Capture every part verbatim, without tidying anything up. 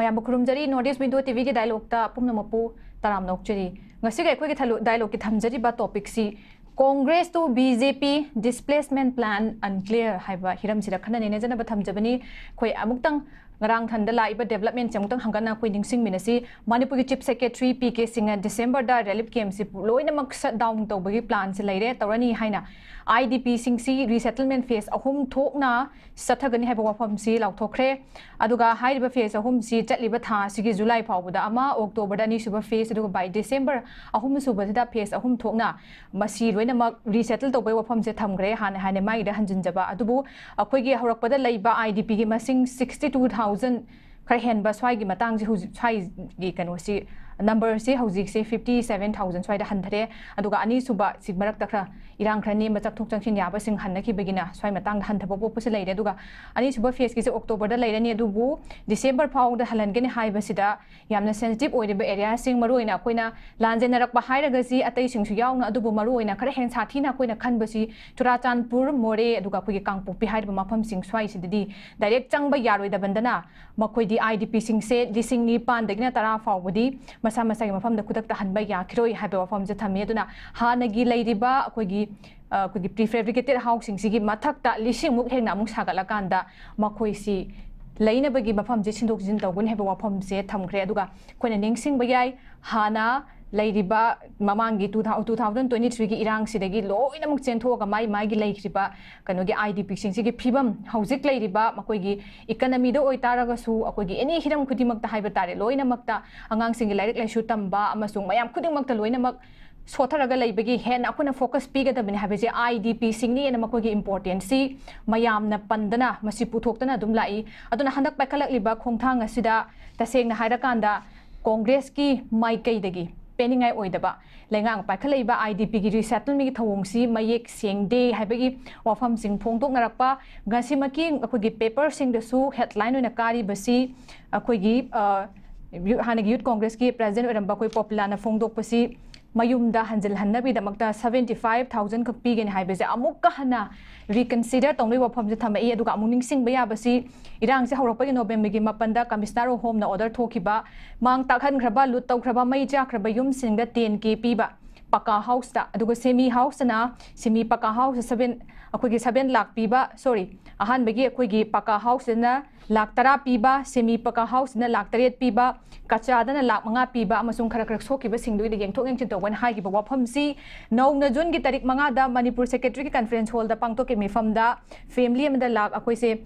ꯃꯌꯥꯝꯕꯨ ꯈꯨꯔꯨꯝꯖꯔꯤ꯫ North East Window ꯇꯤꯚꯤꯒꯤ ꯗꯥꯏꯂꯣꯛꯇ ꯄꯨꯝꯅꯃꯛꯄꯨ ꯇꯔꯥꯝꯅ ꯑꯣꯛꯆꯔꯤ꯫ ꯉꯁꯤꯒꯤ ꯑꯩꯈꯣꯏꯒꯤ ꯊꯂꯨ-, ꯗꯥꯏꯂꯣꯛꯀꯤ ꯊꯝꯖꯔꯤꯕ ꯇꯣꯄꯤꯛꯁꯤ Congress to B J P displacement plan unclear ꯍꯥꯏꯕ ꯍꯤꯔꯝꯁꯤꯗ ꯈꯟꯅ ꯅꯩꯅꯖꯅꯕ ꯊꯝꯖꯕꯅꯤ꯫ ꯑꯩꯈꯣꯏ ꯑꯃꯨꯛꯇꯪ ꯉꯔꯥꯡ ꯊꯟꯗ ꯂꯥꯛꯏꯕ ꯗꯦꯕꯂꯞꯃꯦꯟꯁꯦ ꯑꯃꯨꯛꯇꯪ ꯍꯪꯒꯠꯅ ꯑꯩꯈꯣꯏ ꯅꯤꯡꯁꯤꯡꯃꯤꯟꯅꯁꯤ꯫ ꯃꯅꯤꯄꯨꯔꯒꯤ ꯆꯤꯐ ꯁꯦꯀ꯭ꯔꯦꯇꯔꯤ ꯄꯤ ꯀꯦ ꯁꯤꯡꯅ ꯗꯤꯁꯦꯝꯕꯔꯗ ꯔꯤꯂꯤꯐ ꯀꯦꯝꯞꯁꯤ ꯂꯣꯏꯅꯃꯛ ꯁꯠ ꯗꯥꯎꯟ ꯇꯧꯕꯒꯤ ꯄ꯭ꯂꯥꯟꯁꯤ ꯂꯩꯔꯦ, ꯇꯧꯔꯅꯤ ꯍꯥꯏꯅ꯫ ꯑꯥꯏ ꯗꯤ ꯄꯤꯁꯤꯡꯁꯤ ꯔꯤꯁꯦꯇꯜꯃꯦꯟ ꯐꯦꯁ ꯑꯍꯨꯝ ꯊꯣꯛꯅ ꯆꯠꯊꯒꯅꯤ ꯍꯥꯏꯕ ꯋꯥꯐꯝꯁꯤ ꯂꯥꯎꯊꯣꯛꯈ꯭ꯔꯦ꯫ ꯑꯗꯨꯒ ꯍꯥꯏꯔꯤꯕ ꯐꯦꯁ ꯑꯍꯨꯝꯁꯤ ꯆꯠꯂꯤꯕ ꯊꯥ ꯑꯁꯤꯒꯤ ꯖꯨꯂꯥꯏ ꯐꯥꯎꯕꯗ ꯑꯃ, ꯑꯣꯛꯇꯣꯕꯔꯗ ꯑꯅꯤꯁꯨꯕ ꯐꯦꯁ, ꯑꯗꯨꯒ by ꯗꯤꯁꯦꯝꯕꯔ ꯑꯍꯨꯝꯁꯨꯕꯁꯤꯗ ꯐꯦꯁ ꯑꯍꯨꯝ ꯊꯣꯛꯅ ꯃꯁꯤ ꯂꯣꯏꯅꯃꯛ ꯔꯤꯁꯦꯇꯜ ꯇꯧꯕꯒꯤ ꯋꯥꯐꯝꯁꯦ ꯊꯝꯈ꯭ꯔꯦ꯫ ꯍꯥꯟꯅ ꯍꯥꯟꯅ ꯃꯥꯒꯤꯗ ꯍꯟꯖꯤꯟꯖꯕ꯫ ꯑꯗꯨꯕꯨ ꯑꯩꯈꯣꯏꯒꯤ ꯍꯧꯔꯛꯄꯗ ꯂꯩꯕ ꯑꯥꯏ ꯗꯤ ꯄꯤꯒꯤ ꯃꯁꯤꯡ sixty two thousand ꯈꯔ ꯍꯦꯟꯕ ꯁ꯭ꯋꯥꯏꯒꯤ ꯃꯇꯥꯡꯁꯤ ꯍꯧꯖꯤꯛ ꯁ꯭ꯋꯥꯏꯒꯤ ꯀꯩꯅꯣꯁꯤ ꯅꯝꯕꯔꯁꯤ ꯍꯧꯖꯤꯛꯁꯦ fifty seven thousand ꯁ꯭ꯋꯥꯏꯗ ꯍꯟꯊꯔꯦ꯫ ꯑꯗꯨꯒ ꯑꯅꯤꯁꯨꯕ ꯁꯤ ꯃꯔꯛꯇ ꯈꯔ ꯏꯔꯥꯡ ꯈꯔ ꯅꯦꯝꯕ ꯆꯠꯊꯣꯛ ꯆꯠꯁꯤꯟ ꯌꯥꯕꯁꯤꯡ ꯍꯟꯅꯈꯤꯕꯒꯤꯅ ꯁ꯭ꯋꯥꯏ ꯃꯇꯥꯡꯗ ꯍꯟꯊꯕ ꯄꯣꯛꯄꯁꯤ ꯂꯩꯔꯦ꯫ ꯑꯗꯨꯒ ꯑꯅꯤꯁꯨꯕ ꯐꯦꯁꯀꯤꯁꯦ ꯑꯣꯛꯇꯣꯕꯔꯗ ꯂꯩꯔꯅꯤ, ꯑꯗꯨꯕꯨ ꯗꯤꯁꯦꯝꯕꯔ ꯐꯥꯎꯗ ꯍꯜꯍꯟꯒꯅꯤ ꯍꯥꯏꯕꯁꯤꯗ ꯌꯥꯝꯅ ꯁꯦꯟꯁꯤꯇꯤꯞ ꯑꯣꯏꯔꯤꯕ ꯑꯦꯔꯤꯌꯥꯁꯤꯡ, ꯃꯔꯨꯑꯣꯏꯅ ꯑꯩꯈꯣꯏꯅ ꯂꯥꯟꯖꯦꯟꯅꯔꯛꯄ ꯍꯥꯏꯔꯒꯁꯤ ꯑꯇꯩꯁꯤꯡꯁꯨ ꯌꯥꯎꯅ, ꯑꯗꯨꯕꯨ ꯃꯔꯨꯑꯣꯏꯅ ꯈꯔ ꯍꯦꯟꯅ ꯁꯥꯊꯤꯅ ꯑꯩꯈꯣꯏꯅ ꯈꯟꯕꯁꯤ ꯆꯨꯔꯥꯆꯥꯟꯄꯨꯔ, ꯃꯣꯔꯦ, ꯑꯗꯨꯒ ꯑꯩꯈꯣꯏꯒꯤ ꯀꯥꯡꯄꯣꯛꯄꯤ ꯍꯥꯏꯔꯤꯕ ꯃꯐꯝꯁꯤꯡ ꯁ꯭ꯋꯥꯏꯁꯤꯗꯗꯤ ꯗꯥꯏꯔꯦꯛ ꯆꯪꯕ ꯌꯥꯔꯣꯏꯗꯕꯅꯤꯅ ꯃꯈꯣꯏꯗꯤ ꯑꯥꯏ ꯗꯤ ꯄꯤꯁꯤꯡꯁꯦ ꯂꯤꯁꯤꯡ ꯅꯤꯄꯥꯟꯗꯒꯤꯅ ꯇꯔꯥ ꯐꯥꯎꯕꯗꯤ ꯃꯁꯥ ꯃꯁꯥꯒꯤ ꯃꯐꯝꯗ ꯈꯨꯗꯛꯇ ꯍꯟꯕ ꯌꯥꯈꯤꯔꯣꯏ ꯍꯥꯏꯕ ꯋꯥꯐꯝꯁꯦ ꯊꯝꯃꯤ꯫ ꯑꯗꯨꯅ ꯍꯥꯟꯅꯒꯤ ꯂꯩꯔꯤꯕ ꯑꯩꯈꯣꯏꯒꯤ, ꯑ, ꯑꯩꯈꯣꯏꯒꯤ ꯄ꯭ꯔꯤ ꯐꯦꯕ꯭ꯔꯤꯀꯦꯇꯦꯠ ꯍꯥꯎꯁꯁꯤꯡꯁꯤꯒꯤ ꯃꯊꯛꯇ ꯂꯤꯁꯤꯡꯃꯨꯛ ꯍꯦꯟꯅ ꯑꯃꯨꯛ ꯁꯥꯒꯠꯂꯀꯥꯟꯗ ꯃꯈꯣꯏꯁꯤ ꯂꯩꯅꯕꯒꯤ ꯃꯐꯝꯁꯦ ꯁꯤꯟꯗꯣꯛ ꯁꯤꯟꯖꯤꯟ ꯇꯧꯒꯅꯤ ꯍꯥꯏꯕ ꯋꯥꯐꯝꯁꯦ ꯊꯝꯈ꯭ꯔꯦ꯫ ꯑꯗꯨꯒ ꯑꯩꯈꯣꯏꯅ ꯅꯤꯡꯁꯤꯡꯕ ꯌꯥꯏ, ꯍꯥꯟꯅ ꯂꯩꯔꯤꯕ ꯃꯃꯥꯡꯒꯤ two thousand, two thousand twenty three ꯒꯤ ꯏꯔꯥꯡꯁꯤꯗꯒꯤ ꯂꯣꯏꯅꯃꯛ ꯆꯦꯟꯊꯣꯛꯑꯒ ꯃꯥꯏ ꯃꯥꯏꯒꯤ ꯂꯩꯈ꯭ꯔꯤꯕ ꯀꯩꯅꯣꯒꯤ ꯑꯥꯏ ꯗꯤ ꯄꯤꯁꯤꯡꯁꯤꯒꯤ ꯐꯤꯕꯝ, ꯍꯧꯖꯤꯛ ꯂꯩꯔꯤꯕ ꯃꯈꯣꯏꯒꯤ ꯏꯀꯅꯃꯤꯗ ꯑꯣꯏꯇꯥꯔꯒꯁꯨ, ꯑꯩꯈꯣꯏꯒꯤ ꯑꯦꯅꯤ ꯍꯤꯔꯝ ꯈꯨꯗꯤꯡꯃꯛꯇ ꯍꯥꯏꯕ ꯇꯥꯔꯦ, ꯂꯣꯏꯅꯃꯛꯇ ꯑꯉꯥꯡꯁꯤꯡꯒꯤ ꯂꯥꯏꯔꯤꯛ ꯂꯥꯏꯁꯨ ꯇꯝꯕ ꯑꯃꯁꯨꯡ ꯃꯌꯥꯝ ꯈꯨꯗꯤꯡꯃꯛꯇ ꯂꯣꯏꯅꯃꯛ ꯁꯣꯠꯊꯔꯒ ꯂꯩꯕꯒꯤ ꯍꯦꯟꯅ ꯑꯩꯈꯣꯏꯅ ꯐꯣꯀꯁ ꯄꯤꯒꯗꯕꯅꯤ ꯍꯥꯏꯕꯁꯦ ꯑꯥꯏ ꯗꯤ ꯄꯤꯁꯤꯡꯅꯤ ꯍꯥꯏꯅ ꯃꯈꯣꯏꯒꯤ ꯏꯝꯄꯣꯔꯇꯦꯟꯁꯁꯤ ꯃꯌꯥꯝꯅ ꯄꯟꯗꯅ ꯃꯁꯤ ꯄꯨꯊꯣꯛꯇꯅ ꯑꯗꯨꯝ ꯂꯥꯛꯏ꯫ ꯑꯗꯨꯅ ꯍꯟꯗꯛ ꯄꯥꯏꯈꯠꯂꯛꯂꯤꯕ ꯈꯣꯡꯊꯥꯡ ꯑꯁꯤꯗ ꯇꯁꯦꯡꯅ ꯍꯥꯏꯔꯀꯥꯟꯗ ꯀꯣꯡꯒ꯭ꯔꯦꯁꯀꯤ ꯃꯥꯏꯀꯩꯗꯒꯤ ꯄꯦꯟꯅꯤꯡꯉꯥꯏ ꯑꯣꯏꯗꯕ, ꯂꯩꯉꯥꯛꯅ ꯄꯥꯏꯈꯠꯂꯛꯏꯕ ꯑꯥꯏ ꯗꯤ ꯄꯤꯒꯤ ꯔꯤꯁꯦꯇꯜꯃꯦꯟꯒꯤ ꯊꯧꯑꯣꯡꯁꯤ ꯃꯌꯦꯛ ꯁꯦꯡꯗꯦ ꯍꯥꯏꯕꯒꯤ ꯋꯥꯐꯝꯁꯤꯡ ꯐꯣꯡꯗꯣꯛꯅꯔꯛꯄ꯫ ꯉꯁꯤꯃꯛꯀꯤ ꯑꯩꯈꯣꯏꯒꯤ ꯄꯦꯄꯔꯁꯤꯡꯗꯁꯨ ꯍꯦꯗꯂꯥꯏꯟ ꯑꯣꯏꯅ ꯀꯥꯔꯤꯕꯁꯤ ꯑꯩꯈꯣꯏꯒꯤ, ꯑ, ꯌꯨ-, ꯍꯥꯟꯅꯒꯤ ꯌꯨꯠ ꯀꯣꯡꯒ꯭ꯔꯦꯁꯀꯤ ꯄ꯭ꯔꯦꯁꯤꯗꯦꯟꯠ ꯑꯣꯏꯔꯝꯕ ꯑꯩꯈꯣꯏ ꯄꯣꯄꯤꯂꯥꯅ ꯐꯣꯡꯗꯣꯛꯄꯁꯤ ꯃꯌꯨꯝꯗ ꯍꯟꯖꯤꯜꯍꯟꯅꯕꯒꯤꯗꯃꯛꯇ seventy five thousand ꯈꯛ ꯄꯤꯒꯅꯤ ꯍꯥꯏꯕꯁꯦ ꯑꯃꯨꯛꯀ ꯍꯟꯅ reconsider ꯇꯧꯅꯕꯒꯤ ꯋꯥꯐꯝꯁꯦ ꯊꯝꯃꯛꯏ꯫ ꯑꯗꯨꯒ ꯑꯃꯨꯛ ꯅꯤꯡꯁꯤꯡꯕ ꯌꯥꯕꯁꯤ, ꯏꯔꯥꯡꯁꯦ ꯍꯧꯔꯛꯄꯒꯤ ꯅꯣꯕꯦꯝꯕꯔꯒꯤ ꯃꯥꯄꯟꯗ ꯀꯃꯤꯁꯅꯔ ꯍꯣꯝꯅ order ꯊꯣꯛꯈꯤꯕ, ꯃꯥꯡ ꯇꯥꯛꯍꯟꯈ꯭ꯔꯕ, ꯂꯨꯠ ꯇꯧꯈ꯭ꯔꯕ, ꯃꯩ ꯆꯥꯛꯈ꯭ꯔꯕ ꯌꯨꯝꯁꯤꯡꯗ ten K ꯄꯤꯕ ꯄꯀꯥ ꯍꯥꯎꯁꯇ, ꯑꯗꯨꯒ ꯁꯦꯃꯤ ꯍꯥꯎꯁꯇꯅ, ꯁꯦꯃꯤ ꯄꯀꯥ ꯍꯥꯎꯁꯇ seven, ꯑꯩꯈꯣꯏꯒꯤ seven ꯂꯥꯛ ꯄꯤꯕ, sorry, ꯑꯍꯥꯟꯕꯒꯤ ꯑꯩꯈꯣꯏꯒꯤ ꯄꯀꯥ ꯍꯥꯎꯁꯇꯅ ꯂꯥꯛ ꯇꯔꯥ ꯄꯤꯕ, ꯁꯦꯃꯤ ꯄꯀꯥ ꯍꯥꯎꯁꯇꯅ ꯂꯥꯛ ꯇꯔꯦꯠ ꯄꯤꯕ, ꯀꯆꯥꯗꯅ ꯂꯥꯛ ꯃꯉꯥ ꯄꯤꯕ, ꯑꯃꯁꯨꯡ ꯈꯔ ꯈꯔ ꯁꯣꯛꯈꯤꯕꯁꯤꯡꯗꯨꯒꯤꯗꯤ ꯌꯦꯡꯊꯣꯛ ꯌꯦꯡꯁꯤꯟ ꯇꯧꯒꯅꯤ ꯍꯥꯏꯈꯤꯕ ꯋꯥꯐꯝꯁꯤ ꯅꯧꯅ ꯖꯨꯟꯒꯤ ꯇꯥꯔꯤꯛ ꯃꯉꯥꯗ ꯃꯅꯤꯄꯨꯔ ꯁꯦꯀ꯭ꯔꯦꯇꯔꯤꯒꯤ ꯀꯟꯐꯔꯦꯟꯁ ꯍꯣꯜꯗ ꯄꯥꯡꯊꯣꯛꯈꯤꯕ ꯃꯤꯐꯝꯗ family ꯑꯃꯗ ꯂꯥꯛ ꯑꯩꯈꯣꯏꯁꯦ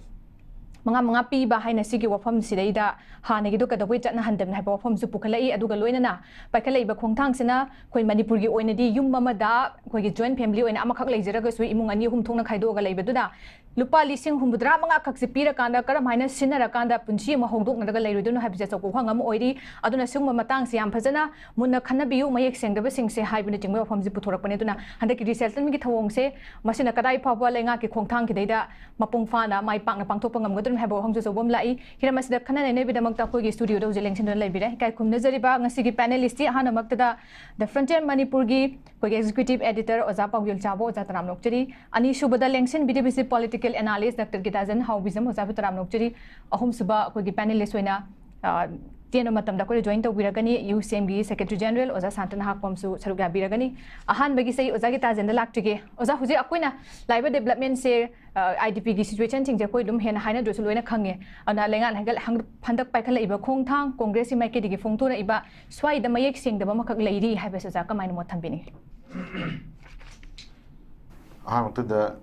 ꯃꯉꯥ ꯃꯉꯥ ꯄꯤꯕ ꯍꯥꯏꯅ ꯁꯤꯒꯤ ꯋꯥꯐꯝꯁꯤꯗꯩꯗ ꯍꯥꯟꯅꯒꯤꯗꯣ ꯀꯩꯗꯧꯕꯩ ꯆꯠꯅꯍꯟꯗꯕꯅꯣ ꯍꯥꯏꯕ ꯋꯥꯐꯝꯁꯨ ꯄꯨꯈꯠꯂꯛꯏ꯫ ꯑꯗꯨꯒ ꯂꯣꯏꯅꯅ ꯄꯥꯏꯈꯠꯂꯛꯏꯕ ꯈꯣꯡꯊꯥꯡꯁꯤꯅ ꯑꯩꯈꯣꯏ ꯃꯅꯤꯄꯨꯔꯒꯤ ꯑꯣꯏꯅꯗꯤ ꯌꯨꯝ ꯑꯃꯗ ꯑꯩꯈꯣꯏꯒꯤ joint family ꯑꯣꯏꯅ ꯑꯃꯈꯛ ꯂꯩꯖꯔꯒꯁꯨ ꯏꯃꯨꯡ ꯑꯅꯤ ꯑꯍꯨꯝ ꯊꯣꯛꯅ ꯈꯥꯏꯗꯣꯛꯑꯒ ꯂꯩꯕꯗꯨꯅ ꯂꯨꯄꯥ ꯂꯤꯁꯤꯡ ꯍꯨꯝꯐꯨꯇꯔꯥ ꯃꯉꯥ ꯈꯛꯁꯦ ꯄꯤꯔꯀꯥꯟꯗ ꯀꯔꯝꯍꯥꯏꯅ ꯁꯤꯖꯤꯟꯅꯔꯀꯥꯟꯗ ꯄꯨꯟꯁꯤ ꯑꯃ ꯍꯧꯗꯣꯛꯅꯔꯒ ꯂꯩꯔꯣꯏꯗꯣꯏꯅꯣ ꯍꯥꯏꯕꯁꯦ ꯑꯆꯧꯕ ꯋꯥꯍꯪ ꯑꯃ ꯑꯣꯏꯔꯤ꯫ ꯑꯗꯨꯅ ꯁꯤꯒꯨꯝꯕ ꯃꯇꯥꯡꯁꯦ ꯌꯥꯝ ꯐꯖꯅ ꯃꯨꯟꯅ ꯈꯟꯅꯕꯤꯌꯨ꯫ ꯃꯌꯦꯛ ꯁꯦꯡꯗꯕꯁꯤꯡꯁꯦ ꯍꯥꯏꯕꯅꯆꯤꯡꯕ ꯋꯥꯐꯝꯁꯦ ꯄꯨꯊꯣꯔꯛꯄꯅꯦ꯫ ꯑꯗꯨꯅ ꯍꯟꯗꯛꯀꯤ resettlementꯀꯤ ꯊꯧꯑꯣꯡꯁꯦ ꯃꯁꯤꯅ ꯀꯗꯥꯏ ꯐꯥꯎꯕ ꯂꯩꯉꯥꯛꯀꯤ ꯈꯣꯡꯊꯥꯡ ꯈꯤꯗꯩꯗ ꯃꯄꯨꯡ ꯐꯥꯅ ꯃꯥꯏ ꯄꯥꯛꯅ ꯄꯥꯡꯊꯣꯛꯄ ꯉꯝꯒꯗꯣꯔꯤꯕꯅꯣ ꯍꯥꯏꯕ ꯋꯥꯐꯝꯁꯨ ꯑꯆꯧꯕ ꯑꯃ ꯂꯥꯛꯏ꯫ ꯍꯤꯔꯝ ꯑꯁꯤꯗ ꯈꯟꯅ ꯅꯩꯅꯕꯒꯤꯗꯃꯛꯇ ꯑꯩꯈꯣꯏꯒꯤ studioꯗ ꯍꯧꯖꯤꯛ ꯂꯦꯡꯁꯤꯟꯗꯨꯅ ꯂꯩꯕꯤꯔꯦ꯫ ꯏꯀꯥꯏ ꯈꯨꯝꯅꯖꯔꯤꯕ ꯉꯁꯤꯒꯤ panelistꯇꯤ ꯑꯍꯥꯟꯕꯃꯛꯇꯗ The Frontier ꯃꯅꯤꯄꯨꯔꯒꯤ ꯑꯩꯈꯣꯏꯒꯤ executive editor ꯑꯣꯖꯥ ꯄꯥꯎꯖꯦꯜ ꯆꯥꯕ ꯑꯣꯖꯥ ꯇꯔꯥꯝ ꯅꯣꯛꯆꯔꯤ꯫ ꯑꯅꯤꯁꯨꯕꯗ ꯂꯦꯡꯁꯤꯟꯕꯤꯔꯤꯕꯁꯤ political analyst ꯗꯥꯛꯇꯔ ꯒꯤꯇꯥꯖꯟ ꯍꯥꯎꯕꯤꯖꯝ ꯑꯣꯖꯥꯕꯨ ꯇꯔꯥꯝ ꯅꯣꯛꯆꯔꯤ꯫ ꯑꯍꯨꯝꯁꯨꯕ ꯑꯩꯈꯣꯏꯒꯤ panelist ꯑꯣꯏꯅ, ꯑ, ꯇꯦꯟꯕ ꯃꯇꯝꯗ ꯑꯩꯈꯣꯏꯗ join ꯇꯧꯕꯤꯔꯒꯅꯤ UCMꯒꯤ secretary general ꯑꯣꯖꯥ ꯁꯥꯟꯇ ꯅꯍꯥꯛꯄꯝꯁꯨ ꯁꯔꯨꯛ ꯌꯥꯕꯤꯔꯒꯅꯤ꯫ ꯑꯍꯥꯟꯕꯒꯤꯁꯦ ꯑꯩ ꯑꯣꯖꯥ ꯒꯤꯇꯥꯖꯟꯗ ꯂꯥꯛꯆꯒꯦ꯫ ꯑꯣꯖꯥ, ꯍꯧꯖꯤꯛ ꯑꯩꯈꯣꯏꯅ ꯂꯥꯛꯏꯕ developmentꯁꯦ, ꯑ, IDPꯒꯤ situationꯁꯤꯡꯁꯦ ꯑꯩꯈꯣꯏ ꯑꯗꯨꯝ ꯍꯦꯟꯅ ꯍꯥꯏꯅꯗ꯭ꯔꯁꯨ ꯂꯣꯏꯅ ꯈꯪꯉꯦ꯫ ꯑꯗꯨꯅ ꯂꯩꯉꯥꯛꯅ ꯍꯟꯒꯠ-, ꯍꯪ-, ꯍꯟꯗꯛ ꯄꯥꯏꯈꯠꯂꯛꯏꯕ ꯈꯣꯡꯊꯥꯡ, Congressꯀꯤ ꯃꯥꯏꯀꯩꯗꯒꯤ ꯐꯣꯡꯗꯣꯔꯛꯏꯕ ꯁ꯭ꯋꯥꯏꯗ ꯃꯌꯦꯛ ꯁꯦꯡꯗꯕ ꯑꯃꯈꯛ ꯂꯩꯔꯤ ꯍꯥꯏꯕꯁꯦ ꯑꯣꯖꯥ ꯀꯃꯥꯏꯅ ꯃꯣꯠ ꯊꯝꯕꯤꯅꯤꯡꯉꯤ? ꯑꯍꯥꯟꯕꯃꯛꯇꯗ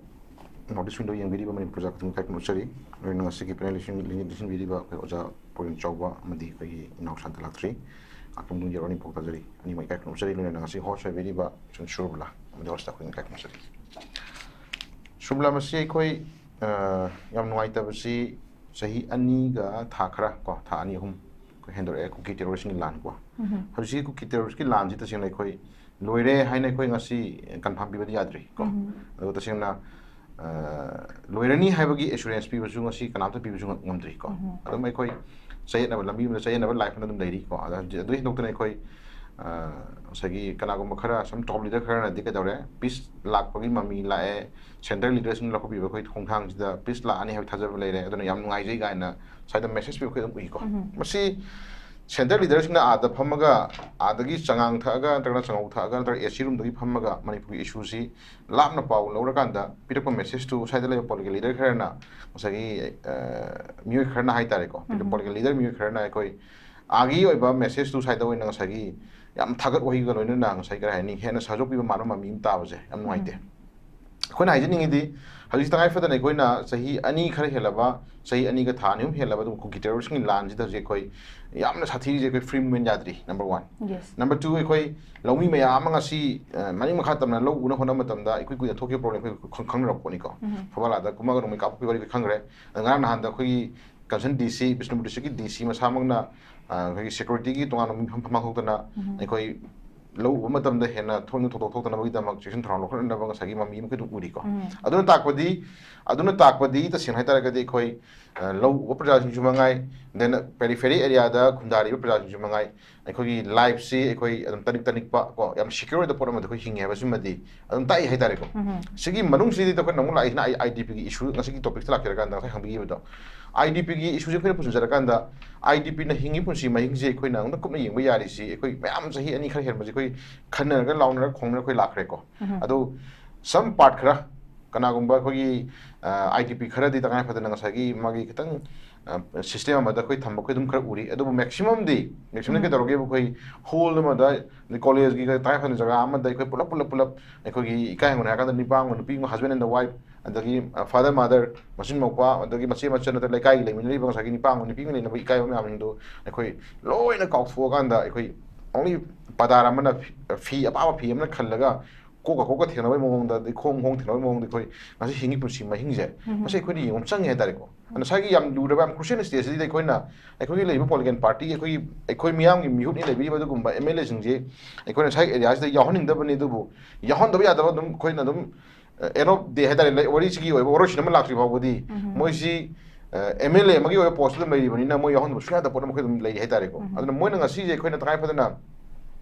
North East Window ꯌꯦꯡꯕꯤꯔꯤꯕ ꯃꯅꯤꯄꯨꯔ ꯄ꯭ꯔꯖꯥ ꯈꯨꯗꯤꯡꯃꯛ ꯏꯀꯥꯏ ꯈꯨꯝꯅꯖꯔꯤ꯫ ꯂꯣꯏꯅꯅ ꯉꯁꯤꯒꯤ panel ꯂꯤꯁꯤꯟ-, ꯂꯤꯁꯤꯟꯕꯤꯔꯤꯕ ꯑꯩꯈꯣꯏ ꯑꯣꯖꯥ ꯄꯣꯏꯟ ꯆꯥꯎꯕ ꯑꯃꯗꯤ ꯑꯩꯈꯣꯏꯒꯤ ꯏꯅꯥꯎ ꯁꯥꯟꯇ ꯂꯥꯛꯇ꯭ꯔꯤ꯫ ꯉꯥꯛꯇꯪ ꯃꯇꯨꯡ ꯌꯧꯔꯛꯑꯅꯤ ꯐꯥꯎ ꯊꯥꯖꯔꯤ꯫ ꯑꯅꯤꯃꯛ ꯏꯀꯥꯏ ꯈꯨꯝꯅꯖꯔꯤ꯫ ꯂꯣꯏꯅꯅ ꯉꯁꯤ host ꯑꯣꯏꯕꯤꯔꯤꯕ ꯁꯨꯔꯕꯂꯥ ꯑꯃꯗꯤ host ꯑꯩꯈꯣꯏꯅ ꯏꯀꯥꯏ ꯈꯨꯝꯅꯖꯔꯤ꯫ ꯁꯨꯔꯕꯂꯥ, ꯃꯁꯤ ꯑꯩꯈꯣꯏ, ꯑ, ꯌꯥꯝ ꯅꯨꯡꯉꯥꯏꯇꯕꯁꯤ ꯆꯍꯤ ꯑꯅꯤꯒ ꯊꯥ ꯈꯔ ꯀꯣ, ꯊꯥ ꯑꯅꯤ ꯑꯍꯨꯝ ꯑꯩꯈꯣꯏ ꯍꯦꯟꯗꯣꯔꯛꯑꯦ ꯀꯨꯀꯤ terroristꯀꯤ ꯂꯥꯟ ꯀꯣ꯫ ꯎꯝ꯫ ꯍꯧꯖꯤꯛꯀꯤ ꯀꯨꯀꯤ terroristꯀꯤ ꯂꯥꯟꯁꯤ ꯇꯁꯦꯡꯅ ꯑꯩꯈꯣꯏ ꯂꯣꯏꯔꯦ ꯍꯥꯏꯅ ꯑꯩꯈꯣꯏ ꯉꯁꯤ confirm ꯄꯤꯕꯗꯤ ꯌꯥꯗ꯭ꯔꯤ ꯀꯣ꯫ ꯎꯝ꯫ ꯑꯗꯨꯒ ꯇꯁꯦꯡꯅ, ꯑ, ꯂꯣꯏꯔꯅꯤ ꯍꯥꯏꯕꯒꯤ assurance ꯄꯤꯕꯁꯨ ꯉꯁꯤ ꯀꯅꯥꯝꯇ ꯄꯤꯕꯁꯨ ꯉꯝ-, ꯉꯝꯗ꯭ꯔꯤ ꯀꯣ꯫ ꯎꯝ꯫ ꯑꯗꯨꯝ ꯑꯩꯈꯣꯏ ꯆꯌꯦꯠꯅꯕ ꯂꯝꯕꯤ ꯑꯃꯗ ꯆꯌꯦꯠꯅꯕ life ꯑꯃ ꯑꯗꯨꯝ ꯂꯩꯔꯤ ꯀꯣ꯫ ꯑꯗ ꯍꯧꯖꯤꯛ ꯑꯗꯨ ꯍꯦꯟꯗꯣꯛꯇꯅ ꯑꯩꯈꯣꯏ, ꯑ, ꯉꯁꯥꯏꯒꯤ ꯀꯅꯥꯒꯨꯝꯕ ꯈꯔ, ꯁꯨꯝ ꯇꯣꯞ ꯂꯤꯗꯔ ꯈꯔꯅꯗꯤ ꯀꯩꯗꯧꯔꯦ, ꯄꯤꯁ ꯂꯥꯛꯄꯒꯤ ꯃꯃꯤ ꯂꯥꯛꯑꯦ, ꯁꯦꯟꯇ꯭ꯔꯦꯜ ꯂꯤꯗꯔꯁꯤꯡꯅ ꯂꯧꯈꯠꯄꯤꯕ ꯑꯩꯈꯣꯏ ꯈꯣꯡꯊꯥꯡꯁꯤꯗ ꯄꯤꯁ ꯂꯥꯛꯑꯅꯤ ꯍꯥꯏꯕ ꯊꯥꯖꯕ ꯂꯩꯔꯦ, ꯑꯗꯨꯅ ꯌꯥꯝ ꯅꯨꯡꯉꯥꯏꯖꯩ ꯀꯥꯏꯅ ꯁ꯭ꯋꯥꯏꯗ ꯃꯦꯁꯦꯖ ꯄꯤꯕ ꯑꯩꯈꯣꯏ ꯑꯗꯨꯝ ꯎꯏꯀꯣ꯫ ꯃꯁꯤ ꯁꯦꯟꯇ꯭ꯔꯦꯜ ꯂꯤꯗꯔꯁꯤꯡꯅ ꯑꯥꯗ ꯐꯝꯃꯒ, ꯑꯥꯗꯒꯤ ꯆꯉꯥꯡ ꯊꯛꯑꯒ ꯅꯠꯇ꯭ꯔꯒꯅ ꯆꯉꯧ ꯊꯛꯑꯒ ꯅꯠꯇ꯭ꯔꯒ ꯑꯦ ꯁꯤ ꯔꯨꯝꯗꯒꯤ ꯐꯝꯃꯒ ꯃꯅꯤꯄꯨꯔꯒꯤ ꯏꯁꯨꯁꯤ ꯂꯥꯞꯅ ꯄꯥꯎ ꯂꯧꯔꯀꯥꯟꯗ ꯄꯤꯔꯛꯄ ꯃꯦꯁꯦꯖꯇꯨ ꯁ꯭ꯋꯥꯏꯗ ꯂꯩꯕ ꯄꯣꯂꯤꯇꯤꯀꯦꯜ ꯂꯤꯗꯔ ꯈꯔꯅ, ꯉꯁꯥꯏꯒꯤ, ꯑ, ꯃꯤꯑꯣꯏ ꯈꯔꯅ ꯍꯥꯏꯇꯥꯔꯦꯀꯣ, ꯄꯣꯂꯤꯇꯤꯀꯦꯜ ꯂꯤꯗꯔ ꯃꯤꯑꯣꯏ ꯈꯔꯅ ꯑꯩꯈꯣꯏ ꯑꯥꯒꯤ ꯑꯣꯏꯕ ꯃꯦꯁꯦꯖꯇꯨ ꯁ꯭ꯋꯥꯏꯗ ꯑꯣꯏꯅ ꯉꯁꯥꯏꯒꯤ ꯌꯥꯝ ꯊꯥꯒꯠ ꯋꯥꯍꯩꯒ ꯂꯣꯏꯅꯅ ꯉꯁꯥꯏ ꯀꯔꯤ ꯍꯥꯏꯅꯤ, ꯍꯦꯟꯅ ꯁꯍꯖꯣꯛꯄꯤꯕ ꯃꯥꯟꯕ ꯃꯃꯤ ꯑꯃ ꯇꯥꯕꯁꯦ ꯌꯥꯝ ꯅꯨꯡꯉꯥꯏꯇꯦ꯫ ꯑꯩꯈꯣꯏꯅ ꯍꯥꯏꯖꯅꯤꯡꯉꯤꯗꯤ, ꯍꯧꯖꯤꯛ ꯇꯉꯥꯏ ꯐꯗꯅ ꯑꯩꯈꯣꯏꯅ ꯆꯍꯤ ꯑꯅꯤ ꯈꯔ ꯍꯦꯜꯂꯕ, ꯆꯍꯤ ꯑꯅꯤꯒ ꯊꯥ ꯑꯅꯤ ꯑꯍꯨꯝ ꯍꯦꯜꯂꯕ ꯑꯗꯨꯝ ꯀꯨꯀꯤ ꯇꯦꯔꯣꯔꯤꯁ꯭ꯠꯀꯤ ꯂꯥꯟꯁꯤꯗ ꯍꯧꯖꯤꯛ ꯑꯩꯈꯣꯏ ꯌꯥꯝꯅ ꯁꯥꯊꯤꯔꯤꯁꯦ ꯑꯩꯈꯣꯏ ꯐ꯭ꯔꯤ ꯃꯨꯚꯃꯦꯟꯠ ꯌꯥꯗ꯭ꯔꯤ, number one. Yes. Number two, ꯑꯩꯈꯣꯏ ꯂꯧꯃꯤ ꯃꯌꯥꯝ ꯑꯃ ꯉꯁꯤ, ꯑ, ꯃꯅꯤꯡ ꯃꯈꯥ ꯇꯝꯅ ꯂꯧ ꯎꯅ ꯍꯣꯠꯅꯕ ꯃꯇꯝꯗ ꯑꯩꯈꯣꯏ ꯀꯨꯏꯅ ꯊꯣꯛꯈꯤꯕ ꯄ꯭ꯔꯣꯕ꯭ꯂꯦꯝ ꯑꯩꯈꯣꯏ ꯈꯪ-, ꯈꯪꯅꯔꯕ ꯄꯣꯠꯅꯤꯀꯣ꯫ ꯐꯕꯥꯂꯥꯗ ꯀꯨꯝꯃꯒ ꯅꯣꯡꯃꯩ ꯀꯥꯞꯄꯛꯄꯒꯤ ꯋꯥꯔꯤ ꯑꯩꯈꯣꯏ ꯈꯪꯈ꯭ꯔꯦ꯫ ꯑꯗ ꯉꯔꯥꯡ ꯅꯍꯥꯟꯗ ꯑꯩꯈꯣꯏꯒꯤ ꯀꯟꯁꯔꯟ ꯗꯤ ꯁꯤ, ꯕꯤꯁꯅꯨꯄꯨꯔ ꯗꯤꯁꯇ꯭ꯔꯤꯛꯀꯤ ꯗꯤ ꯁꯤ ꯃꯁꯥꯃꯛꯅ, ꯑ, ꯑꯩꯈꯣꯏꯒꯤ ꯁꯦꯀ꯭ꯌꯨꯔꯤꯇꯤꯒꯤ ꯇꯣꯉꯥꯟꯕ ꯃꯤꯐꯝ ꯐꯝꯐꯝ ꯊꯣꯛꯇꯅ ꯑꯩꯈꯣꯏ ꯂꯧ ꯎꯕ ꯃꯇꯝꯗ ꯍꯦꯟꯅ ꯊꯣꯛꯅꯤꯡ ꯊꯧꯗꯣꯛ ꯊꯣꯛꯇꯅꯕꯒꯤꯗꯃꯛ ꯆꯦꯛꯁꯤꯟ ꯊꯧꯔꯥꯡ ꯂꯧꯈꯠꯅꯅꯕ ꯉꯁꯥꯏꯒꯤ ꯃꯃꯤ ꯑꯃꯈꯣꯏ ꯑꯗꯨꯝ ꯎꯔꯤꯀꯣ꯫ ꯑꯗꯨꯅ ꯇꯥꯛꯄꯗꯤ, ꯑꯗꯨꯅ ꯇꯥꯛꯄꯗꯤ ꯇꯁꯦꯡꯅ ꯍꯥꯏꯇꯥꯔꯒꯗꯤ ꯑꯩꯈꯣꯏ, ꯑ, ꯂꯧ ꯎꯕ ꯄ꯭ꯔꯖꯥꯁꯤꯡꯁꯨ ꯃꯉꯥꯏ, then ꯄꯦꯔꯤꯐꯦꯔꯤ ꯑꯦꯔꯤꯌꯥꯗ ꯈꯨꯟꯗꯥꯔꯤꯕ ꯄ꯭ꯔꯖꯥꯁꯤꯡꯁꯨ ꯃꯉꯥꯏ, ꯑꯩꯈꯣꯏꯒꯤ ꯂꯥꯏꯐꯁꯤ ꯑꯩꯈꯣꯏ ꯑꯗꯨꯝ ꯇꯅꯤꯛ ꯇꯅꯤꯛꯄ ꯀꯣ, ꯌꯥꯝ ꯁꯦꯀ꯭ꯌꯣꯔ ꯑꯣꯏꯗꯕ ꯄꯣꯠ ꯑꯃꯗ ꯑꯩꯈꯣꯏ ꯍꯤꯡꯉꯦ ꯍꯥꯏꯕꯁꯤꯃꯗꯤ ꯑꯗꯨꯝ ꯇꯥꯛꯏ ꯍꯥꯏꯇꯥꯔꯦꯀꯣ꯫ ꯁꯤꯒꯤ ꯃꯅꯨꯡꯁꯤꯗꯩꯗ ꯑꯩꯈꯣꯏꯅ ꯑꯃꯨꯛ ꯂꯥꯛꯏꯁꯤꯅ ꯑꯥꯏ ꯗꯤ ꯄꯤꯒꯤ ꯏꯁꯨ, ꯉꯁꯤꯒꯤ ꯇꯣꯄꯤꯛꯁꯇ ꯂꯥꯛꯆꯔꯀꯥꯟꯗ ꯉꯁꯥꯏ ꯍꯪꯕꯤꯈꯤꯕꯗꯣ, ꯑꯥꯏ ꯗꯤ ꯄꯤꯒꯤ ꯏꯁꯨꯁꯦ ꯑꯩꯈꯣꯏꯅ ꯄꯨꯁꯤꯟꯖꯔꯀꯥꯟꯗ, ꯑꯥꯏ ꯗꯤ ꯄꯤꯅ ꯍꯤꯡꯉꯤ ꯄꯨꯟꯁꯤ ꯃꯍꯤꯡꯁꯦ ꯑꯩꯈꯣꯏꯅ ꯑꯃꯨꯛꯇ ꯀꯨꯞꯅ ꯌꯦꯡꯕ ꯌꯥꯔꯤꯁꯤ ꯑꯩꯈꯣꯏ ꯃꯌꯥꯝ ꯆꯍꯤ ꯑꯅꯤ ꯈꯔ ꯍꯦꯟꯕꯁꯦ ꯑꯩꯈꯣꯏ ꯈꯟꯅꯔꯒ ꯂꯥꯎꯅꯔꯒ ꯈꯣꯡꯅꯔꯒ ꯑꯩꯈꯣꯏ ꯂꯥꯛꯈ꯭ꯔꯦꯀꯣ꯫ ꯑꯗꯣ some part ꯈꯔ, ꯀꯅꯥꯒꯨꯝꯕ ꯑꯩꯈꯣꯏꯒꯤ, ꯑ, ꯑꯥꯏ ꯗꯤ ꯄꯤ ꯈꯔꯗꯤ ꯇꯉꯥꯏ ꯐꯗꯅ ꯉꯁꯥꯏꯒꯤ ꯃꯥꯒꯤ ꯈꯤꯇꯪ, ꯑ, ꯁꯤꯁꯇꯦꯝ ꯑꯃꯗ ꯑꯩꯈꯣꯏ ꯊꯝꯕ ꯑꯩꯈꯣꯏ ꯑꯗꯨꯝ ꯈꯔ ꯎꯔꯤ꯫ ꯑꯗꯨꯕꯨ ꯃꯦꯛꯁꯤꯃꯝꯗꯤ, ꯃꯦꯛꯁꯤꯃꯝꯗꯤ ꯀꯩꯗꯧꯔꯒꯦꯕꯨ, ꯑꯩꯈꯣꯏ ꯍꯣꯜ ꯑꯃꯗ, ꯀꯣꯂꯦꯖꯀꯤ ꯇꯉꯥꯏ ꯐꯗꯅ ꯖꯒꯥ ꯑꯃꯗ ꯑꯩꯈꯣꯏ ꯄꯨꯂꯞ, ꯄꯨꯂꯞ, ꯄꯨꯂꯞ ꯑꯩꯈꯣꯏꯒꯤ ꯏꯀꯥꯏ ꯍꯪꯒꯣꯏꯅ ꯍꯥꯏꯔꯀꯥꯟꯗ ꯅꯨꯄꯥ ꯑꯃꯒ ꯅꯨꯄꯤ ꯑꯃꯒ, husband and the wife, ꯑꯗꯒꯤ, ꯑ, father mother, ꯃꯆꯤꯟ ꯃꯧꯄ꯭ꯋꯥ, ꯑꯗꯒꯤ ꯃꯆꯦ ꯃꯆꯟ, ꯅꯠꯇ꯭ꯔꯒ ꯂꯩꯀꯥꯏꯒꯤ ꯂꯩꯃꯤꯟꯅꯔꯤꯕ ꯉꯁꯥꯏꯒꯤ ꯅꯨꯄꯥ ꯑꯃꯒ ꯅꯨꯄꯤ ꯑꯃꯒ ꯂꯩꯅꯕ ꯏꯀꯥꯏꯕ ꯃꯌꯥꯝꯁꯤꯡꯗꯣ ꯑꯩꯈꯣꯏ ꯂꯣꯏꯅ ꯀꯥꯎꯊꯣꯛꯑꯀꯥꯟꯗ ꯑꯩꯈꯣꯏ only ꯄꯗꯥꯔ ꯑꯃꯅ ꯐꯤ, ꯐꯤ ꯑꯄꯥꯕ ꯐꯤ ꯑꯃꯅ ꯈꯜꯂꯒ ꯀꯣꯛꯀ ꯀꯣꯛꯀ ꯊꯦꯡꯅꯕꯒꯤ ꯃꯑꯣꯡꯗ, ꯑꯗꯩ ꯈꯣꯡ ꯈꯣꯡ ꯊꯦꯡꯅꯕꯒꯤ ꯃꯑꯣꯡꯗ ꯑꯩꯈꯣꯏ ꯉꯁꯤ ꯍꯤꯡꯉꯤ ꯄꯨꯟꯁꯤ ꯃꯍꯤꯡꯁꯦ, ꯃꯁꯤ ꯑꯩꯈꯣꯏꯅ ꯌꯦꯡꯕ ꯑꯃ ꯆꯪꯉꯦ ꯍꯥꯏꯇꯥꯔꯦꯀꯣ꯫ ꯑꯗꯨꯅ ꯉꯁꯥꯏꯒꯤ ꯌꯥꯝ ꯂꯨꯔꯕ, ꯌꯥꯝ crucial stageꯁꯤꯗ ꯑꯩꯈꯣꯏꯅ, ꯑꯩꯈꯣꯏꯒꯤ ꯂꯩꯔꯤꯕ political party, ꯑꯩꯈꯣꯏꯒꯤ, ꯑꯩꯈꯣꯏ ꯃꯤꯌꯥꯝꯒꯤ ꯃꯤꯍꯨꯠꯅꯤ ꯂꯩꯕꯤꯔꯤꯕ ꯑꯗꯨꯒꯨꯝꯕ ꯑꯦꯝ ꯑꯦꯜ ꯑꯦꯁꯤꯡꯁꯦ ꯑꯩꯈꯣꯏꯅ ꯉꯁꯥꯏ ꯑꯦꯔꯤꯌꯥꯁꯤꯗ ꯌꯥꯎꯍꯟꯅꯤꯡꯗꯕꯅꯤ, ꯑꯗꯨꯕꯨ ꯌꯥꯎꯍꯟꯗꯕ ꯌꯥꯗꯕ ꯑꯗꯨꯝ ꯑꯩꯈꯣꯏꯅ ꯑꯗꯨꯝ, ꯑ, end of day ꯍꯥꯏꯇꯥꯔꯦ, ꯂꯩ-, ꯋꯥꯔꯤꯁꯤꯒꯤ ꯑꯣꯏꯕ ꯋꯥꯔꯣꯏꯁꯤꯟ ꯑꯃ ꯂꯥꯛꯇ꯭ꯔꯤ ꯐꯥꯎꯕꯗꯤ ꯃꯣꯏꯁꯤ, ꯑ, ꯑꯦꯝ ꯑꯦꯜ ꯑꯦ ꯑꯃꯒꯤ ꯑꯣꯏꯕ ꯄꯣꯁꯇ ꯑꯗꯨꯝ ꯂꯩꯔꯤꯕꯅꯤꯅ ꯃꯣꯏ ꯌꯥꯎꯍꯟꯗꯕ ꯁꯨꯡꯌꯥ ꯌꯥꯗꯕ ꯄꯣꯠ ꯑꯃ ꯑꯩꯈꯣꯏ ꯑꯗꯨꯝ ꯂꯩꯔꯤ ꯍꯥꯏꯇꯥꯔꯦꯀꯣ꯫ ꯑꯗꯨꯅ ꯃꯣꯏꯅ ꯉꯁꯤꯁꯦ ꯑꯩꯈꯣꯏꯅ ꯇꯉꯥꯏ ꯐꯗꯅ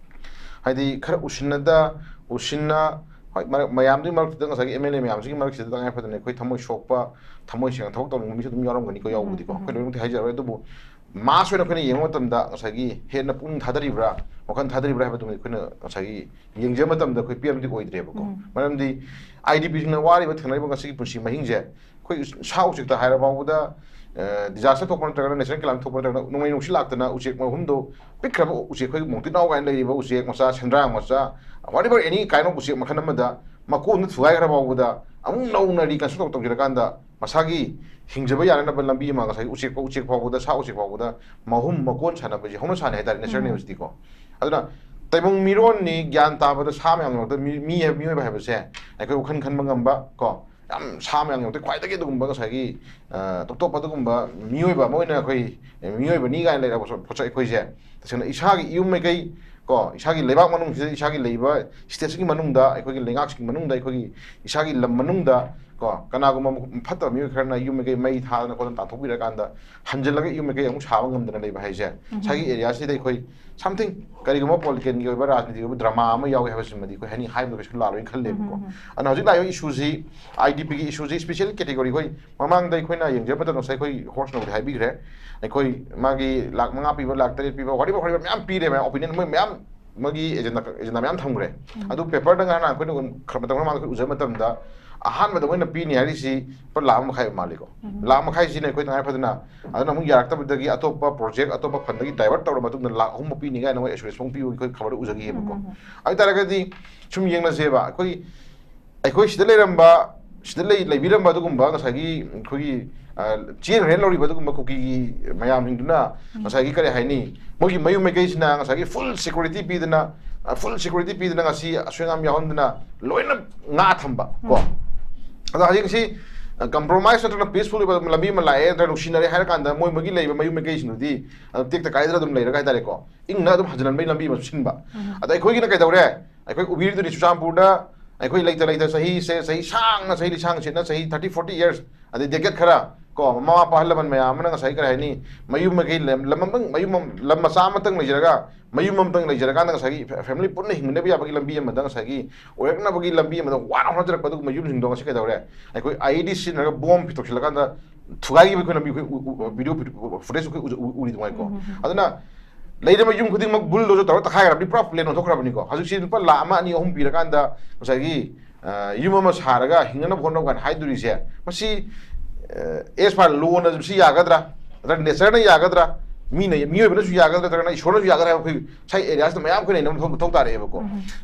ꯍꯥꯏꯗꯤ ꯈꯔ ꯎꯁꯤꯟꯅꯗ ꯎꯁꯤꯟꯅ, ꯍꯣꯏ, ꯃꯔꯛ ꯃꯌꯥꯝꯗꯨꯒꯤ ꯃꯔꯛꯇꯨꯗ ꯉꯁꯥꯏꯒꯤ ꯑꯦꯝ ꯑꯦꯜ ꯑꯦ ꯃꯌꯥꯝꯁꯤꯒꯤ ꯃꯔꯛꯁꯤꯗ ꯇꯉꯥꯏ ꯐꯗꯅ ꯑꯩꯈꯣꯏ ꯊꯃꯣꯏ ꯁꯣꯛꯄ, ꯊꯃꯣꯏ ꯁꯦꯡꯅ ꯊꯕꯛ ꯇꯧꯅꯤꯡꯕ ꯃꯤꯁꯨ ꯑꯗꯨꯝ ꯌꯥꯎꯔꯝꯒꯅꯤꯀꯣ꯫ ꯎꯝ, ꯌꯥꯎꯕꯨꯗꯤꯀꯣ ꯎꯝ꯫ ꯑꯩꯈꯣꯏ ꯂꯣꯏꯅꯃꯛꯇꯤ ꯍꯥꯏꯖꯔꯣꯏ, ꯑꯗꯨꯕꯨ ꯃꯥꯁ ꯑꯣꯏꯅ ꯑꯩꯈꯣꯏꯅ ꯌꯦꯡꯕ ꯃꯇꯝꯗ ꯉꯁꯥꯏꯒꯤ ꯍꯦꯟꯅ ꯄꯨꯛꯅꯤꯡ ꯊꯥꯗꯔꯤꯕ꯭ꯔꯥ, ꯋꯥꯈꯜ ꯊꯥꯗꯔꯤꯕ꯭ꯔꯥ ꯍꯥꯏꯕꯗꯨꯃꯗꯤ ꯑꯩꯈꯣꯏꯅ ꯉꯁꯥꯏꯒꯤ ꯌꯦꯡꯖꯕ ꯃꯇꯝꯗ ꯑꯩꯈꯣꯏ ꯄꯤꯛ ꯑꯃꯗꯤ ꯑꯣꯏꯗ꯭ꯔꯦꯕꯀꯣ꯫ ꯎꯝ꯫ ꯃꯔꯝꯗꯤ ꯑꯥꯏ ꯗꯤ ꯄꯤꯁꯤꯡꯅ ꯋꯥꯔꯤꯕ ꯊꯦꯡꯅꯔꯤꯕ ꯉꯁꯤꯒꯤ ꯄꯨꯟꯁꯤ ꯃꯍꯤꯡꯁꯦ, ꯑꯩꯈꯣꯏ ꯁꯥ ꯎꯆꯦꯛꯇ ꯍꯥꯏꯔ ꯐꯥꯎꯕꯗ, ꯑ, disaster ꯊꯣꯛꯄ ꯅꯠꯇ꯭ꯔꯒꯅ natural calamity ꯊꯣꯛꯄ ꯅꯠꯇ꯭ꯔꯒꯅ ꯅꯣꯡꯂꯩ ꯅꯨꯡꯁꯤꯠ ꯂꯥꯛꯇꯅ ꯎꯆꯦꯛ ꯃꯍꯨꯝꯗꯣ, ꯄꯤꯛꯈ꯭ꯔꯕ ꯎꯆꯦꯛ, ꯑꯩꯈꯣꯏꯒꯤ ꯃꯣꯡꯇꯤꯛ ꯅꯥꯎ ꯀꯥꯏꯅ ꯂꯩꯔꯤꯕ ꯎꯆꯦꯛ ꯃꯆꯥ, ꯁꯦꯟꯗ꯭ꯔꯥꯡ ꯃꯆꯥ, whatever any kind of ꯎꯆꯦꯛ ꯃꯈꯜ ꯑꯃꯗ ꯃꯀꯣꯟꯗꯨ ꯊꯨꯒꯥꯏꯈ꯭ꯔ ꯐꯥꯎꯕꯗ ꯑꯃꯨꯛ ꯅꯧꯅ reconstruct ꯇꯧ-, ꯇꯧꯖꯔꯀꯥꯟꯗ ꯃꯁꯥꯒꯤ ꯍꯤꯡꯖꯕ ꯌꯥꯅꯅꯕ ꯂꯝꯕꯤ ꯑꯃ ꯉꯁꯥꯏꯒꯤ ꯎꯆꯦꯛ, ꯎꯆꯦꯛ ꯐꯥꯎꯕꯗ, ꯁꯥ ꯎꯆꯦꯛ ꯐꯥꯎꯕꯗ ꯃꯍꯨꯝ ꯃꯀꯣꯟ ꯁꯥꯟꯅꯕꯁꯦ ꯍꯧꯅ ꯁꯥꯅꯤ ꯍꯥꯏꯇꯥꯔꯦ, natural ꯎꯝ꯫ ꯅꯦꯁꯇꯤꯀꯣ꯫ ꯑꯗꯨꯅ ꯇꯥꯏꯕꯪ ꯃꯤꯔꯣꯟꯅꯤ, ꯒ꯭ꯌꯥꯟ ꯇꯥꯕꯗ ꯁꯥ ꯃꯌꯥꯝꯒꯤ ꯃꯔꯛꯇ ꯃꯤ, ꯃꯤ ꯍꯥꯏꯕ, ꯃꯤꯑꯣꯏꯕ ꯍꯥꯏꯕꯁꯦ ꯑꯩꯈꯣꯏ ꯋꯥꯈꯜ ꯈꯟꯕ ꯉꯝꯕ ꯀꯣ, ꯌꯥꯝ ꯁꯥ ꯃꯌꯥꯝꯒꯤ ꯃꯔꯛꯇ ꯈ꯭ꯋꯥꯏꯗꯒꯤ ꯑꯗꯨꯒꯨꯝꯕ ꯉꯁꯥꯏꯒꯤ, ꯑ, ꯇꯣꯞ ꯇꯣꯞꯄ ꯑꯗꯨꯒꯨꯝꯕ ꯃꯤꯑꯣꯏꯕ ꯑꯃ ꯑꯣꯏꯅ ꯑꯩꯈꯣꯏ ꯃꯤꯑꯣꯏꯕꯅꯤ ꯀꯥꯏꯅ ꯂꯩꯔꯛꯄ ꯄꯣꯠꯁꯛ ꯑꯩꯈꯣꯏꯁꯦ ꯇꯁꯦꯡꯅ ꯏꯁꯥꯒꯤ ꯏꯌꯨꯝ ꯃꯩꯀꯩ ꯀꯣ, ꯏꯁꯥꯒꯤ ꯂꯩꯕꯥꯛ ꯃꯅꯨꯡꯁꯤꯗ, ꯏꯁꯥꯒꯤ ꯂꯩꯕ stateꯁꯤꯒꯤ ꯃꯅꯨꯡꯗ, ꯑꯩꯈꯣꯏꯒꯤ ꯂꯩꯉꯥꯛꯁꯤꯒꯤ ꯃꯅꯨꯡꯗ, ꯑꯩꯈꯣꯏꯒꯤ ꯏꯁꯥꯒꯤ ꯂꯝ ꯃꯅꯨꯡꯗ ꯀꯣ, ꯀꯅꯥꯒꯨꯝꯕ ꯐꯠꯇꯕ ꯃꯤꯑꯣꯏ ꯈꯔꯅ ꯌꯨꯝ ꯃꯩꯀꯩ ꯃꯩ ꯊꯥꯗꯅ ꯈꯣꯠꯇꯅ ꯇꯥꯟꯊꯣꯛꯄꯤꯔꯀꯥꯟꯗ ꯍꯟꯖꯤꯜꯂꯒ ꯌꯨꯝ ꯃꯩꯀꯩ ꯑꯃꯨꯛ ꯁꯥꯕ ꯉꯝꯗꯅ ꯂꯩꯕ ꯍꯥꯏꯁꯦ, ꯎꯝ꯫ ꯉꯁꯥꯏꯒꯤ areaꯁꯤꯗ ꯑꯩꯈꯣꯏ something ꯀꯔꯤꯒꯨꯝꯕ politicalꯒꯤ ꯑꯣꯏꯕ, ꯔꯥꯖꯅꯤꯇꯤꯒꯤ ꯑꯣꯏꯕ drama ꯑꯃ ꯌꯥꯎꯏ ꯍꯥꯏꯕꯁꯤꯃꯗꯤ ꯑꯩꯈꯣꯏ ꯍꯥꯏꯅꯤꯡ, ꯍꯥꯏꯕꯗ ꯀꯩꯁꯨ ꯂꯥꯜꯂꯣꯏꯅ ꯈꯜꯂꯦꯕꯀꯣ꯫ ꯎꯝ, ꯎꯝ, ꯎꯝ꯫ ꯑꯗꯨꯅ ꯍꯧꯖꯤꯛ ꯂꯥꯛꯏꯕ issueꯁꯤ, ꯑꯥꯏ ꯗꯤ ꯄꯤꯒꯤ issueꯁꯤ, special category, ꯑꯩꯈꯣꯏ ꯃꯃꯥꯡꯗ ꯑꯩꯈꯣꯏꯅ ꯌꯦꯡꯖꯕ ꯃꯇꯝꯗ ꯉꯁꯥꯏ ꯑꯩꯈꯣꯏ host ꯅꯕꯨꯗꯤ ꯍꯥꯏꯕꯤꯈ꯭ꯔꯦ, ꯑꯩꯈꯣꯏ ꯃꯥꯒꯤ ꯂꯥꯛ ꯃꯉꯥ ꯄꯤꯕ, ꯂꯥꯛ ꯇꯔꯦꯠ ꯄꯤꯕ, whatever, whatever ꯃꯌꯥꯝ ꯄꯤꯔꯦ, ꯃꯌꯥꯝ opinion ꯃꯣꯏ ꯃꯌꯥꯝ ꯃꯣꯏꯒꯤ agenda, agenda ꯃꯌꯥꯝ ꯊꯝꯈ꯭ꯔꯦ꯫ ꯎꯝ꯫ ꯑꯗꯨ paperꯗ ꯉꯔꯥꯡ ꯑꯩꯈꯣꯏꯅ ꯈꯔ ꯃꯇꯝ ꯈꯔ ꯃꯃꯥꯡꯗ ꯑꯩꯈꯣꯏ ꯎꯖꯕ ꯃꯇꯝꯗ ꯑꯍꯥꯟꯕꯗ ꯃꯣꯏꯅ ꯄꯤꯅꯤ ꯍꯥꯏꯔꯤꯁꯤ ꯂꯨꯄꯥ ꯂꯥꯛ ꯑꯃ ꯃꯈꯥꯏ ꯑꯣꯏꯕ ꯃꯥꯜꯂꯤꯀꯣ꯫ ꯎꯝ꯫ ꯂꯥꯛ ꯃꯈꯥꯏꯁꯤꯅ ꯑꯩꯈꯣꯏ ꯇꯉꯥꯏ ꯐꯗꯅ ꯑꯗꯨꯅ ꯑꯃꯨꯛ ꯌꯥꯔꯛꯇꯕꯗꯒꯤ ꯑꯇꯣꯞꯄ project, ꯑꯇꯣꯞꯄ fundꯗꯒꯤ divert ꯇꯧꯔ ꯃꯇꯨꯡꯗ ꯂꯥꯛ ꯑꯍꯨꯝ ꯄꯤꯅꯤ ꯀꯥꯏꯅ ꯃꯣꯏ assurance ꯑꯃ ꯄꯤꯕꯒꯤ ꯑꯩꯈꯣꯏ ꯈꯕꯔꯗ ꯎꯖꯈꯤꯑꯕꯀꯣ꯫ ꯎꯝ, ꯎꯝ, ꯎꯝ꯫ ꯑꯗꯨ ꯑꯣꯏꯇꯥꯔꯒꯗꯤ ꯁꯨꯝ ꯌꯦꯡꯅꯁꯦꯕ, ꯑꯩꯈꯣꯏ ꯑꯩꯈꯣꯏ ꯁꯤꯗ ꯂꯩꯔꯝꯕ, ꯁꯤꯗ ꯂꯩ-, ꯂꯩꯕꯤꯔꯝꯕ ꯑꯗꯨꯒꯨꯝꯕ ꯉꯁꯥꯏꯒꯤ ꯑꯩꯈꯣꯏꯒꯤ, ꯑ, ꯆꯦꯟꯈ꯭ꯔꯦꯅ ꯂꯧꯔꯤꯕ ꯑꯗꯨꯒꯨꯝꯕ ꯀꯨꯀꯤꯒꯤ ꯃꯌꯥꯝꯁꯤꯡꯗꯨꯅ ꯎꯝ꯫ ꯉꯁꯥꯏꯒꯤ ꯀꯔꯤ ꯍꯥꯏꯅꯤ, ꯃꯣꯏꯒꯤ ꯃꯌꯨꯝ ꯃꯥꯏꯀꯩꯁꯤꯅ ꯉꯁꯥꯏꯒꯤ full security ꯄꯤꯗꯅ, ꯑ, full security ꯄꯤꯗꯅ ꯉꯁꯤ ꯑꯁꯣꯏ ꯑꯉꯥꯝ ꯌꯥꯎꯍꯟꯗꯅ ꯂꯣꯏꯅ ꯉꯥ ꯊꯝꯕ ꯀꯣ꯫ ꯎꯝ꯫ ꯑꯗꯣ ꯍꯧꯖꯤꯛꯁꯤ, ꯑ, compromise ꯅꯠꯇ꯭ꯔꯒ peaceful ꯑꯣꯏꯕ ꯂꯝꯕꯤ ꯑꯃ ꯂꯥꯛꯑꯦ ꯅꯠꯇ꯭ꯔꯒ ꯅꯨꯡꯁꯤꯅꯔꯦ ꯍꯥꯏꯔ ꯀꯥꯟꯗ ꯃꯣꯏ ꯃꯣꯏꯒꯤ ꯂꯩꯔꯤꯕ ꯃꯌꯨꯝ ꯃꯥꯏꯀꯩꯁꯤꯡꯗꯨꯗꯤ ꯑꯗꯨꯝ ꯇꯦꯛꯇ ꯀꯥꯏꯗꯅ ꯑꯗꯨꯝ ꯂꯩꯔꯒ ꯍꯥꯏꯇꯥꯔꯦꯀꯣ, ꯏꯪꯅ ꯑꯗꯨꯝ ꯍꯟꯖꯤꯟꯍꯟꯕꯒꯤ ꯂꯝꯕꯤ ꯑꯃ ꯁꯤꯟꯕ꯫ ꯎꯝ꯫ ꯑꯗ ꯑꯩꯈꯣꯏꯒꯤꯅ ꯀꯩꯗꯧꯔꯦ? ꯑꯩꯈꯣꯏ ꯎꯕꯤꯔꯤꯗꯨꯅꯤ ꯆꯨꯔꯆꯥꯟꯄꯨꯔꯗ ꯑꯩꯈꯣꯏ ꯂꯩꯇ ꯂꯩꯇ ꯆꯍꯤꯁꯦ, ꯆꯍꯤ ꯁꯥꯡꯅ, ꯆꯍꯤ ꯂꯤꯁꯥꯡ ꯁꯤꯠꯅ, ꯆꯍꯤ thirty forty years, ꯑꯗꯩ decade ꯈꯔ ꯀꯣ, ꯃꯃꯥ ꯃꯄꯥ ꯑꯍꯜ ꯂꯃꯟ ꯃꯌꯥꯝ ꯑꯃꯅ ꯉꯁꯥꯏ ꯀꯔꯤ ꯍꯥꯏꯅꯤ, ꯃꯌꯨꯝ ꯃꯀꯩ ꯂꯝ, ꯂꯝ ꯑꯃ-, ꯃꯌꯨꯝ ꯑꯃ-, ꯂꯝ ꯃꯆꯥ ꯑꯃꯇꯪ ꯂꯩꯖꯔꯒ ꯃꯌꯨꯝ ꯑꯃꯇꯪ ꯂꯩꯖꯔꯀꯥꯟꯗ ꯉꯁꯥꯏꯒꯤ ꯐꯦ- family ꯄꯨꯟꯅ ꯍꯤꯡꯃꯤꯟꯅꯕ ꯌꯥꯕꯒꯤ ꯂꯝꯕꯤ ꯑꯃꯗ ꯉꯁꯥꯏꯒꯤ ꯑꯣꯏꯔꯛꯅꯕꯒꯤ ꯂꯝꯕꯤ ꯑꯃꯗ ꯋꯥꯅ ꯍꯣꯠꯅꯖꯔꯛꯄ ꯑꯗꯨꯒꯨꯝꯕ ꯌꯨꯝꯁꯤꯡꯗꯣ ꯉꯁꯤ ꯀꯩꯗꯧꯔꯦ? ꯑꯩꯈꯣꯏ IED ꯁꯤꯖꯤꯟꯅꯔꯒ ꯕꯣꯝ ꯄꯤꯊꯣꯛꯁꯤꯜꯂꯀꯥꯟꯗ ꯊꯨꯒꯥꯏꯈꯤꯕ ꯑꯩꯈꯣꯏ ꯂꯝꯕꯤ ꯑꯩꯈꯣꯏ video footage ꯑꯩꯈꯣꯏ ꯎꯖ- ꯎ- ꯎꯔꯤꯗꯨꯉꯥꯏꯀꯣ꯫ ꯑꯗꯨꯅ ꯂꯩꯔꯤꯕ ꯌꯨꯝ ꯈꯨꯗꯤꯡꯃꯛ bulldozer ꯇꯧꯔꯒ ꯇꯛꯈꯥꯏꯈ꯭ꯔꯕꯗꯤ ꯄꯨꯔꯥ plan ꯑꯣꯟꯊꯣꯛꯈ꯭ꯔꯕꯅꯤꯀꯣ꯫ ꯍꯧꯖꯤꯛꯁꯤ ꯂꯨꯄꯥ ꯂꯥꯈ ꯑꯃ, ꯑꯅꯤ, ꯑꯍꯨꯝ ꯄꯤꯔꯀꯥꯟꯗ ꯉꯁꯥꯏꯒꯤ ꯑ, ꯌꯨꯝ ꯑꯃ ꯁꯥꯔꯒ ꯍꯤꯡꯅꯅꯕ ꯍꯣꯠꯅꯧ ꯀꯥꯏꯅ ꯍꯥꯏꯗꯣꯔꯤꯁꯦ, ꯃꯁꯤ ꯑꯦꯁ ꯄꯥꯔ ꯂꯣꯅ ꯁꯤ ꯌꯥꯒꯗ꯭ꯔꯥ, ꯅꯠꯇ꯭ꯔꯒ ꯅꯦꯆꯔꯅ ꯌꯥꯒꯗ꯭ꯔꯥ, ꯃꯤꯅ, ꯃꯤꯑꯣꯏꯕꯅꯁꯨ ꯌꯥꯒꯗ꯭ꯔꯥ, ꯅꯠꯇ꯭ꯔꯒꯅ ꯏꯁꯣꯔꯅꯁꯨ ꯌꯥꯒꯗ꯭ꯔꯥ ꯍꯥꯏꯕ ꯑꯩꯈꯣꯏ ꯁꯥꯏ ꯑꯦꯔꯤꯌꯥꯁꯤꯗ ꯃꯌꯥꯝ ꯑꯩꯈꯣꯏꯅ ꯅꯩꯅꯕ ꯃꯊꯧ ꯃꯊꯧ ꯇꯥꯔꯛꯑꯦꯕꯀꯣ꯫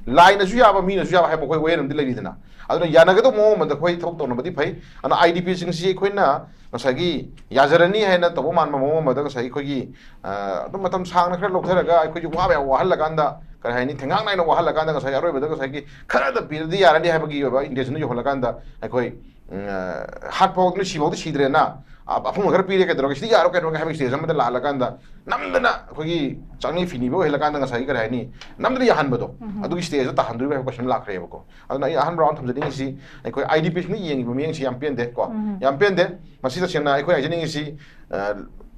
ꯂꯥꯏꯅꯁꯨ ꯌꯥꯕ, ꯃꯤꯅꯁꯨ ꯌꯥꯕ ꯍꯥꯏꯕ ꯑꯩꯈꯣꯏ ꯋꯥꯌꯦꯜ ꯑꯃꯗꯤ ꯂꯩꯔꯤꯗꯅ꯫ ꯑꯗꯨꯅ ꯌꯥꯅꯒꯗꯧꯕ ꯃꯑꯣꯡ ꯑꯃꯗ ꯑꯩꯈꯣꯏ ꯊꯕꯛ ꯇꯧꯅꯕꯗꯤ ꯐꯩ꯫ ꯑꯗꯨꯅ IDPꯁꯤꯡꯁꯤ ꯑꯩꯈꯣꯏꯅ ꯉꯁꯥꯏꯒꯤ ꯌꯥꯖꯔꯅꯤ ꯍꯥꯏꯅ ꯇꯧꯕ ꯃꯥꯟꯕ ꯃꯑꯣꯡ ꯑꯃꯗ ꯉꯁꯥꯏꯒꯤ ꯑꯩꯈꯣꯏꯒꯤ ꯑ, ꯑꯗꯨꯝ ꯃꯇꯝ ꯁꯥꯡꯅ ꯈꯔ ꯂꯧꯊꯔꯒ ꯑꯩꯈꯣꯏꯒꯤ ꯋꯥꯕ ꯌꯥꯝ ꯋꯥꯍꯜꯂꯀꯥꯟꯗ, ꯀꯔꯤ ꯍꯥꯏꯅꯤ, ꯊꯦꯡꯉꯥꯡ ꯅꯥꯏꯅ ꯋꯥꯍꯜꯂꯀꯥꯟꯗ ꯉꯁꯥꯏꯒꯤ ꯑꯔꯣꯏꯕꯗ ꯉꯁꯥꯏꯒꯤ ꯈꯔꯗ ꯄꯤꯔꯗꯤ ꯌꯥꯔꯅꯤ ꯍꯥꯏꯕꯒꯤ ꯑꯣꯏꯕ intentionꯗ ꯌꯧꯍꯜꯂꯀꯥꯟꯗ ꯑꯩꯈꯣꯏ, ꯎꯝ, ꯑ, ꯍꯥꯠꯐꯥꯎꯗꯤ ꯁꯤꯐꯥꯎꯗꯤ ꯁꯤꯗ꯭ꯔꯦꯅ, ꯑ, ꯑꯐꯨꯝꯕ ꯈꯔ ꯄꯤꯔꯦ, ꯀꯩꯗꯧꯔꯒꯦ, ꯁꯤꯗꯤ ꯌꯥꯔꯣꯏ ꯀꯩꯅꯣꯒ ꯍꯥꯏꯕꯒꯤ stage ꯑꯃꯗ ꯂꯥꯛꯍꯜꯂꯀꯥꯟꯗ ꯅꯝꯗꯅ ꯑꯩꯈꯣꯏꯒꯤ ꯆꯪꯅꯤ ꯐꯤꯅꯤꯕ ꯑꯣꯏꯍꯜꯂꯀꯥꯟꯗ ꯉꯁꯥꯏꯒꯤ, ꯀꯔꯤ ꯍꯥꯏꯅꯤ, ꯅꯝꯗꯅ ꯌꯥꯍꯟꯕꯗꯣ, ꯑꯗꯨꯒꯤ stageꯇ ꯇꯥꯍꯟꯗꯣꯔꯤꯕ ꯍꯥꯏꯕ question ꯂꯥꯛꯈ꯭ꯔꯦꯕꯀꯣ꯫ ꯑꯗꯨꯅ ꯑꯩ ꯑꯍꯥꯟꯕ round ꯊꯝꯖꯅꯤꯡꯉꯤꯁꯤ, ꯑꯩꯈꯣꯏ IDPꯁꯤꯡꯅ ꯌꯦꯡꯉꯤꯕ ꯃꯤꯠꯌꯦꯡꯁꯤ ꯌꯥꯝ ꯄꯦꯟꯗꯦ ꯀꯣ꯫ ꯌꯥꯝ ꯄꯦꯟꯗꯦ꯫ ꯃꯁꯤ ꯇꯁꯦꯡꯅ ꯑꯩꯈꯣꯏ ꯍꯥꯏꯖꯅꯤꯡꯉꯤꯁꯤ, ꯑ,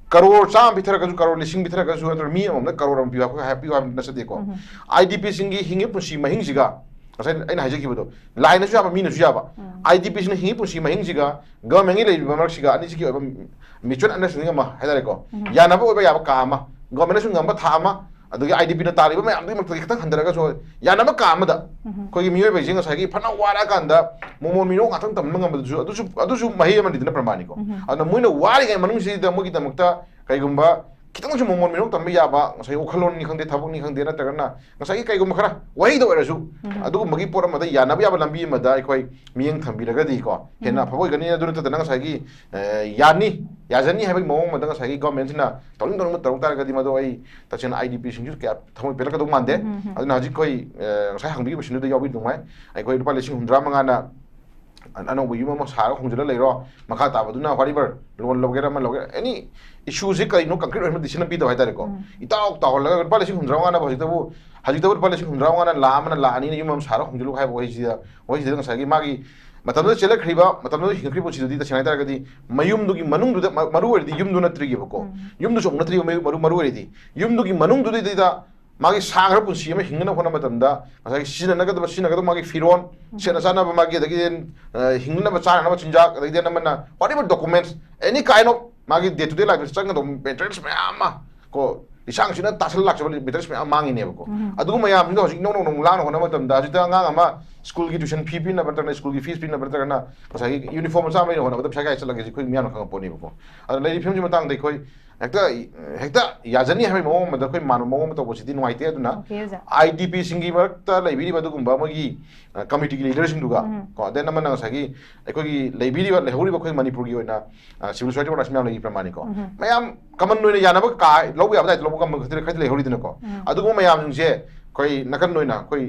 ꯀꯔꯣꯔ ꯆꯥꯝꯃ ꯄꯤꯊꯔꯒꯁꯨ, ꯀꯔꯣꯔ ꯂꯤꯁꯤꯡ ꯄꯤꯊꯔꯒꯁꯨ, ꯅꯠꯇ꯭ꯔꯒ ꯃꯤ ꯑꯃꯃꯝꯗ ꯀꯔꯣꯔ ꯑꯃ ꯄꯤꯌꯨ ꯍꯥꯏꯕ, ꯄꯤꯌꯨ ꯍꯥꯏꯕ ꯅꯠꯆꯗꯦꯀꯣ꯫ IDPꯁꯤꯡꯒꯤ ꯍꯤꯡꯉꯤꯕ ꯄꯨꯟꯁꯤ ꯃꯍꯤꯡꯁꯤꯒ, ꯉꯁꯥꯏ ꯑꯩꯅ ꯍꯥꯏꯖꯈꯤꯕꯗꯣ, ꯂꯥꯏꯅꯁꯨ ꯌꯥꯕ, ꯃꯤꯅꯁꯨ ꯌꯥꯕ꯫ IDPꯁꯤꯡꯅ ꯍꯤꯡꯉꯤꯕ ꯄꯨꯟꯁꯤ ꯃꯍꯤꯡꯁꯤꯒ governmentꯒꯤ ꯂꯩꯔꯤꯕ ꯃꯔꯛꯁꯤꯒ ꯑꯅꯤꯁꯤꯒꯤ ꯑꯣꯏꯕ mutual understanding ꯑꯃ ꯍꯥꯏꯇꯥꯔꯦꯀꯣ, ꯌꯥꯅꯕ ꯑꯣꯏꯕ ꯌꯥꯕ ꯀꯥ ꯑꯃ, governmentꯅꯁꯨ ꯉꯝꯕ ꯊꯥ ꯑꯃ, ꯑꯗꯒꯤ IDPꯅ ꯇꯥꯔꯤꯕ ꯃꯌꯥꯝꯗꯨꯒꯤ ꯃꯔꯛꯇꯒꯤ ꯈꯤꯇꯪ ꯍꯟꯊꯔꯒꯁꯨ, ꯌꯥꯅꯕ ꯀꯥ ꯑꯃꯗ ꯑꯩꯈꯣꯏꯒꯤ ꯃꯤꯑꯣꯏꯕꯁꯤꯡ ꯉꯁꯥꯏꯒꯤ ꯐꯅ ꯋꯥꯔꯛꯑꯀꯥꯟꯗ ꯃꯣꯃꯣꯟ ꯃꯤꯅꯣꯛ ꯉꯥꯛꯇꯪ ꯇꯝꯕ ꯉꯝꯕꯗꯨꯁꯨ, ꯑꯗꯨꯁꯨ, ꯑꯗꯨꯁꯨ ꯃꯍꯩ ꯑꯃꯅꯤꯗꯅ, ꯄ꯭ꯔꯃꯥꯅꯤꯀꯣ꯫ ꯑꯗꯨꯅ ꯃꯣꯏꯅ ꯋꯥꯔꯤꯉꯩ ꯃꯅꯨꯡꯁꯤꯗ ꯃꯣꯏꯒꯤꯗꯃꯛꯇ ꯀꯩꯒꯨꯝꯕ ꯈꯤꯇꯪꯁꯨ ꯃꯣꯃꯣꯟ ꯃꯤꯅꯣꯛ ꯇꯝꯕ ꯌꯥꯕ, ꯉꯁꯥꯏ ꯋꯥꯈꯜꯂꯣꯟꯅꯤ ꯈꯪꯗꯦ, ꯊꯕꯛꯅꯤ ꯈꯪꯗꯦ, ꯅꯠꯇ꯭ꯔꯒꯅ ꯉꯁꯥꯏꯒꯤ ꯀꯩꯒꯨꯝꯕ ꯈꯔ ꯋꯥꯍꯩꯗ ꯑꯣꯏꯔꯁꯨ ꯑꯗꯨꯒꯨꯝꯕꯒꯤ ꯄꯣꯠ ꯑꯃꯗ ꯌꯥꯅꯕ ꯌꯥꯕ ꯂꯝꯕꯤ ꯑꯃꯗ ꯑꯩꯈꯣꯏ ꯃꯤꯠꯌꯦꯡ ꯊꯝꯕꯤꯔꯒꯗꯤꯀꯣ, ꯍꯦꯟꯅ ꯑꯐꯕ ꯑꯣꯏꯒꯅꯤ꯫ ꯑꯗꯨ ꯅꯠꯇꯗꯅ ꯉꯁꯥꯏꯒꯤ, ꯑ, ꯌꯥꯅꯤ, ꯌꯥꯖꯅꯤ ꯍꯥꯏꯕꯒꯤ ꯃꯑꯣꯡ ꯑꯃꯗ ꯉꯁꯥꯏꯒꯤ governmentꯁꯤꯅ ꯇꯧꯅꯤꯡ ꯇꯧꯅꯤꯡꯕ ꯇꯧꯔꯛ ꯇꯥꯔꯒꯗꯤ, ꯃꯗꯨ ꯑꯩ ꯇꯁꯦꯡꯅ IDPꯁꯤꯡꯁꯨ ꯀꯌꯥ ꯊꯃꯣꯏ ꯄꯦꯜꯂꯛꯀꯗꯧ ꯃꯥꯟꯗꯦ꯫ ꯑꯗꯨꯅ ꯍꯧꯖꯤꯛ ꯑꯩꯈꯣꯏ, ꯑ, ꯉꯁꯥꯏ ꯍꯪꯕꯤꯈꯤꯕꯁꯤꯡꯗꯨꯗ ꯌꯥꯎꯕꯤꯗꯨꯉꯥꯏ, ꯑꯩꯈꯣꯏ ꯂꯨꯄꯥ ꯂꯤꯁꯤꯡ ꯍꯨꯝꯗ꯭ꯔꯥ ꯃꯉꯥꯅ ꯑꯅꯧꯕ ꯌꯨꯝ ꯑꯃ ꯁꯥꯔꯒ ꯍꯣꯡꯖꯤꯜꯂ ꯂꯩꯔꯣ, ꯃꯈꯥ ꯇꯥꯕꯗꯨꯅ whatever, loan ꯂꯧꯒꯦꯔꯥ ꯑꯃ ꯂꯧꯒꯦꯔꯥ, any issueꯁꯦ ꯀꯔꯤꯅꯣ concrete ꯑꯣꯏꯕ decision ꯑꯃ ꯄꯤꯗꯕ ꯍꯥꯏꯇꯥꯔꯦꯀꯣ꯫ ꯏꯇꯥꯎ ꯇꯥꯎꯍꯜꯂꯒ ꯂꯨꯄꯥ ꯂꯤꯁꯤꯡ ꯍꯨꯝꯗ꯭ꯔꯥ ꯃꯉꯥꯅ ꯍꯧꯖꯤꯛꯇꯕꯨ, ꯍꯧꯖꯤꯛꯇꯕꯨ ꯂꯨꯄꯥ ꯂꯤꯁꯤꯡ ꯍꯨꯝꯗ꯭ꯔꯥ ꯃꯉꯥꯅ ꯂꯥꯈ ꯑꯃꯅ ꯂꯥꯈ ꯑꯅꯤꯅ ꯌꯨꯝ ꯑꯃ ꯁꯥꯔꯒ ꯍꯣꯡꯖꯤꯜꯂꯨ ꯍꯥꯏꯕ ꯋꯥꯍꯩꯁꯤꯗ, ꯋꯥꯍꯩꯁꯤꯗ ꯉꯁꯥꯏꯒꯤ ꯃꯥꯒꯤ ꯃꯇꯝꯗꯨꯗ ꯆꯦꯜꯂꯛꯈ꯭ꯔꯤꯕ, ꯃꯇꯝꯗꯨꯗ ꯍꯤꯡꯉꯛꯈ꯭ꯔꯤꯕ ꯄꯨꯟꯁꯤꯗꯨꯗꯤ ꯇꯁꯦꯡꯅ ꯍꯥꯏꯇꯥꯔꯒꯗꯤ ꯃꯌꯨꯝꯗꯨꯒꯤ ꯃꯅꯨꯡꯗꯨꯗ ꯃ-, ꯃꯔꯨ ꯑꯣꯏꯔꯤꯗꯤ ꯌꯨꯝꯗꯨ ꯅꯠꯇ꯭ꯔꯤꯕꯀꯣ꯫ ꯌꯨꯝꯗꯨꯁꯨ ꯑꯃꯨꯛ ꯅꯠꯇ꯭ꯔꯤꯕ ꯃꯔꯨ, ꯃꯔꯨ ꯑꯣꯏꯔꯤꯗꯤ ꯌꯨꯝꯗꯨꯒꯤ ꯃꯅꯨꯡꯗꯨꯗꯩꯗ ꯃꯥꯒꯤ ꯁꯥꯡꯈ꯭ꯔꯕ ꯄꯨꯟꯁꯤ ꯑꯃ ꯍꯤꯡꯅꯕ ꯍꯣꯠꯅꯕ ꯃꯇꯝꯗ ꯉꯁꯥꯏꯒꯤ ꯁꯤꯖꯤꯟꯅꯒꯗꯕ ꯁꯤꯖꯤꯟꯅꯒꯗꯕ ꯃꯥꯒꯤ ꯐꯤꯔꯣꯟ, ꯁꯦꯠꯅ ꯆꯥꯅꯕ, ꯃꯥꯒꯤ ꯑꯗꯒꯤ ꯑ, ꯍꯤꯡꯅꯕ ꯆꯥꯅꯅꯕ ꯆꯤꯟꯖꯥꯛ, ꯑꯗꯒꯤꯗꯤ ꯑꯅꯝꯕꯅ whatever documents, any kind of ꯃꯥꯒꯤ day to day life ꯇ ꯆꯪꯒꯗꯕ materials ꯃꯌꯥꯝ ꯑꯃ ꯀꯣ, ꯂꯤꯁꯥꯡꯁꯤꯠꯅ ꯇꯥꯁꯜꯂ ꯂꯥꯛꯆꯕ materials ꯃꯌꯥꯝ ꯃꯥꯡꯉꯤꯅꯦꯕꯀꯣ꯫ ꯑꯗꯨꯒꯨꯝꯕ ꯃꯌꯥꯝꯁꯤꯡꯗꯣ ꯍꯧꯖꯤꯛ ꯅꯧ ꯅꯧꯅ ꯑꯃꯨꯛ ꯂꯥꯡꯅ ꯍꯣꯠꯅꯕ ꯃꯇꯝꯗ, ꯍꯧꯖꯤꯛꯇ ꯑꯉꯥꯡ ꯑꯃ ꯁ꯭ꯀꯨꯜꯒꯤ tuition fee ꯄꯤꯅꯕ ꯅꯠꯇ꯭ꯔꯒꯅ ꯁ꯭ꯀꯨꯜꯒꯤ fees ꯄꯤꯅꯕ ꯅꯠꯇ꯭ꯔꯒꯅ ꯉꯁꯥꯏꯒꯤ uniform ꯃꯆꯥ ꯑꯃ ꯂꯩꯅ ꯍꯣꯠꯅꯕꯗ ꯄꯩꯁꯥ ꯀꯌꯥ ꯆꯠꯂꯒꯦ ꯁꯤ ꯑꯩꯈꯣꯏ ꯃꯤꯌꯥꯝꯅ ꯈꯪꯕ ꯄꯣꯠꯅꯦꯕꯀꯣ꯫ ꯑꯗꯨꯅ ꯂꯩꯔꯤꯕ ꯐꯤꯕꯝꯁꯤ ꯃꯇꯥꯡꯗ ꯑꯩꯈꯣꯏ ꯍꯦꯛꯇ ꯍꯦꯛꯇ ꯌꯥꯖꯅꯤ ꯍꯥꯏꯕꯒꯤ ꯃꯑꯣꯡ ꯑꯃꯗ ꯑꯩꯈꯣꯏ ꯃꯥꯟꯕ ꯃꯑꯣꯡ ꯑꯃ ꯇꯧꯕꯁꯤꯗꯤ ꯅꯨꯡꯉꯥꯏꯇꯦ꯫ ꯑꯗꯨꯅ Okay, ꯑꯣꯖꯥ꯫ IDP ꯁꯤꯡꯒꯤ ꯃꯔꯛꯇ ꯂꯩꯕꯤꯔꯤꯕ ꯑꯗꯨꯒꯨꯝꯕ ꯃꯣꯏꯒꯤ ꯑ, committee ꯒꯤ leader ꯁꯤꯡꯗꯨꯒ ꯎꯝ꯫ ꯀꯣ, then ꯑꯃꯅ ꯉꯁꯥꯏꯒꯤ ꯑꯩꯈꯣꯏꯒꯤ ꯂꯩꯕꯤꯔꯤꯕ, ꯂꯩꯍꯧꯔꯤꯕ ꯑꯩꯈꯣꯏ ꯃꯅꯤꯄꯨꯔꯒꯤ ꯑꯣꯏꯅ, ꯑ, civil society organization ꯃꯌꯥꯝ ꯂꯩꯔꯤ ꯄ꯭ꯔꯃꯥꯅꯤꯀꯣ꯫ ꯎꯝ꯫ ꯃꯌꯥꯝ common ꯑꯣꯏꯅ ꯌꯥꯅꯕ ꯀꯥ ꯂꯧꯕ ꯌꯥꯕ ꯑꯗꯥꯏꯗ ꯂꯧꯕ ꯉꯝꯕ ꯈꯔꯗꯤ, ꯈꯔꯗꯤ ꯂꯩꯍꯧꯔꯤꯗꯅꯀꯣ꯫ ꯎꯝ꯫ ꯑꯗꯨꯒꯨꯝꯕ ꯃꯌꯥꯝꯁꯤꯡꯁꯦ ꯑꯩꯈꯣꯏ ꯅꯥꯀꯟ ꯑꯣꯏꯅ ꯑꯩꯈꯣꯏ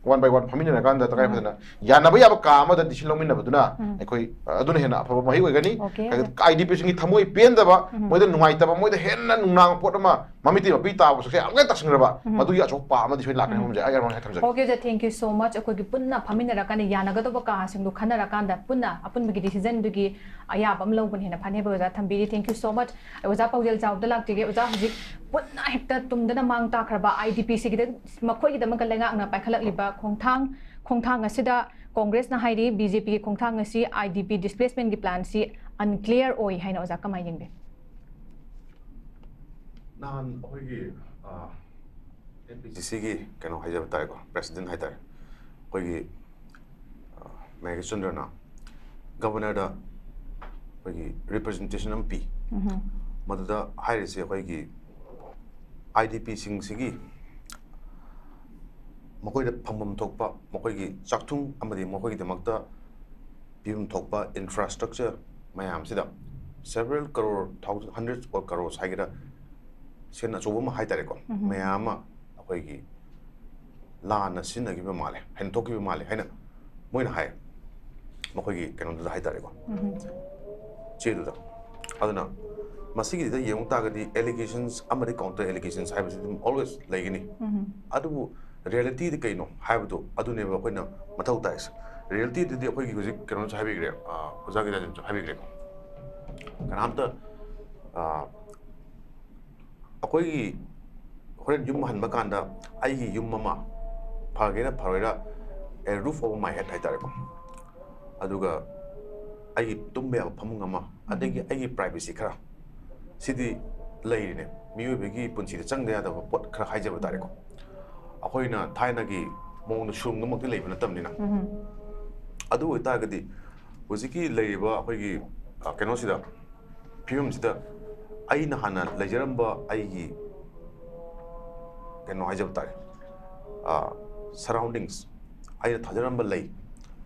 one by one ꯐꯝꯃꯤꯟꯅꯔꯀꯥꯟꯗ ꯇꯉꯥꯏ ꯎꯝ꯫ ꯐꯗꯅ ꯌꯥꯅꯕ ꯌꯥꯕ ꯀꯥ ꯑꯃꯗ decision ꯂꯧꯃꯤꯟꯅꯕꯗꯨꯅ ꯎꯝ꯫ ꯑꯩꯈꯣꯏ, ꯑ, ꯑꯗꯨꯅ ꯍꯦꯟꯅ ꯑꯐꯕ ꯃꯍꯩ ꯑꯣꯏꯒꯅꯤ꯫ Okay, ꯑꯗꯨ okay꯫ IDP ꯁꯤꯡꯒꯤ ꯊꯃꯣꯏ ꯄꯦꯟꯗꯕ, ꯎꯝ꯫ ꯃꯣꯏꯗ ꯅꯨꯡꯉꯥꯏꯇꯕ, ꯃꯣꯏꯗ ꯍꯦꯟꯅ ꯅꯨꯡꯅꯥꯡ ꯄꯣꯠ ꯑꯃ ꯃꯃꯤꯠꯇꯒꯤ ꯃꯄꯤ ꯇꯥꯕ ꯁꯛꯁꯦ ꯑꯃꯨꯛꯀ ꯇꯥꯁꯤꯟꯈ꯭ꯔꯕ, ꯎꯝ꯫ ꯃꯗꯨꯒꯤ ꯑꯆꯧꯕ ꯄꯥ ꯑꯃꯗꯤ ꯁꯣꯏ ꯂꯥꯛꯀꯅꯤ ꯎꯝ꯫ ꯍꯥꯏꯕꯁꯦ ꯑꯩ ꯑꯔꯣꯟ ꯍꯥꯏ ꯊꯝꯖꯒꯦ꯫ Okay, ꯑꯣꯖꯥ, thank you so much꯫ ꯑꯩꯈꯣꯏꯒꯤ ꯄꯨꯟꯅ ꯐꯝꯃꯤꯟꯅꯔꯀꯥꯟꯗ ꯌꯥꯅꯒꯗꯧꯕ ꯀꯥꯁꯤꯡꯗꯣ ꯈꯟꯅꯔꯀꯥꯟꯗ ꯄꯨꯟꯅ ꯑꯄꯨꯟꯕꯒꯤ decision ꯗꯨꯒꯤ ꯑꯌꯥꯕ ꯑꯃ ꯂꯧꯕꯅ ꯍꯦꯟꯅ ꯐꯅꯤ ꯍꯥꯏꯕ ꯑꯣꯖꯥ ꯊꯝꯕꯤꯔꯤ꯫ Thank you so much꯫ ꯑꯣꯖꯥ ꯄꯥꯎꯖꯦꯜ ꯆꯥꯎꯕꯗ ꯂꯥꯛꯆꯒꯦ꯫ ꯑꯣꯖꯥ, ꯍꯧꯖꯤꯛ ꯄꯨꯟꯅ ꯍꯦꯛꯇ ꯇꯨꯝꯗꯅ ꯃꯥꯡ ꯇꯥꯈ꯭ꯔꯕ IDP ꯁꯤꯒꯤꯗ ꯃꯈꯣꯏꯒꯤꯗꯃꯛꯇ ꯂꯩꯉꯥꯛꯅ ꯄꯥꯏꯈꯠꯂꯛꯂꯤꯕ ꯈꯣꯡꯊꯥꯡ, ꯈꯣꯡꯊꯥꯡ ꯑꯁꯤꯗ ꯀꯣꯡꯒ꯭ꯔꯦꯁꯅ ꯍꯥꯏꯔꯤ, BJP ꯒꯤ ꯈꯣꯡꯊꯥꯡ ꯑꯁꯤ IDP displacement ꯒꯤ plan ꯁꯤ unclear ꯑꯣꯏ ꯍꯥꯏꯅ ꯑꯣꯖꯥ ꯀꯃꯥꯏꯅ ꯌꯦꯡꯕꯤ? ꯅꯍꯥꯟ ꯑꯩꯈꯣꯏꯒꯤ, ꯑ, NPCC ꯒꯤ ꯀꯩꯅꯣ ꯍꯥꯏꯖꯕ ꯇꯥꯔꯦꯀꯣ, president ꯍꯥꯏꯇꯥꯔꯦ, ꯑꯩꯈꯣꯏꯒꯤ, ꯑ, ꯃꯦꯘꯆꯟꯗ꯭ꯔꯅ governor ꯗ ꯑꯩꯈꯣꯏꯒꯤ representation ꯑꯃ ꯄꯤ꯫ ꯎꯝꯍꯨꯝ꯫ ꯃꯗꯨꯗ ꯍꯥꯏꯔꯤꯁꯦ ꯑꯩꯈꯣꯏꯒꯤ IDP ꯁꯤꯡꯁꯤꯒꯤ ꯃꯈꯣꯏꯗ ꯐꯪꯐꯝ ꯊꯣꯛꯄ ꯃꯈꯣꯏꯒꯤ ꯆꯥꯛꯊꯨꯡ ꯑꯃꯗꯤ ꯃꯈꯣꯏꯒꯤꯗꯃꯛꯇ ꯄꯤꯐꯝ ꯊꯣꯛꯄ infrastructure ꯃꯌꯥꯝꯁꯤꯗ several crore, thousand, hundreds of crores ꯍꯥꯏꯒꯦꯔꯥ, ꯁꯦꯟ ꯑꯆꯧꯕ ꯑꯃ ꯍꯥꯏꯇꯥꯔꯦꯀꯣ, ꯎꯝꯍꯨꯝ꯫ ꯃꯌꯥꯝ ꯑꯃ ꯑꯩꯈꯣꯏꯒꯤ ꯂꯥꯟꯅ ꯁꯤꯖꯤꯟꯅꯈꯤꯕ ꯃꯥꯜꯂꯦ, ꯍꯦꯟꯊꯣꯛꯈꯤꯕ ꯃꯥꯜꯂꯦ ꯍꯥꯏꯅ ꯃꯣꯏꯅ ꯍꯥꯏ, ꯃꯈꯣꯏꯒꯤ ꯀꯩꯅꯣꯗꯨꯗ ꯍꯥꯏꯇꯥꯔꯦꯀꯣ, ꯎꯝꯍꯨꯝ꯫ ꯆꯦꯗꯨꯗ꯫ ꯑꯗꯨꯅ ꯃꯁꯤꯒꯤꯗ ꯌꯦꯡꯉꯨ ꯇꯥꯔꯒꯗꯤ allegations ꯑꯃꯗꯤ counter allegations ꯍꯥꯏꯕꯁꯤ ꯑꯗꯨꯝ always ꯂꯩꯒꯅꯤ꯫ ꯎꯝꯍꯨꯝ꯫ ꯑꯗꯨꯕꯨ reality ꯗꯤ ꯀꯩꯅꯣ ꯍꯥꯏꯕꯗꯣ ꯑꯗꯨꯅꯦꯕ ꯑꯩꯈꯣꯏꯅ ꯃꯊꯧ ꯇꯥꯏꯁꯦ꯫ Reality ꯗꯗꯤ ꯑꯩꯈꯣꯏꯒꯤ ꯍꯧꯖꯤꯛ ꯀꯩꯅꯣꯁꯨ ꯍꯥꯏꯕꯤꯈ꯭ꯔꯦ, ꯑ, ꯑꯣꯖꯥ ꯒꯤꯇꯥꯟꯖꯟꯁꯨ ꯍꯥꯏꯕꯤꯈ꯭ꯔꯦꯀꯣ꯫ ꯀꯅꯥꯝꯇ, ꯑ, ꯑꯩꯈꯣꯏꯒꯤ ꯍꯣꯔꯦꯟ ꯌꯨꯝ ꯍꯟꯕ ꯀꯥꯟꯗ ꯑꯩꯒꯤ ꯌꯨꯝ ꯑꯃ, ꯐꯒꯦꯔꯥ ꯐꯔꯣꯏꯔꯥ, a roof over my head ꯍꯥꯏꯇꯥꯔꯦꯀꯣ, ꯑꯗꯨꯒ ꯑꯩꯒꯤ ꯇꯨꯝꯕ ꯌꯥꯕ ꯐꯃꯨꯡ ꯑꯃ, ꯑꯗꯒꯤ ꯑꯩꯒꯤ privacy ꯈꯔ, ꯁꯤꯗꯤ ꯂꯩꯔꯤꯅꯦ꯫ ꯃꯤꯑꯣꯏꯕꯒꯤ ꯄꯨꯟꯁꯤꯗ ꯆꯪꯗ ꯌꯥꯗꯕ ꯄꯣꯠ ꯈꯔ ꯍꯥꯏꯖꯕ ꯇꯥꯔꯦꯀꯣ꯫ ꯑꯩꯈꯣꯏꯅ ꯊꯥꯏꯅꯒꯤ ꯃꯑꯣꯡꯗ ꯁꯨꯔꯨꯡꯗꯃꯛꯇꯤ ꯂꯩꯕ ꯅꯠꯇꯕꯅꯤꯅ꯫ ꯑꯗꯨ ꯑꯣꯏꯇꯥꯔꯒꯗꯤ ꯍꯧꯖꯤꯛꯀꯤ ꯂꯩꯔꯤꯕ ꯑꯩꯈꯣꯏꯒꯤ, ꯑ, ꯀꯩꯅꯣꯁꯤꯗ, ꯐꯤꯕꯝꯁꯤꯗ ꯑꯩꯅ ꯍꯥꯟꯅ ꯂꯩꯖꯔꯝꯕ ꯑꯩꯒꯤ, ꯀꯩꯅꯣ ꯍꯥꯏꯖꯕ ꯇꯥꯔꯦ, ꯑ, surroundings, ꯑꯩꯅ ꯊꯥꯖꯔꯝꯕ ꯂꯩ,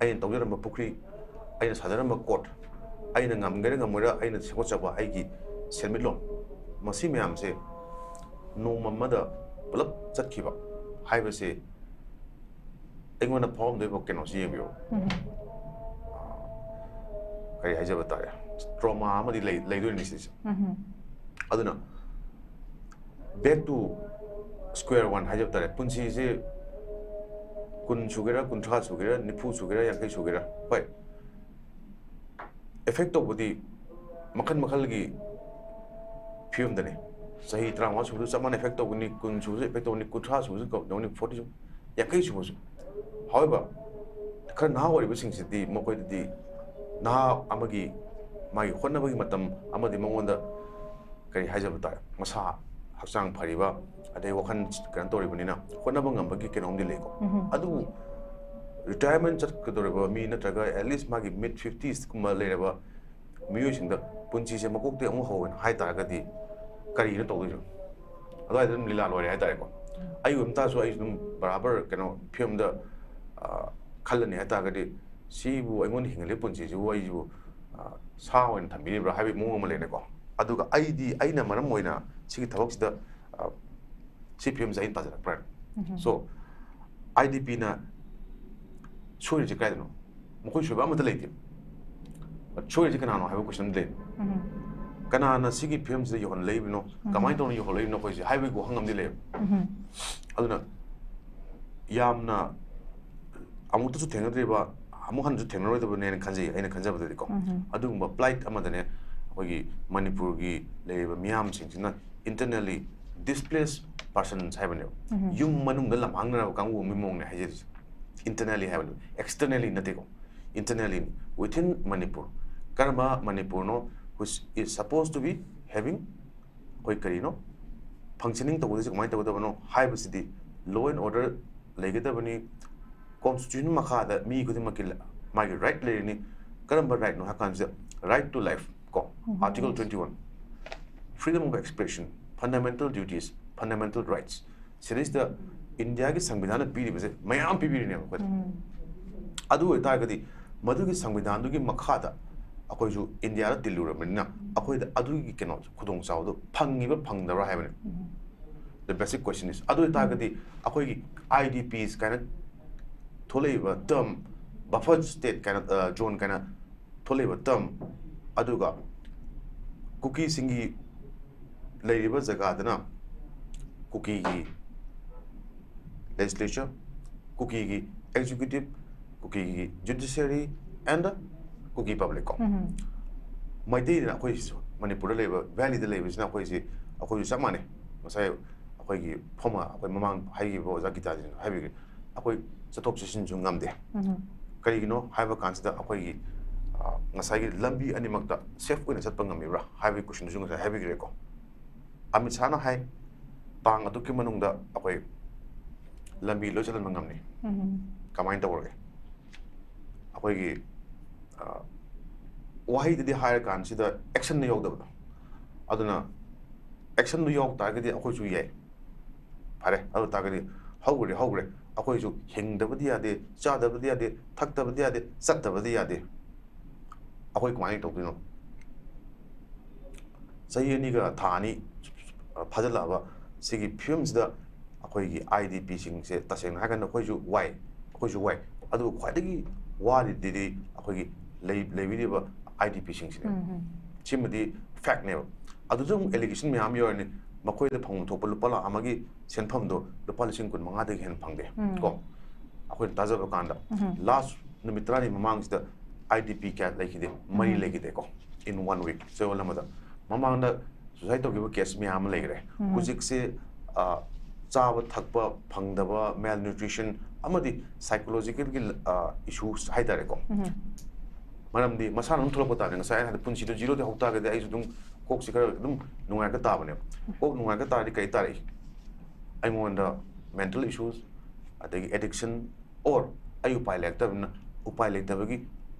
ꯑꯩꯅ ꯇꯧꯖꯔꯝꯕ ꯄꯨꯈ꯭ꯔꯤ, ꯑꯩꯅ ꯁꯥꯖꯔꯝꯕ court, ꯑꯩꯅ ꯉꯝꯒꯦꯔꯥ ꯉꯝꯃꯣꯏꯔꯥ ꯑꯩꯅ ꯁꯦꯝꯒꯠꯆꯕ ꯑꯩꯒꯤ ꯁꯦꯟꯃꯤꯠꯂꯣꯟ, ꯃꯁꯤ ꯃꯌꯥꯝꯁꯦ ꯅꯣꯡꯃ ꯑꯃꯗ ꯄꯨꯂꯞ ꯆꯠꯈꯤꯕ ꯍꯥꯏꯕꯁꯦ ꯑꯩꯉꯣꯟꯗ ꯐꯥꯎꯔꯝꯗꯣꯏꯕ ꯀꯩꯅꯣꯁꯤ ꯌꯦꯡꯕꯤꯌꯨ꯫ ꯀꯔꯤ ꯍꯥꯏꯖꯕ ꯇꯥꯔꯦ, trauma ꯑꯃꯗꯤ ꯂꯩ-, ꯂꯩꯗꯣꯏꯅꯤ ꯁꯤꯁꯦ꯫ ꯑꯗꯨꯅ back to square one ꯍꯥꯏꯖꯕ ꯇꯥꯔꯦ꯫ ꯄꯨꯟꯁꯤꯁꯦ ꯀꯨꯟ ꯁꯨꯒꯦꯔꯥ, ꯀꯨꯟꯊ꯭ꯔꯥ ꯁꯨꯒꯦꯔꯥ, ꯅꯤꯐꯨ ꯁꯨꯒꯦꯔꯥ, ꯌꯥꯡꯈꯩ ꯁꯨꯒꯦꯔꯥ, ꯍꯣꯏ, effect ꯇꯧꯕꯗꯤ ꯃꯈꯜ ꯃꯈꯜꯒꯤ ꯐꯤꯕꯝꯗꯅꯤ꯫ ꯆꯍꯤ ꯇꯔꯥꯃꯉꯥ ꯁꯨꯕꯗꯁꯨ ꯆꯞ ꯃꯥꯟꯅ effect ꯇꯧꯒꯅꯤ, ꯀꯨꯟ ꯁꯨꯕꯁꯨ effect ꯇꯧꯒꯅꯤ, ꯀꯨꯟꯊ꯭ꯔꯥ ꯁꯨꯕꯁꯨ ꯇꯧꯒꯅꯤ, ꯐꯣꯔꯇꯤ ꯁꯨ-, ꯌꯥꯡꯈꯩ ꯁꯨꯕꯁꯨ꯫ However, ꯈꯔ ꯅꯍꯥ ꯑꯣꯏꯔꯤꯕꯁꯤꯡꯁꯤꯗꯤ, ꯃꯈꯣꯏꯗꯗꯤ ꯅꯍꯥ ꯑꯃꯒꯤ ꯃꯥꯒꯤ ꯍꯣꯠꯅꯕꯒꯤ ꯃꯇꯝ ꯑꯃꯗꯤ ꯃꯉꯣꯟꯗ ꯀꯔꯤ ꯍꯥꯏꯖꯕ ꯇꯥꯔꯦ, ꯃꯁꯥ ꯍꯛꯆꯥꯡ ꯐꯔꯤꯕ, ꯑꯗꯩ ꯋꯥꯈꯜ ꯀꯩꯅꯣ ꯇꯧꯔꯤꯕꯅꯤꯅ ꯍꯣꯠꯅꯕ ꯉꯝꯕꯒꯤ ꯀꯩꯅꯣꯝꯗꯤ ꯂꯩꯀꯣ꯫ ꯑꯗꯨꯕꯨ retirement ꯆꯠꯀꯗꯧꯔꯤꯕ ꯃꯤ ꯅꯠꯇ꯭ꯔꯒ at least ꯃꯥꯒꯤ mid fifties ꯀꯨꯝꯕ ꯂꯩꯔꯕ ꯃꯤꯑꯣꯏꯁꯤꯡꯗ ꯄꯨꯟꯁꯤꯁꯦ ꯃꯀꯣꯛꯇꯒꯤ ꯑꯃꯨꯛ ꯍꯧꯋꯦꯅ ꯍꯥꯏ ꯇꯥꯔꯒꯗꯤ ꯀꯔꯤꯅꯣ ꯇꯧꯗꯣꯏꯁꯦ? ꯑꯗꯨꯋꯥꯏꯗ ꯑꯗꯨꯝ ꯂꯤꯂꯥ ꯂꯣꯏꯔꯦ ꯍꯥꯏꯇꯥꯔꯦꯀꯣ꯫ ꯑꯩ ꯑꯣꯏꯕ ꯇꯥꯔꯁꯨ ꯑꯩꯁꯨ ꯑꯗꯨꯝ ꯕꯔꯥꯕꯔ ꯀꯩꯅꯣ ꯐꯤꯕꯝꯗ, ꯑ, ꯈꯜꯂꯅꯤ ꯍꯥꯏ ꯇꯥꯔꯒꯗꯤ, ꯁꯤꯕꯨ ꯑꯩꯉꯣꯟꯗ ꯍꯤꯡꯍꯜꯂꯤꯕ ꯄꯨꯟꯁꯤꯁꯤꯕꯨ ꯑꯩꯁꯤꯕꯨ, ꯑ, ꯁꯥ ꯑꯣꯏꯅ ꯊꯝꯕꯤꯔꯤꯕ꯭ꯔꯥ ꯍꯥꯏꯕꯒꯤ ꯃꯑꯣꯡ ꯑꯃ ꯂꯩꯔꯦꯀꯣ꯫ ꯑꯗꯨꯒ ꯑꯩꯗꯤ, ꯑꯩꯅ ꯃꯔꯝ ꯑꯣꯏꯅ ꯁꯤꯒꯤ ꯊꯕꯛꯁꯤꯗ, ꯑ, ꯁꯤ ꯐꯤꯕꯝꯁꯦ ꯑꯩꯅ ꯇꯥꯖꯔꯛꯄ꯭ꯔꯥ? So, IDPꯅ ꯁꯣꯏꯔꯤꯁꯦ ꯀꯥꯏꯗꯅꯣ? ꯃꯈꯣꯏ ꯁꯣꯏꯕ ꯑꯃꯠꯇ ꯂꯩꯇꯦ꯫ But ꯁꯣꯏꯔꯤꯁꯦ ꯀꯅꯥꯅꯣ ꯍꯥꯏꯕ question ꯑꯃ ꯂꯩ꯫ ꯀꯅꯥꯅ ꯁꯤꯒꯤ ꯐꯤꯕꯝꯁꯤꯗ ꯌꯧꯍꯜꯂꯛꯏꯕꯅꯣ? ꯀꯃꯥꯏꯅ ꯇꯧꯅ ꯌꯧꯍꯜꯂꯛꯏꯕꯅꯣ ꯑꯩꯈꯣꯏꯁꯦ ꯍꯥꯏꯕꯒꯤ ꯋꯥꯍꯪ ꯑꯃꯗꯤ ꯂꯩꯌꯦꯕ꯫ ꯑꯗꯨꯅ ꯌꯥꯝꯅ ꯑꯃꯨꯛꯇꯁꯨ ꯊꯦꯡꯅꯗ꯭ꯔꯤꯕ, ꯑꯃꯨꯛ ꯍꯟꯅꯁꯨ ꯊꯦꯡꯅꯔꯣꯏꯗꯕꯅꯦꯅ ꯈꯟꯖꯩ, ꯑꯩꯅ ꯈꯟꯖꯕꯗꯗꯤꯀꯣ꯫ ꯑꯗꯨꯒꯨꯝꯕ plight ꯑꯃꯗꯅꯦ ꯑꯩꯈꯣꯏꯒꯤ ꯃꯅꯤꯄꯨꯔꯒꯤ ꯂꯩꯔꯤꯕ ꯃꯤꯌꯥꯝꯁꯤꯡꯁꯤꯅ internally Displaced persons ꯍꯥꯏꯕꯅꯦꯕ꯫ ꯌꯨꯝ ꯃꯅꯨꯡꯗ ꯂꯝꯍꯥꯡꯅꯔꯕ ꯀꯥꯡꯕꯨ ꯑꯃꯒꯤ ꯃꯑꯣꯡꯅꯦ ꯍꯥꯏꯖꯔꯤꯁꯦ꯫ Internally ꯍꯥꯏꯕꯅꯦ, externally ꯅꯠꯇꯦꯀꯣ, internally, within Manipur꯫ ꯀꯔꯝꯕ ꯃꯅꯤꯄꯨꯔꯅꯣ which is supposed to be having, ꯑꯩꯈꯣꯏ ꯀꯔꯤꯅꯣ, functioning ꯇꯧꯒꯗꯕꯁꯦ ꯀꯃꯥꯏꯅ ꯇꯧꯒꯗꯕꯅꯣ ꯍꯥꯏꯕꯁꯤꯗꯤ, law and order ꯂꯩꯒꯗꯕꯅꯤ, constitution ꯃꯈꯥꯗ ꯃꯤ ꯈꯨꯗꯤꯡꯃꯛꯀꯤ ꯃꯥꯒꯤ right ꯂꯩꯔꯤꯅꯤ꯫ ꯀꯔꯝꯕ right ꯅꯣ ꯍꯥꯏ ꯀꯥꯟꯁꯤꯗ, right to life ꯀꯣ, Article twenty one, freedom of expression, fundamental duties, fundamental rights, ꯁꯤꯗꯩꯁꯤꯗ ꯏꯟꯗꯤꯌꯥꯒꯤ ꯁꯪꯕꯤꯙꯥꯟꯅ ꯄꯤꯔꯤꯕꯁꯦ ꯃꯌꯥꯝ ꯄꯤꯕꯤꯔꯤꯅꯦꯕ ꯑꯩꯈꯣꯏꯗ꯫ ꯑꯗꯨ ꯑꯣꯏꯇꯥꯔꯒꯗꯤ ꯃꯗꯨꯒꯤ ꯁꯪꯕꯤꯙꯥꯟꯗꯨꯒꯤ ꯃꯈꯥꯗ ꯑꯩꯈꯣꯏꯁꯨ ꯏꯟꯗꯤꯌꯥꯗ ꯇꯤꯜꯂꯨꯔꯕꯅꯤꯅ, ꯑꯩꯈꯣꯏꯗ ꯑꯗꯨꯒꯤ ꯀꯩꯅꯣ ꯈꯨꯗꯣꯡꯆꯥꯕꯗꯣ ꯐꯪꯉꯤꯕ ꯐꯪꯗꯕ꯭ꯔꯥ ꯍꯥꯏꯕꯅꯤ꯫ The basic question is, ꯑꯗꯨ ꯑꯣꯏꯇꯥꯔꯒꯗꯤ ꯑꯩꯈꯣꯏꯒꯤ I D Ps ꯀꯥꯏꯅ ꯊꯣꯛꯂꯛꯏꯕ term, buffer state ꯀꯥꯏꯅ, ꯑ, zone ꯀꯥꯏꯅ ꯊꯣꯛꯂꯛꯏꯕ term, ꯑꯗꯨꯒ ꯀꯨꯀꯤꯁꯤꯡꯒꯤ ꯂꯩꯔꯤꯕ ꯖꯒꯥꯗꯅ ꯀꯨꯀꯤꯒꯤ legislature, ꯀꯨꯀꯤꯒꯤ executive, ꯀꯨꯀꯤꯒꯤ judiciary and the Kuki public ꯀꯣ꯫ ꯃꯩꯇꯩꯅ ꯑꯩꯈꯣꯏ ꯃꯅꯤꯄꯨꯔꯗ ꯂꯩꯕ, valley ꯗ ꯂꯩꯕꯁꯤꯅ ꯑꯩꯈꯣꯏꯁꯤ, ꯑꯩꯈꯣꯏꯁꯨ ꯆꯞ ꯃꯥꯟꯅꯩ꯫ ꯉꯁꯥꯏ ꯑꯩꯈꯣꯏꯒꯤ former, ꯑꯩꯈꯣꯏ ꯃꯃꯥꯡ ꯍꯥꯏꯈꯤꯕ ꯑꯣꯖꯥ ꯒꯤꯇꯥꯖꯤꯅ ꯍꯥꯏꯕꯤꯈ꯭ꯔꯦ, ꯑꯩꯈꯣꯏ ꯆꯠꯊꯣꯛ ꯆꯠꯁꯤꯟꯁꯨ ꯉꯝꯗꯦ꯫ ꯀꯔꯤꯒꯤꯅꯣ ꯍꯥꯏꯕ ꯀꯥꯟꯁꯤꯗ ꯑꯩꯈꯣꯏꯒꯤ, ꯑ, ꯉꯁꯥꯏꯒꯤ ꯂꯝꯕꯤ ꯑꯅꯤꯃꯛꯇ safe ꯑꯣꯏꯅ ꯆꯠꯄ ꯉꯝꯃꯤꯕ꯭ꯔꯥ ꯍꯥꯏꯕꯒꯤ question ꯗꯨꯁꯨ ꯉꯁꯥꯏ ꯍꯥꯏꯕꯤꯈ꯭ꯔꯦꯀꯣ꯫ ꯑꯃꯤꯠ ꯁꯥꯍꯅ ꯍꯥꯏ, ꯇꯥꯡ ꯑꯗꯨꯛꯀꯤ ꯃꯅꯨꯡꯗ ꯑꯩꯈꯣꯏ ꯂꯝꯕꯤ ꯂꯣꯏ ꯆꯠꯍꯟꯕ ꯉꯝꯅꯤ꯫ ꯀꯃꯥꯏꯅ ꯇꯧꯔꯒꯦ? ꯑꯩꯈꯣꯏꯒꯤ, ꯑ, ꯋꯥꯍꯩꯗꯗꯤ ꯍꯥꯏꯔ ꯀꯥꯟꯁꯤꯗ action ꯗꯣ ꯌꯧꯗꯕꯗꯣ꯫ ꯑꯗꯨꯅ action ꯗꯣ ꯌꯧ ꯇꯥꯔꯒꯗꯤ ꯑꯩꯈꯣꯏꯁꯨ ꯌꯥꯏ꯫ ꯐꯔꯦ, ꯑꯗꯨ ꯇꯥꯔꯒꯗꯤ ꯍꯧꯈ꯭ꯔꯦ, ꯍꯧꯈ꯭ꯔꯦ꯫ ꯑꯩꯈꯣꯏꯁꯨ ꯍꯤꯡꯗꯕꯗꯤ ꯌꯥꯗꯦ, ꯆꯥꯗꯕꯗꯤ ꯌꯥꯗꯦ, ꯊꯛꯇꯕꯗꯤ ꯌꯥꯗꯦ, ꯆꯠꯇꯕꯗꯤ ꯌꯥꯗꯦ꯫ ꯑꯩꯈꯣꯏ ꯀꯃꯥꯏꯅ ꯇꯧꯗꯣꯏꯅꯣ? ꯆꯍꯤ ꯑꯅꯤꯒ ꯊꯥ ꯑꯅꯤ ꯐꯥꯖꯤꯜꯂꯛꯑꯕ ꯁꯤꯒꯤ ꯐꯤꯕꯝꯁꯤꯗ ꯑꯩꯈꯣꯏꯒꯤ I D P ꯁꯤꯡꯁꯦ ꯇꯁꯦꯡꯅ ꯍꯥꯏꯔꯀꯥꯟꯗ ꯑꯩꯈꯣꯏꯁꯨ ꯋꯥꯏ, ꯑꯩꯈꯣꯏꯁꯨ ꯋꯥꯏ꯫ ꯑꯗꯨꯕꯨ ꯈ꯭ꯋꯥꯏꯗꯒꯤ ꯋꯥꯔꯤꯗꯨꯗꯤ ꯑꯩꯈꯣꯏꯒꯤ ꯂꯩ-, ꯂꯩꯕꯤꯔꯤꯕ I D P ꯁꯤꯡꯁꯤꯅꯦ꯫ ꯁꯤꯃꯗꯤ fact ꯅꯦꯕ꯫ ꯑꯗꯨꯗ ꯑꯃꯨꯛ allegation ꯃꯌꯥꯝ ꯌꯧꯔꯅꯤ꯫ ꯃꯈꯣꯏꯗ ꯐꯪꯐꯝ ꯊꯣꯛꯄ ꯂꯨꯄꯥ ꯂꯥꯈ ꯑꯃꯒꯤ ꯁꯦꯟꯐꯝꯗꯣ ꯂꯨꯄꯥ ꯂꯤꯁꯤꯡ ꯀꯨꯟ ꯃꯉꯥꯗꯒꯤ ꯍꯦꯟꯅ ꯐꯪꯗꯦ꯫ ꯀꯣ? ꯑꯩꯈꯣꯏꯅ ꯇꯥꯖꯕ ꯀꯥꯟꯗ, last ꯅꯨꯃꯤꯠ ꯇꯔꯥꯅꯤ ꯃꯃꯥꯡꯁꯤꯗ I D P ꯀꯌꯥ ꯂꯩꯈꯤꯗꯦ? ꯃꯔꯤ ꯂꯩꯈꯤꯗꯦꯀꯣ, in one week, ꯆꯌꯣꯜ ꯑꯃꯗ꯫ ꯃꯃꯥꯡꯗ suicide ꯇꯧꯈꯤꯕ case ꯃꯌꯥꯝ ꯑꯃ ꯂꯩꯈ꯭ꯔꯦ꯫ ꯍꯧꯖꯤꯛꯁꯦ, ꯑ, ꯆꯥꯕ ꯊꯛꯄ ꯐꯪꯗꯕ, malnutrition ꯑꯃꯗꯤ psychological ꯒꯤ, ꯑ, issues ꯍꯥꯏꯇꯥꯔꯦꯀꯣ꯫ ꯃꯔꯝꯗꯤ ꯃꯁꯥꯅ ꯑꯗꯨꯝ ꯊꯣꯛꯂꯛꯄ ꯇꯥꯕꯅꯦ꯫ ꯉꯁꯥꯏ ꯑꯩꯅ ꯍꯥꯏꯗꯤ ꯄꯨꯟꯁꯤꯗꯣ zero ꯗꯒꯤ ꯍꯧ ꯇꯥꯔꯒꯗꯤ ꯑꯩꯁꯨ ꯑꯗꯨꯝ ꯀꯣꯛꯁꯤ ꯈꯔ ꯑꯗꯨꯝ ꯅꯨꯡꯉꯥꯏꯔꯛꯇ ꯇꯥꯕꯅꯦꯕ꯫ ꯀꯣꯛ ꯅꯨꯡꯉꯥꯏꯔꯛꯇ ꯇꯥꯔꯗꯤ ꯀꯔꯤ ꯇꯥꯔꯛꯏ? ꯑꯩꯉꯣꯟꯗ mental issues, ꯑꯗꯒꯤ addiction, or ꯑꯩ ꯎꯄꯥꯏ ꯂꯩꯔꯛꯇꯕꯅꯤꯅ, ꯎꯄꯥꯏ ꯂꯩꯇꯕꯒꯤ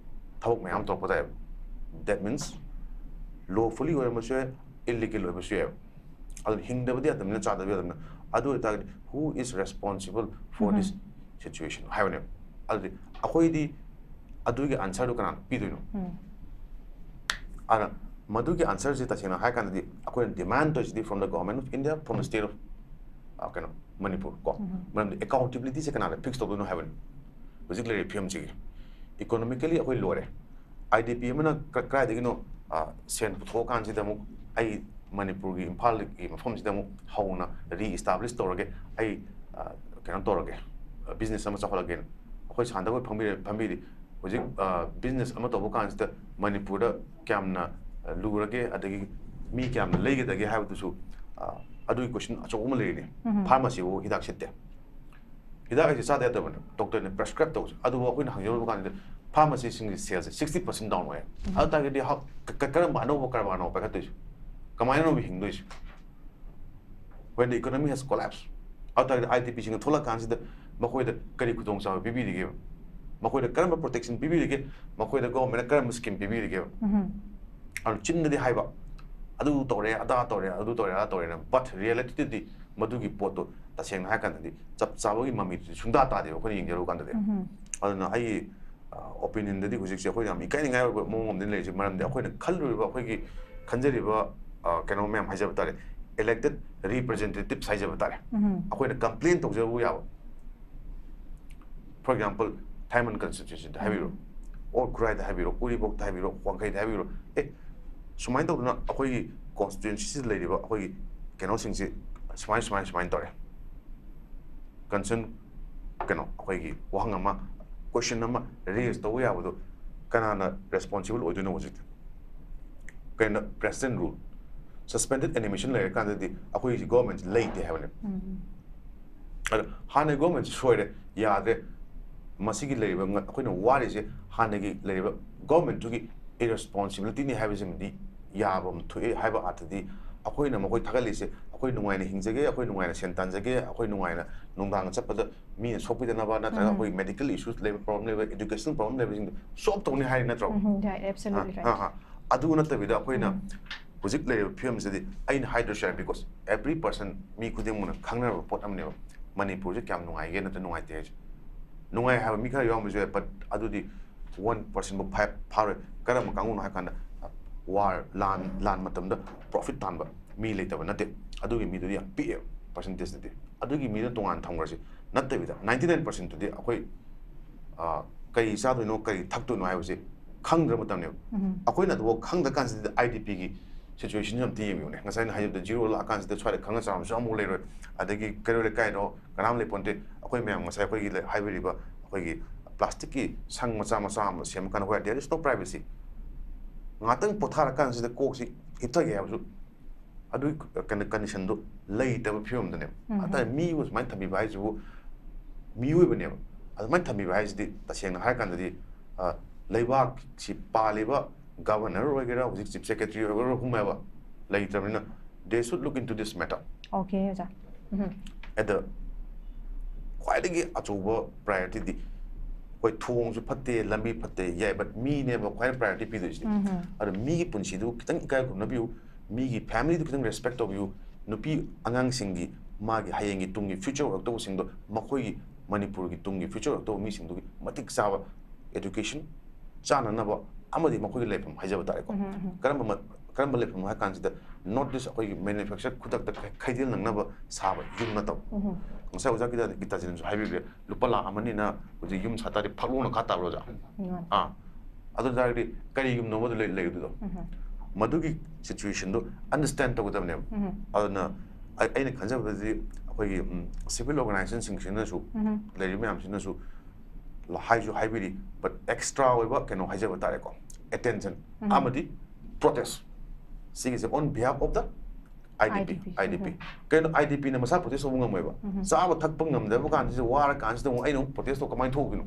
ꯊꯕꯛ ꯃꯌꯥꯝ ꯇꯧꯔꯛꯄ ꯇꯥꯏꯕ꯫ That means, lawfully ꯑꯣꯏꯔꯝꯕꯁꯨ ꯌꯥꯏ, illegal ꯑꯣꯏꯕꯁꯨ ꯌꯥꯏꯕ꯫ ꯑꯗꯨꯅ ꯍꯤꯡꯗꯕꯗꯤ ꯌꯥꯗꯕꯅꯤꯅ, ꯆꯥꯗꯕ ꯌꯥꯗꯕꯅꯤꯅ꯫ ꯑꯗꯨ ꯑꯣꯏꯇꯥꯔꯒꯗꯤ, who is responsible for this situation ꯍꯥꯏꯕꯅꯦꯕ꯫ ꯑꯗꯨꯗꯤ ꯑꯩꯈꯣꯏꯗꯤ ꯑꯗꯨꯒꯤ answer ꯗꯨ ꯀꯅꯥꯅ ꯄꯤꯗꯣꯏꯅꯣ? ꯑꯗꯨꯅ ꯃꯗꯨꯒꯤ answer ꯁꯦ ꯇꯁꯦꯡꯅ ꯍꯥꯏꯔ ꯀꯥꯟꯗꯗꯤ ꯑꯩꯈꯣꯏꯅ demand ꯇꯧꯔꯤꯁꯤꯗꯤ from the Government of India, from the state of, ꯑ, ꯀꯩꯅꯣ, ꯃꯅꯤꯄꯨꯔ ꯀꯣ꯫ ꯃꯔꯝꯗꯤ accountability ꯁꯦ ꯀꯅꯥꯅ fix ꯇꯧꯗꯣꯏꯅꯣ ꯍꯥꯏꯕꯅꯤ꯫ ꯍꯧꯖꯤꯛ ꯂꯩꯔꯤꯕ ꯐꯤꯕꯝꯁꯤꯒꯤ economically ꯑꯩꯈꯣꯏ ꯂꯣꯏꯔꯦ꯫ I D P ꯑꯃꯅ ꯀ-, ꯀꯗꯥꯏꯗꯒꯤꯅꯣ, ꯑ, ꯁꯦꯟ ꯄꯨꯊꯣꯛꯑꯀꯥꯟꯁꯤꯗ ꯑꯃꯨꯛ ꯑꯩ ꯃꯅꯤꯄꯨꯔꯒꯤ ꯏꯝꯐꯥꯜꯒꯤ ꯃꯐꯝꯁꯤꯗ ꯑꯃꯨꯛ ꯍꯧꯅ re-establish ꯇꯧꯔꯒꯦ, ꯑꯩ, ꯑ, ꯀꯩꯅꯣ ꯇꯧꯔꯒꯦ, ꯑ, business ꯑꯃ ꯆꯥꯎꯈꯠꯂꯒꯦꯅ꯫ ꯑꯩꯈꯣꯏ ꯁꯥꯟꯗ ꯑꯩꯈꯣꯏ ꯐꯝꯕꯤꯔꯦ-, ꯐꯝꯕꯤꯔꯤ꯫ ꯍꯧꯖꯤꯛ, ꯑ, business ꯑꯃ ꯇꯧꯕ ꯀꯥꯟꯁꯤꯗ ꯃꯅꯤꯄꯨꯔꯗ ꯀꯌꯥꯝꯅ, ꯑ, ꯂꯨꯔꯒꯦ, ꯑꯗꯒꯤ ꯃꯤ ꯀꯌꯥꯝꯅ ꯂꯩꯒꯗꯒꯦ ꯍꯥꯏꯕꯗꯨꯁꯨ, ꯑ, ꯑꯗꯨꯒꯤ question ꯑꯆꯧꯕ ꯑꯃ ꯂꯩꯔꯤꯅꯤ꯫ Pharmacy ꯕꯨ ꯍꯤꯗꯥꯛ ꯁꯤꯠꯇꯦ꯫ ꯍꯤꯗꯥꯛ ꯍꯥꯏꯁꯦ ꯆꯥꯗ ꯌꯥꯗꯕꯅꯦ, doctor ꯅ prescribe ꯇꯧꯕꯁꯦ꯫ ꯑꯗꯨꯕꯨ ꯑꯩꯈꯣꯏꯅ ꯍꯪꯖꯔꯨꯕ ꯀꯥꯟꯗ pharmacy ꯁꯤꯡꯒꯤ sales ꯁꯦ sixty percent down ꯑꯣꯏꯌꯦ꯫ ꯑꯗꯨ ꯇꯥꯔꯒꯗꯤ ꯍ-, ꯀ-, ꯀ-, ꯀꯔꯝꯕ ꯑꯅꯧꯕ ꯀꯔꯕꯥꯔꯅꯣ ꯄꯥꯏꯈꯠꯇꯣꯏꯁꯦ? ꯀꯃꯥꯏꯅꯅꯣ ꯍꯤꯡꯗꯣꯏꯁꯦ? When the economy has collapsed, ꯑꯗꯨ ꯇꯥꯔꯒꯗꯤ I D P ꯁꯤꯡꯅ ꯊꯣꯛꯂꯛꯑꯀꯥꯟꯁꯤꯗ ꯃꯈꯣꯏꯗ ꯀꯔꯤ ꯈꯨꯗꯣꯡꯆꯥꯕ ꯄꯤꯕꯤꯔꯤꯒꯦꯕ? ꯃꯈꯣꯏꯗ ꯀꯔꯝꯕ protection ꯄꯤꯕꯤꯔꯤꯒꯦ? ꯃꯈꯣꯏꯗ government ꯅ ꯀꯔꯝꯕ scheme ꯄꯤꯕꯤꯔꯤꯒꯦꯕ? ꯑꯗꯨ ꯆꯤꯟꯗꯗꯤ ꯍꯥꯏꯕ, "ꯑꯗꯨ ꯇꯧꯔꯦ, ꯑꯗꯥ ꯇꯧꯔꯦ, ꯑꯗꯨ ꯇꯧꯔꯦ, ꯑꯗꯥ ꯇꯧꯔꯦꯅ", but reality ꯗꯗꯤ ꯃꯗꯨꯒꯤ ꯄꯣꯠꯇꯣ ꯇꯁꯦꯡꯅ ꯍꯥꯏꯔ ꯀꯥꯟꯗꯗꯤ ꯆꯞ ꯆꯥꯕꯒꯤ ꯃꯃꯤꯗꯨꯗꯤ ꯁꯨꯡꯇꯥ ꯇꯥꯗꯦꯕ ꯑꯩꯈꯣꯏꯅ ꯌꯦꯡꯖꯔꯨꯕ ꯀꯥꯟꯗꯗꯤ꯫ ꯑꯗꯨꯅ ꯑꯩꯒꯤ, ꯑ, opinion ꯗꯗꯤ ꯍꯧꯖꯤꯛꯁꯦ ꯑꯩꯈꯣꯏ ꯌꯥꯝ ꯏꯀꯥꯏꯅꯤꯡꯉꯥꯏ ꯑꯣꯏꯕ ꯃꯑꯣꯡ ꯑꯃꯗ ꯂꯩꯔꯤꯁꯦ, ꯃꯔꯝꯗꯤ ꯑꯩꯈꯣꯏꯅ ꯈꯜꯂꯨꯔꯤꯕ, ꯑꯩꯈꯣꯏꯒꯤ ꯈꯟꯖꯔꯤꯕ, ꯑ, ꯀꯩꯅꯣ ꯃꯌꯥꯝ ꯍꯥꯏꯖꯕ ꯇꯥꯔꯦ, elected representatives ꯍꯥꯏꯖꯕ ꯇꯥꯔꯦ, ꯑꯩꯈꯣꯏꯅ complain ꯇꯧꯖꯕ ꯌꯥꯕ, for example, ꯊꯥꯏꯃꯟ constituency ꯗ ꯍꯥꯏꯕꯤꯔꯣ, or ꯈꯨꯔꯥꯏꯗ ꯍꯥꯏꯕꯤꯔꯣ, ꯎꯔꯤꯄꯣꯛꯇ ꯍꯥꯏꯕꯤꯔꯣ, ꯋꯥꯡꯈꯩꯗ ꯍꯥꯏꯕꯤꯔꯣ, ꯑꯦ, ꯁꯨꯃꯥꯏꯅ ꯇꯧꯗꯅ ꯑꯩꯈꯣꯏꯒꯤ constituency ꯁꯤꯗ ꯂꯩꯔꯤꯕ ꯑꯩꯈꯣꯏꯒꯤ ꯀꯩꯅꯣꯁꯤꯡꯁꯤ ꯁꯨꯃꯥꯏ, ꯁꯨꯃꯥꯏ, ꯁꯨꯃꯥꯏꯅ ꯇꯧꯔꯦ, concern, ꯀꯩꯅꯣ, ꯑꯩꯈꯣꯏꯒꯤ ꯋꯥꯍꯪ ꯑꯃ, question ꯑꯃ raise ꯇꯧꯕ ꯌꯥꯕꯗꯣ ꯀꯅꯥꯅ responsible ꯑꯣꯏꯗꯣꯏꯅꯣ ꯍꯧꯖꯤꯛꯇꯤ? ꯀꯩꯅꯣ, president rule, Suspended animation ꯂꯩꯔꯀꯥꯟꯗꯗꯤ ꯑꯩꯈꯣꯏꯁꯤ ꯒꯣꯔꯃꯦꯟꯁꯤ ꯂꯩꯇꯦ ꯍꯥꯏꯕꯅꯦ꯫ ꯎꯝ. ꯑꯗꯣ ꯍꯥꯟꯅꯒꯤ ꯒꯣꯔꯃꯦꯟꯁꯤ ꯁꯣꯏꯔꯦ, ꯌꯥꯗ꯭ꯔꯦ, ꯃꯁꯤꯒꯤ ꯂꯩꯔꯤꯕ ꯉ- ꯑꯩꯈꯣꯏꯅ ꯋꯥꯔꯤꯁꯦ ꯍꯥꯟꯅꯒꯤ ꯂꯩꯔꯤꯕ ꯒꯣꯔꯃꯦꯟꯇꯨꯒꯤ ꯏꯔꯦꯁꯄꯣꯟꯁꯤꯕꯤꯂꯤꯇꯤꯅꯤ ꯍꯥꯏꯕꯁꯤꯃꯗꯤ ꯌꯥꯕ ꯑꯃ ꯊꯣꯛꯑꯦ ꯍꯥꯏꯕ ꯑꯥꯔꯊꯗꯤ, ꯑꯩꯈꯣꯏꯅ ꯃꯈꯣꯏ ꯊꯥꯒꯠꯂꯤꯁꯦ ꯑꯩꯈꯣꯏ ꯅꯨꯡꯉꯥꯏꯅ ꯍꯤꯡꯖꯒꯦ, ꯑꯩꯈꯣꯏ ꯅꯨꯡꯉꯥꯏꯅ ꯁꯦꯟ ꯇꯥꯟꯖꯒꯦ, ꯑꯩꯈꯣꯏ ꯅꯨꯡꯉꯥꯏꯅ ꯅꯨꯡꯗꯥꯡ ꯆꯠꯄꯗ ꯃꯤꯅ ꯁꯣꯛꯄꯤꯗꯅꯕ ꯅꯠꯇ꯭ꯔꯒ ꯎꯝ. ꯑꯩꯈꯣꯏ ꯃꯦꯗꯤꯀꯦꯜ ꯏꯁꯨꯁ ꯂꯩꯕ, ꯄ꯭ꯔꯣꯕ꯭ꯂꯦꯝ ꯂꯩꯕ, ꯏꯗꯨꯀꯦꯁꯅꯦꯜ ꯄ꯭ꯔꯣꯕ꯭ꯂꯦꯝ ꯂꯩꯕꯁꯤꯡꯗꯣ ꯁꯣꯜꯕ ꯇꯧꯅꯤ ꯍꯥꯏꯔꯤ ꯅꯠꯇ꯭ꯔꯣ? ꯎꯝ, yeah, absolutely ꯑ, right. ꯑ, ꯑ. ꯑꯗꯨ ꯅꯠꯇꯕꯤꯗ ꯑꯩꯈꯣꯏꯅ ꯎꯝ. ꯍꯧꯖꯤꯛ ꯂꯩꯔꯤꯕ ꯐꯤꯕꯝꯁꯤꯗꯤ ꯑꯩꯅ ꯍꯥꯏꯗ꯭ꯔꯁꯨ ꯌꯥꯏ, because every person, ꯃꯤ ꯈꯨꯗꯤꯡꯃꯛꯅ ꯈꯪꯅꯔꯕ ꯄꯣꯠ ꯑꯃꯅꯦꯕ ꯃꯅꯤꯄꯨꯔꯁꯦ ꯀꯌꯥꯝ ꯅꯨꯡꯉꯥꯏꯒꯦ ꯅꯠꯇ꯭ꯔ ꯅꯨꯡꯉꯥꯏꯇꯦ ꯍꯥꯏꯁꯦ꯫ ꯅꯨꯡꯉꯥꯏ ꯍꯥꯏꯕ ꯃꯤ ꯈꯔ ꯌꯥꯎꯔꯝꯕꯁꯨ ꯌꯥꯏ, but ꯑꯗꯨꯗꯤ ꯋꯥꯟ ꯄꯥꯔꯁꯦꯟꯐꯥꯎ ꯐꯥꯔꯣꯏ꯫ ꯀꯔꯝꯕ ꯀꯥꯡꯕꯨꯅꯣ ꯍꯥꯏ ꯀꯥꯟꯗ, ꯋꯥꯔ, ꯂꯥꯟ ꯂꯥꯟ ꯃꯇꯝꯗ ꯄ꯭ꯔꯣꯐꯤꯠ ꯇꯥꯟꯕ ꯃꯤ ꯂꯩꯇꯕ ꯅꯠꯇꯦ꯫ ꯑꯗꯨꯒꯤ ꯃꯤꯗꯨꯗꯤ ꯌꯥꯝ ꯄꯤꯛꯑꯦꯕ ꯄꯥꯔꯁꯦꯟꯇꯦꯖꯇꯗꯤ꯫ ꯑꯗꯨꯒꯤ ꯃꯤꯗꯨ ꯇꯣꯉꯥꯟꯅ ꯊꯝꯈ꯭ꯔꯁꯤ꯫ ꯅꯠꯇꯕꯤꯗ ꯅꯥꯏꯟꯇꯤ ꯅꯥꯏꯟ ꯄꯥꯔꯁꯦꯟꯇꯨꯗꯤ ꯑꯩꯈꯣꯏ, ꯑ, ꯀꯔꯤ ꯆꯥꯗꯣꯏꯅꯣ, ꯀꯔꯤ ꯊꯛꯇꯣꯏꯅꯣ ꯍꯥꯏꯕꯁꯦ ꯈꯪꯗ꯭ꯔ ꯃꯇꯝꯅꯦꯕ꯫ ꯎꯝ. ꯑꯩꯈꯣꯏꯅ ꯑꯗꯨꯐꯥꯎ ꯈꯪꯗ ꯀꯥꯟꯁꯤꯗ ꯑꯥꯏ ꯗꯤ ꯄꯤꯒꯤ ꯁꯤꯆꯨꯋꯦꯁꯟꯁꯦ ꯑꯝꯇ ꯌꯦꯡꯕꯤꯌꯨꯅꯦ꯫ ꯉꯁꯥꯏ ꯑꯩꯅ ꯍꯥꯏꯖꯕꯗ ꯖꯤꯔꯣ ꯂꯥꯛꯑꯀꯥꯟꯁꯤꯗ ꯁ꯭ꯋꯥꯏꯗ ꯈꯪꯅ ꯆꯥꯟꯅꯕꯁꯨ ꯑꯃꯨꯛ ꯂꯩꯔꯣꯏ, ꯑꯗꯒꯤ ꯀꯩꯔꯣꯏ ꯂꯩꯀꯥꯏꯗꯣ ꯀꯅꯥꯝ ꯂꯩꯄꯣꯟꯇꯦ꯫ ꯑꯩꯈꯣꯏ ꯃꯌꯥꯝ ꯉꯁꯥꯏ ꯑꯩꯈꯣꯏꯒꯤ ꯂꯩ-, ꯍꯥꯏꯕꯤꯔꯤꯕ ꯑꯩꯈꯣꯏꯒꯤ ꯄ꯭ꯂꯥꯁꯇꯤꯛꯀꯤ ꯁꯪ ꯃꯆꯥ ꯃꯆꯥ ꯑꯃ ꯁꯦꯝꯃꯀꯥꯟꯗ ꯑꯩꯈꯣꯏ there is no privacy꯫ ꯉꯥꯛꯇꯪ ꯄꯣꯊꯥꯔꯀꯥꯟꯁꯤꯗ ꯀꯣꯛꯁꯤ ꯍꯤꯞꯊꯒꯦ ꯍꯥꯏꯕꯁꯨ ꯑꯗꯨꯒꯤ ꯀꯟ-, ꯀꯟꯗꯤꯁꯟꯗꯣ ꯂꯩꯇꯕ ꯐꯤꯕꯝꯗꯨꯅꯦꯕ꯫ ꯎꯝ. ꯑꯗꯨꯅ ꯃꯤꯕꯨ ꯁꯨꯃꯥꯏꯅ ꯊꯝꯕꯤꯕ ꯍꯥꯏꯁꯤꯕꯨ ꯃꯤꯑꯣꯏꯕꯅꯦꯕ꯫ ꯑꯗꯨꯃꯥꯏꯅ ꯊꯝꯕꯤꯕ ꯍꯥꯏꯁꯤꯗꯤ ꯇꯁꯦꯡꯅ ꯍꯥꯏꯔꯀꯥꯟꯗꯗꯤ, ꯑ, ꯂꯩꯕꯥꯛꯁꯤ ꯄꯥꯜꯂꯤꯕ ꯒꯕꯔꯅꯔ ꯑꯣꯏꯒꯦꯔꯥ, ꯍꯧꯖꯤꯛ ꯆꯤꯐ ꯁꯦꯀ꯭ꯔꯦꯇꯔꯤ ꯑꯣꯏꯒꯦꯔꯥ, ꯍꯨꯝꯃꯦꯕ ꯂꯩꯇ꯭ꯔꯕꯅꯤꯅ, they should look into this matter꯫ Okay, ꯑꯣꯖꯥ. ꯎꯝ. ꯑꯗ ꯈ꯭ꯋꯥꯏꯗꯒꯤ ꯑꯆꯧꯕ ꯄ꯭ꯔꯥꯏꯌꯣꯔꯤꯇꯤꯗꯤ, ꯍꯣꯏ, ꯊꯣꯡꯁꯨ ꯐꯠꯇꯦ, ꯂꯝꯕꯤ ꯐꯠꯇꯦ, ꯌꯥꯏ, but ꯃꯤꯅꯦꯕ ꯈ꯭ꯋꯥꯏ ꯄ꯭ꯔꯥꯏꯌꯣꯔꯤꯇꯤ ꯄꯤꯗꯣꯏꯁꯤꯗꯤ꯫ ꯎꯝ. ꯑꯗꯣ ꯃꯤꯒꯤ ꯄꯨꯟꯁꯤꯗꯨ ꯈꯤꯇꯪ ꯏꯀꯥꯏ ꯈꯨꯝꯅꯕꯤꯌꯨ, ꯃꯤꯒꯤ ꯐꯦꯃꯤꯂꯤꯗꯨ ꯈꯤꯇꯪ ꯔꯦꯁꯄꯦꯛ ꯇꯧꯕꯤꯌꯨ, ꯅꯨꯄꯤ ꯑꯉꯥꯡꯁꯤꯡꯒꯤ, ꯃꯥꯒꯤ ꯍꯌꯦꯡꯒꯤ ꯇꯨꯡꯒꯤ ꯐ꯭ꯌꯨꯆꯔ ꯑꯣꯏꯔꯛꯇꯧꯕꯁꯤꯡꯗꯣ, ꯃꯈꯣꯏꯒꯤ ꯃꯅꯤꯄꯨꯔꯒꯤ ꯇꯨꯡꯒꯤ ꯐ꯭ꯌꯨꯆꯔ ꯑꯣꯏꯔꯛꯇꯧꯕ ꯃꯤꯁꯤꯡꯗꯨꯒꯤ ꯃꯇꯤꯛ ꯆꯥꯕ ꯑꯦꯗꯨꯀꯦꯁꯟ, ꯆꯥꯅꯅꯕ ꯑꯃꯗꯤ ꯃꯈꯣꯏꯒꯤ ꯂꯩꯐꯝ ꯍꯥꯏꯖꯕ ꯇꯥꯔꯦꯀꯣ꯫ ꯎꯝ, ꯎꯝ. ꯀꯔꯝꯕ ꯃ-, ꯀꯔꯝꯕ ꯂꯩꯐꯝꯅꯣ ꯍꯥꯏ ꯀꯥꯟꯁꯤꯗ, not this ꯑꯩꯈꯣꯏꯒꯤ ꯃꯦꯅꯨꯐꯦꯛꯆꯔ ꯈꯨꯗꯛꯇ ꯈꯩ-, ꯈꯩꯗꯦꯜ ꯅꯪꯅꯕ ꯁꯥꯕ ꯌꯨꯝ ꯅꯠꯇꯕ꯫ ꯎꯝ. ꯉꯁꯥꯏ ꯑꯣꯖꯥ ꯒꯤꯇꯥ-, ꯒꯤꯇꯥꯖꯤꯅꯁꯨ ꯍꯥꯏꯕꯤꯈ꯭ꯔꯦ, ꯂꯨꯄꯥ ꯂꯥꯛ ꯑꯃꯅꯤꯅ ꯍꯧꯖꯤꯛ ꯌꯨꯝ ꯁꯥ ꯇꯥꯔꯗꯤ ꯐꯛ ꯂꯣꯡꯅ ꯈꯥ ꯇꯥꯕ꯭ꯔꯣ, ꯑꯣꯖꯥ? ꯎꯝ. ꯑꯥ, ꯑꯗꯨ ꯇꯥꯔꯒꯗꯤ ꯀꯔꯤ ꯌꯨꯝꯅꯣ ꯑꯃꯗ ꯂꯩ-, ꯂꯩꯔꯤꯗꯨꯗꯣ? ꯎꯝ. ꯃꯗꯨꯒꯤ ꯁꯤꯆꯨꯋꯦꯁꯟꯗꯣ ꯑꯟꯗꯔꯁꯇꯦꯟ ꯇꯧꯒꯗꯕꯅꯦꯕ꯫ ꯎꯝ. ꯑꯗꯨꯅ ꯑꯩ-, ꯑꯩꯅ ꯈꯟꯖꯕꯗꯗꯤ ꯑꯩꯈꯣꯏꯒꯤ, ꯎꯝ, ꯁꯤꯚꯤꯜ ꯑꯣꯔꯒꯅꯥꯏꯖꯦꯁꯟꯁꯤꯡꯁꯤꯅꯁꯨ, ꯎꯝ. ꯂꯩꯔꯤꯕ ꯃꯌꯥꯝꯁꯤꯅꯁꯨ ꯍꯥꯏꯁꯨ ꯍꯥꯏꯕꯤꯔꯤ, but ꯑꯦꯛꯁꯇ꯭ꯔꯥ ꯑꯣꯏꯕ ꯀꯩꯅꯣ ꯍꯥꯏꯖꯕ ꯇꯥꯔꯦꯀꯣ, ꯑꯦꯇꯦꯟꯁꯟ ꯎꯝ. ꯑꯃꯗꯤ ꯄ꯭ꯔꯣꯇꯦꯁ꯫ ꯁꯤꯒꯤꯁꯦ on behalf of the IDP. IDP. IDP. ꯀꯩꯅꯣ, IDPꯅ ꯃꯁꯥ protest ꯇꯧꯕ ꯉꯝꯃꯣꯏꯕ꯫ ꯆꯥꯕ ꯊꯛꯄ ꯉꯝꯗꯕ ꯀꯥꯟꯁꯤꯗ, ꯋꯥꯔ ꯀꯥꯟꯁꯤꯗ ꯑꯃꯨꯛ ꯑꯩꯅ ꯑꯃꯨꯛ protest ꯇꯧ ꯀꯃꯥꯏꯅ ꯊꯣꯛꯇꯣꯏꯅꯣ?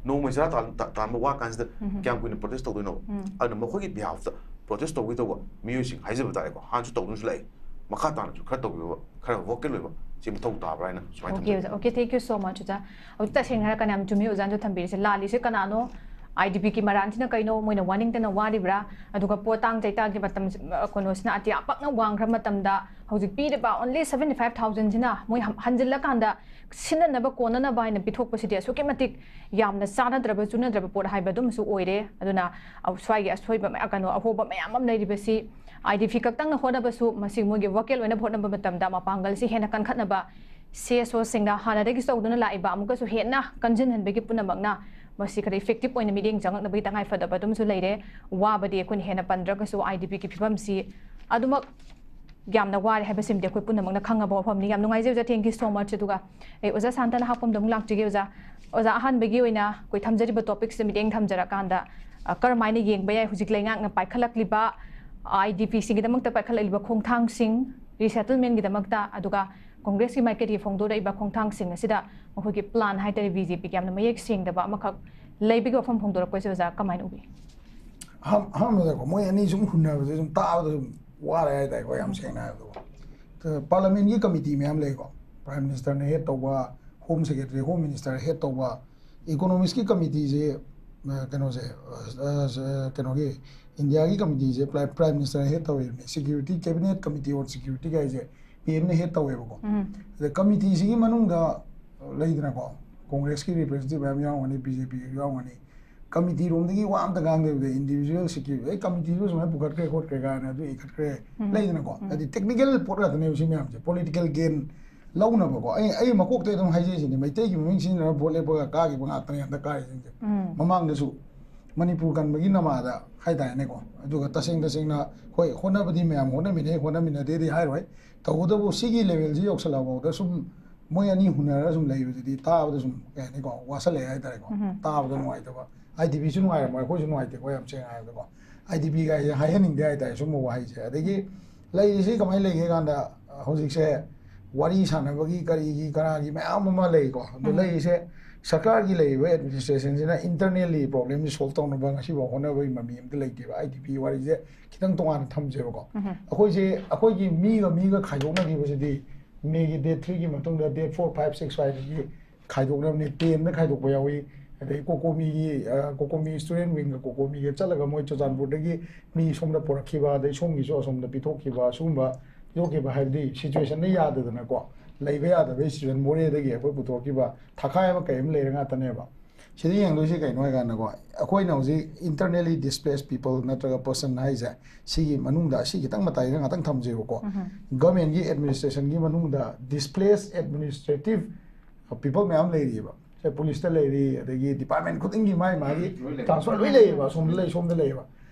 ꯅꯣꯡꯃꯩ ꯆꯔꯥ ꯇꯥꯟ-, ꯇꯥ-, ꯇꯥꯟꯕ ꯋꯥ ꯀꯥꯟꯁꯤꯗ ꯀꯌꯥꯝ ꯀꯨꯏꯅ protest ꯇꯧꯗꯣꯏꯅꯣ? ꯑꯗꯨꯅ ꯃꯈꯣꯏꯒꯤ behalfꯇ protest ꯇꯧꯒꯦ ꯇꯧꯕ ꯃꯤꯑꯣꯏꯁꯤꯡ ꯍꯥꯏꯖꯕ ꯇꯥꯔꯦꯀꯣ, ꯍꯥꯟꯅꯁꯨ ꯇꯧꯗꯨꯅꯁꯨ ꯂꯥꯛꯏ, ꯃꯈꯥ ꯇꯥꯅꯁꯨ ꯈꯔ ꯇꯧꯕꯤꯕ, ꯈꯔ vocal ꯑꯣꯏꯕ, ꯁꯤ ꯃꯊꯧ ꯇꯥꯕ꯭ꯔꯥ ꯍꯥꯏꯅ ꯁꯨꯃꯥꯏꯅ Okay, ꯊꯝꯖꯒꯦ꯫ Okay, thank you so much, ꯑꯣꯖꯥ꯫ ꯍꯧꯖꯤꯛ ꯇꯁꯦꯡꯅ ꯍꯥꯏꯔꯀꯥꯟꯗ ꯌꯥꯝ ꯆꯨꯝꯃꯤ ꯑꯣꯖꯥꯅꯁꯨ ꯊꯝꯕꯤꯔꯤꯁꯦ꯫ ꯂꯥꯜꯂꯤꯁꯦ ꯀꯅꯥꯅꯣ? IDPꯒꯤ ꯃꯔꯥꯟꯁꯤꯅ ꯀꯩꯅꯣ? ꯃꯣꯏꯅ ꯋꯥꯅꯤꯡꯗꯅ ꯋꯥꯔꯤꯕ꯭ꯔꯥ? ꯑꯗꯨꯒ ꯄꯣꯠ ꯇꯥꯡ ꯆꯩꯇꯥꯛꯀꯤ ꯃꯇꯝ, ꯑ, ꯀꯩꯅꯣꯁꯤꯅ ꯑꯇꯤꯌꯥ ꯄꯥꯛꯅ ꯋꯥꯡꯈ꯭ꯔ ꯃꯇꯝꯗ ꯍꯧꯖꯤꯛ ꯄꯤꯔꯤꯕ only seventy five thousandꯁꯤꯅ ꯃꯣꯏ ꯍꯟ-, ꯍꯟꯖꯤꯜꯂꯀꯥꯟꯗ ꯁꯤꯟꯅꯅꯕ ꯀꯣꯟꯅꯅꯕ ꯍꯥꯏꯅ ꯄꯤꯊꯣꯛꯄꯁꯤꯗꯤ ꯑꯁꯨꯛꯀꯤ ꯃꯇꯤꯛ ꯌꯥꯝꯅ ꯆꯥꯟꯅꯗ꯭ꯔꯕ, ꯆꯨꯅꯗ꯭ꯔꯕ ꯄꯣꯠ ꯍꯥꯏꯕ ꯑꯗꯨꯝꯁꯨ ꯑꯣꯏꯔꯦ꯫ ꯑꯗꯨꯅ, ꯑ, ꯁ꯭ꯋꯥꯏꯒꯤ ꯑꯁꯣꯏꯕ ꯃꯌꯥꯝ, ꯀꯩꯅꯣ, ꯑꯍꯣꯕ ꯃꯌꯥꯝ ꯑꯃ ꯂꯩꯔꯤꯕꯁꯤ IDP ꯈꯛꯇꯪꯅ ꯍꯣꯠꯅꯕꯁꯨ, ꯃꯁꯤ ꯃꯣꯏꯒꯤ vocal ꯑꯣꯏꯅ ꯍꯣꯠꯅꯕ ꯃꯇꯝꯗ ꯃꯄꯥꯡꯒꯜꯁꯤ ꯍꯦꯟꯅ ꯀꯟꯈꯠꯅꯕ CSOꯁꯤꯡꯅ ꯍꯥꯟꯅꯗꯒꯤ ꯇꯧꯗꯨꯅ ꯂꯥꯛꯏꯕ ꯑꯃꯨꯛꯀꯁꯨ ꯍꯦꯟꯅ ꯀꯟꯖꯤꯟꯍꯟꯕꯒꯤ ꯄꯨꯝꯅꯃꯛꯅ ꯃꯁꯤ ꯈꯔ effective ꯑꯣꯏꯅ ꯃꯤꯠꯌꯦꯡ ꯆꯪꯉꯛꯅꯕꯒꯤ ꯇꯉꯥꯏꯐꯗꯕ ꯑꯗꯨꯝꯁꯨ ꯂꯩꯔꯦ꯫ ꯋꯥꯕꯗꯤ ꯑꯩꯈꯣꯏꯅ ꯍꯦꯟꯅ ꯄꯟꯗ꯭ꯔꯒꯁꯨ IDPꯒꯤ ꯐꯤꯕꯝꯁꯤ ꯑꯗꯨꯃꯛ ꯌꯥꯝꯅ ꯋꯥꯔꯦ ꯍꯥꯏꯕꯁꯤꯃꯗꯤ ꯑꯩꯈꯣꯏ ꯄꯨꯝꯅꯃꯛꯅ ꯈꯪꯉꯕ ꯋꯥꯐꯝꯅꯤ꯫ ꯌꯥꯝ ꯅꯨꯡꯉꯥꯏꯖꯩ ꯑꯣꯖꯥ, thank you so much꯫ ꯑꯗꯨꯒ ꯑꯩ ꯑꯣꯖꯥ ꯁꯥꯟꯇꯅ ꯍꯥꯞꯄꯝꯗ ꯑꯃꯨꯛ ꯂꯥꯛꯆꯒꯦ ꯑꯣꯖꯥ꯫ ꯑꯣꯖꯥ, ꯑꯍꯥꯟꯕꯒꯤ ꯑꯣꯏꯅ ꯑꯩꯈꯣꯏ ꯊꯝꯖꯔꯤꯕ topicꯁꯤꯗ ꯃꯤꯠꯌꯦꯡ ꯊꯝꯖꯔꯀꯥꯟꯗ, ꯑ, ꯀꯔꯝꯍꯥꯏꯅ ꯌꯦꯡꯕ ꯌꯥꯏ ꯍꯧꯖꯤꯛ ꯂꯩꯉꯥꯛꯅ ꯄꯥꯏꯈꯠꯂꯛꯂꯤꯕ IDPꯁꯤꯡꯒꯤꯗꯃꯛꯇ ꯄꯥꯏꯈꯠꯂꯛꯂꯤꯕ ꯈꯣꯡꯊꯥꯡꯁꯤꯡ, resettlementꯒꯤꯗꯃꯛꯇ, ꯑꯗꯨꯒ ꯀꯣꯡꯒ꯭ꯔꯦꯁꯀꯤ ꯃꯥꯏꯀꯩꯗꯒꯤ ꯐꯣꯡꯗꯣꯔꯛꯏꯕ ꯈꯣꯡꯊꯥꯡꯁꯤꯡ ꯑꯁꯤꯗ ꯃꯈꯣꯏꯒꯤ plan ꯍꯥꯏꯇꯥꯔꯦ, BJPꯒꯤ ꯌꯥꯝꯅ ꯃꯌꯦꯛ ꯁꯦꯡꯗꯕ ꯑꯃꯈꯛ ꯂꯩꯕꯒꯤ ꯋꯥꯐꯝ ꯐꯣꯡꯗꯣꯔꯛꯄꯁꯦ ꯑꯣꯖꯥ ꯀꯃꯥꯏꯅ ꯎꯕꯤ? ꯑꯍꯥꯟ-, ꯑꯍꯥꯟꯕꯗꯀꯣ, ꯃꯣꯏ ꯑꯅꯤ ꯁꯨꯝ ꯍꯨꯟꯅꯕꯁꯦ ꯁꯨꯝ ꯇꯥꯕꯗ ꯁꯨꯝ ꯋꯥꯔꯦ ꯍꯥꯏꯇꯥꯔꯦꯀꯣ, ꯌꯥꯝ ꯁꯦꯡꯅ ꯍꯥꯏꯕꯗꯀꯣ꯫ ꯄꯥꯔꯂꯤꯌꯥꯃꯦꯟꯒꯤ committee ꯃꯌꯥꯝ ꯂꯩꯀꯣ, Prime Ministerꯅ head ꯇꯧꯕ, Home Secretary, Home Minister head ꯇꯧꯕ, Economicsꯀꯤ committeeꯁꯦ, ꯑ, ꯀꯩꯅꯣꯁꯦ, ꯑ, ꯑ, ꯀꯩꯅꯣꯒꯤ, ꯏꯟꯗꯤꯌꯥꯒꯤ committeeꯁꯦ Prime, Prime Ministerꯅ head ꯇꯧꯔꯤꯕꯅꯤ꯫ Security, Cabinet Committee on Security ꯀꯥꯏꯁꯦ PMꯅ head ꯇꯧꯋꯦꯕꯀꯣ꯫ ꯑꯗ committeeꯁꯤꯒꯤ ꯃꯅꯨꯡꯗ ꯂꯩꯗꯅꯀꯣ, ꯀꯣꯡꯒ꯭ꯔꯦꯁꯀꯤ representative ꯃꯌꯥꯝ ꯌꯥꯎꯔꯝꯒꯅꯤ, BJPꯒꯤ ꯌꯥꯎꯔꯝꯒꯅꯤ꯫ Committeeꯔꯣꯝꯗꯒꯤ ꯋꯥ ꯑꯝꯇ ꯉꯥꯡꯗꯕꯤꯗ individual security, ꯑꯩ committeeꯗꯨ ꯁꯨꯃꯥꯏꯅ ꯄꯨꯈꯠꯈ꯭ꯔꯦ ꯈꯣꯠꯈ꯭ꯔꯦ ꯀꯥꯏꯅ ꯑꯗꯨ ꯏꯈꯠꯈ꯭ꯔꯦ, ꯂꯩꯗꯅꯀꯣ꯫ ꯍꯥꯏꯗꯤ technical ꯄꯣꯠ ꯉꯥꯛꯇꯅꯦꯕ ꯁꯤ ꯃꯌꯥꯝꯁꯦ, political gain ꯂꯧꯅꯕꯀꯣ꯫ ꯑꯩ, ꯑꯩ ꯃꯀꯣꯛꯇꯩ ꯑꯗꯨꯝ ꯍꯥꯏꯖꯩꯁꯤꯅꯦ, ꯃꯩꯇꯩꯒꯤ ꯃꯃꯤꯡ ꯁꯤꯖꯤꯟꯅꯔꯒ vote ꯂꯦꯞꯄꯒ ꯀꯥꯈꯤꯕ ꯉꯥꯛꯇꯅꯦ ꯍꯟꯗꯛ ꯀꯥꯔꯤꯁꯤꯡꯁꯦ꯫ ꯃꯃꯥꯡꯗꯁꯨ ꯃꯅꯤꯄꯨꯔ ꯀꯟꯕꯒꯤ ꯅꯃꯥꯗ ꯍꯥꯏꯇꯥꯔꯦꯅꯦꯀꯣ꯫ ꯑꯗꯨꯒ ꯇꯁꯦꯡ ꯇꯁꯦꯡꯅ ꯍꯣꯏ, ꯍꯣꯠꯅꯕꯗꯤ ꯃꯌꯥꯝ ꯍꯣꯠꯅꯃꯤꯟꯅꯩ, ꯍꯣꯠꯅꯃꯤꯟꯅꯗꯦꯗꯤ ꯍꯥꯏꯔꯣꯏ꯫ ꯇꯧꯕꯇꯕꯨ ꯁꯤꯒꯤ levelꯁꯤ ꯌꯧꯁꯜꯂꯛꯑꯐꯥꯎꯗ ꯁꯨꯝ ꯃꯣꯏ ꯑꯅꯤ ꯍꯨꯟꯅꯔꯒ ꯁꯨꯝ ꯂꯩꯕꯁꯤꯗꯤ ꯇꯥꯕꯗ ꯁꯨꯝ, ꯀꯩ ꯍꯥꯏꯅꯤꯀꯣ, ꯋꯥꯁꯜꯂꯛꯑꯦ ꯍꯥꯏꯇꯥꯔꯦꯀꯣ꯫ ꯇꯥꯕꯗ ꯅꯨꯡꯉꯥꯏꯇꯕ꯫ ꯑꯥꯏ ꯗꯤ ꯄꯤꯁꯨ ꯅꯨꯡꯉꯥꯏꯔꯝꯃꯣꯏ, ꯑꯩꯈꯣꯏꯁꯨ ꯅꯨꯡꯉꯥꯏꯇꯦꯀꯣ, ꯌꯥꯝ ꯁꯦꯡꯅ ꯍꯥꯏꯔꯕꯗꯀꯣ꯫ ꯑꯥꯏ ꯗꯤ ꯄꯤꯒ ꯍꯥꯏꯁꯦ ꯍꯥꯏꯍꯟꯅꯤꯡꯗꯦ ꯍꯥꯏꯇꯥꯔꯦ ꯁꯨꯝꯕ ꯋꯥꯍꯩꯁꯦ꯫ ꯑꯗꯒꯤ ꯂꯩꯔꯤꯁꯤ ꯀꯃꯥꯏꯅ ꯂꯩꯒꯦ ꯀꯥꯟꯗ, ꯍꯧꯖꯤꯛꯁꯦ ꯋꯥꯔꯤ ꯁꯥꯟꯅꯕꯒꯤ ꯀꯔꯤꯒꯤ ꯀꯔꯥꯒꯤ ꯃꯌꯥꯝ ꯑꯃ ꯂꯩꯀꯣ꯫ ꯑꯗꯣ ꯎꯝ꯫ ꯂꯩꯔꯤꯁꯦ ꯁꯔꯀꯥꯔꯒꯤ ꯂꯩꯔꯤꯕ administrationꯁꯤꯅ internally problemꯁꯤ solve ꯇꯧꯅꯕ ꯉꯁꯤꯐꯥꯎ ꯍꯣꯠꯅꯕꯒꯤ ꯃꯃꯤ ꯑꯝꯇ ꯂꯩꯇꯦꯕ꯫ ꯑꯥꯏ ꯗꯤ ꯄꯤ ꯋꯥꯔꯤꯁꯦ ꯈꯤꯇꯪ ꯇꯣꯉꯥꯟꯅ ꯊꯝꯁꯦꯕꯀꯣ꯫ ꯎꯝ꯫ ꯑꯩꯈꯣꯏꯁꯦ, ꯑꯩꯈꯣꯏꯒꯤ ꯃꯤꯒ ꯃꯤꯒ ꯈꯥꯏꯗꯣꯛꯅꯈꯤꯕꯁꯤꯗꯤ Mayꯒꯤ date threeꯒꯤ ꯃꯇꯨꯡꯗ date four, five, six ꯁ꯭ꯋꯥꯏꯗꯒꯤ ꯈꯥꯏꯗꯣꯛꯅꯕꯅꯤ, tenꯗ ꯈꯥꯏꯗꯣꯛꯄ ꯌꯥꯎꯏ꯫ ꯑꯗꯩ COCOMIꯒꯤ, ꯑ, COCOMI student wingꯒ COCOMIꯒ ꯆꯠꯂꯒ ꯃꯣꯏ ꯆꯨꯔꯆꯥꯟꯄꯨꯔꯗꯒꯤ ꯃꯤ ꯁꯣꯝꯗ ꯄꯨꯔꯛꯈꯤꯕ, ꯑꯗꯩ ꯁꯣꯝꯒꯤꯁꯨ ꯑꯁꯣꯝꯗ ꯄꯤꯊꯣꯛꯈꯤꯕ, ꯁꯤꯒꯨꯝꯕ ꯌꯣꯛꯈꯤꯕ ꯍꯥꯏꯕꯗꯤ situationꯅ ꯌꯥꯗꯗꯅꯀꯣ, ꯂꯩꯕ ꯌꯥꯗꯕꯒꯤ situation, ꯃꯣꯔꯦꯗꯒꯤ ꯑꯩꯈꯣꯏ ꯄꯨꯊꯣꯔꯛꯈꯤꯕ ꯊꯛꯈꯥꯏ ꯑꯃ ꯀꯩ ꯑꯃ ꯂꯩꯔ ꯉꯥꯛꯇꯅꯦꯕ꯫ ꯁꯤꯗ ꯌꯦꯡꯗꯣꯏꯁꯦ ꯀꯩꯅꯣ ꯍꯥꯏ ꯀꯥꯟꯗꯀꯣ, ꯑꯩꯈꯣꯏꯅ ꯍꯧꯖꯤꯛ internally displaced people ꯅꯠꯇ꯭ꯔꯒ person ꯍꯥꯏꯁꯦ, ꯁꯤꯒꯤ ꯃꯅꯨꯡꯗ ꯑꯁꯤ ꯈꯤꯇꯪ ꯃꯇꯥꯏꯗ ꯉꯥꯛꯇꯪ ꯊꯝꯖꯦꯕꯀꯣ꯫ ꯎꯝ꯫ Governmentꯀꯤ administrationꯒꯤ ꯃꯅꯨꯡꯗ displaced administrative people ꯃꯌꯥꯝ ꯂꯩꯔꯤꯑꯕ꯫ ꯁꯦ policeꯇ ꯂꯩꯔꯤ, ꯑꯗꯒꯤ department ꯈꯨꯗꯤꯡꯒꯤ ꯃꯥꯒꯤ ꯃꯥꯒꯤ ꯂꯣꯏ ꯂꯩ꯫ Transfer ꯂꯣꯏ ꯂꯩꯌꯦꯕ, ꯑꯁꯣꯝꯗ ꯂꯩ, ꯁꯣꯝꯗ ꯂꯩꯌꯦꯕ꯫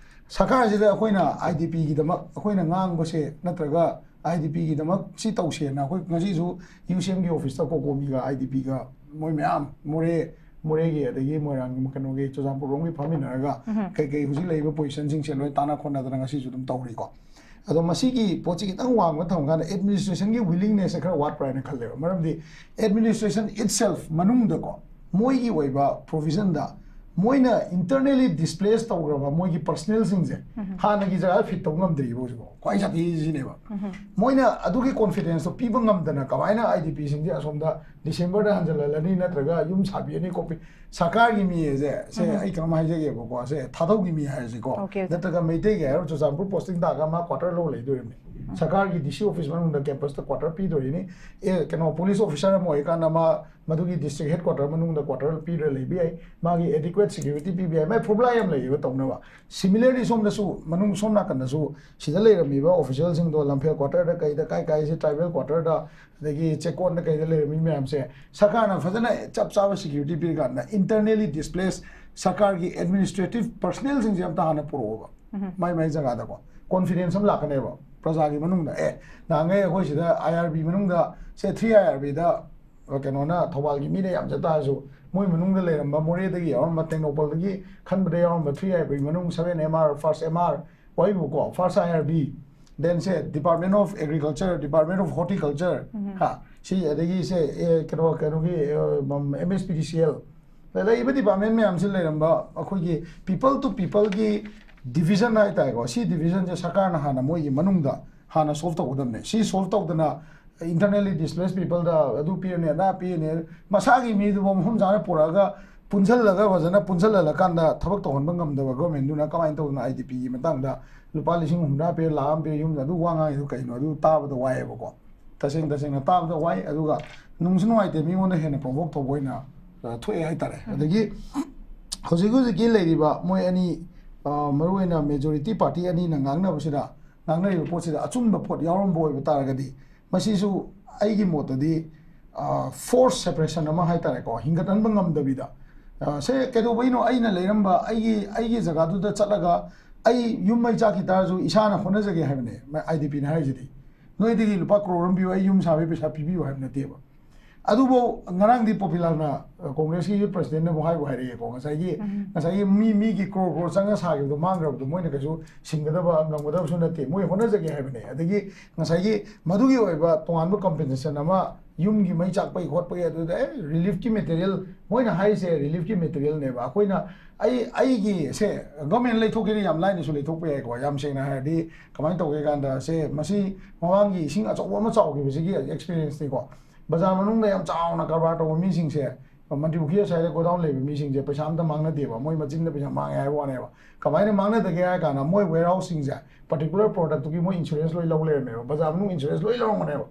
ꯁꯔꯀꯥꯔꯁꯤꯗ ꯑꯩꯈꯣꯏꯅ ꯑꯥꯏ ꯗꯤ ꯄꯤꯒꯤꯗꯃꯛ ꯑꯩꯈꯣꯏꯅ ꯉꯥꯡꯕꯁꯦ ꯅꯠꯇ꯭ꯔꯒ ꯑꯥꯏ ꯗꯤ ꯄꯤꯒꯤꯗꯃꯛ ꯁꯤ ꯇꯧꯁꯦꯅ ꯑꯩꯈꯣꯏ ꯉꯁꯤꯁꯨ ꯌꯨ ꯁꯤ ꯑꯦꯝꯒꯤ officeꯇ COCOMIꯒ ꯑꯥꯏ ꯗꯤ ꯄꯤꯒ ꯃꯣꯏ ꯃꯌꯥꯝ ꯃꯣꯔꯦ, ꯃꯣꯔꯦꯒꯤ ꯑꯗꯒꯤ ꯃꯣꯏꯔꯥꯡꯒꯤ ꯀꯩꯅꯣꯒꯤ ꯆꯨꯔꯆꯥꯟꯄꯨꯔ ꯂꯣꯝꯒꯤ ꯐꯝꯃꯤꯟꯅꯔꯒ ꯎꯝ꯫ ꯀꯩꯀꯩ ꯍꯧꯖꯤꯛ ꯂꯩꯔꯤꯕ positionꯁꯤꯡꯁꯦ ꯂꯣꯏ ꯇꯥꯟꯅ ꯈꯣꯠꯅꯗꯅ ꯉꯁꯤꯁꯨ ꯑꯗꯨꯝ ꯇꯧꯔꯤꯀꯣ꯫ ꯑꯗꯣ ꯃꯁꯤꯒꯤ ꯄꯣꯠꯁꯤ ꯈꯤꯇꯪ ꯋꯥꯡꯃ ꯊꯝꯃꯀꯥꯟꯗ administrationꯒꯤ willingnessꯁꯦ ꯈꯔ ꯋꯥꯠꯄ꯭ꯔꯥ ꯍꯥꯏꯅ ꯈꯜꯂꯦꯕ꯫ ꯃꯔꯝꯗꯤ administration itself ꯃꯅꯨꯡꯗꯀꯣ, ꯃꯣꯏꯒꯤ ꯑꯣꯏꯕ provisionꯗ ꯃꯣꯏꯅ internally displace ꯇꯧꯈ꯭ꯔꯕ ꯃꯣꯏꯒꯤ personnelꯁꯤꯡꯁꯦ ꯎꯝ꯫ ꯍꯥꯟꯅꯒꯤ ꯖꯒꯥꯗ fit ꯇꯧ ꯉꯝꯗ꯭ꯔꯤꯕ ꯍꯧꯖꯤꯛꯐꯥꯎ꯫ ꯈ꯭ꯋꯥꯏ ꯁꯥꯊꯤꯁꯤꯅꯦꯕ꯫ ꯎꯝ꯫ ꯃꯣꯏꯅ ꯑꯗꯨꯒꯤ confidenceꯇꯣ ꯄꯤꯕ ꯉꯝꯗꯅ ꯀꯃꯥꯏꯅ ꯑꯥꯏ ꯗꯤ ꯄꯤꯁꯤꯡꯁꯦ ꯑꯁꯣꯝꯗ Decemberꯗ ꯍꯟꯖꯜꯍꯜꯂꯅꯤ ꯅꯠꯇ꯭ꯔꯒ ꯌꯨꯝ ꯁꯥꯕꯤꯔꯅꯤ ꯈꯣꯠꯄꯤ-, ꯁꯔꯀꯥꯔꯒꯤ ꯃꯤ ꯑꯁꯦ, ꯁꯦ ꯎꯝ꯫ ꯑꯩ ꯀꯩꯅꯣꯝ ꯍꯥꯏꯖꯒꯦꯕꯀꯣ, ꯁꯦ ꯊꯥꯗꯧꯒꯤ ꯃꯤ ꯍꯥꯏꯔꯁꯤꯀꯣ, OK, OK꯫ ꯅꯠꯇ꯭ꯔꯒ ꯃꯩꯇꯩꯒꯤ ꯍꯥꯏꯔꯣ, ꯆꯨꯔꯆꯥꯟꯄꯨꯔ posting ꯇꯥꯔꯒ ꯃꯥ quarter ꯂꯧ ꯂꯩꯗꯣꯔꯤꯕꯅꯤ꯫ ꯎꯝ꯫ ꯁꯔꯀꯥꯔꯒꯤ D C office ꯃꯅꯨꯡꯗ campusꯇ quarter ꯄꯤꯗꯣꯔꯤꯅꯤ꯫ ꯑꯦ, ꯀꯩꯅꯣ, police officer ꯑꯃ ꯑꯣꯏꯔꯀꯥꯟꯗ ꯃꯥ ꯃꯗꯨꯒꯤ district headquarter ꯃꯅꯨꯡꯗ quarter ꯄꯤꯔ ꯂꯩꯕ ꯌꯥꯏ꯫ ꯃꯥꯒꯤ adequate security ꯄꯤꯕ ꯌꯥꯏ꯫ ꯃꯥꯏ formula ꯌꯥꯝ ꯂꯩꯌꯦꯕ ꯇꯧꯅꯕ꯫ Similarly ꯁꯣꯝꯗꯁꯨ, ꯃꯅꯨꯡ ꯁꯣꯝ ꯅꯥꯀꯟꯗꯁꯨ ꯁꯤꯗ ꯂꯩꯔꯝꯃꯤꯕ officialꯁꯤꯡꯗꯣ ꯂꯝꯐꯦꯜ quarterꯗ ꯀꯩꯗ ꯀꯥꯏ ꯀꯥꯏꯁꯦ tribal quarterꯗ ꯑꯗꯒꯤ ꯆꯦꯛꯀꯣꯟꯗ ꯀꯩꯗ ꯂꯩꯔꯝꯃꯤ ꯃꯌꯥꯝꯁꯦ ꯁꯔꯀꯥꯔꯅ ꯐꯖꯅ ꯆꯞ ꯆꯥꯕ security ꯄꯤꯔꯀꯥꯟꯗ internally displaced ꯁꯔꯀꯥꯔꯒꯤ administrative personnelꯁꯤꯡꯁꯦ ꯑꯝꯇ ꯍꯥꯟꯅ ꯄꯨꯔꯛꯑꯣꯕ꯫ ꯎꯝ꯫ ꯃꯥꯏ ꯃꯥꯏ ꯖꯒꯥꯗꯀꯣ confidence ꯑꯃ ꯂꯥꯛꯀꯅꯦꯕ ꯄ꯭ꯔꯖꯥꯒꯤ ꯃꯅꯨꯡꯗ꯫ ꯑꯦ, ꯅꯍꯥꯟꯈꯩ ꯑꯩꯈꯣꯏ ꯁꯤꯗ I R B ꯃꯅꯨꯡꯗ, ꯁꯦ three I R Bꯗ ꯀꯩꯅꯣꯅ, ꯊꯧꯕꯥꯜꯒꯤ ꯃꯤꯅ ꯌꯥꯝ ꯆꯠ ꯇꯥꯔꯁꯨ ꯃꯣꯏ ꯃꯅꯨꯡꯗ ꯂꯩꯔꯝꯕ ꯃꯣꯔꯦꯗꯒꯤ ꯌꯥꯎꯔꯝꯕ ꯇꯦꯡꯅꯧꯄꯜꯗꯒꯤ ꯈꯟꯕꯗ ꯌꯥꯎꯔꯝꯕ ꯊ꯭ꯔꯤ ꯑꯥꯏ ꯕꯤ ꯃꯅꯨꯡ seven M R, first M R, ꯋꯥꯏꯕꯨꯀꯣ, ꯐꯥꯔꯁ ꯑꯥꯏ ꯑꯥꯔ ꯕꯤ, ꯗꯦꯟꯁꯦ department of agriculture, department of horticulture, ꯍꯥ, ꯁꯤ ꯑꯗꯒꯤ ꯁꯦ ꯑꯦ, ꯀꯩꯅꯣ ꯀꯩꯅꯣꯒꯤ ꯑꯦꯝ ꯑꯦꯁ ꯄꯤ ꯗꯤ ꯁꯤ ꯑꯦꯜ, ꯂꯩꯔꯤꯕ ꯗꯤꯄꯥꯔꯠꯃꯦꯟ ꯃꯌꯥꯝꯁꯤ ꯂꯩꯔꯝꯕ ꯑꯩꯈꯣꯏꯒꯤ ꯄꯤꯄꯜ ꯇꯨ ꯄꯤꯄꯜꯒꯤ ꯗꯤꯕꯤꯖꯟ ꯍꯥꯏꯇꯥꯔꯦꯀꯣ, ꯁꯤ ꯗꯤꯕꯤꯖꯟꯁꯦ ꯁꯔꯀꯥꯔꯅ ꯍꯥꯟꯅ ꯃꯣꯏꯒꯤ ꯃꯅꯨꯡꯗ ꯍꯥꯟꯅ ꯁꯣꯜꯕ ꯇꯧꯒꯗꯕꯅꯦ꯫ ꯁꯤ ꯁꯣꯜꯕ ꯇꯧꯗꯅ internally displaced peopleꯗ ꯑꯗꯨ ꯄꯤꯔꯅꯤ, ꯑꯗꯥ ꯄꯤꯔꯅꯤ, ꯃꯁꯥꯒꯤ ꯃꯤꯗꯨꯐꯥꯎ ꯃꯐꯝ ꯆꯥꯅ ꯄꯨꯔꯛꯑꯒ ꯄꯨꯟꯁꯤꯜꯂꯒ ꯐꯖꯅ ꯄꯨꯟꯁꯤꯜꯍꯜꯂꯀꯥꯟꯗ ꯊꯕꯛ ꯇꯧꯍꯟꯕ ꯉꯝꯗꯕ ꯒꯣꯔꯃꯦꯟꯗꯨꯅ ꯀꯃꯥꯏꯅ ꯇꯧꯗꯅ ꯑꯥꯏ ꯗꯤ ꯄꯤꯒꯤ ꯃꯇꯥꯡꯗ ꯂꯨꯄꯥ ꯂꯤꯁꯤꯡ ꯍꯨꯝꯗ꯭ꯔꯥ ꯄꯤꯔ, ꯂꯥꯛ ꯑꯃ ꯄꯤꯔ ꯌꯨꯝꯗ ꯑꯗꯨ ꯋꯥ ꯉꯥꯡꯉꯤꯗꯣ ꯀꯩꯅꯣ? ꯑꯗꯨ ꯇꯥꯕꯗ ꯋꯥꯏꯑꯦꯕꯀꯣ꯫ ꯇꯁꯦꯡ ꯇꯁꯦꯡꯅ ꯇꯥꯕꯗ ꯋꯥꯏ꯫ ꯑꯗꯨꯒ ꯅꯨꯡꯁꯨ ꯅꯨꯡꯉꯥꯏꯇꯦ, ꯃꯤꯉꯣꯟꯗ ꯍꯦꯟꯅ ꯄ꯭ꯔꯣꯚꯣꯛ ꯇꯧꯕ ꯑꯣꯏꯅ ꯑ, ꯊꯣꯛꯑꯦ ꯍꯥꯏꯇꯥꯔꯦ꯫ ꯑꯗꯒꯤ ꯍꯧꯖꯤꯛ ꯍꯧꯖꯤꯛꯀꯤ ꯂꯩꯔꯤꯕ ꯃꯣꯏ ꯑꯅꯤ, ꯑ, ꯃꯔꯨꯑꯣꯏꯅ ꯃꯦꯖꯣꯔꯤꯇꯤ ꯄꯥꯔꯇꯤ ꯑꯅꯤꯅ ꯉꯥꯡꯅꯕꯁꯤꯗ, ꯉꯥꯡꯅꯔꯤꯕ ꯄꯣꯠꯁꯤꯗ ꯑꯆꯨꯝꯕ ꯄꯣꯠ ꯌꯥꯎꯔꯝꯕ ꯑꯣꯏꯕ ꯇꯥꯔꯒꯗꯤ, ꯃꯁꯤꯁꯨ ꯑꯩꯒꯤ ꯃꯣꯠꯇꯗꯤ, ꯑ, ꯐꯣꯔꯁ ꯁꯦꯄꯔꯦꯁꯟ ꯑꯃ ꯍꯥꯏꯇꯥꯔꯦꯀꯣ, ꯍꯤꯡꯒꯠꯍꯟꯕ ꯉꯝꯗꯕꯤꯗ, ꯑ, ꯁꯦ ꯀꯩꯗꯧꯕꯩꯅꯣ? ꯑꯩꯅ ꯂꯩꯔꯝꯕ ꯑꯩꯒꯤ, ꯑꯩꯒꯤ ꯖꯒꯥꯗꯨꯗ ꯆꯠꯂꯒ ꯑꯩ ꯌꯨꯝ ꯃꯩ ꯆꯥꯛꯈꯤ ꯇꯥꯔꯁꯨ ꯏꯁꯥꯅ ꯍꯣꯠꯅꯖꯒꯦ ꯍꯥꯏꯕꯅꯦ꯫ ꯑꯥꯏ ꯗꯤ ꯄꯤꯅ ꯍꯥꯏꯔꯤꯁꯤꯗꯤ ꯅꯣꯏꯗꯒꯤ ꯂꯨꯄꯥ ꯀ꯭ꯔꯣꯔ ꯑꯃ ꯄꯤꯌꯨ, ꯑꯩ ꯌꯨꯝ ꯁꯥꯕꯒꯤ ꯄꯩꯁꯥ ꯄꯤꯕꯤꯌꯨ ꯍꯥꯏꯕ ꯅꯠꯇꯦꯕ꯫ ꯑꯗꯨꯕꯨ ꯉꯔꯥꯡꯗꯤ ꯄꯣꯄꯤꯂꯥꯅ, ꯑ, ꯀꯣꯡꯒ꯭ꯔꯦꯁꯀꯤ ꯄ꯭ꯔꯁꯤꯗꯦꯟꯠꯅꯕꯨ ꯍꯥꯏꯕꯨ ꯍꯥꯏꯔꯛꯑꯦꯀꯣ, ꯉꯁꯥꯏꯒꯤ, ꯉꯁꯥꯏꯒꯤ ꯃꯤ, ꯃꯤꯒꯤ ꯀ꯭ꯔꯣꯔ ꯀ꯭ꯔꯣꯔ ꯆꯪꯉ ꯁꯥꯈꯤꯕꯗꯣ ꯃꯥꯡꯈ꯭ꯔꯕꯗꯣ ꯃꯣꯏꯅ ꯀꯩꯁꯨ ꯁꯤꯡꯒꯗꯕ, ꯉꯝꯒꯗꯕꯁꯨ ꯅꯠꯇꯦ, ꯃꯣꯏ ꯍꯣꯠꯅꯖꯒꯦ ꯍꯥꯏꯕꯅꯦ꯫ ꯑꯗꯒꯤ ꯉꯁꯥꯏꯒꯤ ꯃꯗꯨꯒꯤ ꯑꯣꯏꯕ ꯇꯣꯉꯥꯟꯕ ꯀꯝꯄꯦꯟꯁꯦꯁꯟ ꯑꯃ, ꯌꯨꯝꯒꯤ ꯃꯩ ꯆꯥꯛꯄꯒꯤ ꯈꯣꯠꯄꯒꯤ, ꯑꯗꯨꯗ ꯑꯦ ꯔꯤꯂꯤꯐꯀꯤ ꯃꯦꯇꯔꯤꯌꯦꯜ ꯃꯣꯏꯅ ꯍꯥꯏꯔꯤꯁꯦ ꯔꯤꯂꯤꯐꯀꯤ ꯃꯦꯇꯔꯤꯌꯦꯜꯅꯦꯕ꯫ ꯑꯩꯈꯣꯏꯅ, ꯑꯩ, ꯑꯩꯒꯤ ꯁꯦ ꯒꯚꯔꯟꯃꯦꯟꯠ ꯂꯩꯊꯣꯛꯀꯦꯗꯤ ꯌꯥꯝ ꯂꯥꯏꯅꯁꯨ ꯂꯩꯊꯣꯛꯄ ꯌꯥꯏꯀꯣ꯫ ꯌꯥꯝ ꯁꯦꯡꯅ ꯍꯥꯏꯔꯗꯤ ꯀꯃꯥꯏꯅ ꯇꯧꯒꯦ ꯀꯥꯟꯗ, ꯁꯦ ꯃꯁꯤ ꯃꯃꯥꯡꯒꯤ ꯏꯁꯤꯡ ꯑꯆꯧꯕ ꯑꯃ ꯆꯥꯎꯈꯤꯕꯁꯤꯒꯤ ꯑꯦꯛꯁꯄꯤꯔꯤꯌꯦꯟꯁꯅꯤꯀꯣ꯫ ꯕꯖꯥꯔ ꯃꯅꯨꯡꯗ ꯌꯥꯝ ꯆꯥꯎꯅ ꯀꯔꯕꯥꯔ ꯇꯧꯕ ꯃꯤꯁꯤꯡꯁꯦ, ꯃꯟꯇ꯭ꯔꯤ ꯄꯨꯈ꯭ꯔꯤ ꯑꯁ꯭ꯋꯥꯏꯗ ꯒꯣꯗꯥꯎꯟ ꯂꯩꯕ ꯃꯤꯁꯤꯡꯁꯦ ꯄꯩꯁꯥ ꯑꯝꯇ ꯃꯥꯡꯅꯗꯦꯕ, ꯃꯣꯏ ꯃꯆꯤꯟꯗ ꯄꯩꯁꯥ ꯃꯥꯡꯉꯦ ꯍꯥꯏꯕ ꯋꯥꯅꯦꯕ꯫ ꯀꯃꯥꯏꯅ ꯃꯥꯡꯅꯗꯒꯦ ꯍꯥꯏ ꯀꯥꯟꯗ, ꯃꯣꯏ ꯋꯦꯌꯔꯍꯥꯎꯁꯁꯤꯡꯁꯦ ꯄꯔꯇꯤꯀꯨꯂꯔ ꯄ꯭ꯔꯗꯛꯇꯨꯒꯤ ꯃꯣꯏ ꯏꯟꯁꯨꯔꯦꯟꯁ ꯂꯣꯏ ꯂꯧ ꯂꯩꯔꯝꯃꯦꯕ, ꯕꯖꯥꯔ ꯃꯅꯨꯡ ꯏꯟꯁꯨꯔꯦꯟꯁ ꯂꯣꯏ ꯂꯧꯔꯝꯒꯅꯦꯕ꯫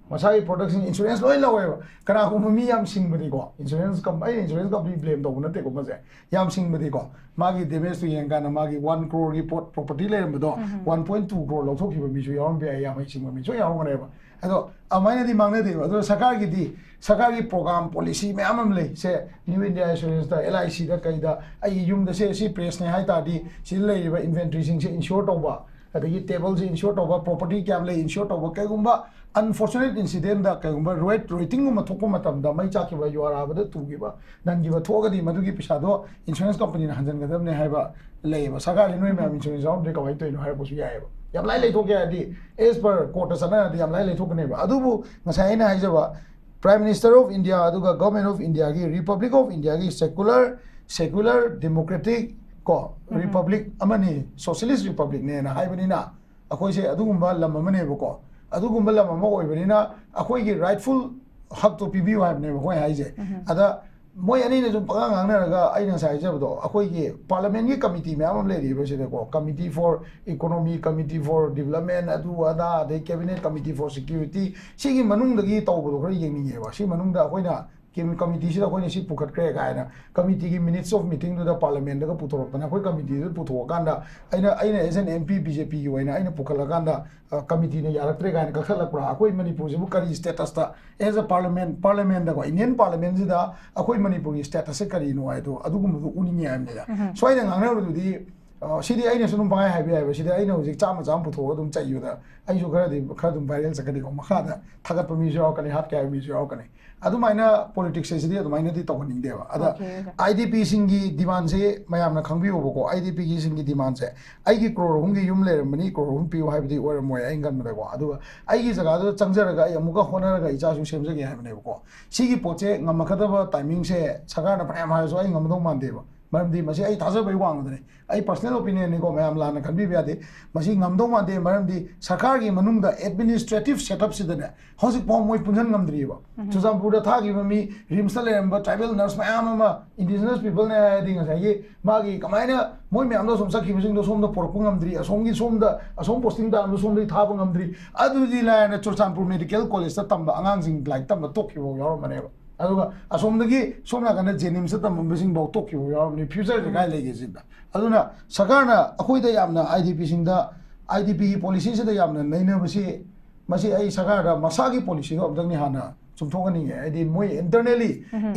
ꯃꯁꯥꯒꯤ ꯄ꯭ꯔꯗꯛꯁꯤꯡ ꯏꯟꯁꯨꯔꯦꯟꯁ ꯂꯣꯏ ꯂꯧꯋꯦꯕ꯫ ꯀꯅꯥꯒꯨꯝꯕ ꯃꯤ ꯌꯥꯝ ꯁꯤꯡꯕꯗꯤꯀꯣ, ꯏꯟꯁꯨꯔꯦꯟꯁ ꯀꯝ-, ꯑꯩꯅ ꯏꯟꯁꯨꯔꯦꯟꯁ ꯀꯝꯄꯅꯤ ꯕ꯭ꯂꯦꯝ ꯇꯧꯕ ꯅꯠꯇꯦꯀꯣ ꯃꯁꯦ꯫ ꯌꯥꯝ ꯁꯤꯡꯕꯗꯤꯀꯣ, ꯃꯥꯒꯤ ꯗꯦꯃꯦꯖꯇꯨ ꯌꯦꯡꯀꯥꯟꯗ ꯃꯥꯒꯤ ꯋꯥꯟ ꯀ꯭ꯔꯣꯔꯒꯤ ꯄꯣꯠ, ꯄ꯭ꯔꯣꯄꯔꯇꯤ ꯂꯩꯔꯝꯕꯗꯣ ꯋꯥꯟ ꯄꯣꯏꯟ ꯇꯨ ꯀ꯭ꯔꯣꯔ ꯂꯧꯊꯣꯛꯈꯤꯕ ꯃꯤꯁꯨ ꯌꯥꯎꯔꯝꯕ ꯌꯥꯏ, ꯌꯥꯝ ꯍꯩꯁꯤꯡꯕ ꯃꯤꯁꯨ ꯌꯥꯎꯔꯝꯒꯅꯦꯕ꯫ ꯑꯗꯣ ꯑꯗꯨꯃꯥꯏꯅꯗꯤ ꯃꯥꯡꯅꯗꯦꯕ꯫ ꯑꯗꯨꯅ ꯁꯔꯀꯥꯔꯒꯤꯗꯤ, ꯁꯔꯀꯥꯔꯒꯤ ꯄ꯭ꯔꯣꯒ꯭ꯔꯥꯝ, ꯄꯣꯂꯤꯁꯤ ꯃꯌꯥꯝ ꯑꯃ ꯂꯩ꯫ ꯁꯦ, ꯅ꯭ꯌꯨ ꯏꯟꯗꯤꯌꯥ ꯏꯟꯁꯨꯔꯦꯟꯁꯇ, ꯑꯦꯜ ꯑꯥꯏ ꯁꯤꯗ, ꯀꯩꯗ, ꯑꯩꯒꯤ ꯌꯨꯝꯗ ꯁꯦ ꯁꯤ ꯄ꯭ꯔꯦꯁꯅꯦ ꯍꯥꯏ ꯇꯥꯔꯗꯤ, ꯁꯤꯗ ꯂꯩꯔꯤꯕ ꯏꯟꯚꯦꯟꯇ꯭ꯔꯤꯁꯤꯡꯁꯦ ꯏꯟꯁꯨꯔ ꯇꯧꯕ, ꯑꯗꯒꯤ ꯇꯦꯕꯜꯁꯦ ꯏꯟꯁꯤꯌꯣꯔ ꯇꯧꯕ, ꯄ꯭ꯔꯣꯄꯔꯇꯤ ꯀꯌꯥꯝ ꯂꯩ ꯏꯟꯁꯤꯌꯣꯔ ꯇꯧꯕ, ꯀꯩꯒꯨꯝꯕ ꯑꯟꯐꯣꯔꯆꯨꯅꯦꯠ ꯏꯟꯁꯤꯗꯦꯟꯗ ꯀꯩꯒꯨꯝꯕ ꯔꯣꯏꯠ ꯔꯣꯏꯇꯤꯡꯒꯨꯝꯕ ꯊꯣꯛꯄ ꯃꯇꯝꯗ, ꯃꯩ ꯆꯥꯛꯈꯤꯕ, ꯌꯨ ꯑꯥꯔ ꯑꯥꯕꯗ ꯇꯨꯈꯤꯕ, ꯅꯟꯈꯤꯕ ꯊꯣꯛꯑꯒꯗꯤ ꯃꯗꯨꯒꯤ ꯄꯩꯁꯥꯗꯣ ꯏꯟꯁꯨꯔꯦꯟꯁ ꯀꯝꯄꯅꯤꯅ ꯍꯟꯖꯤꯟꯒꯗꯕꯅꯦ ꯍꯥꯏꯕ ꯂꯩꯌꯦꯕ꯫ ꯁꯔꯀꯥꯔꯁꯤ ꯅꯣꯏ ꯃꯌꯥꯝ ꯏꯟꯁꯨꯔꯦꯟꯁ ꯌꯥꯎꯔꯝꯗ꯭ꯔꯦ ꯀꯃꯥꯏꯅ ꯇꯧꯔꯤꯅꯣ ꯍꯥꯏꯔꯛꯄꯁꯨ ꯌꯥꯏꯑꯕ꯫ ꯌꯥꯝ ꯂꯥꯏ ꯂꯩꯊꯣꯛꯀꯦ ꯍꯥꯏꯔꯗꯤ, ꯑꯦꯁ ꯄꯔ ꯀꯣꯔꯠꯇ ꯆꯠꯅꯔꯗꯤ ꯌꯥꯝ ꯂꯥꯏ ꯂꯩꯊꯣꯛꯀꯅꯦꯕ꯫ ꯑꯗꯨꯕꯨ ꯉꯁꯥꯏ ꯑꯩꯅ ꯍꯥꯏꯖꯕ Prime Minister of India ꯑꯗꯨꯒ Government of Indiaꯒꯤ, Republic of Indiaꯒꯤ secular, secular democratic ꯀꯣ, ꯔꯤꯄꯕ꯭ꯂꯤꯛ ꯑꯃꯅꯤ, ꯁꯣꯁꯤꯌꯦꯂꯤꯁ ꯔꯤꯄꯕ꯭ꯂꯤꯛꯅꯦꯅ ꯍꯥꯏꯕꯅꯤꯅ, ꯑꯩꯈꯣꯏꯁꯦ ꯑꯗꯨꯒꯨꯝꯕ ꯂꯝ ꯑꯃꯅꯦꯕꯀꯣ꯫ ꯑꯗꯨꯒꯨꯝꯕ ꯂꯝ ꯑꯃ ꯑꯣꯏꯕꯅꯤꯅ ꯑꯩꯈꯣꯏꯒꯤ ꯔꯥꯏꯠꯐꯨꯜ ꯍꯛꯇꯣ ꯄꯤꯕꯤꯌꯨ ꯍꯥꯏꯕꯅꯦꯕ ꯑꯩꯈꯣꯏ ꯍꯥꯏꯁꯦ꯫ ꯑꯗ ꯃꯣꯏ ꯑꯅꯤꯅ ꯁꯨꯝ ꯄꯉꯥꯡ ꯉꯥꯡꯅꯔꯒ, ꯑꯩꯅ ꯉꯁꯥꯏ ꯍꯥꯏꯖꯕꯗꯣ, ꯑꯩꯈꯣꯏꯒꯤ ꯄꯥꯔꯂꯃꯦꯟꯒꯤ ꯀꯃꯤꯇꯤ ꯃꯌꯥꯝ ꯑꯃ ꯂꯩꯔꯤꯕ ꯁꯤꯗꯀꯣ, Committee for Economy, Committee for Development, ꯑꯗꯨ ꯑꯗꯥ, ꯑꯗꯩ Cabinet Committee for Security, ꯁꯤꯒꯤ ꯃꯅꯨꯡꯗꯒꯤ ꯇꯧꯕꯗꯣ ꯈꯔ ꯌꯦꯡꯅꯤꯡꯉꯦꯕ꯫ ꯁꯤ ꯃꯅꯨꯡꯗ ꯑꯩꯈꯣꯏꯅ ꯀꯝ-, ꯀꯃꯤꯇꯤꯁꯤꯗ ꯑꯩꯈꯣꯏꯅ ꯁꯤ ꯄꯨꯈꯠꯈ꯭ꯔꯦ ꯀꯥꯏꯅ ꯀꯃꯤꯇꯤꯒꯤ minutes of meetingꯗꯨꯗ ꯄꯥꯔꯂꯃꯦꯟꯗꯒ ꯄꯨꯊꯣꯔꯛꯇꯅ, ꯑꯩꯈꯣꯏ ꯀꯃꯤꯇꯤꯗꯨꯗ ꯄꯨꯊꯣꯛꯑꯀꯥꯟꯗ ꯑꯩꯅ, ꯑꯩꯅ as an MP BJPꯒꯤ ꯑꯣꯏꯅ ꯑꯩꯅ ꯄꯨꯈꯠꯂꯀꯥꯟꯗ, ꯑ, ꯀꯃꯤꯇꯤꯅ ꯌꯥꯔꯛꯇ꯭ꯔꯦ ꯀꯥꯏꯅ ꯀꯛꯊꯠꯂꯛꯄ꯭ꯔꯥ? ꯑꯩꯈꯣꯏ ꯃꯅꯤꯄꯨꯔꯁꯤꯕꯨ ꯀꯔꯤ statusꯇ, as a parliament, parliamentꯗꯀꯣ, Indian parliamentꯁꯤꯗ ꯑꯩꯈꯣꯏ ꯃꯅꯤꯄꯨꯔꯒꯤ statusꯁꯦ ꯀꯔꯤꯅꯣ ꯍꯥꯏꯗꯣ, ꯑꯗꯨꯒꯨꯝꯕꯗꯣ ꯎꯅꯤꯡꯉꯦ ꯍꯥꯏꯕꯅꯤꯗ꯫ ꯁ꯭ꯋꯥꯏꯗ ꯉꯥꯡꯅꯕꯗꯨꯗꯤ, ꯑ, ꯁꯤꯗꯤ ꯑꯩꯅ ꯁꯨꯝ ꯄꯪꯍꯥꯏ ꯍꯥꯏꯕ ꯌꯥꯏꯕ, ꯁꯤꯗꯤ ꯑꯩꯅ ꯍꯧꯖꯤꯛ ꯆꯥꯝꯃ ꯆꯥꯝꯃ ꯄꯨꯊꯣꯛꯑꯒ ꯑꯗꯨꯝ ꯆꯩꯕꯗ ꯑꯩꯁꯨ ꯈꯔꯗꯤ, ꯈꯔ ꯑꯗꯨꯝ viral ꯆꯠꯀꯅꯤꯀꯣ꯫ ꯃꯈꯥꯗ ꯊꯥꯒꯠꯄ ꯃꯤꯁꯨ ꯌꯥꯎꯔꯛꯀꯅꯤ, ꯍꯥꯠꯀꯦ ꯍꯥꯏꯕ ꯃꯤꯁꯨ ꯌꯥꯎꯔꯛꯀꯅꯤ꯫ ꯑꯗꯨꯃꯥꯏꯅ politics ꯍꯥꯏꯁꯤꯗꯤ ꯑꯗꯨꯃꯥꯏꯅꯗꯤ ꯇꯧꯍꯟꯅꯤꯡꯗꯦꯕ꯫ ꯑꯗ OK, OK. IDPꯁꯤꯡꯒꯤ demandꯁꯦ ꯃꯌꯥꯝꯅ ꯈꯪꯕꯤꯌꯣꯕꯀꯣ꯫ IDPꯒꯤꯁꯤꯡꯒꯤ demandꯁꯦ, ꯑꯩꯒꯤ ꯀ꯭ꯔꯣꯔ ꯑꯍꯨꯝꯒꯤ ꯌꯨꯝ ꯂꯩꯔꯝꯕꯅꯤ, ꯀ꯭ꯔꯣꯔ ꯑꯍꯨꯝ ꯄꯤꯌꯨ ꯍꯥꯏꯕꯗꯤ ꯑꯣꯏꯔꯝꯃꯣꯏ ꯑꯩꯅ ꯈꯟꯕꯗꯀꯣ꯫ ꯑꯗꯨꯒ ꯑꯩꯒꯤ ꯖꯒꯥꯗꯨꯗ ꯆꯪꯖꯔꯒ ꯑꯩ ꯑꯃꯨꯛꯀ ꯍꯣꯠꯅꯔꯒ ꯏꯆꯥꯁꯨ ꯁꯦꯝꯖꯒꯦ ꯍꯥꯏꯕꯅꯦꯕꯀꯣ꯫ ꯁꯤꯒꯤ ꯄꯣꯠꯁꯦ ꯉꯝꯃꯛꯀꯗꯕ timingꯁꯦ ꯁꯔꯀꯥꯔꯅ ꯐꯅꯌꯥꯝ ꯍꯥꯏꯔꯁꯨ ꯑꯩ ꯉꯝꯗꯧ ꯃꯥꯟꯗꯦꯕ꯫ ꯃꯔꯝꯗꯤ ꯃꯁꯤ ꯑꯩ ꯊꯥꯖꯕꯒꯤ ꯋꯥꯡꯃꯗꯅꯤ꯫ ꯑꯩ personal opinionꯅꯤꯀꯣ, ꯃꯌꯥꯝ ꯂꯥꯟꯅ ꯈꯟꯕꯤꯕ ꯌꯥꯗꯦ꯫ ꯃꯁꯤ ꯉꯝꯗꯧ ꯃꯥꯟꯗꯦ, ꯃꯔꯝꯗꯤ ꯁꯔꯀꯥꯔꯒꯤ ꯃꯅꯨꯡꯗ administrative setupꯁꯤꯗꯅꯦ, ꯍꯧꯖꯤꯛꯐꯥꯎ ꯃꯣꯏ ꯄꯨꯟꯁꯤꯟ ꯉꯝꯗ꯭ꯔꯤꯑꯕ꯫ ꯆꯨꯔꯆꯥꯟꯄꯨꯔꯗ ꯊꯥꯈꯤꯕ ꯃꯤ, RIMSꯇ ꯂꯩꯔꯝꯕ tribal nurse ꯃꯌꯥꯝ ꯑꯃ, indigenous peopleꯅꯦ ꯍꯥꯏꯔꯗꯤ ꯉꯁꯥꯏꯒꯤ ꯃꯥꯒꯤ ꯀꯃꯥꯏꯅ ꯃꯣꯏ ꯃꯌꯥꯝꯗꯣ ꯑꯁꯣꯝ ꯆꯠꯈꯤꯕꯁꯤꯡꯗꯣ ꯁꯣꯝꯗ ꯄꯨꯔꯛꯄ ꯉꯝꯗ꯭ꯔꯤ, ꯑꯁꯣꯝꯒꯤ ꯁꯣꯝꯗ, ꯑꯁꯣꯝ posting ꯇꯥꯕꯗꯣ ꯁꯣꯝꯗꯒꯤ ꯊꯥꯕ ꯉꯝꯗ꯭ꯔꯤ꯫ ꯑꯗꯨꯗꯤ ꯂꯥꯏꯔꯅ ꯆꯨꯔꯆꯥꯟꯄꯨꯔ medical collegeꯇ ꯇꯝꯕ ꯑꯉꯥꯡꯁꯤꯡ ꯂꯥꯏꯔꯤꯛ ꯇꯝꯕ ꯇꯣꯛꯈꯤꯕ ꯐꯥꯎ ꯌꯥꯎꯔꯝꯕꯅꯦꯕ꯫ ꯑꯗꯨꯒ ꯑꯁꯣꯝꯗꯒꯤ ꯁꯣꯝ ꯅꯥꯀꯟꯗ JNIMSꯇ ꯇꯝꯃꯝꯕꯁꯤꯡꯐꯥꯎ ꯇꯣꯛꯈꯤꯕ ꯌꯥꯎꯔꯝꯅꯤ꯫ Futureꯁꯦ ꯀꯥꯏ ꯂꯩꯒꯦ ꯁꯤꯗ? ꯑꯗꯨꯅ ꯁꯔꯀꯥꯔꯅ ꯑꯩꯈꯣꯏꯗ ꯌꯥꯝꯅ, IDPꯁꯤꯡꯗ, IDPꯒꯤ policyꯁꯤꯗ ꯌꯥꯝꯅ ꯅꯩꯅꯕꯁꯤ, ꯃꯁꯤ ꯑꯩ ꯁꯔꯀꯥꯔꯗ ꯃꯁꯥꯒꯤ policyꯗꯣ ꯑꯝꯇꯪꯅꯤ ꯍꯥꯟꯅ ꯆꯨꯝꯊꯣꯛꯍꯟꯅꯤꯡꯉꯦ꯫ ꯍꯥꯏꯗꯤ ꯃꯣꯏ internally,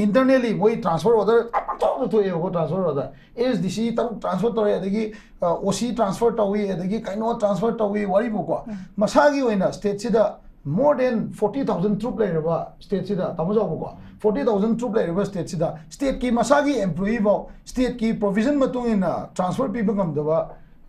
internally ꯃꯣꯏ transfer order ꯄꯪꯊꯣꯛꯇ ꯊꯣꯛꯑꯦꯕꯀꯣ꯫ Transfer order, ASDC ꯇꯔꯨꯛ transfer ꯇꯧꯔꯦ, ꯑꯗꯒꯤ ꯑ, OC transfer ꯇꯧꯏ, ꯑꯗꯒꯤ ꯀꯩꯅꯣ transfer ꯇꯧꯏ, ꯋꯥꯔꯤꯕꯨꯀꯣ꯫ ꯃꯁꯥꯒꯤ ꯑꯣꯏꯅ stateꯁꯤꯗ more than forty thousand troop ꯂꯩꯔꯕ stateꯁꯤꯗ, ꯇꯥꯃꯣ ꯆꯥꯎꯕꯀꯣ, forty thousand troop ꯂꯩꯔꯕ stateꯁꯤꯗ stateꯀꯤ ꯃꯁꯥꯒꯤ employee ꯐꯥꯎ stateꯀꯤ provision ꯃꯇꯨꯡ ꯏꯟꯅ transfer ꯄꯤꯕ ꯉꯝꯗꯕ,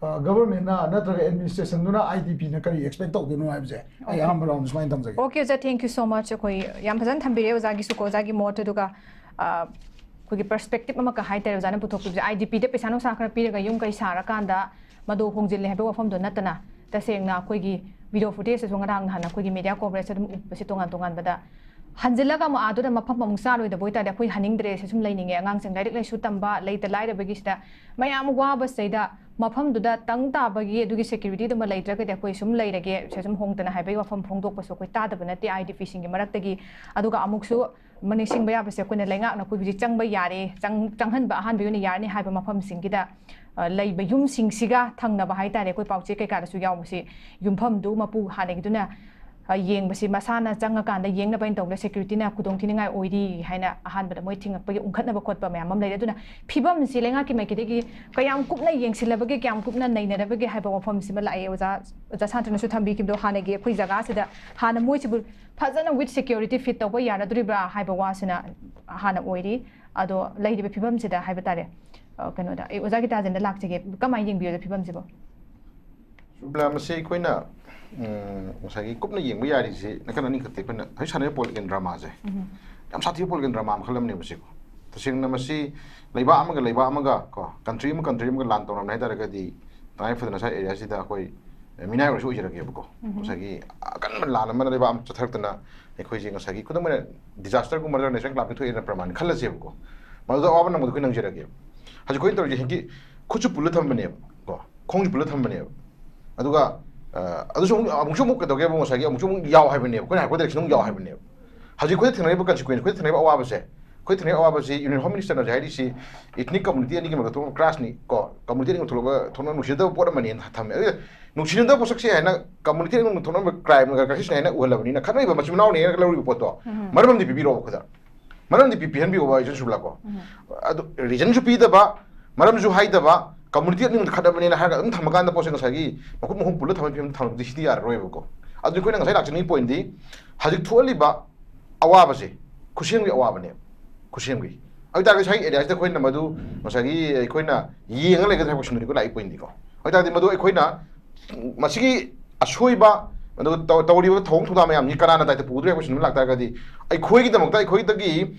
ꯑ, governmentꯅ ꯅꯠꯇ꯭ꯔꯒ administrationꯗꯨꯅ IDPꯅ ꯀꯔꯤ expect ꯇꯧꯗꯣꯏꯅꯣ ꯍꯥꯏꯕꯁꯦ ꯑꯩ ꯑꯍꯥꯟꯕ round ꯁꯨꯃꯥꯏꯅ ꯊꯝꯖꯒꯦ꯫ Okay, sir, thank you so much. ꯑꯩꯈꯣꯏ ꯌꯥꯝ ꯐꯖꯅ ꯊꯝꯕꯤꯔꯦ ꯑꯣꯖꯥꯒꯤꯁꯨꯀꯣ, ꯑꯣꯖꯥꯒꯤ ꯃꯣꯠꯇꯨꯒ, ꯑ, ꯑꯩꯈꯣꯏꯒꯤ perspective ꯑꯃ ꯀ ꯍꯥꯏꯇꯥꯔꯦ ꯑꯣꯖꯥꯅ ꯄꯨꯊꯣꯛꯄꯤꯕꯁꯦ꯫ IDPꯗ ꯄꯩꯁꯥ ꯅꯨꯡꯁꯥ ꯈꯔ ꯄꯤꯔꯒ ꯌꯨꯝ ꯀꯩ ꯁꯥꯔꯀꯥꯟꯗ ꯃꯗꯨ ꯍꯣꯡꯖꯤꯜꯂꯦ ꯍꯥꯏꯕ ꯋꯥꯐꯝꯗꯣ ꯅꯠꯇꯅ, ꯇꯁꯦꯡꯅ ꯑꯩꯈꯣꯏꯒꯤ video footageꯇꯁꯨ ꯉꯔꯥꯡ ꯅꯍꯥꯟ ꯑꯩꯈꯣꯏꯒꯤ media coverage ꯑꯗꯨꯝ ꯎꯠꯄꯁꯦ ꯇꯣꯉꯥꯟ ꯇꯣꯉꯥꯟꯕꯗ, ꯍꯟꯖꯤꯜꯂꯒ ꯑꯃꯨꯛ ꯑꯥꯗꯨꯗ ꯃꯐꯝ ꯑꯃꯨꯛ ꯆꯥꯔꯣꯏꯗꯕ ꯑꯣꯏꯇꯥꯔꯗꯤ ꯑꯩꯈꯣꯏ ꯍꯟꯅꯤꯡꯗ꯭ꯔꯦ, ꯁꯤ ꯁꯨꯝ ꯂꯩꯅꯤꯡꯉꯦ꯫ ꯑꯉꯥꯡꯁꯤꯡ ꯂꯥꯏꯔꯤꯛ ꯂꯥꯏꯁꯨ ꯇꯝꯕ, ꯂꯩꯇ ꯂꯥꯏꯔꯕꯒꯤꯁꯤꯗ ꯃꯌꯥꯝ ꯋꯥꯕꯁꯤꯗꯩꯗ ꯃꯐꯝꯗꯨꯗ ꯇꯪ ꯇꯥꯕꯒꯤ ꯑꯗꯨꯒꯤ securityꯗꯨꯃ ꯂꯩꯇ꯭ꯔꯒꯗꯤ ꯑꯩꯈꯣꯏ ꯁꯨꯝ ꯂꯩꯔꯒꯦ, ꯁꯤ ꯁꯨꯝ ꯍꯣꯡꯗꯅ ꯍꯥꯏꯕꯒꯤ ꯋꯥꯐꯝ ꯐꯣꯡꯗꯣꯛꯄꯁꯨ ꯑꯩꯈꯣꯏ ꯇꯥꯗꯕ ꯅꯠꯇꯦ IDPꯁꯤꯡꯒꯤ ꯃꯔꯛꯇꯒꯤ꯫ ꯑꯗꯨꯒ ꯑꯃꯨꯛꯁꯨ ꯃꯅꯤꯡꯁꯤꯡꯕ ꯌꯥꯕꯁꯦ, ꯑꯩꯈꯣꯏꯅ ꯂꯩꯉꯥꯛꯅ ꯑꯩꯈꯣꯏ ꯍꯧꯖꯤꯛ ꯆꯪꯕ ꯌꯥꯔꯦ, ꯆꯪ-, ꯆꯪꯍꯟꯕ ꯑꯍꯥꯟꯕꯒꯤ ꯑꯣꯏꯅ ꯌꯥꯔꯅꯤ ꯍꯥꯏꯕ ꯃꯐꯝꯁꯤꯡꯒꯤꯗ, ꯑ, ꯂꯩꯕ ꯌꯨꯝꯁꯤꯡꯁꯤꯒ ꯊꯪꯅꯕ ꯍꯥꯏꯇꯥꯔꯦ, ꯑꯩꯈꯣꯏ ꯄꯥꯎꯆꯦ ꯀꯩꯀꯥꯗꯁꯨ ꯌꯥꯎꯕꯁꯤ, ꯌꯨꯝꯐꯝꯗꯨ ꯃꯄꯨ ꯍꯥꯟꯅꯒꯤꯗꯨꯅ, ꯑ, ꯌꯦꯡꯕꯁꯤ ꯃꯁꯥꯅ ꯆꯪꯉꯀꯥꯟꯗ ꯌꯦꯡꯅꯕ ꯍꯥꯏꯅ ꯇꯧꯕꯗ security ꯅ ꯈꯨꯗꯣꯡ ꯊꯤꯅꯤꯡꯉꯥꯏ ꯑꯣꯏꯔꯤ ꯍꯥꯏꯅ ꯑꯍꯥꯟꯕꯗ ꯃꯣꯏ ꯊꯤꯡꯉꯛꯄꯒꯤ ꯎꯪꯈꯠꯅꯕ ꯈꯣꯠꯄ ꯃꯌꯥꯝ ꯑꯃ ꯂꯩꯔꯦ꯫ ꯑꯗꯨꯅ ꯐꯤꯕꯝꯁꯤ ꯂꯩꯉꯥꯛꯀꯤ ꯃꯥꯏꯀꯩꯗꯒꯤ ꯀꯌꯥꯝ ꯀꯨꯞꯅ ꯌꯦꯡꯁꯤꯜꯂꯕꯒꯦ, ꯀꯌꯥꯝ ꯀꯨꯞꯅ ꯅꯩꯅꯔꯕꯒꯦ ꯍꯥꯏꯕ ꯋꯥꯐꯝꯁꯤꯃ ꯂꯥꯛꯑꯦ꯫ ꯑꯣꯖꯥ, ꯑꯣꯖꯥ ꯁꯥꯟꯇꯅꯁꯨ ꯊꯝꯕꯤꯈꯤꯕꯗꯣ, ꯍꯥꯟꯅꯒꯤ ꯑꯩꯈꯣꯏ ꯖꯒꯥꯁꯤꯗ ꯍꯥꯟꯅ ꯃꯣꯏꯁꯤꯕꯨ ꯐꯖꯅ with security fit ꯇꯧꯕ ꯌꯥꯔꯗꯣꯔꯤꯕ꯭ꯔꯥ ꯍꯥꯏꯕ ꯋꯥꯁꯤꯅ ꯍꯥꯟꯅ ꯑꯣꯏꯔꯤ꯫ ꯑꯗꯣ ꯂꯩꯔꯤꯕ ꯐꯤꯕꯝꯁꯤꯗ ꯍꯥꯏꯕ ꯇꯥꯔꯦ, ꯑ, ꯀꯩꯅꯣꯗ, ꯑꯩ ꯑꯣꯖꯥ ꯒꯤꯇꯥꯖꯦꯟꯗ ꯂꯥꯛꯆꯒꯦ꯫ ꯀꯃꯥꯏꯅ ꯌꯦꯡꯕꯤꯔꯣꯗ ꯐꯤꯕꯝꯁꯤꯕꯨ? ꯁꯨꯕ꯭ꯂꯥ, ꯃꯁꯤ ꯑꯩꯈꯣꯏꯅ, ꯎꯝ, ꯉꯁꯥꯏꯒꯤ ꯀꯨꯞꯅ ꯌꯦꯡꯕ ꯌꯥꯔꯤꯁꯤ ꯅꯥꯀꯟ ꯑꯅꯤꯈꯛꯇ꯫ ꯑꯩꯈꯣꯏꯅ ꯍꯧꯖꯤꯛ ꯁꯥꯟꯅꯔꯤꯕ political dramaꯁꯦ ꯌꯥꯝ ꯁꯥꯊꯤꯕ political drama ꯃꯈꯜ ꯑꯃꯅꯦꯕ ꯁꯤꯀꯣ꯫ ꯇꯁꯦꯡꯅ ꯃꯁꯤ ꯂꯩꯕꯥꯛ ꯑꯃꯒ ꯂꯩꯕꯥꯛ ꯑꯃꯒ ꯀꯣ, country ꯑꯃ country ꯑꯃꯒ ꯂꯥꯟ ꯇꯧꯅꯕꯅꯦ ꯍꯥꯏ ꯇꯥꯔꯒꯗꯤ, ꯇꯉꯥꯏ ꯐꯗꯅ ꯉꯁꯥꯏ areaꯁꯤꯗ ꯑꯩꯈꯣꯏ, ꯑ, ꯃꯤꯅꯥꯏ ꯑꯣꯏꯔꯁꯨ ꯑꯣꯏꯖꯔꯒꯦꯕꯀꯣ꯫ ꯉꯁꯥꯏꯒꯤ ꯑꯀꯟꯕ ꯂꯥꯟ ꯑꯃꯅ ꯂꯩꯕꯥꯛ ꯑꯃ ꯆꯠꯊꯔꯛꯇꯅ ꯑꯩꯈꯣꯏꯁꯦ ꯉꯁꯥꯏꯒꯤ ꯈꯨꯗꯝ ꯑꯣꯏꯅ disasterꯒꯨꯝꯕ ꯅꯠꯇ꯭ꯔꯒ national calamity ꯊꯣꯛꯑꯦꯅ ꯄ꯭ꯔꯃꯥꯟ ꯈꯜꯂꯁꯦꯕꯀꯣ꯫ ꯃꯗꯨꯗ ꯑꯋꯥꯕ ꯅꯪꯕꯗꯣ ꯑꯩꯈꯣꯏ ꯅꯪꯖꯔꯒꯦꯕ꯫ ꯍꯧꯖꯤꯛ ꯑꯩꯈꯣꯏꯅ ꯇꯧꯔꯤꯁꯦ ꯍꯦꯛꯀꯤ ꯈꯨꯠꯁꯨ ꯄꯨꯜꯂ ꯊꯝꯕꯅꯦꯕ ꯀꯣ, ꯈꯣꯡꯁꯨ ꯄꯨꯜꯂ ꯊꯝꯕꯅꯦꯕ꯫ ꯑꯗꯨꯒ, ꯑ, ꯑꯗꯨꯁꯨ ꯑꯃꯨꯛ, ꯑꯃꯨꯛꯁꯨ ꯑꯃꯨꯛ ꯀꯩꯗꯧꯒꯦꯕ, ꯉꯁꯥꯏꯒꯤ ꯑꯃꯨꯛꯁꯨ ꯑꯃꯨꯛ ꯌꯥꯎ ꯍꯥꯏꯕꯅꯦꯕ, ꯑꯩꯈꯣꯏꯅ ꯍꯥꯏꯀꯣ direction ꯑꯃꯨꯛ ꯌꯥꯎ ꯍꯥꯏꯕꯅꯦꯕ꯫ ꯍꯧꯖꯤꯛ ꯑꯩꯈꯣꯏꯗ ꯊꯦꯡꯅꯔꯤꯕ consequence, ꯑꯩꯈꯣꯏꯗ ꯊꯦꯡꯅꯔꯤꯕ ꯑꯋꯥꯕꯁꯦ ꯑꯩꯈꯣꯏ ꯊꯦꯡꯅꯩ ꯑꯋꯥꯕꯁꯤ Union Home Minister ꯅ ꯍꯧꯖꯤꯛ ꯍꯥꯏꯔꯤꯁꯤ ethnic community ꯑꯅꯤꯒꯤ ꯃꯔꯛꯇ ꯊꯣꯛꯅꯕ clash ꯅꯤ ꯀꯣ, community ꯑꯅꯤꯃꯛ ꯊꯣꯛꯂꯒ ꯊꯣꯛꯅ ꯅꯨꯡꯁꯤꯅꯗꯕ ꯄꯣꯠ ꯑꯃꯅꯦꯅ ꯊꯝꯃꯦ꯫ ꯑꯗꯨꯒ ꯅꯨꯡꯁꯤꯅꯗꯕ ꯄꯣꯠꯁꯛꯁꯦ ꯍꯥꯏꯅ community ꯑꯅꯤꯃꯛ ꯊꯣꯛꯅꯕ crime ꯒ crisis ꯅꯦ ꯍꯥꯏꯅ ꯎꯍꯜꯂꯕꯅꯤꯅ ꯈꯠꯅꯔꯤꯕ ꯃꯆꯤꯟ ꯃꯅꯥꯎꯅꯦꯅ ꯂꯧꯔꯤꯕ ꯄꯣꯠꯇꯣ ꯎꯝ꯫ ꯃꯔꯝꯗꯤ ꯄꯤꯕꯤꯔꯛꯑꯣ ꯈꯨꯗ ꯃꯔꯝꯗꯤ ꯄꯤ- ꯄꯤꯍꯟꯕꯤꯌꯣꯕ ꯏꯆꯟ ꯁꯨꯕꯂꯥ ꯀꯣ꯫ ꯎꯝ꯫ ꯑꯗꯨ reason ꯁꯨ ꯄꯤꯗꯕ, ꯃꯔꯝꯁꯨ ꯍꯥꯏꯗꯕ, community ꯑꯅꯤꯃꯛꯇ ꯈꯠꯅꯕꯅꯦꯅ ꯍꯥꯏꯔꯒ ꯑꯗꯨꯝ ꯊꯝꯃꯀꯥꯟꯗ ꯄꯣꯠꯁꯦ ꯉꯁꯥꯏꯒꯤ ꯃꯈꯨꯠ ꯃꯈꯣꯡ ꯄꯨꯜꯂ ꯊꯝꯕꯒꯤ ꯐꯤꯕꯝꯗ ꯊꯝꯕꯗꯤ ꯁꯤꯗꯤ ꯌꯥꯔꯔꯣꯏꯕꯀꯣ꯫ ꯑꯗꯨ ꯑꯩꯈꯣꯏꯅ ꯉꯁꯥꯏ ꯂꯥꯛꯆꯅꯤꯡꯉꯤ point ꯗꯤ ꯍꯧꯖꯤꯛ ꯊꯣꯛꯍꯜꯂꯤꯕ ꯑꯋꯥꯕꯁꯦ ꯈꯨꯁꯦꯝꯒꯤ ꯑꯋꯥꯕꯅꯦꯕ, ꯈꯨꯁꯦꯝꯒꯤ꯫ ꯑꯗꯨ ꯑꯣꯏꯇꯥꯔꯒꯗꯤ ꯁ꯭ꯋꯥꯏꯒꯤ area ꯁꯤꯗ ꯑꯩꯈꯣꯏꯅ ꯃꯗꯨ ꯉꯁꯥꯏꯒꯤ ꯑꯩꯈꯣꯏꯅ ꯌꯦꯡꯉ ꯂꯩꯒꯗ꯭ꯔꯥ ꯍꯥꯏꯕ question ꯗꯨꯅꯤꯀꯣ ꯂꯥꯛꯏ point ꯗꯤꯀꯣ꯫ ꯑꯗꯨ ꯑꯣꯏꯇꯥꯔꯗꯤ ꯃꯗꯨ ꯑꯩꯈꯣꯏꯅ ꯃꯁꯤꯒꯤ ꯑꯁꯣꯏꯕ, ꯑꯗꯨꯒ ꯇꯧ- ꯇꯧꯔꯤꯕ ꯊꯧꯑꯣꯡ ꯊꯧꯗꯥꯡ ꯃꯌꯥꯝꯁꯤ ꯀꯅꯥꯅ ꯗꯥꯏꯇ ꯄꯨꯒꯗ꯭ꯔꯥ ꯍꯥꯏꯕ question ꯑꯃ ꯂꯥꯛꯇꯥꯔꯒꯗꯤ, ꯑꯩꯈꯣꯏꯒꯤꯗꯃꯛꯇ ꯑꯩꯈꯣꯏꯗꯒꯤ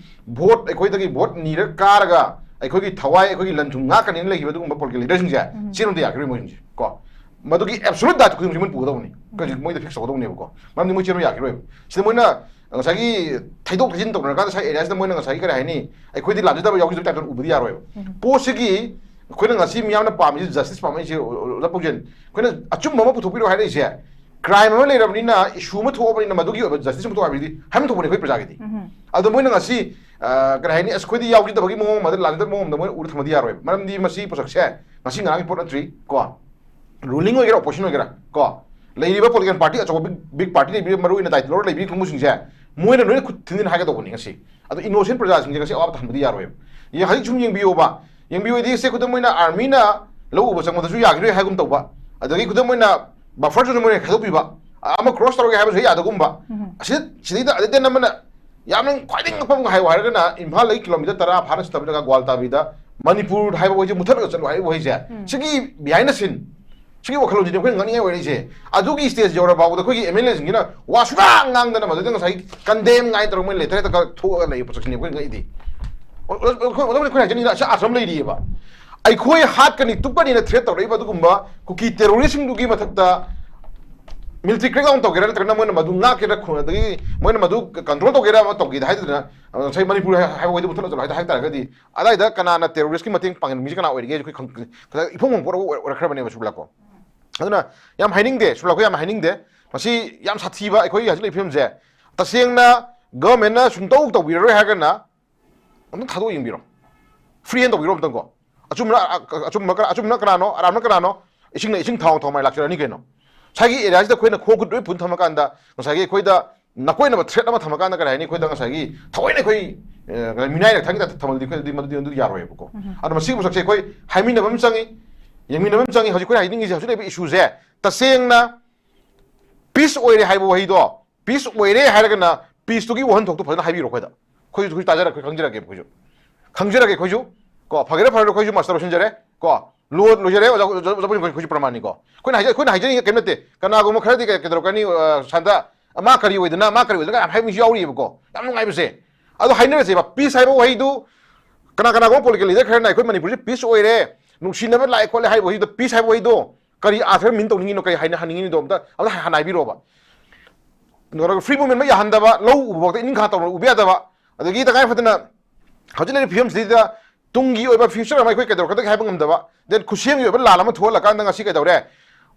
vote, ꯑꯩꯈꯣꯏꯗꯒꯤ vote ꯅꯤꯔ ꯀꯥꯔꯒ ꯑꯩꯈꯣꯏꯒꯤ ꯊꯋꯥꯏ, ꯑꯩꯈꯣꯏꯒꯤ ꯂꯟ ꯊꯨꯝ ꯉꯥꯛꯀꯅꯤꯅ ꯂꯩꯈꯤꯕ ꯑꯗꯨꯒꯨꯝꯕ political leader ꯁꯤꯡꯁꯦ ꯎꯝ꯫ ꯆꯦꯟꯕꯗ ꯌꯥꯈꯤꯔꯣꯏ ꯃꯣꯏꯁꯤꯡꯁꯦ ꯀꯣ꯫ ꯃꯗꯨꯒꯤ absolute ꯗꯥꯏꯇ ꯈꯨꯗꯤꯡꯃꯛꯁꯦ ꯃꯣꯏꯅ ꯄꯨꯒꯗꯧꯕꯅꯤ꯫ ꯎꯝ꯫ ꯀꯔꯤ ꯃꯣꯏꯗ fix ꯇꯧꯒꯗꯧꯅꯦꯕꯀꯣ꯫ ꯃꯔꯝꯗꯤ ꯃꯣꯏ ꯆꯦꯟꯕ ꯌꯥꯈꯤꯔꯣꯏꯕ꯫ ꯁꯤꯗ ꯃꯣꯏꯅ ꯉꯁꯥꯏꯒꯤ ꯊꯩꯗꯣꯛ ꯊꯩꯖꯤꯟ ꯇꯧꯅꯔꯀꯥꯟꯗ ꯁ꯭ꯋꯥꯏ area ꯁꯤꯗ ꯃꯣꯏꯅ ꯉꯁꯥꯏꯒꯤ ꯀꯔꯤ ꯍꯥꯏꯅꯤ, ꯑꯩꯈꯣꯏꯗꯤ ꯂꯥꯟꯖꯗꯕ ꯌꯥꯎꯖꯗꯕ type ꯇ ꯎꯕꯗꯤ ꯌꯥꯔꯣꯏꯕ꯫ ꯎꯝ꯫ ꯄꯣꯠꯁꯤꯒꯤ ꯑꯩꯈꯣꯏꯅ ꯉꯁꯤ ꯃꯤꯌꯥꯝꯅ ꯄꯥꯝꯃꯤꯁꯤ, justice ꯄꯥꯝꯃꯛꯏꯁꯦ, ꯑꯣꯖꯥ ꯄꯥꯎꯖꯦꯟ, ꯑꯩꯈꯣꯏꯅ ꯑꯆꯨꯝꯕ ꯑꯃ ꯄꯨꯊꯣꯛꯄꯤꯔꯣ ꯍꯥꯏꯔꯛꯏꯁꯦ꯫ Crime ꯑꯃ ꯂꯩꯔꯕꯅꯤꯅ, issue ꯑꯃ ꯊꯣꯛꯑꯕꯅꯤꯅ ꯃꯗꯨꯒꯤ ꯑꯣꯏꯕ justice ꯑꯃ ꯊꯣꯛꯑꯣ ꯍꯥꯏꯕꯁꯤꯗꯤ ꯍꯥꯏꯐꯝ ꯊꯣꯛꯄꯅꯤ ꯑꯩꯈꯣꯏ ꯄ꯭ꯔꯖꯥꯒꯤꯗꯤ꯫ ꯎꯝ꯫ ꯑꯗꯣ ꯃꯣꯏꯅ ꯉꯁꯤ, ꯑ, ꯀꯔꯤ ꯍꯥꯏꯅꯤ, ꯑꯁ, ꯑꯩꯈꯣꯏꯗꯤ ꯌꯥꯎꯖꯗꯕꯒꯤ ꯃꯑꯣꯡ ꯑꯃꯗ, ꯂꯥꯟꯖꯗꯕ ꯃꯑꯣꯡ ꯑꯃꯗ ꯃꯣꯏꯅ ꯎꯔ ꯊꯝꯕꯗꯤ ꯌꯥꯔꯣꯏꯕ꯫ ꯃꯔꯝꯗꯤ ꯃꯁꯤ ꯄꯣꯠꯁꯛꯁꯦ ꯉꯁꯤ ꯉꯔꯥꯡꯒꯤ ꯄꯣꯠ ꯅꯠꯇ꯭ꯔꯤ ꯀꯣ꯫ Ruling ꯑꯣꯏꯒꯦꯔꯥ, opposition ꯑꯣꯏꯒꯦꯔꯥ ꯀꯣ, ꯂꯩꯔꯤꯕ political party ꯑꯆꯧꯕ big, big party ꯂꯩꯕꯤꯔꯤꯕ, ꯃꯔꯨ ꯑꯣꯏꯅ ꯗꯥꯏꯇ ꯂꯧꯔ ꯂꯩꯕꯤꯔꯤ ꯀꯥꯡꯕꯨꯁꯤꯡꯁꯦ, ꯃꯣꯏꯅ ꯂꯣꯏꯅ ꯈꯨꯠ ꯊꯤꯟꯖꯤꯟ ꯍꯥꯏꯒꯗꯧꯕꯅꯤ ꯉꯁꯤ꯫ ꯑꯗꯣ innocent ꯄ꯭ꯔꯖꯥꯁꯤꯡꯁꯦ ꯉꯁꯤ ꯑꯋꯥꯕ ꯇꯥꯍꯟꯕꯗꯤ ꯌꯥꯔꯣꯏꯕ꯫ ꯌꯦ-, ꯍꯧꯖꯤꯛ ꯁꯨꯝ ꯌꯦꯡꯕꯤꯌꯣꯕ, ꯌꯦꯡꯕꯤꯌꯨꯗꯤ ꯁꯦ, ꯈꯨꯗꯝ ꯑꯣꯏꯅ army ꯅ ꯂꯧ ꯎꯕ ꯆꯪꯕꯗꯁꯨ ꯌꯥꯈꯤꯔꯣꯏ ꯍꯥꯏꯒꯨꯝ ꯇꯧꯕ, ꯑꯗꯒꯤ ꯈꯨꯗꯝ ꯑꯣꯏꯅ buffer zone ꯃꯣꯏꯅ ꯈꯥꯏꯗꯣꯛꯄꯤꯕ, ꯑ-, ꯑꯃ cross ꯇꯧꯔꯒꯦ ꯍꯥꯏꯕꯁꯨ ꯍꯦꯛ ꯌꯥꯗꯒꯨꯝꯕ꯫ ꯎꯝ꯫ ꯑꯁꯤꯗ, ꯁꯤꯗꯩꯗ ꯑꯗꯩ ꯑꯃꯅ ꯌꯥꯝꯅ ꯈ꯭ꯋꯥꯏꯗꯒꯤ ꯉꯛꯄ ꯑꯃ ꯍꯥꯏꯌꯨ ꯍꯥꯏꯔꯒꯅ, ꯏꯝꯐꯥꯜꯗꯒꯤ kilometre ꯇꯔꯥ ꯐꯥꯅ ꯆꯠꯇꯕꯤꯗ ꯒ꯭ꯋꯥꯜꯇꯥꯕꯤꯗ ꯃꯅꯤꯄꯨꯔ ꯍꯥꯏꯕ ꯋꯥꯍꯩꯁꯦ ꯃꯨꯊꯠꯂꯒ ꯆꯠꯂꯨ ꯍꯥꯏꯕ ꯋꯥꯍꯩꯁꯦ, ꯎꯝ꯫ ꯁꯤꯒꯤ behind the scene, ꯁꯤꯒꯤ ꯋꯥꯈꯜꯂꯣꯟꯁꯤꯅꯤ ꯑꯩꯈꯣꯏꯅ ꯉꯛꯅꯤꯡꯉꯥꯏ ꯑꯣꯏꯔꯛꯏꯁꯦ꯫ ꯑꯗꯨꯒꯤ stage ꯌꯧꯔ ꯐꯥꯎꯕꯗ ꯑꯩꯈꯣꯏꯒꯤ M L A ꯁꯤꯡꯁꯤꯅ ꯋꯥ ꯁꯨꯉꯥꯡ ꯉꯥꯡꯗꯅ ꯃꯗꯨꯗ ꯉꯁꯥꯏ condemn ꯉꯥꯏ ꯇꯧꯔꯒ ꯃꯣꯏ letter ꯍꯦꯛꯇ ꯊꯣꯛꯑꯒ ꯂꯩ ꯄꯣꯠꯁꯛꯁꯤꯅꯤ ꯑꯩꯈꯣꯏꯅ ꯉꯛꯏꯗꯤ꯫ ꯑꯣ, ꯑꯣ, ꯑꯩꯈꯣꯏ, ꯑꯩꯈꯣꯏ ꯍꯥꯏꯖꯅꯤꯡꯉꯤꯗ ꯑꯁꯤ ꯑꯥꯁ꯭ꯔꯝ ꯂꯩꯔꯤꯑꯕ꯫ ꯑꯩꯈꯣꯏ ꯍꯥꯠꯀꯅꯤ ꯇꯨꯞꯀꯅꯤꯅ threat ꯇꯧꯔꯛꯏꯕ ꯑꯗꯨꯒꯨꯝꯕ ꯀꯨꯀꯤ terrorist ꯁꯤꯡꯗꯨꯒꯤ ꯃꯊꯛꯇ military crackdown ꯇꯧꯒꯦꯔꯥ ꯅꯠꯇ꯭ꯔꯒꯅ ꯃꯣꯏꯅ ꯃꯗꯨ ꯉꯥꯛꯀꯦꯔꯥ ꯈꯨ-, ꯑꯗꯒꯤ ꯃꯣꯏꯅ ꯃꯗꯨ control ꯇꯧꯒꯦꯔꯥ ꯑꯃ ꯇꯧꯒꯦꯗ ꯍꯥꯏꯗꯅ, ꯑ, ꯉꯁꯥꯏ ꯃꯅꯤꯄꯨꯔ ꯍꯥꯏ-, ꯍꯥꯏꯕ ꯋꯥꯍꯩꯗꯨ ꯃꯨꯊꯠꯂ ꯆꯠꯂꯣ ꯍꯥꯏꯗ ꯍꯥꯏ ꯇꯥꯔꯒꯗꯤ, ꯑꯗꯥꯏꯗ ꯀꯅꯥꯅ terrorist ꯀꯤ ꯃꯇꯦꯡ ꯄꯥꯡꯍꯟꯕ ꯃꯤꯁꯦ ꯀꯅꯥ ꯑꯣꯏꯔꯤꯒꯦ? ꯑꯩꯈꯣꯏ ꯈꯪ-, ꯈꯪ-, ꯏꯐꯣꯡ ꯐꯣꯡꯕ ꯄꯣꯠ ꯑꯃ ꯑꯣꯏ-, ꯑꯣꯏꯔꯛꯈ꯭ꯔꯕꯅꯦꯕ ꯁꯨꯕꯂꯥ ꯀꯣ꯫ ꯑꯗꯨꯅ ꯌꯥꯝ ꯍꯥꯏꯅꯤꯡꯗꯦ, ꯁꯨꯕꯂꯥ, ꯑꯩꯈꯣꯏ ꯌꯥꯝ ꯍꯥꯏꯅꯤꯡꯗꯦ꯫ ꯃꯁꯤ ꯌꯥꯝ ꯁꯥꯊꯤꯕ ꯑꯩꯈꯣꯏꯒꯤ ꯍꯧꯖꯤꯛ ꯂꯩꯔꯤꯕ ꯐꯤꯕꯝꯁꯦ꯫ ꯇꯁꯦꯡꯅ government ꯅ ꯁꯨꯡꯇꯧ ꯇꯧꯕꯤꯔꯔꯣꯏ ꯍꯥꯏꯔꯒꯅ, ꯑꯝꯇꯪ ꯊꯥꯗꯣꯛꯑ ꯌꯦꯡꯕꯤꯔꯣ꯫ Free hand ꯇꯧꯕꯤꯔꯣ ꯑꯝꯇꯪꯀꯣ꯫ ꯑꯆꯨꯝꯕꯅ ꯑ- ꯑ- ꯑꯆꯨꯝꯕ ꯀ- ꯑꯆꯨꯝꯕꯅ ꯀꯅꯥꯅꯣ, ꯑꯔꯥꯟꯕꯅ ꯀꯅꯥꯅꯣ? ꯏꯁꯤꯡꯅ ꯏꯁꯤꯡ, ꯊꯥꯎ ꯊꯥꯎ ꯃꯥꯏ ꯂꯥꯛꯆꯔꯅꯤ ꯀꯩꯅꯣ꯫ ꯉꯁꯥꯏꯒꯤ ꯑꯦꯔꯤꯌꯥꯁꯤꯗ ꯑꯩꯈꯣꯏꯅ ꯈꯣꯡ ꯈꯨꯠ ꯂꯣꯏ ꯐꯨꯟ ꯊꯝꯃꯀꯥꯟꯗ, ꯉꯁꯥꯏꯒꯤ ꯑꯩꯈꯣꯏꯗ ꯅꯀꯣꯏꯅꯕ threat ꯑꯃ ꯊꯝꯃꯀꯥꯟꯗ, ꯀꯔꯤ ꯍꯥꯏꯅꯤ, ꯑꯩꯈꯣꯏꯗ ꯉꯁꯥꯏꯒꯤ ꯊꯑꯣꯏꯅ ꯑꯩꯈꯣꯏ ꯑ, ꯃꯤꯅꯥꯏ ꯊꯥꯡꯒꯤ ꯇꯥꯏꯞꯇ ꯊꯝꯃꯗꯤ ꯑꯩꯈꯣꯏꯗꯤ ꯃꯗꯨꯗꯤ ꯃꯗꯨ ꯌꯥꯔꯣꯏꯕꯀꯣ꯫ ꯑꯗꯣ ꯃꯁꯤꯒꯤ ꯄꯣꯠꯁꯛꯁꯦ ꯑꯩꯈꯣꯏ ꯍꯥꯏꯃꯤꯟꯅꯕ ꯑꯃ ꯆꯪꯉꯤ, ꯌꯦꯡꯃꯤꯟꯅꯕ ꯑꯃ ꯆꯪꯉꯤ꯫ ꯍꯧꯖꯤꯛ ꯑꯩꯈꯣꯏꯅ ꯍꯥꯏꯅꯤꯡꯉꯤꯁꯦ, ꯍꯧꯖꯤꯛ ꯂꯩꯔꯤꯕ ꯏꯁꯨꯁꯦ ꯇꯁꯦꯡꯅ peace ꯑꯣꯏꯔꯦ ꯍꯥꯏꯕ ꯋꯥꯍꯩꯗꯣ, peace ꯑꯣꯏꯔꯦ ꯍꯥꯏꯔꯒꯅ peaceꯇꯨꯒꯤ ꯋꯥꯍꯟꯊꯣꯛꯇꯣ ꯐꯖꯅ ꯍꯥꯏꯕꯤꯔꯣ ꯑꯩꯈꯣꯏꯗ꯫ ꯑꯩꯈꯣꯏꯁꯨ ꯑꯩꯈꯣꯏ ꯇꯥꯖꯔꯛꯀꯦ, ꯈꯪꯖꯔꯛꯀꯦ ꯑꯩꯈꯣꯏꯁꯨ꯫ ꯈꯪꯖꯔꯒꯦ ꯑꯩꯈꯣꯏꯁꯨ꯫ ꯀꯣ, ꯐꯒꯦꯔꯥ ꯐꯔꯣꯏꯔꯥ ꯑꯩꯈꯣꯏꯁꯨ master ꯂꯣꯏꯁꯤꯟꯖꯔꯦ꯫ ꯀꯣ, ꯂꯣ-, ꯂꯣꯏꯖꯔꯦ ꯑꯣꯖꯥ, ꯑꯣꯖꯥ, ꯑꯣꯖꯥ, ꯑꯩꯈꯣꯏꯁꯨ ꯄ꯭ꯔꯃꯥꯟꯅꯤꯀꯣ꯫ ꯑꯩꯈꯣꯏꯅ ꯍꯥꯏꯖ-, ꯑꯩꯈꯣꯏꯅ ꯍꯥꯏꯖꯅꯤꯡꯉꯤ ꯀꯩꯝ ꯅꯠꯇꯦ꯫ ꯀꯅꯥꯒꯨꯝꯕ ꯈꯔꯗꯤ ꯀꯩ-, ꯀꯩꯗꯧꯔꯛꯀꯅꯤ, ꯑ, ꯁꯥꯟꯇ, "ꯑ, ꯃꯥ ꯀꯔꯤ ꯑꯣꯏꯗꯅ, ꯃꯥ ꯀꯔꯤ ꯑꯣꯏꯗꯅ?" ꯌꯥꯝ ꯍꯥꯏꯕ ꯃꯤꯁꯨ ꯌꯥꯎꯔꯤꯑꯕꯀꯣ꯫ ꯌꯥꯝ ꯅꯨꯡꯉꯥꯏꯕꯁꯦ꯫ ꯑꯗꯣ ꯍꯥꯏꯅꯔꯁꯦꯕ, peace ꯍꯥꯏꯕ ꯋꯥꯍꯩꯗꯨ ꯀꯅꯥ ꯀꯅꯥꯒꯨꯝꯕ political leader ꯈꯔꯅ ꯑꯩꯈꯣꯏ ꯃꯅꯤꯄꯨꯔꯁꯤ peace ꯑꯣꯏꯔꯦ, ꯅꯨꯡꯁꯤꯅꯕ ꯂꯥꯛꯑꯦ ꯈꯣꯠꯂꯦ ꯍꯥꯏꯕ ꯋꯥꯍꯩꯗꯣ, peace ꯍꯥꯏꯕ ꯋꯥꯍꯩꯗꯣ ꯀꯔꯤ ꯑꯥꯔꯊ mean ꯇꯧꯅꯤꯡꯉꯤꯅꯣ, ꯀꯔꯤ ꯍꯥꯏꯅ ꯍꯟꯅꯤꯡꯉꯤꯅꯣ ꯑꯝꯇ, ꯑꯝꯇ ꯍꯥꯟꯅ ꯍꯥꯏꯕꯤꯔꯣꯕ꯫ ꯀꯩꯅꯣ, free movement ꯃꯛ ꯌꯥꯍꯟꯗꯕ, ꯂꯧ ꯎꯕ ꯐꯥꯎꯗ ꯏꯅꯤꯡꯈꯥ ꯇꯧꯅ ꯎꯕ ꯌꯥꯗꯕ, ꯑꯗꯒꯤ ꯇꯉꯥꯏ ꯐꯗꯅ ꯍꯧꯖꯤꯛ ꯂꯩꯔꯤꯕ ꯐꯤꯕꯝꯁꯤꯗ ꯇꯨꯡꯒꯤ ꯑꯣꯏꯕ future ꯑꯃ ꯑꯩꯈꯣꯏ ꯀꯩꯗꯧꯔꯛꯀꯗꯒꯦ ꯍꯥꯏꯕ ꯉꯝꯗꯕ, then ꯈꯨꯠꯁꯦꯝꯒꯤ ꯑꯣꯏꯕ ꯂꯥꯟ ꯑꯃ ꯊꯣꯛꯍꯜꯂꯀꯥꯟꯗ ꯉꯁꯤ ꯀꯩꯗꯧꯔꯦ?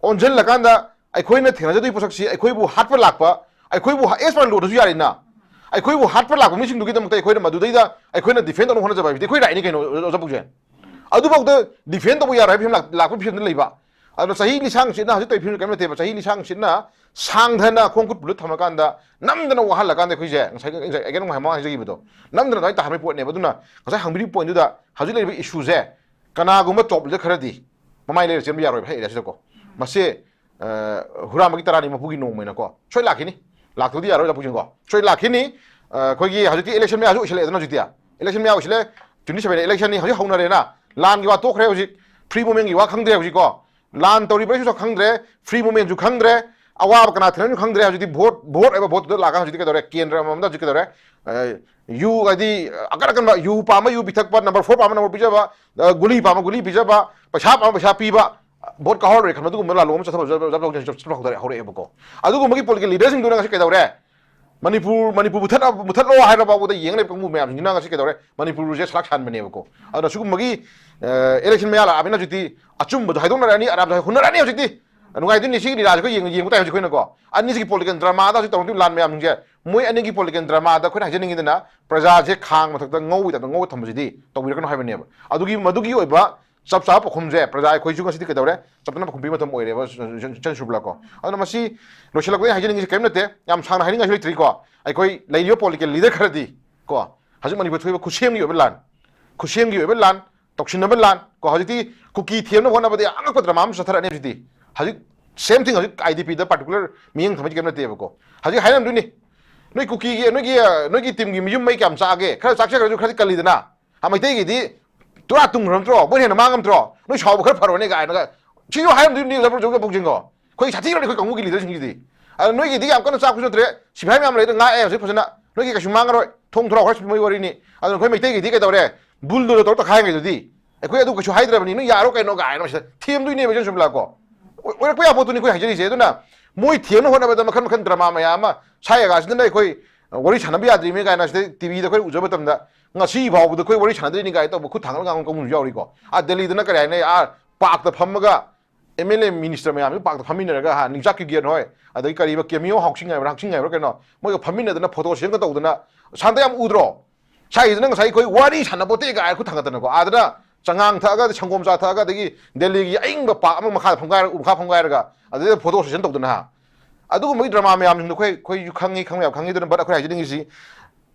ꯑꯣꯟꯁꯤꯜꯂꯀꯥꯟꯗ ꯑꯩꯈꯣꯏꯅ ꯊꯦꯡꯅꯖꯗꯣꯏ ꯄꯣꯠꯁꯛꯁꯤ ꯑꯩꯈꯣꯏꯕꯨ ꯍꯥꯠꯄ ꯂꯥꯛꯄ, ꯑꯩꯈꯣꯏꯕꯨ ꯍ-, as per law ꯗꯁꯨ ꯌꯥꯔꯦꯅ, ꯑꯩꯈꯣꯏꯕꯨ ꯍꯥꯠꯄ ꯂꯥꯛꯄ ꯃꯤꯁꯤꯡꯗꯨꯒꯤꯗꯃꯛꯇ ꯑꯩꯈꯣꯏꯅ ꯃꯗꯨꯗꯩꯗ ꯑꯩꯈꯣꯏꯅ defend ꯇꯧꯅꯕ ꯍꯣꯠꯅꯖꯕ ꯍꯥꯏꯕꯗꯤ ꯑꯩꯈꯣꯏ right ꯅꯤ ꯀꯩꯅꯣ, ꯑꯣꯖꯥ ꯄꯨꯛꯁꯦ꯫ ꯑꯗꯨꯐꯥꯎꯗ defend ꯇꯧꯕ ꯌꯥꯔꯣꯏ ꯍꯥꯏꯕ ꯐꯤꯕꯝ ꯂꯥꯛ-, ꯂꯥꯛꯄꯒꯤ ꯐꯤꯕꯝꯗ ꯂꯩꯕ꯫ ꯑꯗꯨꯅ ꯆꯍꯤ ꯂꯤꯁꯥꯡ ꯁꯤꯠꯅ ꯍꯧꯖꯤꯛ ꯇꯧꯔꯤꯕ ꯐꯤꯕꯝ ꯀꯔꯤꯝ ꯅꯠꯇꯦꯕ꯫ ꯆꯍꯤ ꯂꯤꯁꯥꯡ ꯁꯤꯠꯅ ꯁꯥꯡꯊꯅ ꯈꯣꯡ ꯈꯨꯠ ꯄꯨꯜꯂ ꯊꯝꯃꯀꯥꯟꯗ ꯅꯝꯗꯅ ꯋꯥꯍꯜꯂꯀꯥꯟꯗ ꯑꯩꯈꯣꯏꯁꯦ ꯉꯁꯥꯏ, ꯉꯁꯥꯏ ꯑꯩꯒꯤ ꯃꯃꯥꯡ ꯍꯥꯏꯖꯈꯤꯕꯗꯣ, ꯅꯝꯗꯅ ꯑꯗꯨꯃꯥꯏꯅ ꯇꯥꯍꯟꯕꯒꯤ ꯄꯣꯠꯅꯦꯕ꯫ ꯑꯗꯨꯅ ꯉꯁꯥꯏ ꯍꯪꯕꯤꯔꯤꯕ point ꯗꯨꯗ ꯍꯧꯖꯤꯛ ꯂꯩꯔꯤꯕ issue ꯁꯦ ꯀꯅꯥꯒꯨꯝꯕ top leader ꯈꯔꯗꯤ ꯃꯃꯥꯏ ꯂꯩꯔ ꯆꯦꯟꯕ ꯌꯥꯔꯣꯏꯕ ꯍꯥꯏ area ꯁꯤꯗꯀꯣ꯫ ꯃꯁꯤ, ꯑ, ꯍꯨꯔꯥꯟꯕꯒꯤ ꯇꯔꯥꯅꯤ ꯃꯄꯨꯒꯤ ꯅꯣꯡꯃꯅꯀꯣ ꯁꯣꯏ ꯂꯥꯛꯈꯤꯅꯤ꯫ ꯂꯥꯛꯇꯕꯗꯤ ꯌꯥꯔꯣꯏ ꯂꯥꯛꯄꯁꯤꯡꯀꯣ꯫ ꯁꯣꯏ ꯂꯥꯛꯈꯤꯅꯤ꯫ ꯑ, ꯑꯩꯈꯣꯏꯒꯤ ꯍꯧꯖꯤꯛꯇꯤ election ꯃꯌꯥꯁꯨ ꯑꯣꯏꯁꯤꯜꯂꯛꯑꯦꯗꯅ ꯍꯧꯖꯤꯛꯇꯤ꯫ Election ꯃꯌꯥ ꯑꯣꯏꯁꯤꯜꯂꯦ꯫ Twenty seven election ꯅꯤ ꯍꯧꯖꯤꯛ ꯍꯧꯅꯔꯦꯅ꯫ ꯂꯥꯟꯒꯤ ꯋꯥ ꯇꯣꯛꯈ꯭ꯔꯦ ꯍꯧꯖꯤꯛ꯫ Free movement ꯒꯤ ꯋꯥ ꯈꯪꯗ꯭ꯔꯦ ꯍꯧꯖꯤꯛꯀꯣ꯫ ꯂꯥꯟ ꯇꯧꯔꯤꯕ꯭ꯔꯥꯁꯨ ꯈꯪꯗ꯭ꯔꯦ, free movement ꯁꯨ ꯈꯪꯗ꯭ꯔꯦ, ꯑꯋꯥꯕ ꯀꯅꯥ ꯊꯦꯡꯅꯔꯤꯅꯣ ꯈꯪꯗ꯭ꯔꯦ꯫ ꯍꯧꯖꯤꯛꯇꯤ vote, vote ꯍꯥꯏꯕ vote ꯇꯨꯗ ꯂꯥꯛꯑꯒ ꯍꯧꯖꯤꯛꯇꯤ ꯀꯩꯗꯧꯔꯦ? ꯀꯦꯟꯗ꯭ꯔ ꯑꯃꯃꯝꯗ ꯍꯧꯖꯤꯛ ꯀꯩꯗꯧꯔꯦ? ꯑ, ꯌꯨ ꯍꯥꯏꯗꯤ ꯑꯀꯟ ꯑꯀꯟꯕ, ꯌꯨ ꯄꯥꯝꯕ ꯌꯨ ꯄꯤꯊꯛꯄ, number four ꯄꯥꯝꯕ number ꯄꯤꯖꯕ, ꯑ, ꯒꯨꯂꯤ ꯄꯥꯝꯕ ꯒꯨꯂꯤ ꯄꯤꯖꯕ, ꯄꯩꯁꯥ ꯄꯥꯝꯕ ꯄꯩꯁꯥ ꯄꯤꯕ, vote ꯀꯥꯍꯧꯔꯦ ꯈꯟꯕ ꯑꯗꯨꯒꯨꯝꯕ ꯂꯥꯂꯣꯡ ꯑꯃ ꯆꯠꯊꯕ ꯆꯠꯄ ꯍꯧꯔꯛꯑꯦꯕꯀꯣ꯫ ꯑꯗꯨꯒꯨꯝꯕꯒꯤ political leader ꯁꯤꯡꯗꯨꯅ ꯉꯁꯤ ꯀꯩꯗꯧꯔꯦ? ꯃꯅꯤꯄꯨꯔ, ꯃꯅꯤꯄꯨꯔ ꯃꯨꯊꯠ-, ꯃꯨꯊꯠꯂꯣ ꯍꯥꯏꯔ ꯐꯥꯎꯕꯗ ꯌꯦꯡ ꯂꯩꯕ ꯀꯥꯡꯕꯨ ꯃꯌꯥꯝꯁꯤꯡꯁꯤꯅ ꯉꯁꯤ ꯀꯩꯗꯧꯔꯦ? ꯃꯅꯤꯄꯨꯔꯁꯦ ꯁꯂꯥꯛ ꯁꯥꯟꯕꯅꯦꯕꯀꯣ꯫ ꯑꯗꯨꯅ ꯁꯤꯒꯨꯝꯕꯒꯤ, ꯑ, election ꯃꯌꯥ ꯂꯥꯛꯑꯕꯅꯤꯅ ꯍꯧꯖꯤꯛꯇꯤ ꯑꯆꯨꯝꯕꯗꯣ ꯍꯥꯏꯗꯣꯛꯅꯔꯅꯤ, ꯑꯔꯥꯟꯕꯗꯣ ꯍꯨꯟꯅꯔꯅꯤ ꯍꯧꯖꯤꯛꯇꯤ꯫ ꯅꯨꯡꯉꯥꯏꯗꯣꯏꯅꯤ꯫ ꯁꯤꯒꯤ ꯂꯤꯂꯥꯁꯦ ꯑꯩꯈꯣꯏ ꯌꯦꯡ-, ꯌꯦꯡꯕ ꯇꯥꯏ ꯍꯧꯖꯤꯛ ꯑꯩꯈꯣꯏꯅꯀꯣ꯫ ꯑꯅꯤꯁꯤꯒꯤ political dramaꯗ ꯍꯧꯖꯤꯛ ꯇꯧꯔꯝꯗꯣꯏ ꯂꯥꯟ ꯃꯌꯥꯝꯁꯤꯡꯁꯦ, ꯃꯣꯏ ꯑꯅꯤꯒꯤ political dramaꯗ ꯑꯩꯈꯣꯏꯅ ꯍꯥꯏꯖꯅꯤꯡꯉꯤꯗꯅ, ꯄ꯭ꯔꯖꯥꯁꯦ ꯈꯥꯡ ꯃꯊꯛꯇ ꯉꯧꯕꯒꯤ ꯇꯥꯏꯞꯇ ꯉꯧꯕ ꯊꯝꯕꯁꯤꯗꯤ ꯇꯧꯕꯤꯔꯛꯀꯅꯨ ꯍꯥꯏꯕꯅꯦꯕ꯫ ꯑꯗꯨꯒꯤ, ꯃꯗꯨꯒꯤ ꯑꯣꯏꯕ ꯆꯞ ꯆꯥꯕ ꯄꯥꯎꯈꯨꯝꯁꯦ ꯄ꯭ꯔꯖꯥ ꯑꯩꯈꯣꯏꯁꯨ ꯉꯁꯤꯗꯤ ꯀꯩꯗꯧꯔꯦ? ꯆꯞ ꯆꯥꯅ ꯄꯥꯎꯈꯨꯝ ꯄꯤꯕ ꯃꯇꯝ ꯑꯣꯏꯔꯦꯕ, ꯆꯟ-, ꯆꯟ-, ꯆꯟ ꯁꯨꯔꯕꯤꯂꯥꯀꯣ꯫ ꯑꯗꯨꯅ ꯃꯁꯤ ꯂꯣꯏꯁꯤꯜꯂꯛꯄꯗ ꯑꯩ ꯍꯥꯏꯖꯅꯤꯡꯉꯤꯁꯦ ꯀꯔꯤꯝ ꯅꯠꯇꯦ, ꯌꯥꯝ ꯁꯥꯡꯅ ꯍꯥꯏꯅꯤꯡꯉꯥꯏꯁꯨ ꯂꯩꯇ꯭ꯔꯤꯀꯣ꯫ ꯑꯩꯈꯣꯏ ꯂꯩꯔꯤꯕ political leader ꯈꯔꯗꯤ ꯀꯣ, ꯍꯧꯖꯤꯛ ꯃꯅꯤꯄꯨꯔ ꯊꯣꯛꯏꯕ ꯈꯨꯠꯁꯦꯝꯒꯤ ꯑꯣꯏꯕ ꯂꯥꯟ, ꯈꯨꯠꯁꯦꯝꯒꯤ ꯑꯣꯏꯕ ꯂꯥꯟ, ꯇꯧꯁꯤꯟꯅꯕ ꯂꯥꯟ ꯀꯣ, ꯍꯧꯖꯤꯛꯇꯤ ꯀꯨꯀꯤ ꯊꯦꯝꯅꯕ ꯍꯣꯠꯅꯕꯗ ꯑꯉꯛꯄ drama ꯑꯃ ꯆꯠꯊꯔꯛꯑꯅꯤ ꯍꯧꯖꯤꯛꯇꯤ꯫ ꯍꯧꯖꯤꯛ same thing, ꯍꯧꯖꯤꯛ IDPꯗ particular ꯃꯤꯠꯌꯦꯡ ꯊꯝꯕꯁꯤ ꯀꯩꯝ ꯅꯠꯇꯦꯕꯀꯣ꯫ ꯍꯧꯖꯤꯛ ꯍꯥꯏꯔꯝꯗꯣꯏꯅꯤ, "ꯅꯣꯏ ꯀꯨꯀꯤꯒꯤ, ꯅꯣꯏꯒꯤ, ꯅꯣꯏꯒꯤ teamꯒꯤ ꯃꯌꯨꯝ ꯃꯩ ꯀꯌꯥꯝ ꯆꯥꯛꯑꯒꯦ? ꯈꯔ ꯆꯥꯛꯆꯈ꯭ꯔꯁꯨ ꯈꯔꯗꯤ ꯀꯜꯂꯤꯗꯅ꯫ ꯑꯥ, ꯃꯩꯇꯩꯒꯤꯗꯤ ꯄꯨꯔꯥ ꯇꯨꯡꯈ꯭ꯔ ꯅꯠꯇ꯭ꯔꯣ? ꯃꯣꯏꯅ ꯍꯦꯟꯅ ꯃꯥꯡꯉꯝꯗ꯭ꯔꯣ? ꯅꯣꯏ ꯁꯥꯎꯕ ꯈꯔ ꯐꯔꯣꯅꯦ" ꯀꯥꯏꯅꯒ ꯁꯤꯁꯨ ꯍꯥꯏꯔꯝꯗꯣꯏꯅꯤ ꯂꯧꯕꯨꯛ ꯆꯧꯗ ꯄꯨꯛꯆꯦꯜꯀꯣ꯫ ꯑꯩꯈꯣꯏ ꯁꯥꯊꯤꯈ꯭ꯔꯕꯅꯤ ꯑꯩꯈꯣꯏ ꯀꯥꯡꯕꯨꯒꯤ leaderꯁꯤꯡꯁꯤꯗꯤ꯫ ꯑꯗ ꯅꯣꯏꯒꯤꯗꯤ ꯌꯥꯝ ꯀꯟꯅ ꯆꯥꯛꯄꯁꯨ ꯅꯠꯇ꯭ꯔꯦ, ꯁꯤꯐꯥꯏ ꯃꯌꯥꯝ ꯂꯩꯗ ꯉꯥꯛꯑꯦ ꯍꯧꯖꯤꯛ ꯐꯖꯅ꯫ ꯅꯣꯏꯒꯤ ꯀꯩꯁꯨ ꯃꯥꯡꯉꯔꯣꯏ, ꯊꯣꯡ ꯊꯣꯔꯥꯎ ꯈꯔ ꯁꯨꯝꯕꯒꯤ ꯋꯥꯔꯤꯅꯤ꯫ ꯑꯗꯨꯅ ꯑꯩꯈꯣꯏ ꯃꯩꯇꯩꯒꯤꯗꯤ ꯀꯩꯗꯧꯔꯦ? ꯕꯨꯜꯗꯣꯖꯔ ꯇꯧꯔ ꯇꯛꯈꯥꯏꯈ꯭ꯔꯤꯗꯨꯗꯤ꯫ "ꯑꯩꯈꯣꯏ ꯑꯗꯨ ꯀꯩꯁꯨ ꯍꯥꯏꯗ꯭ꯔꯕꯅꯤ, ꯅꯣꯏ ꯌꯥꯔꯣ ꯀꯩꯅꯣ?" ꯀꯥꯏꯅ ꯃꯁꯤꯗ ꯊꯦꯝꯗꯣꯏꯅꯦꯕ ꯏꯆꯟ ꯁꯨꯃꯤꯂꯥꯀꯣ꯫ ꯑꯣꯏ-, ꯑꯣꯏꯔꯛꯄ ꯌꯥꯕ ꯄꯣꯠꯇꯨꯅꯤ ꯑꯩꯈꯣꯏ ꯍꯥꯏꯖꯔꯤꯁꯦ꯫ ꯑꯗꯨꯅ ꯃꯣꯏ ꯊꯦꯝꯅ ꯍꯣꯠꯅꯕꯗ ꯃꯈꯜ ꯃꯈꯜ drama ꯃꯌꯥꯝ ꯑꯃ ꯁꯥꯏ ꯑꯒꯥꯁꯤꯗꯅ ꯑꯩꯈꯣꯏ ꯋꯥꯔꯤ ꯁꯥꯟꯅꯕ ꯌꯥꯗ꯭ꯔꯤꯕꯅꯤ ꯀꯥꯏꯅ ꯁꯤꯗ TVꯗ ꯑꯩꯈꯣꯏ ꯎꯖꯕ ꯃꯇꯝꯗ ꯉꯁꯤ ꯐꯥꯎꯕꯗ ꯑꯩꯈꯣꯏ ꯋꯥꯔꯤ ꯁꯥꯟꯅꯗ꯭ꯔꯤꯅꯤ ꯀꯥꯏꯅ ꯇꯧꯕ ꯈꯨꯠ ꯊꯥꯡꯒꯠꯂꯒ ꯉꯥꯡꯕ ꯀꯥꯡꯕꯨꯁꯨ ꯌꯥꯎꯔꯤꯀꯣ꯫ ꯑꯥ ꯗꯦꯜꯂꯤꯗꯅ ꯀꯔꯤ ꯍꯥꯏꯅꯩ, ꯑꯥ ꯄꯥꯛꯇ ꯐꯝꯃꯒ MLA minister ꯃꯌꯥꯝꯁꯨ ꯄꯥꯛꯇ ꯐꯝꯃꯤꯟꯅꯔꯒ ꯍꯥ, ꯅꯤꯡꯆꯥꯛ ꯀꯤꯒꯦꯟ ꯍꯣꯏ, ꯑꯗꯒꯤ ꯀꯔꯤꯕ ꯀꯦꯃꯤꯌꯣ ꯍꯥꯎꯁꯤꯡ ꯍꯥꯏꯕ꯭ꯔꯥ, ꯍꯥꯎꯁꯤꯡ ꯍꯥꯏꯕ꯭ꯔꯥ ꯀꯩꯅꯣ, ꯃꯣꯏꯒ ꯐꯝꯃꯤꯟꯅꯗꯅ photo sessionꯒ ꯇꯧꯗꯅ ꯁꯥꯟꯅꯗ ꯌꯥꯝ ꯎꯗ꯭ꯔꯣ? ꯁꯥꯏꯁꯤꯅ ꯉꯁꯥꯏ ꯑꯩꯈꯣꯏ ꯋꯥꯔꯤ ꯁꯥꯟꯅꯕꯣꯠꯇꯦ ꯀꯥꯏ ꯈꯨꯠ ꯊꯥꯡꯒꯠꯇꯅꯀꯣ, ꯑꯥꯗꯅ ꯆꯉꯥꯡ ꯊꯛꯑꯒ, ꯁꯪꯒꯣꯝ ꯆꯥ ꯊꯛꯑꯒ, ꯑꯗꯒꯤ ꯗꯦꯜꯂꯤꯒꯤ ꯑꯏꯪꯕ ꯄꯥꯛ ꯑꯃ ꯃꯈꯥꯗ ꯐꯝꯒꯥꯏꯔ-, ꯎ ꯃꯈꯥ ꯐꯝꯒꯥꯏꯔꯒ, ꯑꯗꯩꯗ photo session ꯇꯧꯗꯅ ꯍꯥ꯫ ꯑꯗꯨꯒꯨꯝꯕꯒꯤ drama ꯃꯌꯥꯝꯁꯤꯡꯗꯣ ꯑꯩꯈꯣꯏ, ꯑꯩꯈꯣꯏꯁꯨ ꯈꯪꯉꯤ, ꯈꯪꯕ ꯌꯥꯕ ꯈꯪꯉꯤ꯫ ꯑꯗꯨꯅ but ꯑꯩꯈꯣꯏ ꯍꯥꯏꯖꯅꯤꯡꯉꯤꯁꯤ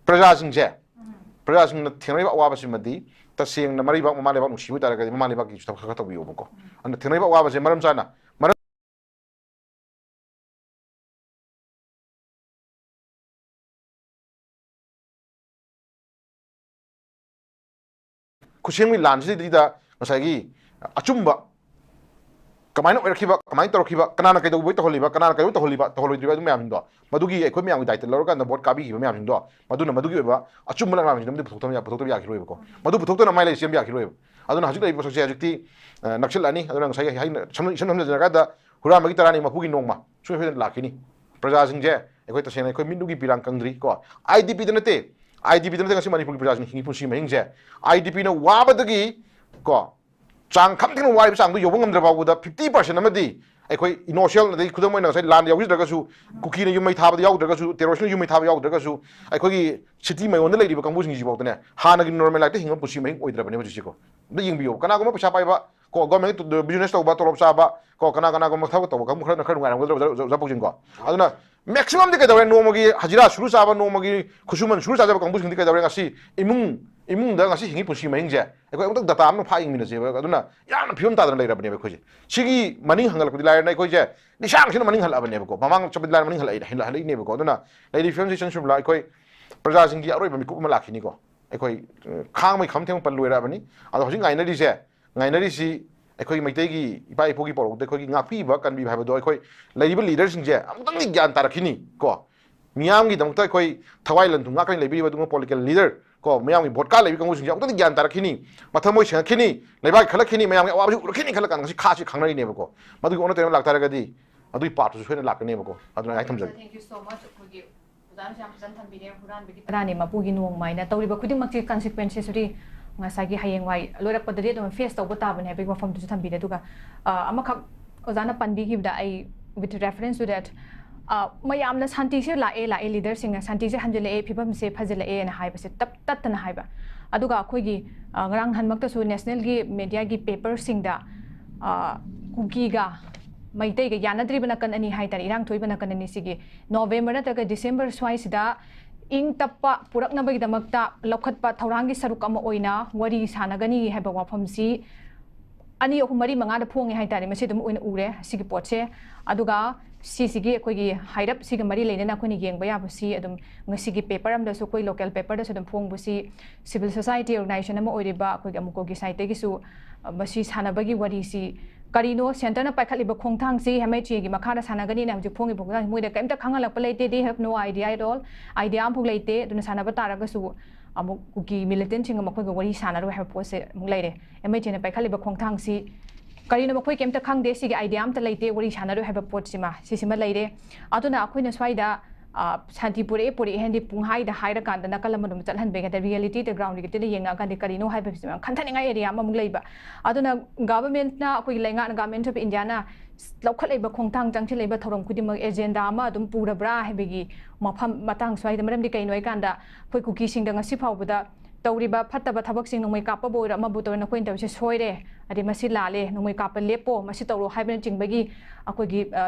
ꯄ꯭ꯔꯖꯥꯁꯤꯡꯁꯦ, ꯄ꯭ꯔꯖꯥꯁꯤꯡꯅ ꯊꯦꯡꯅꯔꯤꯕ ꯑꯋꯥꯕꯁꯤꯃꯗꯤ ꯇꯁꯦꯡꯅ ꯃꯔꯩꯕꯥꯛ, ꯃꯃꯥ ꯂꯩꯕꯥꯛ ꯅꯨꯡꯁꯤꯕ ꯑꯣꯏꯇꯥꯔꯒꯗꯤ ꯃꯃꯥ ꯂꯩꯕꯥꯛꯀꯤꯁꯨ ꯊꯕꯛ ꯈꯔ ꯈꯔ ꯇꯧꯕꯤꯌꯣꯕꯀꯣ꯫ ꯑꯗꯨꯅ ꯊꯦꯡꯅꯔꯤꯕ ꯑꯋꯥꯕꯁꯦ ꯃꯔꯝ ꯆꯥꯅ, ꯃꯔꯝ ꯈꯨꯠꯁꯦꯝꯒꯤ ꯂꯥꯟꯁꯤꯗꯩꯗ ꯉꯁꯥꯏꯒꯤ ꯑꯆꯨꯝꯕ ꯀꯃꯥꯏꯅ ꯑꯣꯏꯔꯛꯈꯤꯕ, ꯀꯃꯥꯏꯅ ꯇꯧꯔꯛꯈꯤꯕ, ꯀꯅꯥꯅ ꯀꯩꯗꯧꯕꯩ ꯇꯧꯍꯜꯂꯤꯕ, ꯀꯅꯥꯅ ꯀꯩꯗꯧꯕꯩ ꯇꯧꯍꯜꯂꯤꯕ, ꯇꯧꯍꯜꯂꯣꯏꯗ꯭ꯔꯤꯕ, ꯑꯗꯨ ꯃꯌꯥꯝꯁꯤꯡꯗꯣ, ꯃꯗꯨꯒꯤ ꯑꯩꯈꯣꯏ ꯃꯌꯥꯝꯒꯤ ꯗꯥꯏꯇ ꯂꯧꯔꯀꯥꯟꯗ ꯚꯣꯠ ꯀꯥꯕꯤꯈꯤꯕ ꯃꯌꯥꯝꯁꯤꯡꯗꯣ, ꯃꯗꯨꯅ ꯃꯗꯨꯒꯤ ꯑꯣꯏꯕ ꯑꯆꯨꯝꯕ ꯂꯝꯂꯥꯡꯁꯤꯡꯗꯣ ꯑꯃꯗꯤ ꯄꯨꯊꯣꯛꯇꯕ ꯌꯥ-, ꯄꯨꯊꯣꯛꯇꯕ ꯌꯥꯈꯤꯔꯣꯏꯕꯀꯣ꯫ ꯃꯗꯨ ꯄꯨꯊꯣꯛꯇꯅ ꯃꯥꯏ ꯂꯩ ꯆꯦꯟꯕ ꯌꯥꯈꯤꯔꯣꯏꯕ꯫ ꯑꯗꯨꯅ ꯍꯧꯖꯤꯛ ꯂꯩꯔꯤꯕ ꯄꯣꯠꯁꯛꯁꯦ ꯍꯧꯖꯤꯛꯇꯤ, ꯑ, ꯅꯛꯁꯤꯜꯂꯛꯑꯅꯤ꯫ ꯑꯗꯨꯅ ꯉꯁꯥꯏꯒꯤ ꯍꯥꯏꯅ-, ꯁꯝ-, ꯏꯁꯝ ꯁꯝꯅ ꯍꯥꯏꯔꯀꯥꯟꯗ ꯍꯨꯔꯥꯟꯕꯒꯤ ꯇꯔꯥꯅꯤ ꯃꯄꯨꯒꯤ ꯅꯣꯡꯃ ꯁꯨꯡꯁꯣꯏ ꯁꯣꯏꯗꯅ ꯂꯥꯛꯈꯤꯅꯤ꯫ ꯄ꯭ꯔꯖꯥꯁꯤꯡꯁꯦ ꯑꯩꯈꯣꯏ ꯇꯁꯦꯡꯅ ꯑꯩꯈꯣꯏ ꯃꯤꯠꯂꯨꯒꯤ ꯄꯤꯔꯥꯡ ꯀꯪꯗ꯭ꯔꯤ ꯀꯣ꯫ IDPꯗ ꯅꯠꯇꯦ, IDPꯗ ꯅꯠꯇꯦ ꯉꯁꯤ ꯃꯅꯤꯄꯨꯔꯒꯤ ꯄ꯭ꯔꯖꯥꯁꯤꯡ ꯍꯤꯡꯉꯤ ꯄꯨꯟꯁꯤ ꯃꯍꯤꯡꯁꯦ꯫ IDPꯅ ꯋꯥꯕꯗꯒꯤ ꯀꯣ, ꯆꯥꯡ ꯈꯝ ꯊꯦꯡꯅ ꯋꯥꯔꯤꯕ ꯆꯥꯡꯗꯨ ꯌꯧꯕ ꯉꯝꯗ꯭ꯔ ꯐꯥꯎꯕꯗ fifty percent ꯑꯃꯗꯤ ꯑꯩꯈꯣꯏ ꯏꯅꯣꯁꯦꯜ, ꯑꯗꯩ ꯈꯨꯗꯝ ꯑꯣꯏꯅ ꯉꯁꯥꯏ ꯂꯥꯟ ꯌꯥꯎꯖꯗ꯭ꯔꯒꯁꯨ, ꯀꯨꯀꯤꯅ ꯌꯨꯝ ꯃꯩ ꯊꯥꯕꯗ ꯌꯥꯎꯗ꯭ꯔꯒꯁꯨ, ꯇꯦꯔꯣꯔꯤꯁꯅ ꯌꯨꯝ ꯃꯩ ꯊꯥꯕ ꯌꯥꯎꯗ꯭ꯔꯒꯁꯨ, ꯑꯩꯈꯣꯏꯒꯤ ꯁꯤꯇꯤ ꯃꯌꯣꯟꯗ ꯂꯩꯔꯤꯕ ꯀꯥꯡꯕꯨꯁꯤꯡꯁꯤꯐꯥꯎꯗꯅꯦ ꯍꯥꯟꯅꯒꯤ ꯅꯣꯔꯃꯦꯜ ꯂꯥꯏꯐꯇ ꯍꯤꯡꯕ ꯄꯨꯟꯁꯤ ꯃꯍꯤꯡ ꯑꯣꯏꯗ꯭ꯔꯕꯅꯦ ꯍꯧꯖꯤꯛꯁꯦꯀꯣ꯫ ꯑꯝꯇ ꯌꯦꯡꯕꯤꯌꯣ, ꯀꯅꯥꯒꯨꯝꯕ ꯄꯩꯁꯥ ꯄꯥꯏꯕ ꯀꯣ, ꯒꯣꯔꯃꯦꯟꯒꯤ ꯕꯤꯖꯤꯅꯦꯁ ꯇꯧꯕ, ꯇꯣꯂꯣꯞ ꯆꯥꯕ ꯀꯣ, ꯀꯅꯥ ꯀꯅꯥꯒꯨꯝꯕ ꯊꯕꯛ ꯇꯧꯕ ꯀꯥꯡꯕꯨ ꯈꯔꯅ ꯈꯔ ꯅꯨꯡꯉꯥꯏꯔꯝꯒꯗ꯭ꯔꯕ, ꯑꯣꯖꯥ, ꯑꯣꯖꯥ ꯄꯥꯎꯖꯦꯟꯀꯣ? ꯑꯗꯨꯅ ꯃꯦꯛꯁꯤꯃꯝꯗꯤ ꯀꯩꯗꯧꯔꯦ, ꯅꯣꯡꯃꯒꯤ ꯍꯖꯤꯔꯥ ꯁꯨꯔꯨ ꯆꯥꯕ, ꯅꯣꯡꯃꯒꯤ ꯈꯨꯠꯁꯨꯃꯟ ꯁꯨꯔꯨ ꯆꯥꯖꯕ ꯀꯥꯡꯕꯨꯁꯤꯡꯗꯤ ꯀꯩꯗꯧꯔꯦ, ꯉꯁꯤ ꯏꯃꯨꯡ, ꯏꯃꯨꯡꯗ ꯉꯁꯤ ꯍꯤꯡꯉꯤ ꯄꯨꯟꯁꯤ ꯃꯍꯤꯡꯁꯦ ꯑꯩꯈꯣꯏ ꯑꯃꯨꯛꯇꯪ ꯗꯇꯥ ꯑꯃ ꯐꯥꯛ ꯌꯦꯡꯃꯤꯟꯅꯁꯦꯕ꯫ ꯑꯗꯨꯅ ꯌꯥꯝꯅ ꯐꯤꯕꯝ ꯇꯥꯗꯅ ꯂꯩꯔꯕꯅꯦꯕ ꯑꯩꯈꯣꯏꯁꯦ꯫ ꯁꯤꯒꯤ ꯃꯅꯤꯡ ꯍꯪꯒꯠꯂꯛꯄꯗꯤ ꯂꯥꯏꯔꯅ ꯑꯩꯈꯣꯏꯁꯦ ꯅꯤꯁꯥꯡꯁꯤꯅ ꯃꯅꯤꯡ ꯍꯜꯂꯛꯑꯕꯅꯦꯕꯀꯣ, ꯃꯃꯥꯡ ꯆꯠꯄꯗꯤ ꯂꯥꯏꯔ ꯃꯅꯤꯡ ꯍꯜꯂꯛꯏ-, ꯍꯜꯂꯛꯏꯅꯦꯕꯀꯣ꯫ ꯑꯗꯨꯅ ꯂꯩꯔꯤꯕ ꯐꯤꯕꯝꯁꯤ ꯏꯆꯟ ꯁꯨꯔꯃꯤꯂꯥ, ꯑꯩꯈꯣꯏ ꯄ꯭ꯔꯖꯥꯁꯤꯡꯒꯤ ꯑꯔꯣꯏꯕ ꯃꯤꯀꯨꯞ ꯑꯃ ꯂꯥꯛꯈꯤꯅꯤꯀꯣ꯫ ꯑꯩꯈꯣꯏ, ꯑ, ꯈꯥꯡꯕꯒꯤ ꯈꯝ ꯊꯦꯡꯕ ꯄꯜ ꯂꯣꯏꯔꯛꯑꯕꯅꯤ꯫ ꯑꯗꯣ ꯍꯧꯖꯤꯛ ꯉꯥꯏꯅꯔꯤꯁꯦ, ꯉꯥꯏꯅꯔꯤꯁꯤ ꯑꯩꯈꯣꯏꯒꯤ ꯃꯩꯇꯩꯒꯤ ꯏꯄꯥ ꯏꯄꯨꯒꯤ ꯄꯧꯔꯧꯗ ꯑꯩꯈꯣꯏꯒꯤ ꯉꯥꯛꯄꯤꯕ ꯀꯟꯕꯤꯕ ꯍꯥꯏꯕꯗꯣ, ꯑꯩꯈꯣꯏ ꯂꯩꯔꯤꯕ ꯂꯤꯗꯔꯁꯤꯡꯁꯦ ꯑꯃꯨꯛꯇꯪꯗꯤ ꯒ꯭ꯌꯥꯟ ꯇꯥꯔꯛꯈꯤꯅꯤ ꯀꯣ꯫ ꯃꯤꯌꯥꯝꯒꯤꯗꯃꯛꯇ ꯑꯩꯈꯣꯏ ꯊꯋꯥꯏ ꯂꯟꯊꯨꯝ ꯉꯥꯛꯀꯅꯤ ꯂꯩꯕꯤꯔꯤꯕ ꯑꯗꯨꯒꯨꯝꯕ ꯄꯣꯂꯤꯇꯤꯀꯦꯜ ꯂꯤꯗꯔ ꯀꯣ, ꯃꯌꯥꯝꯒꯤ ꯚꯣꯠ ꯀꯥ ꯂꯩꯕ ꯀꯥꯡꯕꯨꯁꯤꯡꯁꯦ ꯑꯃꯨꯛꯇꯪꯗꯤ ꯒ꯭ꯌꯥꯟ ꯇꯥꯔꯛꯈꯤꯅꯤ, ꯃꯊꯃꯣꯏ ꯁꯦꯡꯉꯛꯈꯤꯅꯤ, ꯂꯩꯕꯥꯛ ꯈꯜꯂꯛꯈꯤꯅꯤ, ꯃꯌꯥꯝꯒꯤ ꯑꯋꯥꯕꯁꯤ ꯎꯔꯛꯈꯤꯅꯤ ꯈꯜꯂ ꯀꯥꯟꯗ ꯉꯁꯤ ꯈꯥꯁꯤ ꯈꯪꯅꯔꯤꯅꯦꯕꯀꯣ꯫ ꯃꯗꯨꯒꯤ ꯑꯣꯟꯅ ꯇꯩꯅꯕ ꯂꯥꯛꯇꯥꯔꯒꯗꯤ ꯑꯗꯨꯒꯤ ꯄꯥꯞꯇꯨꯁꯨ ꯁꯣꯏꯗꯅ ꯂꯥꯛꯀꯅꯦꯕꯀꯣ꯫ ꯑꯗꯨꯅ ꯑꯩ ꯊꯝꯖꯒꯦ꯫ Thank you so much. ꯑꯩꯈꯣꯏꯒꯤ ꯑꯣꯖꯥꯅꯁꯨ ꯌꯥꯝ ꯐꯖꯅ ꯊꯝꯕꯤꯔꯦ, ꯍꯨꯔꯥꯟꯕꯒꯤ ꯄꯔꯥꯅꯤ ꯃꯄꯨꯒꯤ ꯅꯣꯡꯃ ꯍꯥꯏꯅ ꯇꯧꯔꯤꯕ ꯈꯨꯗꯤꯡꯃꯛꯁꯤ consequences ꯇꯨꯗꯤ ꯉꯁꯥꯏꯒꯤ ꯍꯌꯦꯡꯋꯥꯏ ꯂꯣꯏꯔꯛꯄꯗꯗꯤ ꯑꯗꯨꯝ face ꯇꯧꯕ ꯇꯥꯕꯅꯦ ꯍꯥꯏꯕꯒꯤ ꯋꯥꯐꯝꯗꯨꯁꯨ ꯊꯝꯕꯤꯔꯦ꯫ ꯑꯗꯨꯒ, ꯑ, ꯑꯃꯈꯛ ꯑꯣꯖꯥꯅ ꯄꯟꯕꯤꯈꯤꯕꯗ ꯑꯩ with reference to that, ꯑ, ꯃꯌꯥꯝꯅ ꯁꯥꯟꯇꯤꯁꯦ ꯂꯥꯛꯑꯦ, ꯂꯥꯛꯑꯦ, ꯂꯤꯗꯔꯁꯤꯡꯅ ꯁꯥꯟꯇꯤꯁꯦ ꯍꯟꯖꯤꯜꯂꯛꯑꯦ, ꯐꯤꯕꯝꯁꯦ ꯐꯖꯤꯜꯂꯛꯑꯦꯅ ꯍꯥꯏꯕꯁꯦ ꯇꯞ ꯇꯠꯇꯅ ꯍꯥꯏꯕ꯫ ꯑꯗꯨꯒ ꯑꯩꯈꯣꯏꯒꯤ, ꯑ, ꯉꯔꯥꯡ ꯅꯍꯥꯟꯃꯛꯇꯁꯨ ꯅꯦꯁꯅꯦꯜꯒꯤ ꯃꯦꯗꯤꯌꯥꯒꯤ ꯄꯦꯄꯔꯁꯤꯡꯗ, ꯑ, ꯀꯨꯀꯤꯒ ꯃꯩꯇꯩꯒ ꯌꯥꯅꯗ꯭ꯔꯤꯕ ꯅꯥꯀꯟ ꯑꯅꯤ ꯍꯥꯏꯇꯥꯔꯦ, ꯏꯔꯥꯡ ꯊꯣꯛꯏꯕ ꯅꯥꯀꯟ ꯑꯅꯤꯁꯤꯒꯤ ꯅꯣꯕꯦꯝꯕꯔ ꯅꯠꯇ꯭ꯔꯒ ꯗꯤꯁꯦꯝꯕꯔ ꯁ꯭ꯋꯥꯏꯁꯤꯗ ꯏꯪ ꯇꯞꯄ ꯄꯨꯔꯛꯅꯕꯒꯤꯗꯃꯛꯇ ꯂꯧꯈꯠꯄ ꯊꯧꯔꯥꯡꯒꯤ ꯁꯔꯨꯛ ꯑꯃ ꯑꯣꯏꯅ ꯋꯥꯔꯤ ꯁꯥꯟꯅꯒꯅꯤ ꯍꯥꯏꯕ ꯋꯥꯐꯝꯁꯤ ꯑꯅꯤ, ꯑꯍꯨꯝ, ꯃꯔꯤ, ꯃꯉꯥꯗ ꯐꯣꯡꯉꯦ ꯍꯥꯏꯇꯥꯔꯦ꯫ ꯃꯁꯤ ꯑꯗꯨꯝ ꯑꯣꯏꯅ ꯎꯔꯦ ꯁꯤꯒꯤ ꯄꯣꯠꯁꯦ꯫ ꯑꯗꯨꯒ ꯁꯤꯁꯤꯒꯤ ꯑꯩꯈꯣꯏꯒꯤ ꯍꯥꯏꯔꯞ ꯁꯤꯒ ꯃꯔꯤ ꯂꯩꯅꯅ ꯑꯩꯈꯣꯏꯅ ꯌꯦꯡꯕ ꯌꯥꯕꯁꯤ ꯑꯗꯨꯝ ꯉꯁꯤꯒꯤ ꯄꯦꯄꯔ ꯑꯃꯗꯁꯨ, ꯑꯩꯈꯣꯏ ꯂꯣꯀꯦꯜ ꯄꯦꯄꯔꯗꯁꯨ ꯑꯗꯨꯝ ꯐꯣꯡꯕꯁꯤ, ꯁꯤꯚꯤꯜ ꯁꯣꯁꯥꯏꯇꯤ ꯑꯣꯔꯒꯅꯥꯏꯖꯦꯁꯟ ꯑꯃ ꯑꯣꯏꯔꯤꯕ ꯑꯩꯈꯣꯏꯒꯤ ꯑꯃꯨꯀꯣꯒꯤ ꯁꯥꯏꯠꯇꯒꯤꯁꯨ, ꯑ, ꯃꯁꯤ ꯁꯥꯟꯅꯕꯒꯤ ꯋꯥꯔꯤꯁꯤ ꯀꯔꯤꯅꯣ, ꯁꯦꯟꯇꯔꯅ ꯄꯥꯏꯈꯠꯂꯤꯕ ꯈꯣꯡꯊꯥꯡꯁꯤ ꯑꯦꯝ ꯑꯩꯆ ꯑꯦꯒꯤ ꯃꯈꯥꯗ ꯁꯥꯟꯅꯒꯅꯤꯅ ꯍꯧꯖꯤꯛ ꯐꯣꯡꯉꯤꯕ ꯈꯣꯡꯊꯥꯡꯁꯤ ꯃꯣꯏꯗ ꯀꯔꯤꯝꯇ ꯈꯪꯍꯜꯂꯛꯄ ꯂꯩꯇꯦ, they have no idea at all, idea ꯑꯃꯐꯥꯎ ꯂꯩꯇꯦ꯫ ꯑꯗꯨꯅ ꯁꯥꯟꯅꯕ ꯇꯥꯔꯒꯁꯨ ꯑꯃꯨꯛ ꯀꯨꯀꯤ ꯃꯤꯂꯤꯇꯦꯟꯁꯤꯡꯒ ꯃꯈꯣꯏꯒ ꯋꯥꯔꯤ ꯁꯥꯟꯅꯔꯣꯏ ꯍꯥꯏꯕ ꯄꯣꯠꯁꯦ ꯑꯃꯨꯛ ꯂꯩꯔꯦ꯫ ꯑꯦꯝ ꯑꯩꯆ ꯑꯦꯅ ꯄꯥꯏꯈꯠꯂꯤꯕ ꯈꯣꯡꯊꯥꯡꯁꯤ ꯀꯔꯤꯅꯣ, ꯃꯈꯣꯏ ꯀꯩꯝꯇ ꯈꯪꯗꯦ, ꯁꯤꯒꯤ ꯑꯥꯏꯗꯤꯌꯥ ꯑꯝꯇ ꯂꯩꯇꯦ, ꯋꯥꯔꯤ ꯁꯥꯟꯅꯔꯣꯏ ꯍꯥꯏꯕ ꯄꯣꯠꯁꯤꯃ, ꯁꯤꯁꯤꯃ ꯂꯩꯔꯦ꯫ ꯑꯗꯨꯅ ꯑꯩꯈꯣꯏꯅ ꯁ꯭ꯋꯥꯏꯗ ꯁꯥꯟꯇꯤ ꯄꯨꯔꯛꯑꯦ ꯄꯨꯔꯛꯑꯦ ꯍꯥꯏꯗꯤ ꯄꯨꯡꯍꯥꯏꯗ ꯍꯥꯏꯔꯀꯥꯟꯗ ꯅꯥꯀꯜ ꯑꯃꯔꯣꯝꯗ ꯆꯠꯍꯟꯕꯒꯤ ꯍꯥꯏꯗꯤ ꯔꯤꯌꯦꯂꯤꯇꯤꯗ ꯒ꯭ꯔꯥꯎꯟ ꯔꯤꯌꯦꯂꯤꯇꯤꯗ ꯌꯦꯡꯉꯛꯑꯀꯥꯟꯗ ꯀꯔꯤꯅꯣ ꯍꯥꯏꯕꯁꯤ ꯃꯌꯥꯝ ꯈꯟꯊꯅꯤꯡꯉꯥꯏ ꯑꯦꯔꯤꯌꯥ ꯑꯃꯃꯨꯛ ꯂꯩꯕ꯫ ꯑꯗꯨꯅ ꯒꯚꯔꯟꯃꯦꯟꯠꯅ ꯑꯩꯈꯣꯏꯒꯤ ꯂꯩꯉꯥꯛꯅ ꯒꯚꯔꯟꯃꯦꯟꯠ ꯑꯣꯐ ꯏꯟꯗꯤꯌꯥꯅ ꯂꯧꯈꯠꯂꯛꯏꯕ ꯈꯣꯡꯊꯥꯡ ꯆꯪꯁꯤꯜꯂꯛꯏꯕ ꯊꯧꯔꯝ ꯈꯨꯗꯤꯡꯃꯛ ꯑꯦꯖꯦꯟꯗꯥ ꯑꯃ ꯑꯗꯨꯝ ꯄꯨꯔꯕ꯭ꯔꯥ ꯍꯥꯏꯕꯒꯤ ꯃꯐꯝ ꯃꯇꯥꯡ ꯁ꯭ꯋꯥꯏꯗ꯫ ꯃꯔꯝꯗꯤ ꯀꯩꯅꯣ ꯍꯥꯏꯀꯥꯟꯗ ꯑꯩꯈꯣꯏ ꯀꯨꯀꯤꯁꯤꯡꯗ ꯉꯁꯤ ꯐꯥꯎꯕꯗ ꯇꯧꯔꯤꯕ ꯐꯠꯇꯕ ꯊꯕꯛꯁꯤꯡ ꯅꯣꯡꯃꯩ ꯀꯥꯞꯄꯕꯨ ꯑꯣꯏꯔꯣ ꯑꯃꯕꯨ ꯇꯧꯔꯣ ꯅꯈꯣꯏꯅ ꯇꯧꯔꯤꯁꯦ ꯁꯣꯏꯔꯦ, ꯑꯗꯩ ꯃꯁꯤ ꯂꯥꯜꯂꯦ, ꯅꯣꯡꯃꯩ ꯀꯥꯞꯄ ꯂꯦꯞꯄꯣ, ꯃꯁꯤ ꯇꯧꯔꯣ ꯍꯥꯏꯕꯅꯆꯤꯡꯕꯒꯤ ꯑꯩꯈꯣꯏꯒꯤ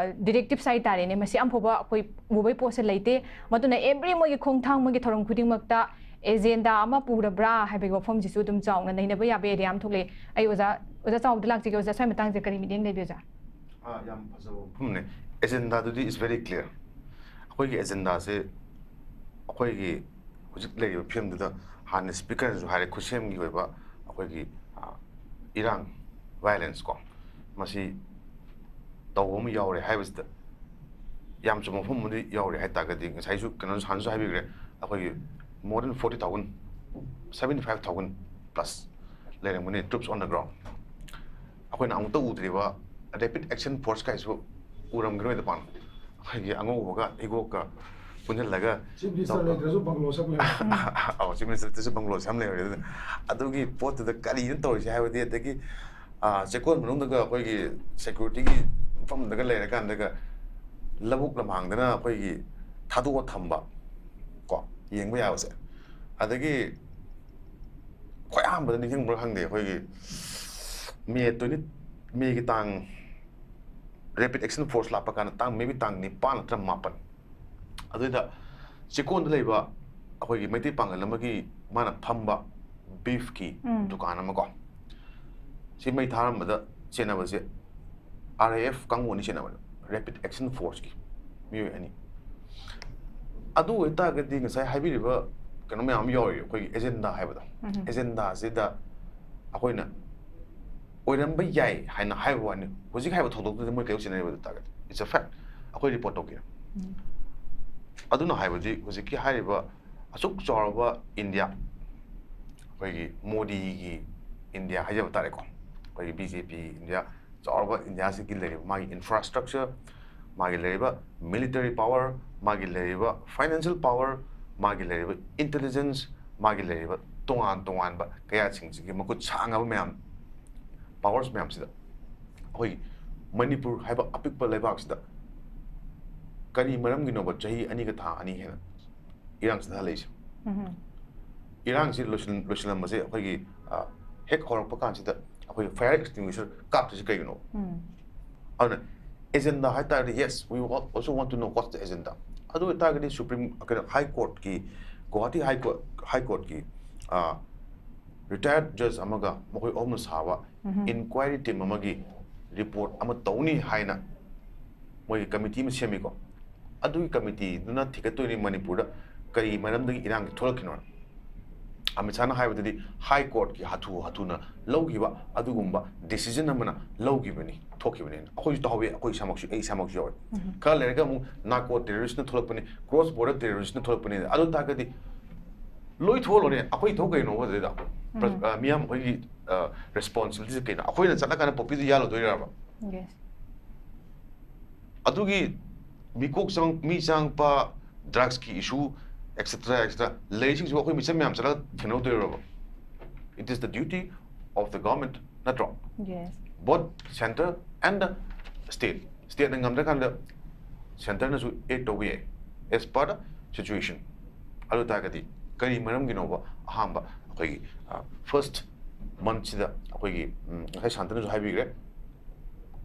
ꯗꯤꯔꯦꯛꯇꯤꯞꯁ ꯍꯥꯏꯇꯥꯔꯦꯅꯦ, ꯃꯁꯤ ꯑꯃꯐꯥꯎꯕ ꯑꯩꯈꯣꯏ ꯎꯕꯩ ꯄꯣꯠꯁꯦ ꯂꯩꯇꯦ꯫ ꯃꯗꯨꯅ ꯑꯦꯕ꯭ꯔꯤ ꯃꯣꯏꯒꯤ ꯈꯣꯡꯊꯥꯡ ꯃꯣꯏꯒꯤ ꯊꯧꯔꯝ ꯈꯨꯗꯤꯡꯃꯛꯇ ꯑꯦꯖꯦꯟꯗꯥ ꯑꯃ ꯄꯨꯔꯕ꯭ꯔꯥ ꯍꯥꯏꯕꯒꯤ ꯋꯥꯐꯝꯁꯤꯁꯨ ꯑꯗꯨꯝ ꯆꯥꯎꯅ ꯅꯩꯅꯕ ꯌꯥꯕ ꯑꯦꯔꯤꯌꯥ ꯑꯃ ꯊꯣꯛꯂꯛꯑꯦ꯫ ꯑꯩ ꯑꯣꯖꯥ ꯑꯣꯖꯥ ꯆꯥꯎꯕꯗ ꯂꯥꯛꯆꯒꯦ꯫ ꯑꯣꯖꯥ, ꯁ꯭ꯋꯥꯏ ꯃꯇꯥꯡꯁꯦ ꯀꯔꯤ ꯃꯤꯠꯌꯦꯡ ꯂꯩꯕꯤ ꯑꯣꯖꯥ? ꯑꯥ, ꯌꯥꯝ ꯐꯖꯕ ꯋꯥꯐꯝꯅꯦ꯫ ꯑꯦꯖꯦꯟꯗꯥꯗꯨꯗꯤ is very clear꯫ ꯑꯩꯈꯣꯏꯒꯤ ꯑꯦꯖꯦꯟꯗꯥꯁꯦ ꯑꯩꯈꯣꯏꯒꯤ ꯍꯧꯖꯤꯛ ꯂꯩꯔꯤꯕ ꯐꯤꯕꯝꯗꯨꯗ ꯍꯥꯟꯅ ꯁ꯭ꯄꯤꯀꯔꯅꯁꯨ ꯍꯥꯏꯔꯦ, ꯈꯨꯠꯁꯦꯝꯒꯤ ꯑꯣꯏꯕ ꯑꯩꯈꯣꯏꯒꯤ ꯑꯥ, ꯏꯔꯥꯡ, ꯚꯥꯏꯑꯣꯂꯦꯟꯁ ꯀꯣ, ꯃꯁꯤ ꯇꯧꯕ ꯑꯃ ꯌꯥꯎꯔꯦ ꯍꯥꯏꯕꯁꯤꯗ ꯌꯥꯝ ꯆꯨꯝꯕ ꯃꯐꯝ ꯑꯃꯗꯤ ꯌꯥꯎꯔꯦ ꯍꯥꯏ ꯇꯥꯔꯒꯗꯤ ꯉꯁꯥꯏꯁꯨ ꯀꯩꯅꯣ ꯍꯥꯟꯅꯁꯨ ꯍꯥꯏꯕꯤꯈ꯭ꯔꯦ, ꯑꯩꯈꯣꯏꯒꯤ more than forty thousand, seventy five thousand plus ꯂꯩꯔꯝꯒꯅꯤ troops on the ground꯫ ꯑꯩꯈꯣꯏꯅ ꯑꯃꯨꯛꯇ ꯎꯗ꯭ꯔꯤꯕ ꯔꯦꯄꯤꯗ ꯑꯦꯛꯁꯟ ꯐꯣꯔꯁ ꯀꯥꯏꯁꯨ ꯎꯔꯝꯈꯤꯔꯣꯏꯗ ꯄꯥꯛꯅ꯫ ꯑꯩꯈꯣꯏꯒꯤ ꯑꯉꯧꯕꯒ ꯍꯤꯒꯣꯛꯀ ꯄꯨꯟꯁꯤꯜꯂꯒ ꯆꯤꯐ ꯃꯤꯅꯤꯁꯇꯔ ꯂꯩꯇ꯭ꯔꯁꯨ ꯕꯪꯒ꯭ꯂꯣ ꯁꯛ ꯂꯩ꯫ ꯑꯧ, ꯆꯤꯐ ꯃꯤꯅꯤꯁꯇꯔꯗꯁꯨ ꯕꯪꯒ꯭ꯂꯣ ꯁꯝ ꯂꯩꯍꯧꯔꯦ꯫ ꯑꯗꯨꯅ ꯑꯗꯨꯒꯤ ꯄꯣꯠꯇꯨꯗ ꯀꯔꯤꯅꯣ ꯇꯧꯔꯤꯁꯦ ꯍꯥꯏꯕꯗꯤ, ꯑꯗꯒꯤ ꯑꯥ, ꯆꯦꯛꯀꯣꯟ ꯃꯅꯨꯡꯗꯒ ꯑꯩꯈꯣꯏꯒꯤ ꯁꯦꯀ꯭ꯌꯨꯔꯤꯇꯤꯒꯤ ꯃꯐꯝꯗꯒ ꯂꯩꯔꯀꯥꯟꯗꯒ ꯂꯧꯕꯨꯛ ꯂꯝꯍꯥꯡꯗꯅ ꯑꯩꯈꯣꯏꯒꯤ ꯊꯥꯗꯣꯛꯑ ꯊꯝꯕ ꯀꯣ, ꯌꯦꯡꯕ ꯌꯥꯕꯁꯦ꯫ ꯑꯗꯒꯤ ꯈ꯭ꯋꯥꯏ ꯑꯍꯥꯟꯕꯗ ꯅꯤꯡꯁꯤꯡꯕ꯭ꯔꯥ ꯈꯪꯗꯦ, ꯑꯩꯈꯣꯏꯒꯤ ꯃꯦ ꯇ꯭ꯋꯦꯟꯇꯤ, ꯃꯦꯒꯤ ꯇꯥꯡ, ꯔꯦꯄꯤꯗ ꯑꯦꯛꯁꯟ ꯐꯣꯔꯁ ꯂꯥꯛꯄ ꯀꯥꯟꯗ ꯇꯥꯡ, maybe ꯇꯥꯡ ꯅꯤꯄꯥꯟ ꯅꯠꯇ꯭ꯔ ꯃꯥꯄꯟ, ꯑꯗꯨꯗ ꯆꯦꯛꯀꯣꯟꯗ ꯂꯩꯕ ꯑꯩꯈꯣꯏꯒꯤ ꯃꯩꯇꯩ ꯄꯥꯡꯒꯜ ꯑꯃꯒꯤ ꯃꯥꯅ ꯐꯝꯕ ꯕꯤꯐꯀꯤ ꯎꯝ꯫ ꯗꯨꯀꯥꯟ ꯑꯃ ꯀꯣ, ꯁꯤ ꯃꯩ ꯊꯥꯔꯝꯕꯗ ꯆꯦꯟꯅꯕꯁꯦ ꯑꯥꯔ ꯑꯦ ꯑꯦꯐ ꯀꯥꯡꯕꯨ ꯑꯅꯤ ꯆꯦꯟꯅꯕꯅꯦ, ꯔꯦꯄꯤꯗ ꯑꯦꯛꯁꯟ ꯐꯣꯔꯁꯀꯤ ꯃꯤꯑꯣꯏ ꯑꯅꯤ꯫ ꯑꯗꯨ ꯑꯣꯏꯇꯥꯔꯒꯗꯤ ꯉꯁꯥꯏ ꯍꯥꯏꯕꯤꯔꯤꯕ ꯀꯩꯅꯣ ꯃꯌꯥꯝ ꯑꯃ ꯌꯥꯎꯔꯤ, ꯑꯩꯈꯣꯏꯒꯤ ꯑꯦꯖꯦꯟꯗꯥ ꯍꯥꯏꯕꯗꯣ꯫ ꯎꯝ꯫ ꯑꯦꯖꯦꯟꯗꯥꯁꯤꯗ ꯑꯩꯈꯣꯏꯅ ꯑꯣꯏꯔꯝꯕ ꯌꯥꯏ ꯍꯥꯏꯅ ꯍꯥꯏꯕ ꯋꯥꯅꯤ, ꯍꯧꯖꯤꯛ ꯍꯥꯏꯕ ꯊꯧꯗꯣꯛꯇꯨꯗꯤ ꯃꯣꯏ ꯀꯩꯗꯧ ꯆꯦꯟꯅꯔꯤꯕ ꯑꯗꯨ ꯇꯥꯔꯒꯗꯤ? It's a fact꯫ ꯑꯩꯈꯣꯏ ꯔꯤꯄꯣꯔꯠ ꯇꯧꯈꯤ꯫ ꯎꯝ꯫ ꯑꯗꯨꯅ ꯍꯥꯏꯕꯗꯤ ꯍꯧꯖꯤꯛꯀꯤ ꯍꯥꯏꯔꯤꯕ ꯑꯁꯨꯛ ꯆꯥꯎꯔꯕ ꯏꯟꯗꯤꯌꯥ, ꯑꯩꯈꯣꯏꯒꯤ ꯃꯣꯗꯤꯒꯤ ꯏꯟꯗꯤꯌꯥ ꯍꯥꯏꯖꯕ ꯇꯥꯔꯦꯀꯣ, ꯑꯩꯈꯣꯏꯒꯤ ꯕꯤ ꯖꯦ ꯄꯤ ꯏꯟꯗꯤꯌꯥ, ꯆꯥꯎꯔꯕ ꯏꯟꯗꯤꯌꯥꯁꯤꯒꯤ ꯂꯩꯔꯤꯕ ꯃꯥꯒꯤ ꯏꯟꯐ꯭ꯔꯥꯁ꯭ꯇ꯭ꯔꯛꯆꯔ, ꯃꯥꯒꯤ ꯂꯩꯔꯤꯕ military power, ꯃꯥꯒꯤ ꯂꯩꯔꯤꯕ financial power, ꯃꯥꯒꯤ ꯂꯩꯔꯤꯕ intelligence, ꯃꯥꯒꯤ ꯂꯩꯔꯤꯕ ꯇꯣꯉꯥꯟ ꯇꯣꯉꯥꯟꯕ ꯀꯌꯥꯁꯤꯡꯁꯤꯒꯤ ꯃꯈꯨꯠ ꯁꯥꯡꯉꯕ ꯃꯌꯥꯝ, powers ꯃꯌꯥꯝꯁꯤꯗ ꯑꯩꯈꯣꯏ ꯃꯅꯤꯄꯨꯔ ꯍꯥꯏꯕ ꯑꯄꯤꯛꯄ ꯂꯩꯕꯥꯛꯁꯤꯗ ꯀꯔꯤ ꯃꯔꯝꯒꯤꯅꯣꯕ ꯆꯍꯤ ꯑꯅꯤꯒ ꯊꯥ ꯑꯅꯤ ꯍꯦꯟꯅ ꯏꯔꯥꯡ ꯆꯠꯊꯍꯜꯂꯛꯏꯁꯦ? ꯏꯔꯥꯡꯁꯤ ꯂꯣꯏꯁꯤꯟ- ꯂꯣꯏꯁꯤꯜꯂꯝꯕꯁꯦ ꯑꯩꯈꯣꯏꯒꯤ, ꯑ, ꯍꯦꯛ ꯍꯧꯔꯛꯄ ꯀꯥꯟꯁꯤꯗ ꯑꯩꯈꯣꯏꯒꯤ fire extinguisher ꯀꯥꯞꯇ꯭ꯔꯤꯁꯦ ꯀꯩꯒꯤꯅꯣ? ꯑꯗꯨꯅ agenda ꯍꯥꯏ ꯇꯥꯔꯗꯤ, yes, we also want to know what's the agenda. ꯑꯗꯨ ꯑꯣꯏꯇꯥꯔꯒꯗꯤ Supreme, ꯀꯩꯅꯣ, High Courtꯀꯤ, Guwahati High Court, High Courtꯀꯤ, ꯑ, retired judge ꯑꯃꯒ ꯃꯈꯣꯏ ꯑꯍꯨꯝꯅ ꯁꯥꯕ inquiry team ꯑꯃꯒꯤ report ꯑꯃ ꯇꯧꯅꯤ ꯍꯥꯏꯅ ꯃꯣꯏꯒꯤ committee ꯑꯃ ꯁꯦꯝꯃꯤꯀꯣ꯫ ꯑꯗꯨꯒꯤ committeeꯗꯨꯅ ꯊꯤꯒꯠꯇꯣꯏꯅꯤ ꯃꯅꯤꯄꯨꯔꯗ ꯀꯔꯤ ꯃꯔꯝꯗꯒꯤ ꯏꯔꯥꯡꯁꯤ ꯊꯣꯛꯂꯛꯈꯤꯅꯣ꯫ ꯑꯃꯤꯠ ꯁꯥꯍꯅ ꯍꯥꯏꯕꯗꯗꯤ High Courtꯀꯤ ꯍꯥꯊꯨ ꯍꯥꯊꯨꯅ ꯂꯧꯈꯤꯕ ꯑꯗꯨꯒꯨꯝꯕ decision ꯑꯃꯅ ꯂꯧꯈꯤꯕꯅꯤ, ꯊꯣꯛꯈꯤꯕꯅꯤ꯫ ꯑꯩꯈꯣꯏꯁꯨ ꯇꯧꯍꯧꯋꯤ, ꯑꯩꯈꯣꯏ ꯏꯁꯥꯃꯛꯁꯨ, ꯑꯩ ꯏꯁꯥꯃꯛꯁꯨ ꯌꯥꯎꯋꯦ꯫ ꯈꯔ ꯂꯩꯔꯒ ꯑꯃꯨꯛ narco terroristꯅ ꯊꯣꯛꯂꯛꯄꯅꯤ, cross border terroristꯅ ꯊꯣꯛꯂꯛꯄꯅꯤ꯫ ꯑꯗꯨ ꯇꯥꯔꯒꯗꯤ ꯂꯣꯏ ꯊꯣꯛꯍꯜꯂꯣꯅꯦ꯫ ꯑꯩꯈꯣꯏ ꯊꯣꯛ ꯀꯩꯅꯣ ꯑꯗꯨꯗꯩꯗ? ꯄ꯭ꯔ- ꯑ, ꯃꯤꯌꯥꯝ ꯑꯩꯈꯣꯏꯒꯤ, ꯑ, responsibilityꯁꯦ ꯀꯩꯅꯣ? ꯑꯩꯈꯣꯏꯅ ꯆꯠꯂꯀꯥꯟꯗ ꯄꯣꯄꯤꯗꯨ ꯌꯥꯜꯂꯨꯗꯣꯏꯔꯕ? Yes. ꯑꯗꯨꯒꯤ ꯃꯤꯀꯣꯛ ꯆꯪ- ꯃꯤ ꯆꯪꯉꯛꯄ, drugsꯀꯤ issue, etcetera etcetera ꯂꯩꯔꯤꯁꯤꯡꯁꯤꯕꯨ ꯑꯩꯈꯣꯏ ꯃꯤꯆꯝ ꯃꯌꯥꯝ ꯆꯠꯂꯒ ꯊꯦꯡꯅꯧꯗꯣꯏꯔꯕ? It is the duty of the government, ꯅꯠꯇ꯭ꯔꯣ? Yes. Both centre and the state. Stateꯅ ꯉꯝꯗ꯭ꯔꯀꯥꯟꯗ centreꯅꯁꯨ aid ꯇꯧꯕ ꯌꯥꯏ, as per the situation꯫ ꯑꯗꯨ ꯇꯥꯔꯒꯗꯤ ꯀꯔꯤ ꯃꯔꯝꯒꯤꯅꯣꯕ ꯑꯍꯥꯟꯕ ꯑꯩꯈꯣꯏꯒꯤ, ꯑ, first monthꯁꯤꯗ ꯑꯩꯈꯣꯏꯒꯤ, ꯎꯝ, ꯉꯁꯥꯏ ꯁꯥꯟꯇꯅꯁꯨ ꯍꯥꯏꯕꯤꯈ꯭ꯔꯦ,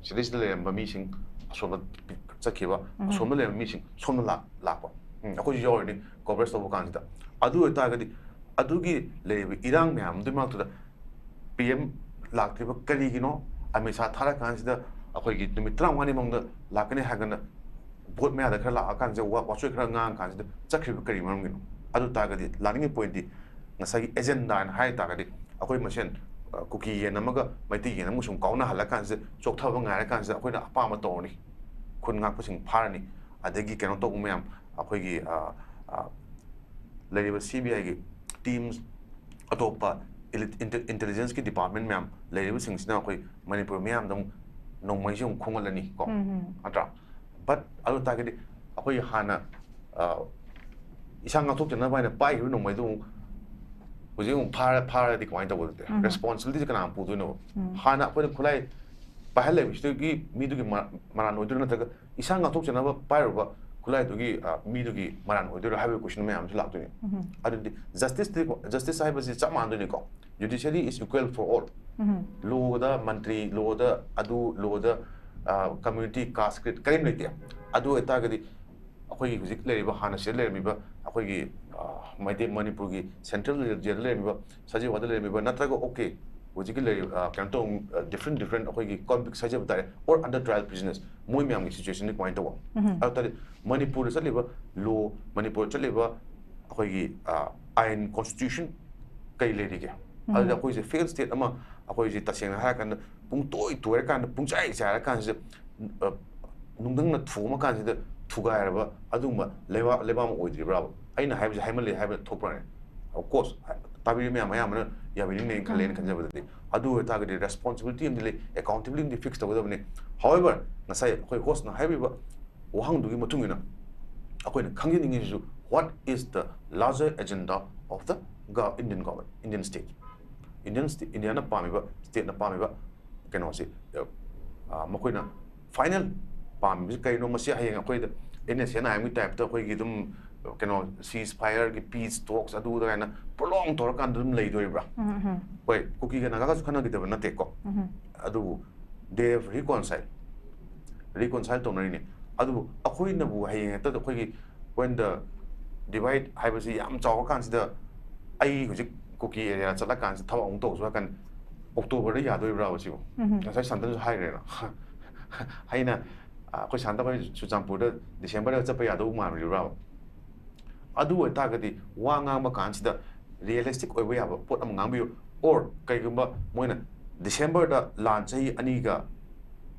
ꯁꯤꯗꯩꯁꯤꯗ ꯂꯩꯔꯝꯕ ꯃꯤꯁꯤꯡ ꯑꯁꯣꯝꯗ ꯆꯠꯈꯤꯕ, ꯑꯁꯣꯝꯗ ꯂꯩꯔꯝꯕ ꯃꯤꯁꯤꯡ ꯁꯣꯝꯗ ꯂꯥꯛ- ꯂꯥꯛꯄ, ꯎꯝ, ꯑꯩꯈꯣꯏꯁꯨ ꯌꯥꯎꯔꯤꯅꯤ coverage ꯇꯧꯕ ꯀꯥꯟꯁꯤꯗ꯫ ꯑꯗꯨ ꯑꯣꯏꯇꯥꯔꯒꯗꯤ ꯑꯗꯨꯒꯤ ꯂꯩꯔꯤꯕ ꯏꯔꯥꯡ ꯃꯌꯥꯝꯗꯨꯒꯤ ꯃꯔꯛꯇꯨꯗ PM ꯂꯥꯛꯇ꯭ꯔꯤꯕ ꯀꯔꯤꯒꯤꯅꯣ? ꯑꯃꯤꯠ ꯁꯥꯍ ꯊꯥꯔꯀꯥꯟꯁꯤꯗ ꯑꯩꯈꯣꯏꯒꯤ ꯅꯨꯃꯤꯠ ꯇꯔꯥꯃꯉꯥꯅꯤ ꯃꯅꯨꯡꯗ ꯂꯥꯛꯀꯅꯤ ꯍꯥꯏꯒꯅ vote ꯃꯌꯥꯗ ꯈꯔ ꯂꯥꯛꯑꯀꯥꯟꯁꯤꯗ ꯋꯥ- ꯋꯥꯆꯣꯏ ꯈꯔ ꯉꯥꯡꯉꯀꯥꯟꯁꯤꯗ ꯆꯠꯈ꯭ꯔꯤꯕ ꯀꯔꯤ ꯃꯔꯝꯒꯤꯅꯣ? ꯑꯗꯨ ꯇꯥꯔꯒꯗꯤ ꯂꯥꯛꯅꯤꯡꯉꯤ pointꯗꯤ ꯉꯁꯥꯏꯒꯤ agenda ꯍꯥꯏꯅ ꯍꯥꯏ ꯇꯥꯔꯒꯗꯤ ꯑꯩꯈꯣꯏ ꯃꯁꯦꯟ, ꯑ, ꯀꯨꯀꯤ ꯌꯦꯟ ꯑꯃꯒ ꯃꯩꯇꯩ ꯌꯦꯟ ꯑꯃꯒ ꯁꯨꯝ ꯀꯥꯎꯅꯍꯜꯂꯀꯥꯟꯁꯤꯗ ꯆꯣꯛꯊꯕ ꯉꯥꯏꯔꯀꯥꯟꯁꯤꯗ ꯑꯩꯈꯣꯏꯅ ꯑꯄꯥꯝꯕ ꯇꯧꯔꯅꯤ꯫ ꯈꯨꯟ ꯉꯥꯛꯄꯁꯤꯡ ꯐꯥꯔꯅꯤ꯫ ꯑꯗꯒꯤ ꯀꯩꯅꯣ ꯇꯧꯕ ꯃꯌꯥꯝ ꯑꯩꯈꯣꯏꯒꯤ, ꯑ, ꯑ, ꯂꯩꯔꯤꯕ CBIꯒꯤ teams, ꯑꯇꯣꯞꯄ elite intel- intelligenceꯀꯤ department ꯃꯌꯥꯝ ꯂꯩꯔꯤꯕꯁꯤꯡꯁꯤꯅ ꯑꯩꯈꯣꯏ ꯃꯅꯤꯄꯨꯔ ꯃꯤꯌꯥꯝꯗ ꯑꯃꯨꯛ ꯅꯣꯡꯃꯩꯁꯦ ꯑꯃꯨꯛ ꯈꯣꯡꯍꯜꯂꯅꯤ ꯀꯣ꯫ ꯅꯠꯇ꯭ꯔꯥ? But ꯑꯗꯨ ꯇꯥꯔꯒꯗꯤ ꯑꯩꯈꯣꯏ ꯍꯥꯟꯅ ꯑ, ꯏꯁꯥ ꯉꯥꯛꯊꯣꯛꯆꯅꯕ ꯍꯥꯏꯅ ꯄꯥꯏꯈꯤꯕ ꯅꯣꯡꯃꯩꯗꯨ ꯑꯃꯨꯛ ꯍꯧꯖꯤꯛ ꯑꯃꯨꯛ ꯐꯥꯔ ꯐꯥꯔꯗꯤ ꯀꯃꯥꯏꯅ ꯇꯧꯕ ꯑꯗꯨꯗꯤ? ꯎꯝ. Responsibility ꯁꯦ ꯀꯅꯥꯅ ꯄꯨꯗꯣꯏꯅꯣꯕ? ꯎꯝ. ꯍꯥꯟꯅ ꯑꯩꯈꯣꯏꯅ ꯈꯨꯠꯂꯥꯏ ꯄꯥꯏꯍꯜꯂꯛꯏꯕꯁꯤꯗꯒꯤ ꯃꯤꯗꯨꯒꯤ ꯃ- ꯃꯔꯥꯟ ꯑꯣꯏꯗꯣꯏꯔꯥ, ꯅꯠꯇ꯭ꯔꯒ ꯏꯁꯥ ꯉꯥꯛꯊꯣꯛꯆꯅꯕ ꯄꯥꯏꯔꯨꯕ ꯈꯨꯠꯂꯥꯏꯗꯨꯒꯤ ꯑ, ꯃꯤꯗꯨꯒꯤ ꯃꯔꯥꯟ ꯑꯣꯏꯗꯣꯏꯔꯥ ꯍꯥꯏꯕꯒꯤ question ꯃꯌꯥꯝ ꯑꯃꯁꯨ ꯂꯥꯛꯇꯣꯏꯅꯤ꯫ ꯎꯝ. ꯑꯗꯨꯗꯤ justice ꯇꯤ justice ꯍꯥꯏꯕꯁꯤ ꯆꯞ ꯃꯥꯟꯅꯗꯣꯏꯅꯤꯀꯣ. Judiciary is equal for all. Um. Law the Mantri, law ꯗ ꯑꯗꯨ, law ꯗ ꯑ, community, caste, creed ꯀꯔꯤꯝ ꯂꯩꯇꯦ꯫ ꯑꯗꯨ ꯑꯣꯏꯇꯥꯔꯒꯗꯤ ꯑꯩꯈꯣꯏꯒꯤ ꯍꯧꯖꯤꯛ ꯂꯩꯔꯤꯕ, ꯍꯥꯟꯅ ꯁꯤꯗ ꯂꯩꯔꯝꯃꯤꯕ ꯑꯩꯈꯣꯏꯒꯤ ꯑ, ꯃꯩꯇꯩ ꯃꯅꯤꯄꯨꯔꯒꯤ central jail ꯗ ꯂꯩꯔꯝꯃꯤꯕ ꯁꯖꯤꯋꯥꯗ ꯂꯩꯔꯝꯃꯤꯕ, ꯅꯠꯇ꯭ꯔꯒ okay ꯍꯧꯖꯤꯛꯀꯤ ꯂꯩꯔꯤꯕ ꯑ, ꯀꯩꯅꯣ ꯇꯧ ꯑ, different different ꯑꯩꯈꯣꯏꯒꯤ convict ꯍꯥꯏꯖꯕ ꯇꯥꯔꯦ, or under trial prisoners, ꯃꯣꯏ ꯃꯌꯥꯝꯒꯤ situation ꯁꯤ ꯀꯃꯥꯏꯅ ꯇꯧꯕ? ꯎꯝ. ꯑꯗꯨ ꯇꯥꯔꯗꯤ ꯃꯅꯤꯄꯨꯔꯗ ꯆꯠꯂꯤꯕ law, ꯃꯅꯤꯄꯨꯔꯗ ꯆꯠꯂꯤꯕ ꯑꯩꯈꯣꯏꯒꯤ ꯑ, ꯑꯥꯏꯟ, constitution ꯀꯩ ꯂꯩꯔꯤꯒꯦ? ꯎꯝ. ꯑꯗꯨꯗ ꯑꯩꯈꯣꯏꯁꯦ failed state ꯑꯃ, ꯑꯩꯈꯣꯏꯁꯦ ꯇꯁꯦꯡꯅ ꯍꯥꯏꯔꯀꯥꯟꯗ ꯄꯨꯡꯇꯣꯏ ꯇꯣꯏꯔꯀꯥꯟꯗ, ꯄꯨꯡꯆꯥꯏ ꯆꯥꯏꯔꯀꯥꯟꯁꯤꯗ ꯑ, ꯅꯨꯡꯗꯪꯅ ꯊꯣꯝꯃꯀꯥꯟꯁꯤꯗ ꯊꯨꯒꯥꯏꯔꯕ ꯑꯗꯨꯒꯨꯝꯕ ꯂꯩꯕꯥꯛ ꯂꯩꯕꯥꯛ ꯑꯃ ꯑꯣꯏꯗ꯭ꯔꯤꯕ꯭ꯔꯥꯕ? ꯑꯩꯅ ꯍꯥꯏꯕꯁꯦ ꯍꯥꯏꯃꯜꯂꯦ ꯍꯥꯏꯕ ꯊꯣꯛꯄ꯭ꯔꯥꯅꯦ? Of course, ꯇꯥꯕꯤꯔꯤꯕ ꯃꯌꯥꯝ ꯑꯌꯥꯝꯕꯅ ꯌꯥꯕꯤꯅꯤꯡꯅꯦꯅ ꯈꯜꯂꯦꯅ ꯎꯝ. ꯈꯟꯖꯕꯗꯗꯤ꯫ ꯑꯗꯨ ꯑꯣꯏꯇꯥꯔꯒꯗꯤ responsibility ꯑꯃꯗꯤ ꯂꯩ, accountability ꯑꯃꯗꯤ fix ꯇꯧꯒꯗꯕꯅꯤ꯫ However, ꯉꯁꯥꯏ ꯑꯩꯈꯣꯏ host ꯅ ꯍꯥꯏꯕꯤꯕ ꯋꯥꯍꯪꯗꯨꯒꯤ ꯃꯇꯨꯡ ꯏꯟꯅ ꯑꯩꯈꯣꯏꯅ ꯈꯪꯖꯅꯤꯡꯉꯤꯁꯤꯁꯨ, what is the larger agenda of the gov- Indian government, Indian state? Indian state, India ꯅ ꯄꯥꯝꯃꯤꯕ, state ꯅ ꯄꯥꯝꯃꯤꯕ ꯀꯩꯅꯣꯁꯤ, ꯑ, ꯃꯈꯣꯏꯅ final ꯄꯥꯝꯃꯤꯕꯁꯤ ꯀꯔꯤꯅꯣ? ꯃꯁꯤ ꯍꯌꯦꯡ ꯑꯩꯈꯣꯏꯗ N S N I M ꯒꯤ type ꯇ ꯑꯩꯈꯣꯏꯒꯤ ꯑꯗꯨꯝ ꯀꯩꯅꯣ cease fire ꯒꯤ peace talks ꯑꯗꯨ ꯑꯗꯥ ꯀꯥꯏꯅ prolong ꯇꯧꯔꯀꯥꯟꯗ ꯑꯗꯨꯝ ꯂꯩꯗꯣꯔꯤꯕ꯭ꯔꯥ? ꯎꯝ, ꯎꯝ. ꯍꯣꯏ, ꯀꯨꯀꯤꯒ ꯅꯥꯒꯥꯒꯁꯨ ꯈꯠꯅꯈꯤꯗꯕ ꯅꯠꯇꯦꯀꯣ꯫ ꯎꯝ. ꯑꯗꯨꯕꯨ they have reconcile, reconcile ꯇꯧꯅꯔꯤꯅꯤ꯫ ꯑꯗꯨꯕꯨ ꯑꯩꯈꯣꯏꯅꯕꯨ ꯍꯌꯦꯡ ꯍꯦꯛꯇ ꯑꯩꯈꯣꯏꯒꯤ when the divide ꯍꯥꯏꯕꯁꯤ ꯌꯥꯝ ꯆꯥꯎꯔꯀꯥꯟꯁꯤꯗ ꯑꯩ ꯍꯧꯖꯤꯛ ꯀꯨꯀꯤ area ꯆꯠꯂꯀꯥꯟꯁꯤꯗ ꯊꯕꯛ ꯑꯃꯨꯛ ꯇꯧꯁꯨ ꯍꯥꯏꯀꯥꯟꯗ October ꯗ ꯌꯥꯗꯣꯔꯤꯕ꯭ꯔꯥꯕ ꯁꯤꯕꯨ? ꯎꯝ. ꯉꯁꯥꯏ ꯁꯥꯟꯇꯟꯁꯨ ꯍꯥꯏꯈ꯭ꯔꯦꯅ꯫ ꯑꯩꯅ, ꯑ, ꯑꯩꯈꯣꯏ ꯁꯥꯟꯇ ꯑꯩꯈꯣꯏ ꯆꯨꯔꯆꯥꯟꯄꯨꯔꯗ December ꯗ ꯆꯠꯄ ꯌꯥꯗꯧ ꯃꯥꯟꯕꯤꯕ꯭ꯔꯥꯕ? ꯑꯗꯨ ꯑꯣꯏꯇꯥꯔꯒꯗꯤ ꯋꯥ ꯉꯥꯡꯕ ꯀꯥꯟꯁꯤꯗ realistic ꯑꯣꯏꯕ ꯌꯥꯕ ꯄꯣꯠ ꯑꯃ ꯉꯥꯡꯕꯤꯌꯨ, or ꯀꯩꯒꯨꯝꯕ ꯃꯣꯏꯅ December ꯗ ꯂꯥꯟ ꯆꯍꯤ ꯑꯅꯤꯒ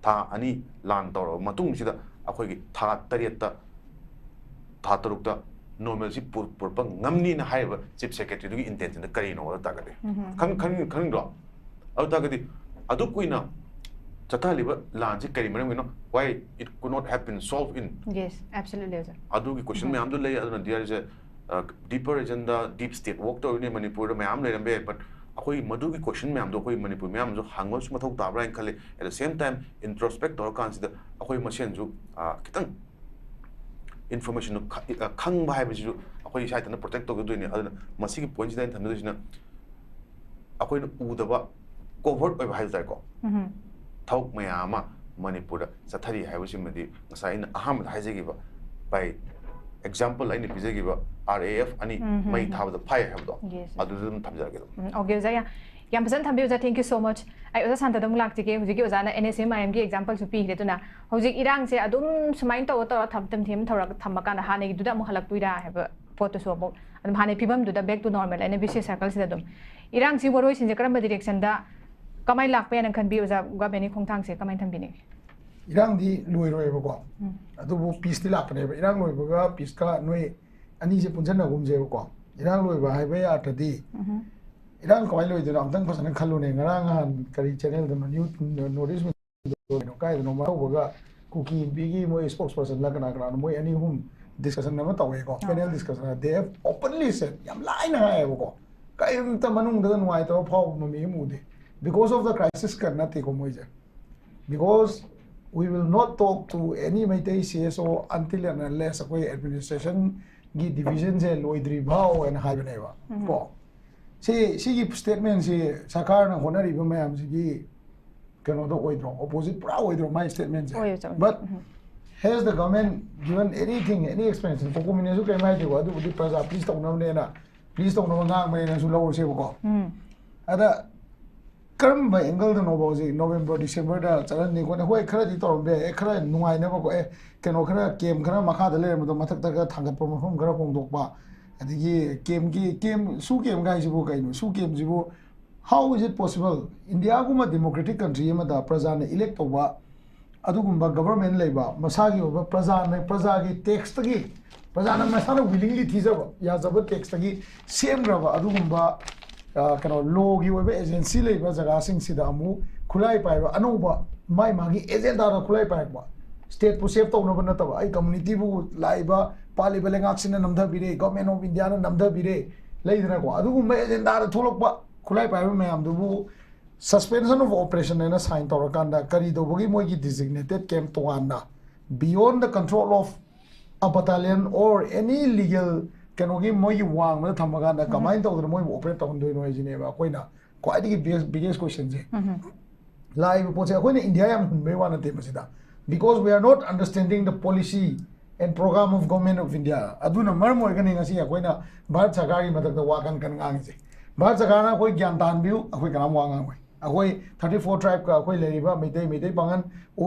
ꯊꯥ ꯑꯅꯤ ꯂꯥꯟ ꯇꯧꯔꯕ ꯃꯇꯨꯡꯁꯤꯗ ꯑꯩꯈꯣꯏꯒꯤ ꯊꯥ ꯇꯔꯦꯠꯇ, ꯊꯥ ꯇꯔꯨꯛꯇ normalcy ꯄꯨ-, ꯄꯨꯔꯛꯄ ꯉꯝꯅꯤꯅ ꯍꯥꯏꯔꯤꯕ Chief Secretary ꯗꯨꯒꯤ intention ꯗ ꯀꯔꯤꯅꯣ ꯑꯗꯨ ꯇꯥꯔꯒꯗꯤ? ꯎꯝ. ꯈꯪ-, ꯈꯪ-, ꯈꯪꯅꯤꯡꯗ꯭ꯔꯣ? ꯑꯗꯨ ꯇꯥꯔꯒꯗꯤ ꯑꯗꯨꯛ ꯀꯨꯏꯅ ꯆꯠꯊꯍꯜꯂꯤꯕ ꯂꯥꯟꯁꯤ ꯀꯔꯤ ꯃꯔꯝꯒꯤꯅꯣ? Why it could not have been solved in? Yes, absolutely, ꯑꯣꯖꯥ. ꯑꯗꯨꯒꯤ ꯀꯣꯏꯁꯟ ꯃꯌꯥꯝꯗꯨ ꯂꯩ꯫ ꯑꯗꯨꯅ ꯗꯤꯌꯥꯔꯁꯦ ꯗꯤꯄꯔ ꯑꯦꯖꯦꯟꯗꯥ, ꯗꯤꯞ ꯁ꯭ꯇꯦꯠ ꯋꯥꯛ ꯇꯧꯔꯤꯅꯦ ꯃꯅꯤꯄꯨꯔꯗ ꯃꯌꯥꯝ ꯂꯩꯔꯝꯕ ꯌꯥꯏ꯫ But ꯑꯩꯈꯣꯏ ꯃꯗꯨꯒꯤ ꯀꯣꯏꯁꯟ ꯃꯌꯥꯝꯗꯣ ꯑꯩꯈꯣꯏ ꯃꯅꯤꯄꯨꯔ ꯃꯌꯥꯝꯁꯨ ꯍꯪꯕꯁꯨ ꯃꯊꯧ ꯇꯥꯕ꯭ꯔꯥ ꯍꯥꯏꯅ ꯈꯜꯂꯤ꯫ At the same time, introspect ꯇꯧꯔꯀꯥꯟꯁꯤꯗ ꯑꯩꯈꯣꯏ ꯃꯁꯦꯟꯁꯨ ꯑ, ꯈꯤꯇꯪ ꯏꯟꯐꯣꯔꯃꯦꯁꯟꯗꯣ ꯈ- ꯑ, ꯈꯪꯕ ꯍꯥꯏꯕꯁꯤꯁꯨ ꯑꯩꯈꯣꯏ ꯏꯁꯥ ꯏꯊꯟꯇ ꯄ꯭ꯔꯣꯇꯦꯛ ꯇꯧꯒꯗꯣꯏꯅꯤ꯫ ꯑꯗꯨꯅ ꯃꯁꯤꯒꯤ ꯄꯣꯏꯟꯁꯤꯗ ꯑꯩꯅ ꯊꯝꯖꯗꯣꯏꯁꯤꯅ ꯑꯩꯈꯣꯏꯅ ꯎꯗꯕ, ꯀꯣꯚꯔꯠ ꯑꯣꯏꯕ ꯍꯥꯏꯕ ꯇꯥꯔꯦꯀꯣ, ꯎꯝ. ꯊꯕꯛ ꯃꯌꯥꯝ ꯑꯃ ꯃꯅꯤꯄꯨꯔꯗ ꯆꯠꯊꯔꯤ ꯍꯥꯏꯕꯁꯤꯃꯗꯤ ꯉꯁꯥꯏ ꯑꯩꯅ ꯑꯍꯥꯟꯕꯗ ꯍꯥꯏꯖꯈꯤꯕ, by example ꯑꯩꯅ ꯄꯤꯖꯈꯤꯕ ꯑꯥꯔ ꯑꯦ ꯑꯦꯐ ꯑꯅꯤ ꯎꯝ, ꯎꯝ, ꯃꯩ ꯎꯝ. ꯊꯥꯕꯗ ꯐꯥꯏ ꯍꯥꯏꯕꯗꯣ, Yes. ꯑꯗꯨꯗ ꯑꯗꯨꯝ ꯊꯝꯖꯔꯒꯦ ꯑꯗꯨꯝ꯫ ꯎꯝ, okay, ꯑꯣꯖꯥ, ꯌꯥꯝ, ꯌꯥꯝ ꯐꯖꯅ ꯊꯝꯕꯤꯌꯨ, ꯑꯣꯖꯥ, thank you so much. ꯑꯩ ꯑꯣꯖꯥ ꯁꯥꯟꯇꯗ ꯑꯃꯨꯛ ꯂꯥꯛꯆꯒꯦ꯫ ꯍꯧꯖꯤꯛꯀꯤ ꯑꯣꯖꯥꯅ ꯑꯦꯟ ꯑꯦꯁ ꯑꯦꯝ ꯑꯥꯏ ꯑꯦꯝꯒꯤ ꯑꯦꯛꯖꯥꯝꯄꯜꯁꯨ ꯄꯤꯈ꯭ꯔꯦ꯫ ꯑꯗꯨꯅ ꯍꯧꯖꯤꯛ ꯏꯔꯥꯡꯁꯦ ꯑꯗꯨꯝ ꯁꯨꯃꯥꯏꯅ ꯇꯧꯔ ꯇꯧꯔ ꯊꯝ ꯊꯝ ꯊꯝ ꯊꯧꯔꯒ ꯊꯝꯃꯀꯥꯟꯗ ꯍꯥꯟꯅꯒꯤꯗꯨꯗ ꯑꯃꯨꯛ ꯍꯜꯂꯛꯇꯣꯏꯔꯥ ꯍꯥꯏꯕ ꯄꯣꯠꯇꯨꯁꯨ ꯑꯃꯨꯛ ꯑꯗꯨꯝ ꯍꯥꯟꯅꯒꯤ ꯐꯤꯕꯝꯗꯨꯗ, back to normal, ꯑꯩꯅ ꯕꯤ ꯁꯤ ꯁꯔꯀꯜꯁꯤꯗ ꯑꯗꯨꯝ ꯏꯔꯥꯡꯁꯤ ꯋꯥꯔꯣꯏꯁꯤꯟꯁꯦ ꯀꯔꯝꯕ ꯗꯤꯔꯦꯛꯁꯟꯗ ꯀꯃꯥꯏꯅ ꯂꯥꯛꯄ ꯌꯥꯏꯅ ꯈꯟꯕꯤ, ꯑꯣꯖꯥ? ꯒꯚꯔꯟꯃꯦꯟꯒꯤ ꯈꯣꯡꯊꯥꯡꯁꯦ ꯀꯃꯥꯏꯅ ꯊꯝꯕꯤꯅꯤꯡꯉꯤ? ꯏꯔꯥꯡꯗꯤ ꯂꯣꯏꯔꯣꯏꯕꯀꯣ꯫ ꯎꯝ. ꯑꯗꯨꯕꯨ ꯄꯤꯁꯇꯤ ꯂꯥꯛꯀꯅꯦꯕ꯫ ꯏꯔꯥꯡ ꯂꯣꯏꯕꯒ ꯄꯤꯁꯀ ꯅꯣꯏ ꯑꯅꯤꯁꯦ ꯄꯨꯟꯁꯤꯟꯅꯒꯨꯝꯁꯦꯕꯀꯣ꯫ ꯏꯔꯥꯡ ꯂꯣꯏꯕ ꯍꯥꯏꯕ ꯑꯥꯔꯊꯗꯤ, ꯎꯝ. ꯏꯔꯥꯡ ꯀꯃꯥꯏꯅ ꯂꯣꯏꯗꯣꯏꯅꯣ ꯑꯝꯇꯪ ꯐꯖꯅ ꯈꯜꯂꯨꯅꯦ꯫ ꯉꯔꯥꯡ ꯅꯍꯥꯟ ꯀꯔꯤ ꯆꯦꯅꯦꯜꯗꯅꯣ, ꯅ꯭ꯌꯨ ꯅꯣꯔꯠ ꯏꯁ ꯀꯥꯏꯗꯅꯣ ꯇꯧꯕꯒ ꯀꯨꯀꯤ ꯅꯨꯄꯤꯒꯤ ꯃꯣꯏ ꯁ꯭ꯄꯣꯛꯁ ꯄꯔꯁꯟꯂ ꯀꯅꯥ ꯀꯅꯥꯅꯣ, ꯃꯣꯏ ꯑꯅꯤ ꯑꯍꯨꯝ ꯗꯤꯁꯀꯁꯟ ꯑꯃ ꯇꯧꯋꯦꯀꯣ꯫ ꯑꯥ. Panel discussion, they have openly said, ꯌꯥꯝ ꯂꯥꯏꯅ ꯍꯥꯏꯌꯦꯕꯀꯣ꯫ ꯀꯔꯤꯝꯇ ꯃꯅꯨꯡꯗꯒ ꯅꯨꯡꯉꯥꯏꯇꯕ ꯐꯥꯎꯕ ꯃꯃꯤ ꯑꯃ ꯎꯗꯦ꯫ Because of the crisis ꯀ ꯅꯠꯇꯦꯀꯣ ꯃꯣꯏꯁꯦ꯫ Because we will not talk to any Meitei C S O until and unless ꯑꯩꯈꯣꯏ ꯑꯦꯗꯃꯤꯅꯤꯁꯇ꯭ꯔꯦꯁꯟꯒꯤ ꯗꯤꯕꯤꯖꯟꯁꯦ ꯂꯣꯏꯗ꯭ꯔꯤ ꯐꯥꯎ ꯍꯥꯏꯅ ꯍꯥꯏꯕꯅꯦꯕ꯫ ꯎꯝ. ꯀꯣ ꯁꯤ, ꯁꯤꯒꯤ ꯁ꯭ꯇꯦꯠꯃꯦꯟꯁꯤ ꯁꯔꯀꯥꯔꯅ ꯍꯣꯠꯅꯔꯤꯕ ꯃꯌꯥꯝꯁꯤꯒꯤ ꯀꯩꯅꯣꯗꯣ ꯑꯣꯏꯗ꯭ꯔꯣ? ꯑꯣꯄꯣꯖꯤꯠ ꯄꯨꯔꯥ ꯑꯣꯏꯗ꯭ꯔꯣ ꯃꯥꯏ ꯁ꯭ꯇꯦꯠꯃꯦꯟꯁꯦ? ꯑꯣꯏ, ꯑꯣꯏ, ꯑꯣꯏ. But um. Has the government given anything, any explanation? ꯀꯣꯀꯣꯃꯤꯅꯁꯨ ꯀꯩꯝ ꯍꯥꯏꯗꯦꯀꯣ, ꯑꯗꯨꯕꯨꯗꯤ ꯄ꯭ꯔꯖꯥ ꯄ꯭ꯂꯤꯁ ꯇꯧꯅꯕꯅꯦꯅ, ꯄ꯭ꯂꯤꯁ ꯇꯧꯅꯕ ꯉꯥꯡꯕꯅꯦꯅꯁꯨ ꯂꯧꯔꯁꯦꯕꯀꯣ꯫ ꯎꯝ. ꯑꯗ ꯀꯔꯝꯕ ꯑꯦꯡꯒꯜꯗꯅꯣꯕ ꯍꯧꯖꯤꯛ ꯅꯣꯕꯦꯝꯕꯔ, ꯗꯤꯁꯦꯝꯕꯔꯗ ꯆꯠꯍꯟꯅꯤ ꯈꯣꯠꯅꯤ? ꯍꯣꯏ, ꯈꯔꯗꯤ ꯇꯧꯔꯝꯕ ꯌꯥꯏ꯫ ꯑꯦ, ꯈꯔ ꯅꯨꯡꯉꯥꯏꯅꯕꯀꯣ, ꯑꯦ, ꯀꯩꯅꯣ, ꯈꯔ ꯀꯦꯝ ꯈꯔ ꯃꯈꯥꯗ ꯂꯩꯔꯝꯕꯗꯣ ꯃꯊꯛꯇ ꯈꯔ ꯊꯥꯡꯒꯠꯄ, ꯃꯐꯝ ꯈꯔ ꯍꯣꯡꯗꯣꯛꯄ, ꯑꯗꯒꯤ ꯀꯦꯝꯒꯤ, ꯀꯦꯝ, ꯁꯨ ꯀꯦꯝꯒ ꯍꯥꯏꯁꯤꯕꯨ ꯀꯩꯅꯣ? ꯁꯨ ꯀꯦꯝꯁꯤꯕꯨ how is it possible? ꯏꯟꯗꯤꯌꯥꯒꯨꯝꯕ ꯗꯦꯃꯣꯀ꯭ꯔꯦꯇꯤꯛ ꯀꯟꯇ꯭ꯔꯤ ꯑꯃꯗ ꯄ꯭ꯔꯖꯥꯅ ꯏꯂꯦꯛ ꯇꯧꯕ ꯑꯗꯨꯒꯨꯝꯕ ꯒꯕꯔꯃꯦꯟ ꯂꯩꯕ, ꯃꯁꯥꯒꯤ ꯑꯣꯏꯕ ꯄ꯭ꯔꯖꯥꯅ, ꯄ꯭ꯔꯖꯥꯒꯤ ꯇꯦꯛꯁꯇꯒꯤ, ꯄ꯭ꯔꯖꯥꯅ ꯃꯁꯥꯅ ꯋꯤꯂꯤꯡꯂꯤ ꯊꯤꯖꯕ, ꯌꯥꯖꯕ ꯇꯦꯛꯁꯇꯒꯤ ꯁꯦꯝꯈ꯭ꯔꯕ ꯑꯗꯨꯒꯨꯝꯕ, ꯑ, ꯀꯩꯅꯣ, ꯂꯣꯒꯤ ꯑꯣꯏꯕ ꯑꯦꯖꯦꯟꯁꯤ ꯂꯩꯕ ꯖꯒꯥꯁꯤꯡꯁꯤꯗ ꯑꯃꯨꯛ ꯈꯨꯠꯂꯥꯏ ꯄꯥꯏꯕ ꯑꯅꯧꯕ ꯃꯥꯏ ꯃꯥꯒꯤ ꯑꯦꯖꯦꯟꯗꯥꯗ ꯈꯨꯠꯂꯥꯏ ꯄꯥꯏꯔꯛꯄ꯫ ꯁ꯭ꯇꯦꯠꯄꯨ ꯁꯦꯞ ꯇꯧꯅꯕ ꯅꯠꯇꯕ, ꯑꯩ ꯀꯝꯃ꯭ꯌꯨꯅꯤꯇꯤꯕꯨ ꯂꯥꯛꯏꯕ ꯄꯥꯜꯂꯤꯕ ꯂꯩꯉꯥꯛꯁꯤꯅ ꯅꯝꯊꯕꯤꯔꯦ, ꯒꯣꯔꯃꯦꯟ ꯑꯣꯐ ꯏꯟꯗꯤꯌꯥꯅ ꯅꯝꯊꯕꯤꯔꯦ, ꯂꯩꯗꯅꯀꯣ, ꯑꯗꯨꯒꯨꯝꯕ ꯑꯦꯖꯦꯟꯗꯥꯗ ꯊꯣꯛꯂꯛꯄ ꯈꯨꯠꯂꯥꯏ ꯄꯥꯏꯕ ꯃꯌꯥꯝꯗꯨꯕꯨ suspension of operation ꯍꯥꯏꯅ ꯁꯥꯏꯟ ꯇꯧꯔꯀꯥꯟꯗ ꯀꯔꯤ ꯇꯧꯕꯒꯤ ꯃꯣꯏꯒꯤ designated camp ꯇꯣꯉꯥꯟꯅ beyond the control of a battalion or any legal ꯀꯩꯅꯣꯒꯤ ꯃꯣꯏꯒꯤ ꯋꯥꯡꯃꯗ ꯊꯝꯃꯀꯥꯟꯗ ꯀꯃꯥꯏꯅ ꯇꯧꯗꯅ ꯃꯣꯏꯕꯨ ꯑꯣꯄꯔꯦꯠ ꯇꯧꯍꯟꯗꯣꯏꯅꯣ ꯍꯥꯏꯁꯤꯅꯦꯕ ꯑꯩꯈꯣꯏꯅ ꯈ꯭ꯋꯥꯏꯗꯒꯤ biggest biggest questionꯁꯦ꯫ ꯂꯥꯛꯏꯕ ꯄꯣꯠꯁꯦ ꯑꯩꯈꯣꯏꯅ ꯏꯟꯗꯤꯌꯥ ꯌꯥꯝ ꯍꯨꯟꯕꯩ ꯋꯥ ꯅꯠꯇꯦ ꯃꯁꯤꯗ, because we are not understanding the policy and program of Government of India꯫ ꯑꯗꯨꯅ ꯃꯔꯝ ꯑꯣꯏꯔꯒꯅꯤ ꯉꯁꯤ ꯑꯩꯈꯣꯏꯅ ꯚꯥꯔꯠ ꯁꯔꯀꯥꯔꯒꯤ ꯃꯊꯛꯇ ꯋꯥ ꯀꯟ ꯀꯟ ꯉꯥꯡꯉꯤꯁꯦ꯫ ꯚꯥꯔꯠ ꯁꯔꯀꯥꯔꯅ ꯑꯩꯈꯣꯏ ꯒ꯭ꯌꯥꯟ ꯇꯥꯍꯟꯕꯤꯌꯨ, ꯑꯩꯈꯣꯏ ꯀꯅꯥꯝ ꯋꯥ ꯉꯥꯡꯉꯣꯏ꯫ ꯑꯩꯈꯣꯏ thirty four tribeꯀ ꯑꯩꯈꯣꯏ ꯂꯩꯔꯤꯕ ꯃꯩꯇꯩ, ꯃꯩꯇꯩ ꯄꯥꯉꯜ,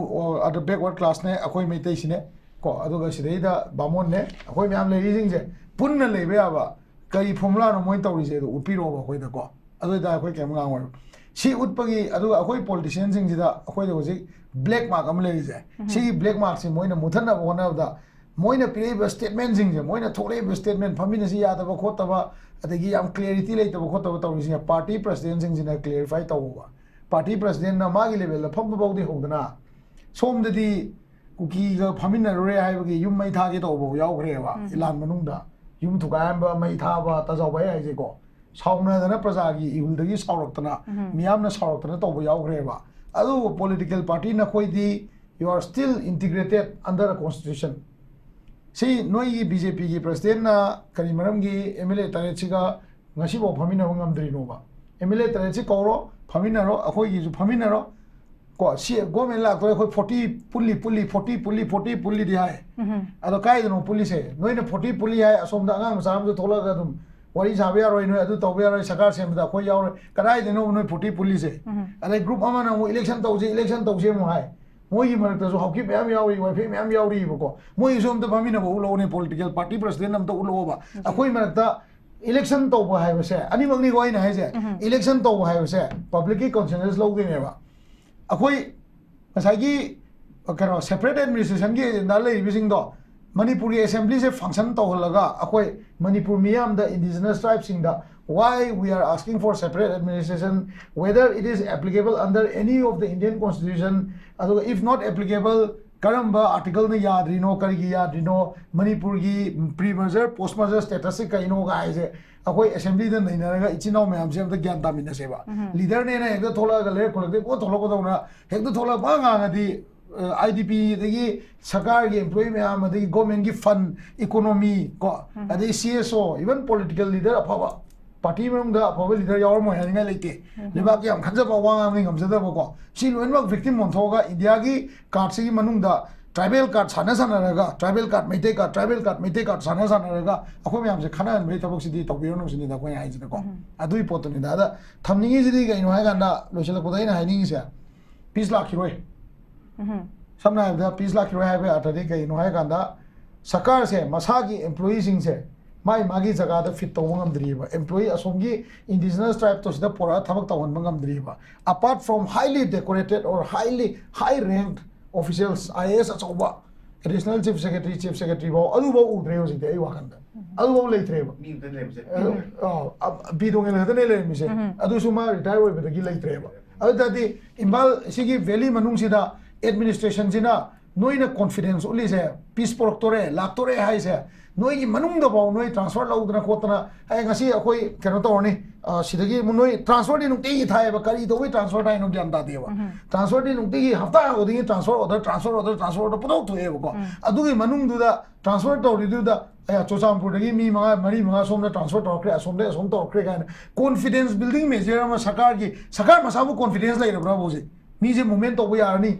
ꯑꯗ backward classꯅꯦ, ꯑꯩꯈꯣꯏ ꯃꯩꯇꯩꯁꯤꯅꯦ ꯀꯣ, ꯑꯗꯨꯒ ꯁꯤꯗꯩꯗ ꯕꯥꯃꯣꯟꯅꯦ, ꯑꯩꯈꯣꯏ ꯃꯌꯥꯝ ꯂꯩꯔꯤꯁꯤꯡꯁꯦ ꯄꯨꯟꯅ ꯂꯩꯕ ꯌꯥꯕ ꯀꯔꯤ formulaꯅꯣ ꯃꯣꯏꯅ ꯇꯧꯔꯤꯁꯦ ꯑꯗꯣ ꯎꯠꯄꯤꯔꯛꯑꯣꯕ ꯑꯩꯈꯣꯏꯗꯀꯣ꯫ ꯑꯗꯨ ꯑꯣꯏꯇꯥꯔꯗꯤ ꯑꯩꯈꯣꯏ ꯀꯩꯝ ꯉꯥꯡꯉꯣꯏꯕ꯫ ꯁꯤ ꯎꯠꯄꯒꯤ, ꯑꯗꯨꯒ ꯑꯩꯈꯣꯏ politicianꯁꯤꯡꯁꯤꯗ ꯑꯩꯈꯣꯏꯗ ꯍꯧꯖꯤꯛ black mark ꯑꯃ ꯂꯩꯔꯤꯁꯦ, ꯁꯤꯒꯤ black markꯁꯦ ꯃꯣꯏꯅ ꯃꯨꯊꯠꯅꯕ ꯍꯣꯠꯅꯕꯗ ꯃꯣꯏꯅ ꯄꯤꯔꯛꯏꯕ statementꯁꯤꯡꯁꯦ, ꯃꯣꯏꯅ ꯊꯣꯛꯂꯛꯏꯕ statement, ꯐꯝꯃꯤꯟꯅꯁꯤ ꯌꯥꯗꯕ ꯈꯣꯠꯇꯕ, ꯑꯗꯒꯤ ꯌꯥꯝ clarity ꯂꯩꯇꯕ ꯈꯣꯠꯇꯕ ꯇꯧꯔꯤꯁꯤꯡꯁꯦ party presidentꯁꯤꯡꯁꯤꯅ clarify ꯇꯧꯕ꯫ Party presidentꯅ ꯃꯥꯒꯤ levelꯗ ꯐꯝꯕ ꯐꯥꯎꯗꯤ ꯍꯧꯗꯅ ꯁꯣꯝꯗꯗꯤ ꯀꯨꯀꯤꯒ ꯐꯝꯃꯤꯟꯅꯔꯨꯔꯦ ꯍꯥꯏꯕꯒꯤ ꯌꯨꯝ ꯃꯩ ꯊꯥꯒꯦ ꯇꯧꯕ ꯌꯥꯎꯈ꯭ꯔꯦꯕ ꯏꯂꯥꯟ ꯃꯅꯨꯡꯗ꯫ ꯌꯨꯝ ꯊꯨꯒꯥꯏꯔꯝꯕ, ꯃꯩ ꯊꯥꯕ, ꯇꯥꯖꯥꯎ ꯚꯥꯏ ꯍꯥꯏꯁꯦꯀꯣ꯫ ꯁꯥꯎꯅꯗꯅ ꯄ꯭ꯔꯖꯥꯒꯤ ꯏꯍꯨꯜꯗꯒꯤ ꯁꯥꯎꯔꯛꯇꯅ, ꯃꯤꯌꯥꯝꯅ ꯁꯥꯎꯔꯛꯇꯅ ꯇꯧꯕ ꯌꯥꯎꯈ꯭ꯔꯦꯕ꯫ ꯑꯗꯨꯕꯨ political party ꯅꯈꯣꯏꯗꯤ you are still integrated under a constitution꯫ ꯁꯤ ꯅꯣꯏꯒꯤ BJPꯒꯤ presidentꯅ ꯀꯔꯤ ꯃꯔꯝꯒꯤ MLA ꯇꯔꯦꯠꯁꯤꯒ ꯉꯁꯤꯐꯥꯎ ꯐꯝꯃꯤꯟꯅꯕ ꯉꯝꯗ꯭ꯔꯤꯅꯣꯕ? MLA ꯇꯔꯦꯠꯁꯤ ꯀꯧꯔꯣ, ꯐꯝꯃꯤꯟꯅꯔꯣ, ꯑꯩꯈꯣꯏꯒꯤꯁꯨ ꯐꯝꯃꯤꯟꯅꯔꯣ꯫ ꯀꯣ, ꯁꯤ government ꯂꯥꯛꯇꯣꯔꯦ, ꯑꯩꯈꯣꯏ forty ꯄꯨꯜꯂꯤ, ꯄꯨꯜꯂꯤ, forty ꯄꯨꯜꯂꯤ, forty ꯄꯨꯜꯂꯤꯗꯤ ꯍꯥꯏ꯫ ꯑꯗꯣ ꯀꯥꯏꯗꯅꯣ ꯄꯨꯜꯂꯤꯁꯦ? ꯅꯣꯏꯅ forty ꯄꯨꯜꯂꯤ ꯍꯥꯏ, ꯑꯁꯣꯝꯗ ꯑꯉꯥꯡ ꯃꯆꯥ ꯑꯃꯁꯨ ꯊꯣꯛꯂꯛꯑꯒ ꯑꯗꯨꯝ ꯋꯥꯔꯤ ꯁꯥꯕ ꯌꯥꯔꯣꯏ, ꯅꯣꯏ ꯑꯗꯨ ꯇꯧꯕ ꯌꯥꯔꯣꯏ, ꯁꯔꯀꯥꯔ ꯁꯦꯝꯕꯗ ꯑꯩꯈꯣꯏ ꯌꯥꯎꯔꯣꯏ꯫ ꯀꯗꯥꯏꯗꯅꯣ ꯅꯣꯏ forty ꯄꯨꯜꯂꯤꯁꯦ? ꯑꯗꯩ group ꯑꯃꯅ ꯑꯃꯨꯛ election ꯇꯧꯁꯤ, election ꯇꯧꯁꯤ ꯑꯃꯨꯛ ꯍꯥꯏ꯫ ꯃꯣꯏꯒꯤ ꯃꯔꯛꯇꯁꯨ ꯍꯥꯎꯀꯤꯞ ꯃꯌꯥꯝ ꯌꯥꯎꯔꯤ, ꯋꯥꯏꯐꯩ ꯃꯌꯥꯝ ꯌꯥꯎꯔꯤꯕꯀꯣ꯫ ꯃꯣꯏꯒꯤꯁꯨ ꯑꯝꯇ ꯐꯝꯃꯤꯟꯅꯕ ꯎꯠꯂꯛꯑꯣꯅꯦ, political party president ꯑꯝꯇ ꯎꯠꯂꯛꯑꯣꯕ꯫ ꯑꯩꯈꯣꯏ ꯃꯔꯛꯇ election ꯇꯧꯕ ꯍꯥꯏꯕꯁꯦ ꯑꯅꯤꯃꯛꯅꯤꯀꯣ ꯑꯩꯅ ꯍꯥꯏꯁꯦ꯫ Election ꯇꯧꯕ ꯍꯥꯏꯕꯁꯦ publicꯀꯤ consensus ꯂꯧꯗꯣꯏꯅꯦꯕ꯫ ꯑꯩꯈꯣꯏ ꯉꯁꯥꯏꯒꯤ ꯀꯩꯅꯣ separate administrationꯒꯤ agenda ꯂꯩꯔꯤꯕꯁꯤꯡꯗꯣ ꯃꯅꯤꯄꯨꯔꯒꯤ assemblyꯁꯦ function ꯇꯧꯍꯜꯂꯒ ꯑꯩꯈꯣꯏ ꯃꯅꯤꯄꯨꯔ ꯃꯤꯌꯥꯝꯗ indigenous tribeꯁꯤꯡꯗ Why we are asking for separate administration, whether it is applicable under any of the Indian constitution, ꯑꯗꯨꯒ if not applicable, ꯀꯔꯝꯕ article ꯅ ꯌꯥꯗ꯭ꯔꯤꯅꯣ, ꯀꯔꯤꯒꯤ ꯌꯥꯗ꯭ꯔꯤꯅꯣ, ꯃꯅꯤꯄꯨꯔꯒꯤ pre merger post merger status ꯁꯤ ꯀꯩꯅꯣꯒ ꯍꯥꯏꯁꯦ ꯑꯩꯈꯣꯏ assembly ꯗ ꯅꯩꯅꯔꯒ ꯏꯆꯤꯟ ꯏꯅꯥꯎ ꯃꯌꯥꯝꯁꯦ ꯑꯝꯇ ꯒ꯭ꯌꯥꯟ ꯇꯥꯃꯤꯟꯅꯁꯦꯕ꯫ Leader ꯅꯦꯅ ꯍꯦꯛꯇ ꯊꯣꯛꯂꯛꯑꯒ ꯂꯩꯔꯛ ꯈꯨꯜꯂꯛꯇꯒꯤ ꯄꯣꯠ ꯊꯣꯛꯂꯛꯄꯗꯧꯅ ꯍꯦꯛꯇ ꯊꯣꯛꯂꯛꯄ ꯉꯥꯡꯉꯗꯤ, IDP ꯗꯒꯤ ꯁꯔꯀꯥꯔꯒꯤ employee ꯃꯌꯥꯝ, ꯑꯗꯒꯤ government ꯀꯤ fund, economy ꯀꯣ, ꯑꯗꯩ CSO, even political leader ꯑꯐꯕ, party ꯃꯅꯨꯡꯗ ꯑꯐꯕ leader ꯌꯥꯎꯔꯝꯃꯣꯏ ꯍꯥꯏꯅꯤꯡꯉꯥꯏ ꯂꯩꯇꯦ꯫ ꯂꯩꯕꯥꯛꯀꯤ ꯌꯥꯝ ꯈꯟꯖꯕ ꯋꯥ ꯉꯥꯡꯕ ꯉꯝꯖꯗꯕꯀꯣ, ꯁꯤ ꯂꯣꯏꯅꯃꯛ victim ꯑꯣꯟꯊꯣꯛꯑꯒ ꯏꯟꯗꯤꯌꯥꯒꯤ card ꯁꯤꯒꯤ ꯃꯅꯨꯡꯗ tribal card ꯁꯥꯟꯅ ꯁꯥꯟꯅꯔꯒ, tribal card Meitei card, tribal card Meitei card ꯁꯥꯟꯅ ꯁꯥꯟꯅꯔꯒ ꯑꯩꯈꯣꯏ ꯃꯌꯥꯝꯁꯦ ꯈꯠꯅꯍꯟꯕꯒꯤ ꯊꯕꯛꯁꯤꯗꯤ ꯇꯧꯕꯤꯔꯅꯨ ꯁꯤꯅꯤꯗ ꯑꯩꯈꯣꯏꯅ ꯍꯥꯏꯁꯤꯅꯀꯣ꯫ ꯑꯗꯨꯒꯤ ꯄꯣꯠꯇꯨꯅꯤꯗ꯫ ꯑꯗ ꯊꯝꯅꯤꯡꯉꯤꯁꯤꯗꯤ ꯀꯩꯅꯣ ꯍꯥꯏ ꯀꯥꯟꯗ, ꯂꯣꯏꯁꯤꯜꯂꯛꯄꯗ ꯑꯩꯅ ꯍꯥꯏꯅꯤꯡꯉꯤꯁꯦ, peace ꯂꯥꯛꯈꯤꯔꯣꯏ꯫ ꯁꯝꯅ ꯍꯥꯏꯔꯕꯗ peace ꯂꯥꯛꯈꯤꯔꯣꯏ ꯍꯥꯏꯕꯒꯤ ꯑꯥꯔꯊꯗꯤ ꯀꯩꯅꯣ ꯍꯥꯏ ꯀꯥꯟꯗ, ꯁꯔꯀꯥꯔꯁꯦ ꯃꯁꯥꯒꯤ employee ꯁꯤꯡꯁꯦ ꯃꯥꯒꯤ ꯃꯥꯒꯤ ꯖꯒꯥꯗ fit ꯇꯧꯕ ꯉꯝꯗ꯭ꯔꯤꯑꯕ꯫ Employee ꯑꯁꯣꯝꯒꯤ indigenous tribe ꯇꯣ ꯁꯤꯗ ꯄꯨꯔꯛꯑ ꯊꯕꯛ ꯇꯧꯍꯟꯕ ꯉꯝꯗ꯭ꯔꯤꯑꯕ꯫ Apart from highly decorated or highly high ranked officials, IAS ꯑꯆꯧꯕ, additional chief secretary, chief secretary ꯐꯥꯎ, ꯑꯗꯨꯐꯥꯎ ꯎꯗ꯭ꯔꯦ ꯍꯧꯖꯤꯛꯇꯤ ꯑꯩ ꯋꯥꯈꯟꯗ꯫ ꯑꯗꯨꯐꯥꯎ ꯂꯩꯇ꯭ꯔꯦꯕ꯫ ꯃꯤ ꯑꯝꯇ ꯂꯩꯔꯝꯁꯦ꯫ ꯑ, ꯄꯤ ꯇꯣꯉꯦꯟ ꯈꯛꯇꯅꯦ ꯂꯩꯔꯝꯃꯤꯁꯦ꯫ ꯑꯗꯨꯁꯨ ꯃꯥ retire ꯑꯣꯏꯕꯗꯒꯤ ꯂꯩꯇ꯭ꯔꯦꯕ꯫ ꯑꯗꯨ ꯇꯥꯔꯗꯤ ꯏꯝꯐꯥꯜ ꯁꯤꯒꯤ valley ꯃꯅꯨꯡꯁꯤꯗ administration ꯁꯤꯅ ꯅꯣꯏꯅ confidence ꯎꯠꯂꯤꯁꯦ, peace ꯄꯨꯔꯛꯇꯣꯔꯦ, ꯂꯥꯛꯇꯣꯔꯦ ꯍꯥꯏꯁꯦ, ꯅꯣꯏꯒꯤ ꯃꯅꯨꯡꯗꯐꯥꯎ ꯅꯣꯏ transfer ꯂꯧꯗꯅ ꯈꯣꯠꯇꯅ, ꯑꯩ ꯉꯁꯤ ꯑꯩꯈꯣꯏ ꯀꯩꯅꯣ ꯇꯧꯔꯅꯤ, ꯑ, ꯁꯤꯗꯒꯤ ꯅꯣꯏ transfer ꯗꯤ ꯅꯨꯡꯇꯤꯒꯤ ꯊꯥꯏꯑꯕ, ꯀꯔꯤ ꯇꯧꯕꯩ transfer ꯊꯥꯏꯅꯣ ꯒ꯭ꯌꯥꯟ ꯇꯥꯗꯦꯕ꯫ Transfer ꯗꯤ ꯅꯨꯡꯇꯤꯒꯤ ꯍꯞꯇꯥ ꯈꯨꯗꯤꯡꯒꯤ transfer order, transfer order, transfer order ꯄꯨꯊꯣꯛ ꯊꯣꯛꯑꯦꯕꯀꯣ꯫ ꯑꯗꯨꯒꯤ ꯃꯅꯨꯡꯗꯨꯗ transfer ꯇꯧꯔꯤꯗꯨꯗ, "ꯑꯌꯥ, ꯆꯨꯔꯆꯥꯟꯄꯨꯔꯗꯒꯤ ꯃꯤ ꯃꯉꯥ, ꯃꯔꯤ ꯃꯉꯥ ꯁꯣꯝꯗ transfer ꯇꯧꯔꯛꯈ꯭ꯔꯦ, ꯑꯁꯣꯝꯗꯒꯤ ꯑꯁꯣꯝ ꯇꯧꯔꯛꯈ꯭ꯔꯦ" ꯀꯥꯏꯅ confidence building measure ꯑꯃ ꯁꯔꯀꯥꯔꯒꯤ, ꯁꯔꯀꯥꯔ ꯃꯁꯥꯕꯨ confidence ꯂꯩꯔꯕ꯭ꯔꯥ ꯍꯧꯖꯤꯛ? ꯃꯤꯁꯦ movement ꯇꯧꯕ ꯌꯥꯔꯅꯤ?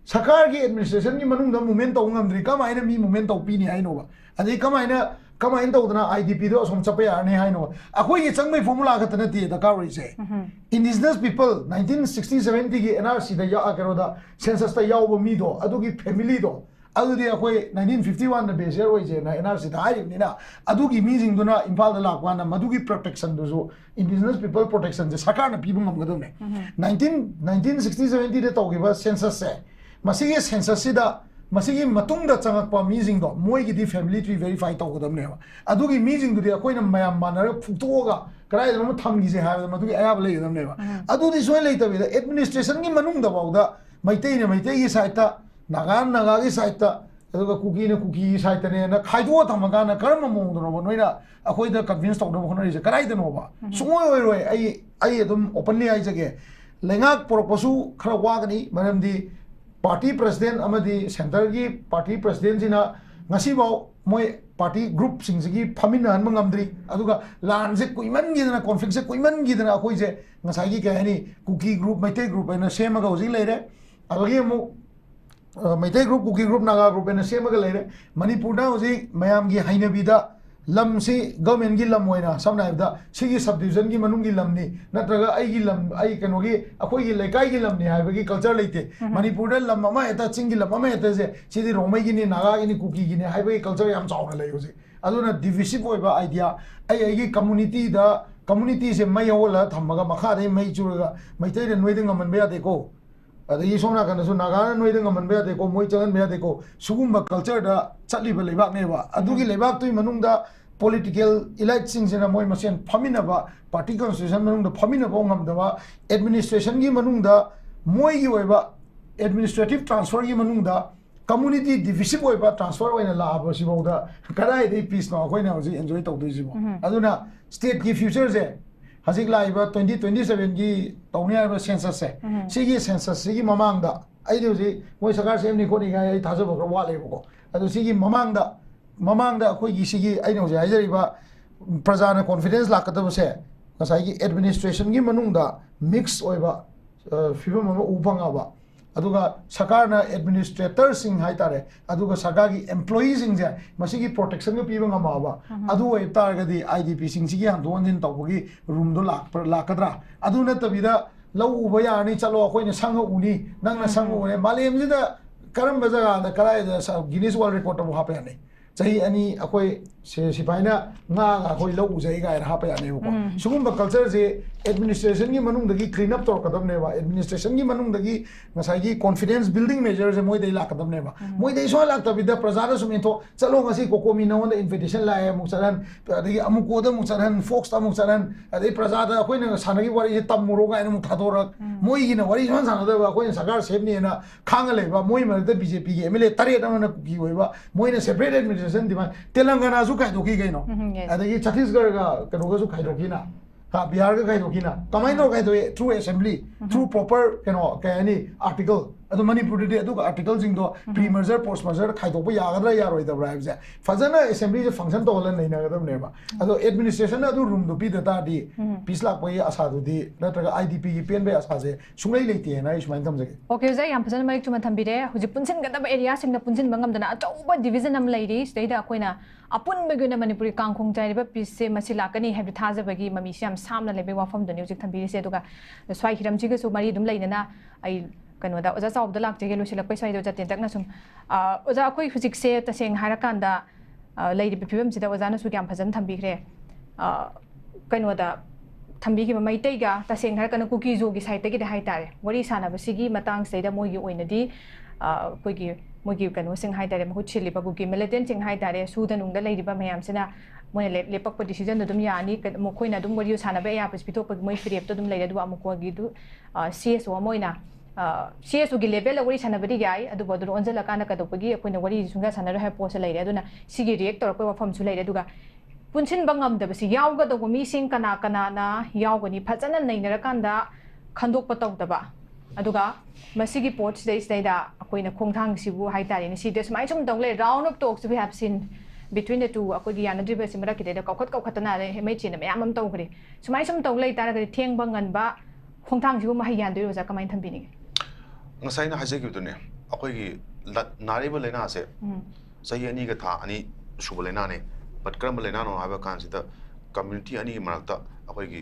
ꯁꯔꯀꯥꯔꯒꯤ administration ꯒꯤ ꯃꯅꯨꯡꯗ movement ꯇꯧꯕ ꯉꯝꯗ꯭ꯔꯤ, ꯀꯃꯥꯏꯅ ꯃꯤ movement ꯇꯧꯕ ꯄꯤꯅꯤ ꯍꯥꯏꯅꯣꯕ? ꯑꯗꯩ ꯀꯃꯥꯏꯅ, ꯀꯃꯥꯏꯅ ꯇꯧꯗꯅ IDP ꯗꯣ ꯑꯁꯣꯝ ꯆꯠꯄ ꯌꯥꯔꯅꯤ ꯍꯥꯏꯅꯣꯕ? ꯑꯩꯈꯣꯏꯒꯤ ꯆꯪꯕꯒꯤ formula ꯈꯛꯇ ꯅꯠꯇꯦ ꯗꯔꯀꯥꯔ ꯑꯣꯏꯔꯤꯁꯦ꯫ Indigenous people nineteen sixty seventy ꯒꯤ NRC ꯗ ꯌꯥ-, ꯀꯩꯅꯣꯗ, census ꯇ ꯌꯥꯎꯕ ꯃꯤꯗꯣ, ꯑꯗꯨꯒꯤ family ꯗꯣ, ꯑꯗꯨꯗꯤ ꯑꯩꯈꯣꯏ nineteen fifty one ꯗ base year ꯑꯣꯏꯁꯦꯅ NRC ꯗ ꯍꯥꯏꯔꯤꯕꯅꯤꯅ, ꯑꯗꯨꯒꯤ ꯃꯤꯁꯤꯡꯗꯨꯅ ꯏꯝꯐꯥꯜꯗ ꯂꯥꯛꯄ ꯀꯥꯟꯗ ꯃꯗꯨꯒꯤ protection ꯗꯨꯁꯨ, indigenous people protection ꯁꯦ ꯁꯔꯀꯥꯔꯅ ꯄꯤꯕ ꯉꯝꯒꯗꯕꯅꯦ꯫ Nineteen, nineteen sixty seventy ꯗ ꯇꯧꯈꯤꯕ census ꯁꯦ, ꯃꯁꯤꯒꯤ census ꯁꯤꯗ ꯃꯁꯤꯒꯤ ꯃꯇꯨꯡꯗ ꯆꯪꯉꯛꯄ ꯃꯤꯁꯤꯡꯗꯣ ꯃꯣꯏꯒꯤꯗꯤ family tree verify ꯇꯧꯒꯗꯕꯅꯦꯕ꯫ ꯑꯗꯨꯒꯤ ꯃꯤꯁꯤꯡꯗꯨꯗꯤ ꯑꯩꯈꯣꯏꯅ ꯃꯌꯥꯝ ꯃꯥꯟꯅꯔꯒ ꯐꯨꯛꯇꯣꯛꯑꯒ ꯀꯗꯥꯏꯗꯅꯣ ꯊꯝꯈꯤꯁꯦ ꯍꯥꯏꯕꯗ ꯃꯗꯨꯒꯤ ꯑꯌꯥꯕ ꯂꯩꯒꯗꯕꯅꯦꯕ꯫ ꯑꯗꯨꯗꯤ ꯁꯣꯏ ꯂꯩꯇꯕꯤꯗ administrationꯒꯤ ꯃꯅꯨꯡꯗ ꯐꯥꯎꯗ ꯃꯩꯇꯩꯅ ꯃꯩꯇꯩꯒꯤ sideꯇ, ꯅꯥꯒꯥꯅ ꯅꯥꯒꯥꯒꯤ sideꯇ, ꯑꯗꯨꯒ ꯀꯨꯀꯤꯅ ꯀꯨꯀꯤꯒꯤ sideꯇꯅꯦꯅ ꯈꯥꯏꯗꯣꯛꯑ ꯊꯝꯃꯀꯥꯟꯗ ꯀꯔꯝꯕ ꯃꯑꯣꯡꯗꯅꯣꯕ ꯅꯣꯏꯅ ꯑꯩꯈꯣꯏꯗ convince ꯇꯧꯅꯕ ꯍꯣꯠꯅꯔꯤꯁꯦ? ꯀꯗꯥꯏꯗꯅꯣꯕ? ꯁꯨꯡꯑꯣꯏ ꯑꯣꯏꯔꯣꯏ꯫ ꯑꯩ, ꯑꯩ ꯑꯗꯨꯝ openly ꯍꯥꯏꯖꯒꯦ, ꯂꯩꯉꯥꯛ ꯄꯨꯔꯛꯄꯁꯨ ꯈꯔ ꯋꯥꯒꯅꯤ, ꯃꯔꯝꯗꯤ party president ꯑꯃꯗꯤ centreꯒꯤ party presidentꯁꯤꯅ ꯉꯁꯤꯐꯥꯎ ꯃꯣꯏ party groupꯁꯤꯡꯁꯤꯒꯤ ꯐꯝꯃꯤꯟꯅꯍꯟꯕ ꯉꯝꯗ꯭ꯔꯤ꯫ ꯑꯗꯨꯒ ꯂꯥꯟꯁꯦ ꯀꯨꯏꯃꯟꯈꯤꯗꯅ, conflictꯁꯦ ꯀꯨꯏꯃꯟꯈꯤꯗꯅ ꯑꯩꯈꯣꯏꯁꯦ ꯉꯁꯥꯏꯒꯤ ꯀꯩ ꯍꯥꯏꯅꯤ, ꯀꯨꯀꯤ group, ꯃꯩꯇꯩ group ꯍꯥꯏꯅ ꯁꯦꯝꯃꯒ ꯍꯧꯖꯤꯛ ꯂꯩꯔꯦ꯫ ꯑꯗꯒꯤ ꯑꯃꯨꯛ ꯑ, ꯃꯩꯇꯩ group, ꯀꯨꯀꯤ group, ꯅꯥꯒꯥ group ꯍꯥꯏꯅ ꯁꯦꯝꯃꯒ ꯂꯩꯔꯦ꯫ ꯃꯅꯤꯄꯨꯔꯗ ꯍꯧꯖꯤꯛ ꯃꯌꯥꯝꯒꯤ ꯍꯩꯅꯕꯤꯗ ꯂꯝꯁꯤ governmentꯀꯤ ꯂꯝ ꯑꯣꯏꯅ, ꯁꯝꯅ ꯍꯥꯏꯔꯕꯗ ꯁꯤꯒꯤ subdivisionꯒꯤ ꯃꯅꯨꯡꯒꯤ ꯂꯝꯅꯤ, ꯅꯠꯇ꯭ꯔꯒ ꯑꯩꯒꯤ ꯂꯝ, ꯑꯩ ꯀꯩꯅꯣꯒꯤ, ꯑꯩꯈꯣꯏꯒꯤ ꯂꯩꯀꯥꯏꯒꯤ ꯂꯝꯅꯤ ꯍꯥꯏꯕꯒꯤ culture ꯂꯩꯇꯦ꯫ ꯃꯅꯤꯄꯨꯔꯗ ꯂꯝ ꯑꯃ ꯍꯦꯛꯇ, ꯆꯤꯡꯒꯤ ꯂꯝ ꯑꯃ ꯍꯦꯛꯇꯁꯦ ꯁꯤꯗꯤ ꯔꯣꯡꯃꯩꯒꯤꯅꯤ, ꯅꯥꯒꯥꯒꯤꯅꯤ, ꯀꯨꯀꯤꯒꯤꯅꯤ ꯍꯥꯏꯕꯒꯤ culture ꯌꯥꯝ ꯆꯥꯎꯅ ꯂꯩ ꯍꯧꯖꯤꯛ꯫ ꯑꯗꯨꯅ divisive ꯑꯣꯏꯕ idea, ꯑꯩ ꯑꯩꯒꯤ communityꯗ, communityꯁꯦ ꯃꯩ ꯍꯧꯍꯜꯂꯒ ꯊꯝꯃꯒ ꯃꯈꯥꯗꯩ ꯃꯩ ꯆꯨꯔꯒ ꯃꯩꯇꯩꯅ ꯅꯣꯏꯗ ꯉꯝꯍꯟꯕ ꯌꯥꯗꯦꯀꯣ, ꯑꯗꯒꯤ ꯁꯣꯝ ꯅꯥꯀꯟꯗꯁꯨ ꯅꯥꯒꯥꯅ ꯅꯣꯏꯗ ꯉꯝꯍꯟꯕ ꯌꯥꯗꯦꯀꯣ, ꯃꯣꯏ ꯆꯪꯍꯟꯕ ꯌꯥꯗꯦꯀꯣ, ꯁꯤꯒꯨꯝꯕ cultureꯗ ꯆꯠꯂꯤꯕ ꯂꯩꯕꯥꯛꯅꯦꯕ꯫ ꯑꯗꯨꯒꯤ ꯂꯩꯕꯥꯛꯇꯨꯒꯤ ꯃꯅꯨꯡꯗ political eliteꯁꯤꯡꯁꯤꯅ ꯃꯣꯏ ꯃꯁꯦꯟ ꯐꯝꯃꯤꯟꯅꯕ, party constitution ꯃꯅꯨꯡꯗ ꯐꯝꯃꯤꯟꯅꯕ ꯉꯝꯗꯕ, administrationꯒꯤ ꯃꯅꯨꯡꯗ ꯃꯣꯏꯒꯤ ꯑꯣꯏꯕ administrative transferꯒꯤ ꯃꯅꯨꯡꯗ community divisive ꯑꯣꯏꯕ transfer ꯑꯣꯏꯅ ꯂꯥꯛꯑꯕꯁꯤꯐꯥꯎꯗ ꯀꯗꯥꯏꯗꯒꯤ peaceꯅꯣ ꯑꯩꯈꯣꯏꯅ ꯍꯧꯖꯤꯛ enjoy ꯇꯧꯗꯣꯏꯁꯤꯕꯣ? ꯑꯗꯨꯅ stateꯀꯤ futureꯁꯦ ꯍꯧꯖꯤꯛ ꯂꯥꯛꯏꯕ twenty twenty sevenꯒꯤ ꯇꯧꯅꯤ ꯍꯥꯏꯔꯤꯕ censusꯁꯦ, ꯁꯤꯒꯤ censusꯁꯤꯒꯤ ꯃꯃꯥꯡꯗ, ꯑꯩꯗꯤ ꯍꯧꯖꯤꯛ ꯃꯣꯏ ꯁꯔꯀꯥꯔ ꯁꯦꯝꯅꯤ ꯈꯣꯠꯅꯤ ꯀꯥꯏꯅ ꯑꯩ ꯊꯥꯖꯕ ꯈꯔ ꯋꯥꯠꯂꯦꯕꯀꯣ꯫ ꯑꯗꯣ ꯁꯤꯒꯤ ꯃꯃꯥꯡꯗ, ꯃꯃꯥꯡꯗ ꯑꯩꯈꯣꯏꯒꯤ ꯁꯤꯒꯤ ꯑꯩꯅ ꯍꯧꯖꯤꯛ ꯍꯥꯏꯖꯔꯤꯕ ꯄ꯭ꯔꯖꯥꯅ confidence ꯂꯥꯛꯀꯗꯕꯁꯦ ꯉꯁꯥꯏꯒꯤ administrationꯒꯤ ꯃꯅꯨꯡꯗ mix ꯑꯣꯏꯕ, ꯑ, ꯐꯤꯕꯝ ꯑꯃ ꯎꯕ ꯐꯪꯉꯕ, ꯑꯗꯨꯒ ꯁꯔꯀꯥꯔꯅ administratorꯁꯤꯡ ꯍꯥꯏꯇꯥꯔꯦ, ꯑꯗꯨꯒ ꯁꯔꯀꯥꯔꯒꯤ employeeꯁꯤꯡꯁꯦ ꯃꯁꯤꯒꯤ protectionꯒ ꯄꯤꯕ ꯉꯝꯃꯛꯑꯕ, ꯑꯗꯨ ꯑꯣꯏꯕ ꯇꯥꯔꯒꯗꯤ IDPꯁꯤꯡꯁꯤꯒꯤ ꯍꯟꯗꯣꯛ ꯍꯟꯖꯤꯟ ꯇꯧꯕꯒꯤ roomꯗꯣ ꯂꯥꯛꯄ-, ꯂꯥꯛꯀꯗ꯭ꯔꯥ? ꯑꯗꯨ ꯅꯠꯇꯕꯤꯗ ꯂꯧ ꯎꯕ ꯌꯥꯔꯅꯤ, ꯆꯠꯂꯣ, ꯑꯩꯈꯣꯏꯅ ꯁꯪꯉ ꯎꯅꯤ, ꯅꯪꯅ ꯁꯪꯉ ꯎꯅꯤ꯫ ꯃꯥꯂꯦꯝꯁꯤꯗ ꯀꯔꯝꯕ ꯖꯒꯥꯗ, ꯀꯗꯥꯏꯗ ꯁ-, Guinness World Recordꯇꯕꯨ ꯍꯥꯞꯄ ꯌꯥꯅꯤ? ꯆꯍꯤ ꯑꯅꯤ ꯑꯩꯈꯣꯏ ꯁꯦ ꯁꯤꯐꯥꯏꯅ ꯉꯥꯒ ꯑꯩꯈꯣꯏ ꯂꯧ ꯎꯖꯩ ꯀꯥꯏꯅ ꯍꯥꯞꯄ ꯌꯥꯅꯦꯕꯀꯣ꯫ ꯁꯤꯒꯨꯝꯕ culture ꯁꯦ administration ꯒꯤ ꯃꯅꯨꯡꯗꯒꯤ clean up ꯇꯧꯔꯛꯀꯗꯕꯅꯦꯕ꯫ Administration ꯒꯤ ꯃꯅꯨꯡꯗꯒꯤ ꯉꯁꯥꯏꯒꯤ confidence building measure ꯁꯦ ꯃꯣꯏꯗꯩ ꯂꯥꯛꯀꯗꯕꯅꯦꯕ꯫ ꯃꯣꯏꯗꯩ ꯁꯨꯡꯂꯥꯛ ꯂꯥꯛꯇꯕꯤꯗ ꯄ꯭ꯔꯖꯥꯗ ꯁꯨꯝ ꯏꯟꯊꯣꯛ, "ꯆꯠꯂꯣ, ꯉꯁꯤ ꯀꯣꯀꯣꯃꯤ ꯅꯉꯣꯟꯗ invitation ꯂꯥꯛꯑꯦ" ꯑꯃꯨꯛ ꯆꯠꯍꯟ, ꯑꯗꯒꯤ ꯑꯃꯨꯛꯀꯣꯗ ꯑꯃꯨꯛ ꯆꯠꯍꯟ, Fox ꯇ ꯑꯃꯨꯛ ꯆꯠꯍꯟ, ꯑꯗꯩ ꯄ꯭ꯔꯖꯥꯗ ꯑꯩꯈꯣꯏꯅ ꯁꯥꯟꯅꯈꯤꯕ ꯋꯥꯔꯤꯁꯦ ꯇꯝꯃꯨꯔꯣ ꯀꯥꯏꯅ ꯑꯃꯨꯛ ꯊꯥꯗꯣꯔꯛ, ꯃꯣꯏꯒꯤꯅ ꯋꯥꯔꯤ ꯁꯨꯡꯁꯥꯟ ꯁꯥꯟꯅꯗꯕ, ꯑꯩꯈꯣꯏꯅ ꯁꯔꯀꯥꯔ ꯁꯦꯝꯅꯤꯅ ꯈꯥꯡꯉ ꯂꯩꯕ, ꯃꯣꯏ ꯃꯔꯛꯇ BJP ꯒꯤ MLA ꯇꯔꯦꯠ ꯑꯃꯅ ꯀꯨꯀꯤ ꯑꯣꯏꯕ, ꯃꯣꯏꯅ separate administration demand, ꯇꯦꯂꯪꯒꯅꯥꯁꯨ ꯈꯥꯏꯗꯣꯛꯈꯤ ꯀꯩꯅꯣ, ꯎꯝ, yes. ꯑꯗꯒꯤ ꯆꯇꯤꯁꯒꯔꯒ ꯀꯩꯅꯣꯒꯁꯨ ꯈꯥꯏꯗꯣꯛꯈꯤꯅ, ꯍꯥ, ꯕꯤꯍꯥꯔꯒ ꯈꯥꯏꯗꯣꯛꯈꯤꯅ, ꯀꯃꯥꯏꯅ ꯇꯧꯔ ꯈꯥꯏꯗꯣꯛꯏ? Through assembly, through proper ꯀꯩꯅꯣ, ꯀꯩ ꯍꯥꯏꯅꯤ, article꯫ ꯑꯗꯣ ꯃꯅꯤꯄꯨꯔꯗꯗꯤ ꯑꯗꯨꯒ article ꯁꯤꯡꯗꯣ pre merger, post merger ꯈꯥꯏꯗꯣꯛꯄ ꯌꯥꯒꯗ꯭ꯔꯥ ꯌꯥꯔꯣꯏꯗꯕ꯭ꯔꯥ ꯍꯥꯏꯕꯁꯦ ꯐꯖꯅ assembly ꯁꯦ function ꯇꯧꯍꯜꯂ ꯅꯩꯅꯒꯗꯕꯅꯦꯕ꯫ ꯑꯗꯣ administration ꯅ ꯑꯗꯨ room ꯗꯣ ꯄꯤꯗ ꯇꯥꯔꯗꯤ peace ꯂꯥꯛꯄꯒꯤ ꯑꯁꯥꯗꯨꯗꯤ, ꯅꯠꯇ꯭ꯔꯒ IDP ꯒꯤ ꯄꯦꯟꯕꯒꯤ ꯑꯁꯥꯁꯦ ꯁꯨꯡꯂꯩ ꯂꯩꯇꯦꯅ ꯑꯩ ꯁꯨꯃꯥꯏꯅ ꯊꯝꯖꯒꯦ꯫ OK, ꯑꯣꯖꯥ, ꯌꯥꯝ ꯐꯖꯅ ꯃꯔꯤꯛ ꯆꯨꯝꯅ ꯊꯝꯕꯤꯔꯦ꯫ ꯍꯧꯖꯤꯛ ꯄꯨꯟꯁꯤꯟꯒꯗꯕ area ꯁꯤꯡꯅ ꯄꯨꯟꯁꯤꯟꯕ ꯉꯝꯗꯅ ꯑꯆꯧꯕ division ꯑꯃ ꯂꯩꯔꯤ꯫ ꯁꯤꯗꯩꯗ ꯑꯩꯈꯣꯏꯅ ꯑꯄꯨꯟꯕꯒꯤ ꯑꯣꯏꯅ ꯃꯅꯤꯄꯨꯔꯒꯤ ꯀꯥꯡꯈꯣꯡ ꯆꯥꯏꯔꯤꯕ peace ꯁꯦ ꯃꯁꯤ ꯂꯥꯛꯀꯅꯤ ꯍꯥꯏꯕꯗꯨ ꯊꯥꯖꯕꯒꯤ ꯃꯃꯤꯁꯦ ꯌꯥꯝ ꯁꯥꯝꯅ ꯂꯩꯕꯒꯤ ꯋꯥꯐꯝꯗꯨꯅꯤ ꯍꯧꯖꯤꯛ ꯊꯝꯕꯤꯔꯤꯁꯦ꯫ ꯑꯗꯨꯒ ꯁ꯭ꯋꯥꯏ ꯍꯤꯔꯝꯁꯤꯒꯁꯨ ꯃꯔꯤ ꯑꯗꯨꯝ ꯂꯩꯅꯅ ꯑꯩ ꯀꯩꯅꯣꯗ ꯑꯣꯖꯥ ꯆꯥꯎꯕꯗ ꯂꯥꯛꯆꯒꯦ꯫ ꯂꯣꯏꯁꯤꯜꯂꯛꯄꯩ ꯁ꯭ꯋꯥꯏꯗ ꯑꯣꯖꯥ ꯇꯦꯟꯇꯛꯅ ꯁꯨꯝ, ꯑ, ꯑꯣꯖꯥ, ꯑꯩꯈꯣꯏ ꯍꯧꯖꯤꯛꯁꯦ ꯇꯁꯦꯡꯅ ꯍꯥꯏꯔꯀꯥꯟꯗ, ꯑ, ꯂꯩꯔꯤꯕ ꯐꯤꯕꯝꯁꯤꯗ ꯑꯣꯖꯥꯅꯁꯨ ꯌꯥꯝ ꯐꯖꯅ ꯊꯝꯕꯤꯈ꯭ꯔꯦ꯫ ꯑ, ꯀꯩꯅꯣꯗ ꯊꯝꯕꯤꯈꯤꯕ ꯃꯩꯇꯩꯒ, ꯇꯁꯦꯡꯅ ꯍꯥꯏꯔꯀꯥꯟꯗ ꯀꯨꯀꯤꯖꯣꯒꯤ side ꯇꯒꯤꯗꯤ ꯍꯥꯏꯇꯥꯔꯦ, ꯋꯥꯔꯤ ꯁꯥꯟꯅꯕꯁꯤꯒꯤ ꯃꯇꯥꯡꯁꯤꯗꯩꯗ ꯃꯣꯏꯒꯤ ꯑꯣꯏꯅꯗꯤ, ꯑ, ꯑꯩꯈꯣꯏꯒꯤ ꯃꯣꯏꯒꯤ ꯀꯩꯅꯣꯁꯤꯡ ꯍꯥꯏꯇꯥꯔꯦ, ꯃꯍꯨꯠ ꯁꯤꯜꯂꯤꯕ ꯀꯨꯀꯤ militant ꯁꯤꯡ ꯍꯥꯏꯇꯥꯔꯦ, ꯁꯨꯗ ꯅꯨꯡꯗ ꯂꯩꯔꯤꯕ ꯃꯌꯥꯝꯁꯤꯅ ꯃꯣꯏꯅ ꯂꯦꯞ-, ꯂꯦꯞꯄꯛꯄ decision ꯗꯣ ꯑꯗꯨꯝ ꯌꯥꯅꯤ, ꯀ-, ꯃꯈꯣꯏꯅ ꯑꯗꯨꯝ ꯋꯥꯔꯤ ꯁꯥꯟꯅꯕ ꯌꯥꯕꯁꯤ ꯄꯤꯊꯣꯛꯄꯒꯤ ꯃꯣꯏ ꯐꯤꯔꯦꯞꯇꯣ ꯑꯗꯨꯝ ꯂꯩꯔꯦ꯫ ꯑꯗꯨꯒ ꯑꯃꯨꯛꯀꯣꯒꯤꯗꯨ, ꯑ, CSO ꯑꯃ ꯑꯣꯏꯅ, ꯑ, CSO ꯒꯤ level ꯗ ꯋꯥꯔꯤ ꯁꯥꯟꯅꯕꯗꯤ ꯌꯥꯏ, ꯑꯗꯨꯕꯨ ꯑꯗꯨꯗ ꯑꯣꯟꯁꯤꯜꯂꯀꯥꯟꯗ ꯀꯩꯗꯧꯕꯒꯤ ꯑꯩꯈꯣꯏꯅ ꯋꯥꯔꯤꯁꯤ ꯁꯨꯡꯁꯥ ꯁꯥꯟꯅꯔꯣꯏ ꯍꯥꯏꯕ ꯄꯣꯠꯁꯦ ꯂꯩꯔꯦ꯫ ꯑꯗꯨꯅ ꯁꯤꯒꯤ react ꯇꯧꯔꯛꯄꯒꯤ ꯋꯥꯐꯝꯁꯨ ꯂꯩꯔꯦ꯫ ꯑꯗꯨꯒ ꯄꯨꯟꯁꯤꯟꯕ ꯉꯝꯗꯕꯁꯤ ꯌꯥꯎꯒꯗꯧꯕ ꯃꯤꯁꯤꯡ ꯀꯅꯥ ꯀꯅꯥꯅ ꯌꯥꯎꯒꯅꯤ? ꯐꯖꯅ ꯅꯩꯅꯔꯀꯥꯟꯗ ꯈꯟꯗꯣꯛꯄ ꯇꯧꯗꯕ꯫ ꯑꯗꯨꯒ ꯃꯁꯤꯒꯤ ꯄꯣꯠꯁꯤꯗꯩꯁꯤꯗꯩꯗ ꯑꯩꯈꯣꯏꯅ ꯈꯣꯡꯊꯥꯡꯁꯤꯕꯨ ꯍꯥꯏꯇꯥꯔꯦꯅꯦ, ꯁꯤꯗ ꯁꯨꯃꯥꯏꯅ ꯁꯨꯝ ꯇꯧ ꯂꯩ, round of talks we have seen between the two, ꯑꯩꯈꯣꯏꯒꯤ ꯌꯥꯅꯗ꯭ꯔꯤꯕꯁꯤ ꯃꯔꯛꯀꯤꯗꯩꯗ ꯀꯧꯈꯠ ꯀꯧꯈꯠꯇꯅ ꯑꯗꯩ ꯍꯦꯃꯩ ꯆꯦꯟꯅ ꯃꯌꯥꯝ ꯑꯃ ꯇꯧꯈ꯭ꯔꯦ꯫ ꯁꯨꯃꯥꯏꯅ ꯁꯨꯝ ꯇꯧ ꯂꯩ ꯇꯥꯔꯒꯗꯤ ꯊꯦꯡꯕ ꯉꯟꯕ ꯈꯣꯡꯊꯥꯡꯁꯤꯕꯨ ꯃꯍꯩ ꯌꯥꯟꯗꯣꯏꯔꯣ ꯑꯣꯖꯥ? ꯀꯃꯥꯏꯅ ꯊꯝꯕꯤꯅꯤꯡꯉꯤ? ꯉꯁꯥꯏ ꯑꯩꯅ ꯍꯥꯏꯖꯈꯤꯕꯗꯨꯅꯦ, ꯑꯩꯈꯣꯏꯒꯤ ꯂ-, ꯅꯥꯔꯤꯕ ꯂꯥꯏꯅꯥꯁꯦ ꯎꯝ꯫ ꯆꯍꯤ ꯑꯅꯤꯒ ꯊꯥ ꯑꯅꯤ ꯁꯨꯕ ꯂꯥꯏꯅꯥꯅꯦ꯫ But ꯀꯔꯝꯕ ꯂꯥꯏꯅꯥꯅꯣ ꯍꯥꯏꯕ ꯀꯥꯟꯁꯤꯗ community ꯑꯅꯤꯒꯤ ꯃꯔꯛꯇ ꯑꯩꯈꯣꯏꯒꯤ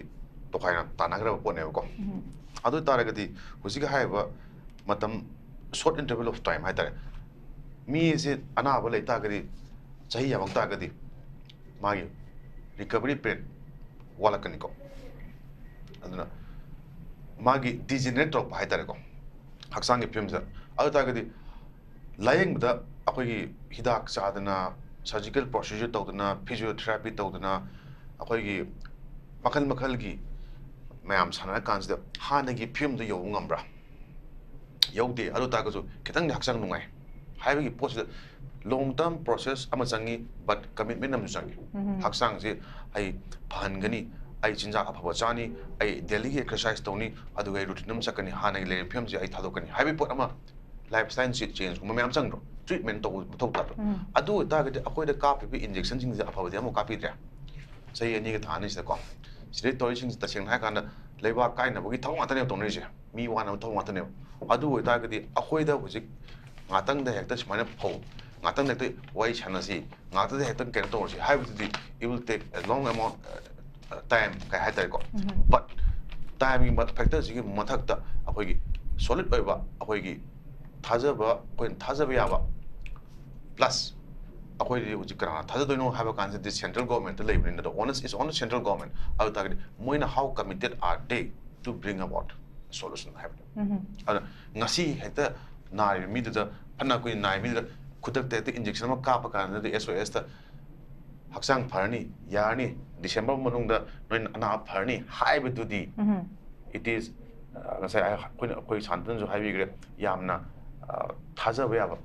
ꯇꯣꯈꯥꯏꯅ ꯇꯥꯟꯅꯈ꯭ꯔꯕ ꯄꯣꯠꯅꯦꯕꯀꯣ꯫ ꯎꯝ꯫ ꯑꯗꯨ ꯑꯣꯏ ꯇꯥꯔꯒꯗꯤ ꯍꯧꯖꯤꯛꯀꯤ ꯍꯥꯏꯔꯤꯕ ꯃꯇꯝ, short interval of time ꯍꯥꯏꯇꯥꯔꯦ, ꯃꯤꯁꯦ ꯑꯅꯥꯕ ꯂꯩ ꯇꯥꯔꯒꯗꯤ, ꯆꯍꯤ ꯌꯥꯝꯃꯛ ꯇꯥꯔꯒꯗꯤ, ꯃꯥꯒꯤ recovery period ꯋꯥꯠꯂꯛꯀꯅꯤꯀꯣ꯫ ꯑꯗꯨꯅ ꯃꯥꯒꯤ degenerate ꯇꯧꯔꯛꯄ ꯍꯥꯏꯇꯥꯔꯦꯀꯣ, ꯍꯛꯆꯥꯡꯒꯤ ꯐꯤꯕꯝꯁꯤꯗ꯫ ꯑꯗꯨ ꯇꯥꯔꯒꯗꯤ ꯂꯥꯌꯦꯡꯕꯗ ꯑꯩꯈꯣꯏꯒꯤ ꯍꯤꯗꯥꯛ ꯆꯥꯗꯅ, surgical procedure ꯇꯧꯗꯅ, physiotherapy ꯇꯧꯗꯅ, ꯑꯩꯈꯣꯏꯒꯤ ꯃꯈꯜ ꯃꯈꯜꯒꯤ ꯃꯌꯥꯝ ꯁꯥꯟꯅꯔ ꯀꯥꯟꯁꯤꯗ ꯍꯥꯟꯅꯒꯤ ꯐꯤꯕꯝꯗ ꯌꯧꯕ ꯉꯝꯕ꯭ꯔꯥ? ꯌꯧꯗꯦ꯫ ꯑꯗꯨ ꯇꯥꯔꯒꯁꯨ ꯈꯤꯇꯪꯗꯤ ꯍꯛꯆꯥꯡ ꯅꯨꯡꯉꯥꯏ ꯍꯥꯏꯕꯒꯤ ꯄꯣꯠꯁꯤꯗ long term process ꯑꯃ ꯆꯪꯉꯤ, but commitment ꯑꯃꯁꯨ ꯆꯪꯉꯤ꯫ ꯎꯝ꯫ ꯍꯛꯆꯥꯡꯁꯤ ꯑꯩ ꯐꯍꯟꯒꯅꯤ, ꯑꯩ ꯆꯤꯟꯖꯥꯛ ꯑꯐꯕ ꯆꯥꯅꯤ, ꯑꯩ daily ꯒꯤ exercise ꯇꯧꯅꯤ, ꯑꯗꯨꯒ ꯑꯩ routine ꯑꯃ ꯆꯠꯀꯅꯤ, ꯍꯥꯟꯅꯒꯤ ꯂꯩꯔꯤꯕ ꯐꯤꯕꯝꯁꯤ ꯑꯩ ꯊꯥꯗꯣꯛꯀꯅꯤ ꯍꯥꯏꯕꯒꯤ ꯄꯣꯠ ꯑꯃ, lifestyle change ꯀꯨꯝꯕ ꯃꯌꯥꯝ ꯆꯪꯗ꯭ꯔꯣ? Treatment ꯇꯧꯕ ꯃꯊꯧ ꯇꯥꯗ꯭ꯔꯣ? ꯎꯝ꯫ ꯑꯗꯨ ꯑꯣꯏꯇꯥꯔꯒꯗꯤ ꯑꯩꯈꯣꯏꯗ ꯀꯥꯞꯄꯤꯕ injection ꯁꯤꯡꯁꯦ ꯑꯐꯕꯗꯤ ꯑꯃꯨꯛ ꯀꯥꯞꯄꯤꯗ꯭ꯔꯦ꯫ ꯆꯍꯤ ꯑꯅꯤꯒ ꯊꯥ ꯑꯅꯤꯁꯤꯗꯀꯣ꯫ ꯁꯤꯗꯩ ꯇꯧꯔꯤꯁꯤꯡꯁꯦ ꯇꯁꯦꯡꯅ ꯍꯥꯏꯔꯀꯥꯟꯗ ꯂꯩꯕꯥꯛ ꯀꯥꯏꯅꯕꯒꯤ ꯊꯕꯛ ꯉꯥꯛꯇꯅꯦꯕ ꯇꯧꯅꯔꯤꯁꯦ꯫ ꯃꯤ ꯋꯥꯅꯕ ꯊꯕꯛ ꯉꯥꯛꯇꯅꯦꯕ꯫ ꯑꯗꯨ ꯑꯣꯏꯇꯥꯔꯒꯗꯤ ꯑꯩꯈꯣꯏꯗ ꯍꯧꯖꯤꯛ ꯉꯥꯛꯇꯪꯗ ꯍꯦꯛꯇ ꯁꯨꯃꯥꯏꯅ ꯐꯧ, ꯉꯥꯛꯇꯪꯗ ꯍꯦꯛꯇ ꯋꯥꯔꯤ ꯁꯥꯟꯅꯁꯤ, ꯉꯥꯛꯇꯪꯗ ꯍꯦꯛꯇ ꯀꯩꯅꯣ ꯇꯧꯔꯁꯤ ꯍꯥꯏꯕꯗꯨꯗꯤ, it will take a long amount, uh, time ꯀꯩ ꯍꯥꯏꯇꯥꯔꯦꯀꯣ꯫ ꯎꯝ꯫ But time ꯒꯤ factor ꯁꯤꯒꯤ ꯃꯊꯛꯇ ꯑꯩꯈꯣꯏꯒꯤ solid ꯑꯣꯏꯕ, ꯑꯩꯈꯣꯏꯒꯤ ꯊꯥꯖꯕ, ꯑꯩꯈꯣꯏꯅ ꯊꯥꯖꯕ ꯌꯥꯕ, plus ꯑꯩꯈꯣꯏꯗꯤ ꯍꯧꯖꯤꯛ ꯀꯅꯥ ꯊꯥꯖꯗꯣꯏꯅꯣ ꯍꯥꯏꯕ ꯀꯥꯟꯁꯤꯗꯗꯤ central government ꯇ ꯂꯩꯕꯅꯤꯅ, the onus is on the central government꯫ ꯑꯗꯨ ꯇꯥꯔꯒꯗꯤ ꯃꯣꯏꯅ how committed are they to bring about solution ꯍꯥꯏꯕꯗꯣ꯫ ꯎꯝ꯫ ꯑꯗꯨꯅ ꯉꯁꯤ ꯍꯦꯛꯇ ꯅꯥꯔꯤꯕ ꯃꯤꯗꯨꯗ, ꯐꯅ ꯀꯨꯏꯅ ꯅꯥꯔꯤꯕ ꯃꯤꯗꯨꯗ ꯈꯨꯗꯛꯇ ꯍꯦꯛꯇ injection ꯑꯃ ꯀꯥꯞꯄ ꯀꯥꯟꯗꯗꯤ S O S ꯇ ꯍꯛꯆꯥꯡ ꯐꯔꯅꯤ, ꯌꯥꯔꯅꯤ, December ꯃꯅꯨꯡꯗ ꯅꯣꯏ ꯑꯅꯥꯕ ꯐꯔꯅꯤ ꯍꯥꯏꯕꯗꯨꯗꯤ, ꯎꯝ꯫ It is, ꯑ, ꯉꯁꯥꯏ ꯑꯩ, ꯑꯩꯈꯣꯏꯅ, ꯑꯩꯈꯣꯏ ꯁꯥꯟꯇꯅꯁꯨ ꯍꯥꯏꯕꯤꯈ꯭ꯔꯦ, ꯌꯥꯝꯅ, ꯑ, ꯊꯥꯖꯕ ꯌꯥꯕ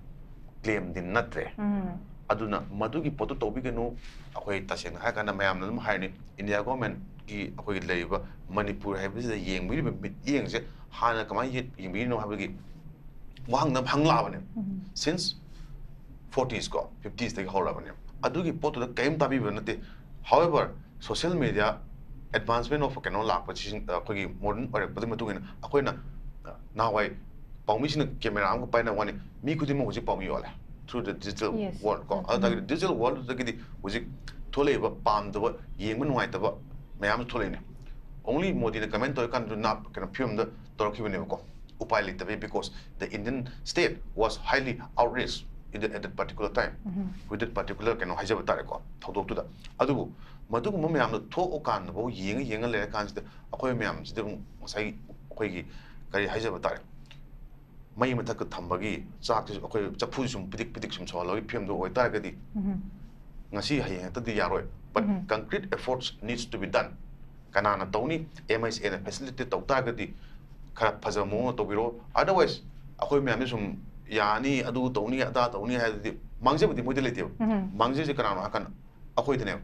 claim ꯗꯤ ꯅꯠꯇ꯭ꯔꯦ꯫ ꯎꯝ꯫ ꯑꯗꯨꯅ ꯃꯗꯨꯒꯤ ꯄꯣꯠꯇꯨ ꯇꯧꯕꯤꯒꯅꯨ꯫ ꯑꯩꯈꯣꯏ ꯇꯁꯦꯡꯅ ꯍꯥꯏꯔꯀꯥꯟꯗ ꯃꯌꯥꯝꯅ ꯑꯗꯨꯝ ꯍꯥꯏꯔꯅꯤ, India government ꯀꯤ ꯑꯩꯈꯣꯏꯒꯤ ꯂꯩꯔꯤꯕ ꯃꯅꯤꯄꯨꯔ ꯍꯥꯏꯕꯁꯤꯗ ꯌꯦꯡꯕꯤꯔꯤꯕ ꯃꯤꯠꯌꯦꯡꯁꯦ ꯍꯥꯟꯅ ꯀꯃꯥꯏꯅ ꯌꯦꯡ-, ꯌꯦꯡꯕꯤꯔꯤꯅꯣ ꯍꯥꯏꯕꯒꯤ ꯋꯥꯍꯪꯗ ꯑꯃ ꯍꯪꯂꯛꯑꯕꯅꯦ꯫ ꯎꯝ꯫ Since forties ꯀꯣ, fifties ꯇꯒꯤ ꯍꯧꯔꯛꯑꯕꯅꯦ꯫ ꯑꯗꯨꯒꯤ ꯄꯣꯠꯇꯨꯗ ꯀꯔꯤꯝ ꯇꯥꯕꯤꯕ ꯅꯠꯇꯦ꯫ However, social media advancement of ꯀꯩꯅꯣ ꯂꯥꯛꯄꯁꯤ, ꯑꯩꯈꯣꯏꯒꯤ modern ꯑꯣꯏꯔꯛꯄꯒꯤ ꯃꯇꯨꯡ ꯏꯟꯅ ꯑꯩꯈꯣꯏꯅ, ꯑ, ꯅꯍꯥꯟꯋꯥꯏ ꯄꯥꯎꯃꯤꯁꯤꯡꯅ camera ꯑꯃꯒ ꯄꯥꯏꯅꯕ ꯋꯥꯅꯤ, ꯃꯤ ꯈꯨꯗꯤꯡꯃꯛ ꯍꯧꯖꯤꯛ ꯄꯥꯎꯃꯤ ꯑꯣꯜꯂꯦ through the digital Yes. world ꯀꯣ꯫ ꯎꯝ, ꯑꯗꯨ ꯇꯥꯔꯒꯗꯤ ꯎꯝ꯫ Digital world ꯗꯨꯗꯒꯤꯗꯤ ꯍꯧꯖꯤꯛ ꯊꯣꯛꯂꯛꯏꯕ ꯄꯥꯝꯗꯕ, ꯌꯦꯡꯕ ꯅꯨꯡꯉꯥꯏꯇꯕ ꯃꯌꯥꯝꯁꯨ ꯊꯣꯛꯂꯛꯏꯅꯦ꯫ Only ꯃꯣꯗꯤꯅ comment ꯇꯧꯔꯤꯀꯥꯟꯗꯁꯨ ꯅꯥ-, ꯀꯩꯅꯣ ꯐꯤꯕꯝꯗ ꯇꯧꯔꯛꯈꯤꯕꯅꯦꯕꯀꯣ꯫ ꯎꯄꯥꯏ ꯂꯩꯇꯕꯩ, because the Indian state was highly outraged at that particular time, with that particular ꯀꯩꯅꯣ ꯍꯥꯏꯖꯕ ꯇꯥꯔꯦꯀꯣ, ꯊꯧꯗꯣꯛꯇꯨꯗ꯫ ꯑꯗꯨꯕꯨ ꯃꯗꯨꯒꯨꯝꯕ ꯃꯌꯥꯝꯗꯣ ꯊꯣꯛꯑꯀꯥꯟꯗꯐꯥꯎ ꯌꯦꯡꯉ ꯌꯦꯡꯉ ꯂꯩꯔꯀꯥꯟꯁꯤꯗ ꯑꯩꯈꯣꯏ ꯃꯌꯥꯝꯁꯤꯗ ꯑꯃꯨꯛ ꯉꯁꯥꯏ ꯑꯩꯈꯣꯏꯒꯤ ꯀꯔꯤ ꯍꯥꯏꯖꯕ ꯇꯥꯔꯦ, ꯃꯩ ꯃꯊꯛꯇ ꯊꯝꯕꯒꯤ ꯆꯥꯛꯁꯤꯁꯨ ꯑꯩꯈꯣꯏ ꯆꯐꯨꯁꯤ ꯁꯨꯝ ꯄꯤꯗꯤꯛ ꯄꯤꯗꯤꯛ ꯁꯨꯝ ꯁꯧꯍꯜꯂꯒꯤ ꯐꯤꯕꯝꯗꯣ ꯑꯣꯏꯇꯥꯔꯒꯗꯤ ꯉꯁꯤ ꯍꯌꯦꯡ ꯍꯦꯛꯇꯗꯤ ꯌꯥꯔꯣꯏ꯫ But concrete efforts needs to be done. ꯀꯅꯥꯅ ꯇꯧꯅꯤ? ꯑꯦꯝ ꯑꯩꯁ ꯑꯦꯅ ꯐꯦꯁꯤꯂꯤꯇꯦꯠ ꯇꯧ ꯇꯥꯔꯒꯗꯤ ꯈꯔ ꯐꯖꯕ ꯃꯑꯣꯡꯗ ꯇꯧꯕꯤꯔꯣ꯫ Otherwise ꯑꯩꯈꯣꯏ ꯃꯌꯥꯝꯁꯦ ꯁꯨꯝ ꯌꯥꯅꯤ, ꯑꯗꯨ ꯇꯧꯅꯤ, ꯑꯗꯥ ꯇꯧꯅꯤ ꯍꯥꯏꯗꯨꯗꯤ ꯃꯥꯡꯖꯕꯗꯤ ꯃꯣꯏꯗ ꯂꯩꯇꯦꯕ꯫ ꯃꯥꯡꯖꯩꯁꯦ ꯀꯅꯥꯅꯣ ꯍꯥꯏꯀꯥꯟꯗ ꯑꯩꯈꯣꯏꯗꯅꯦꯕ꯫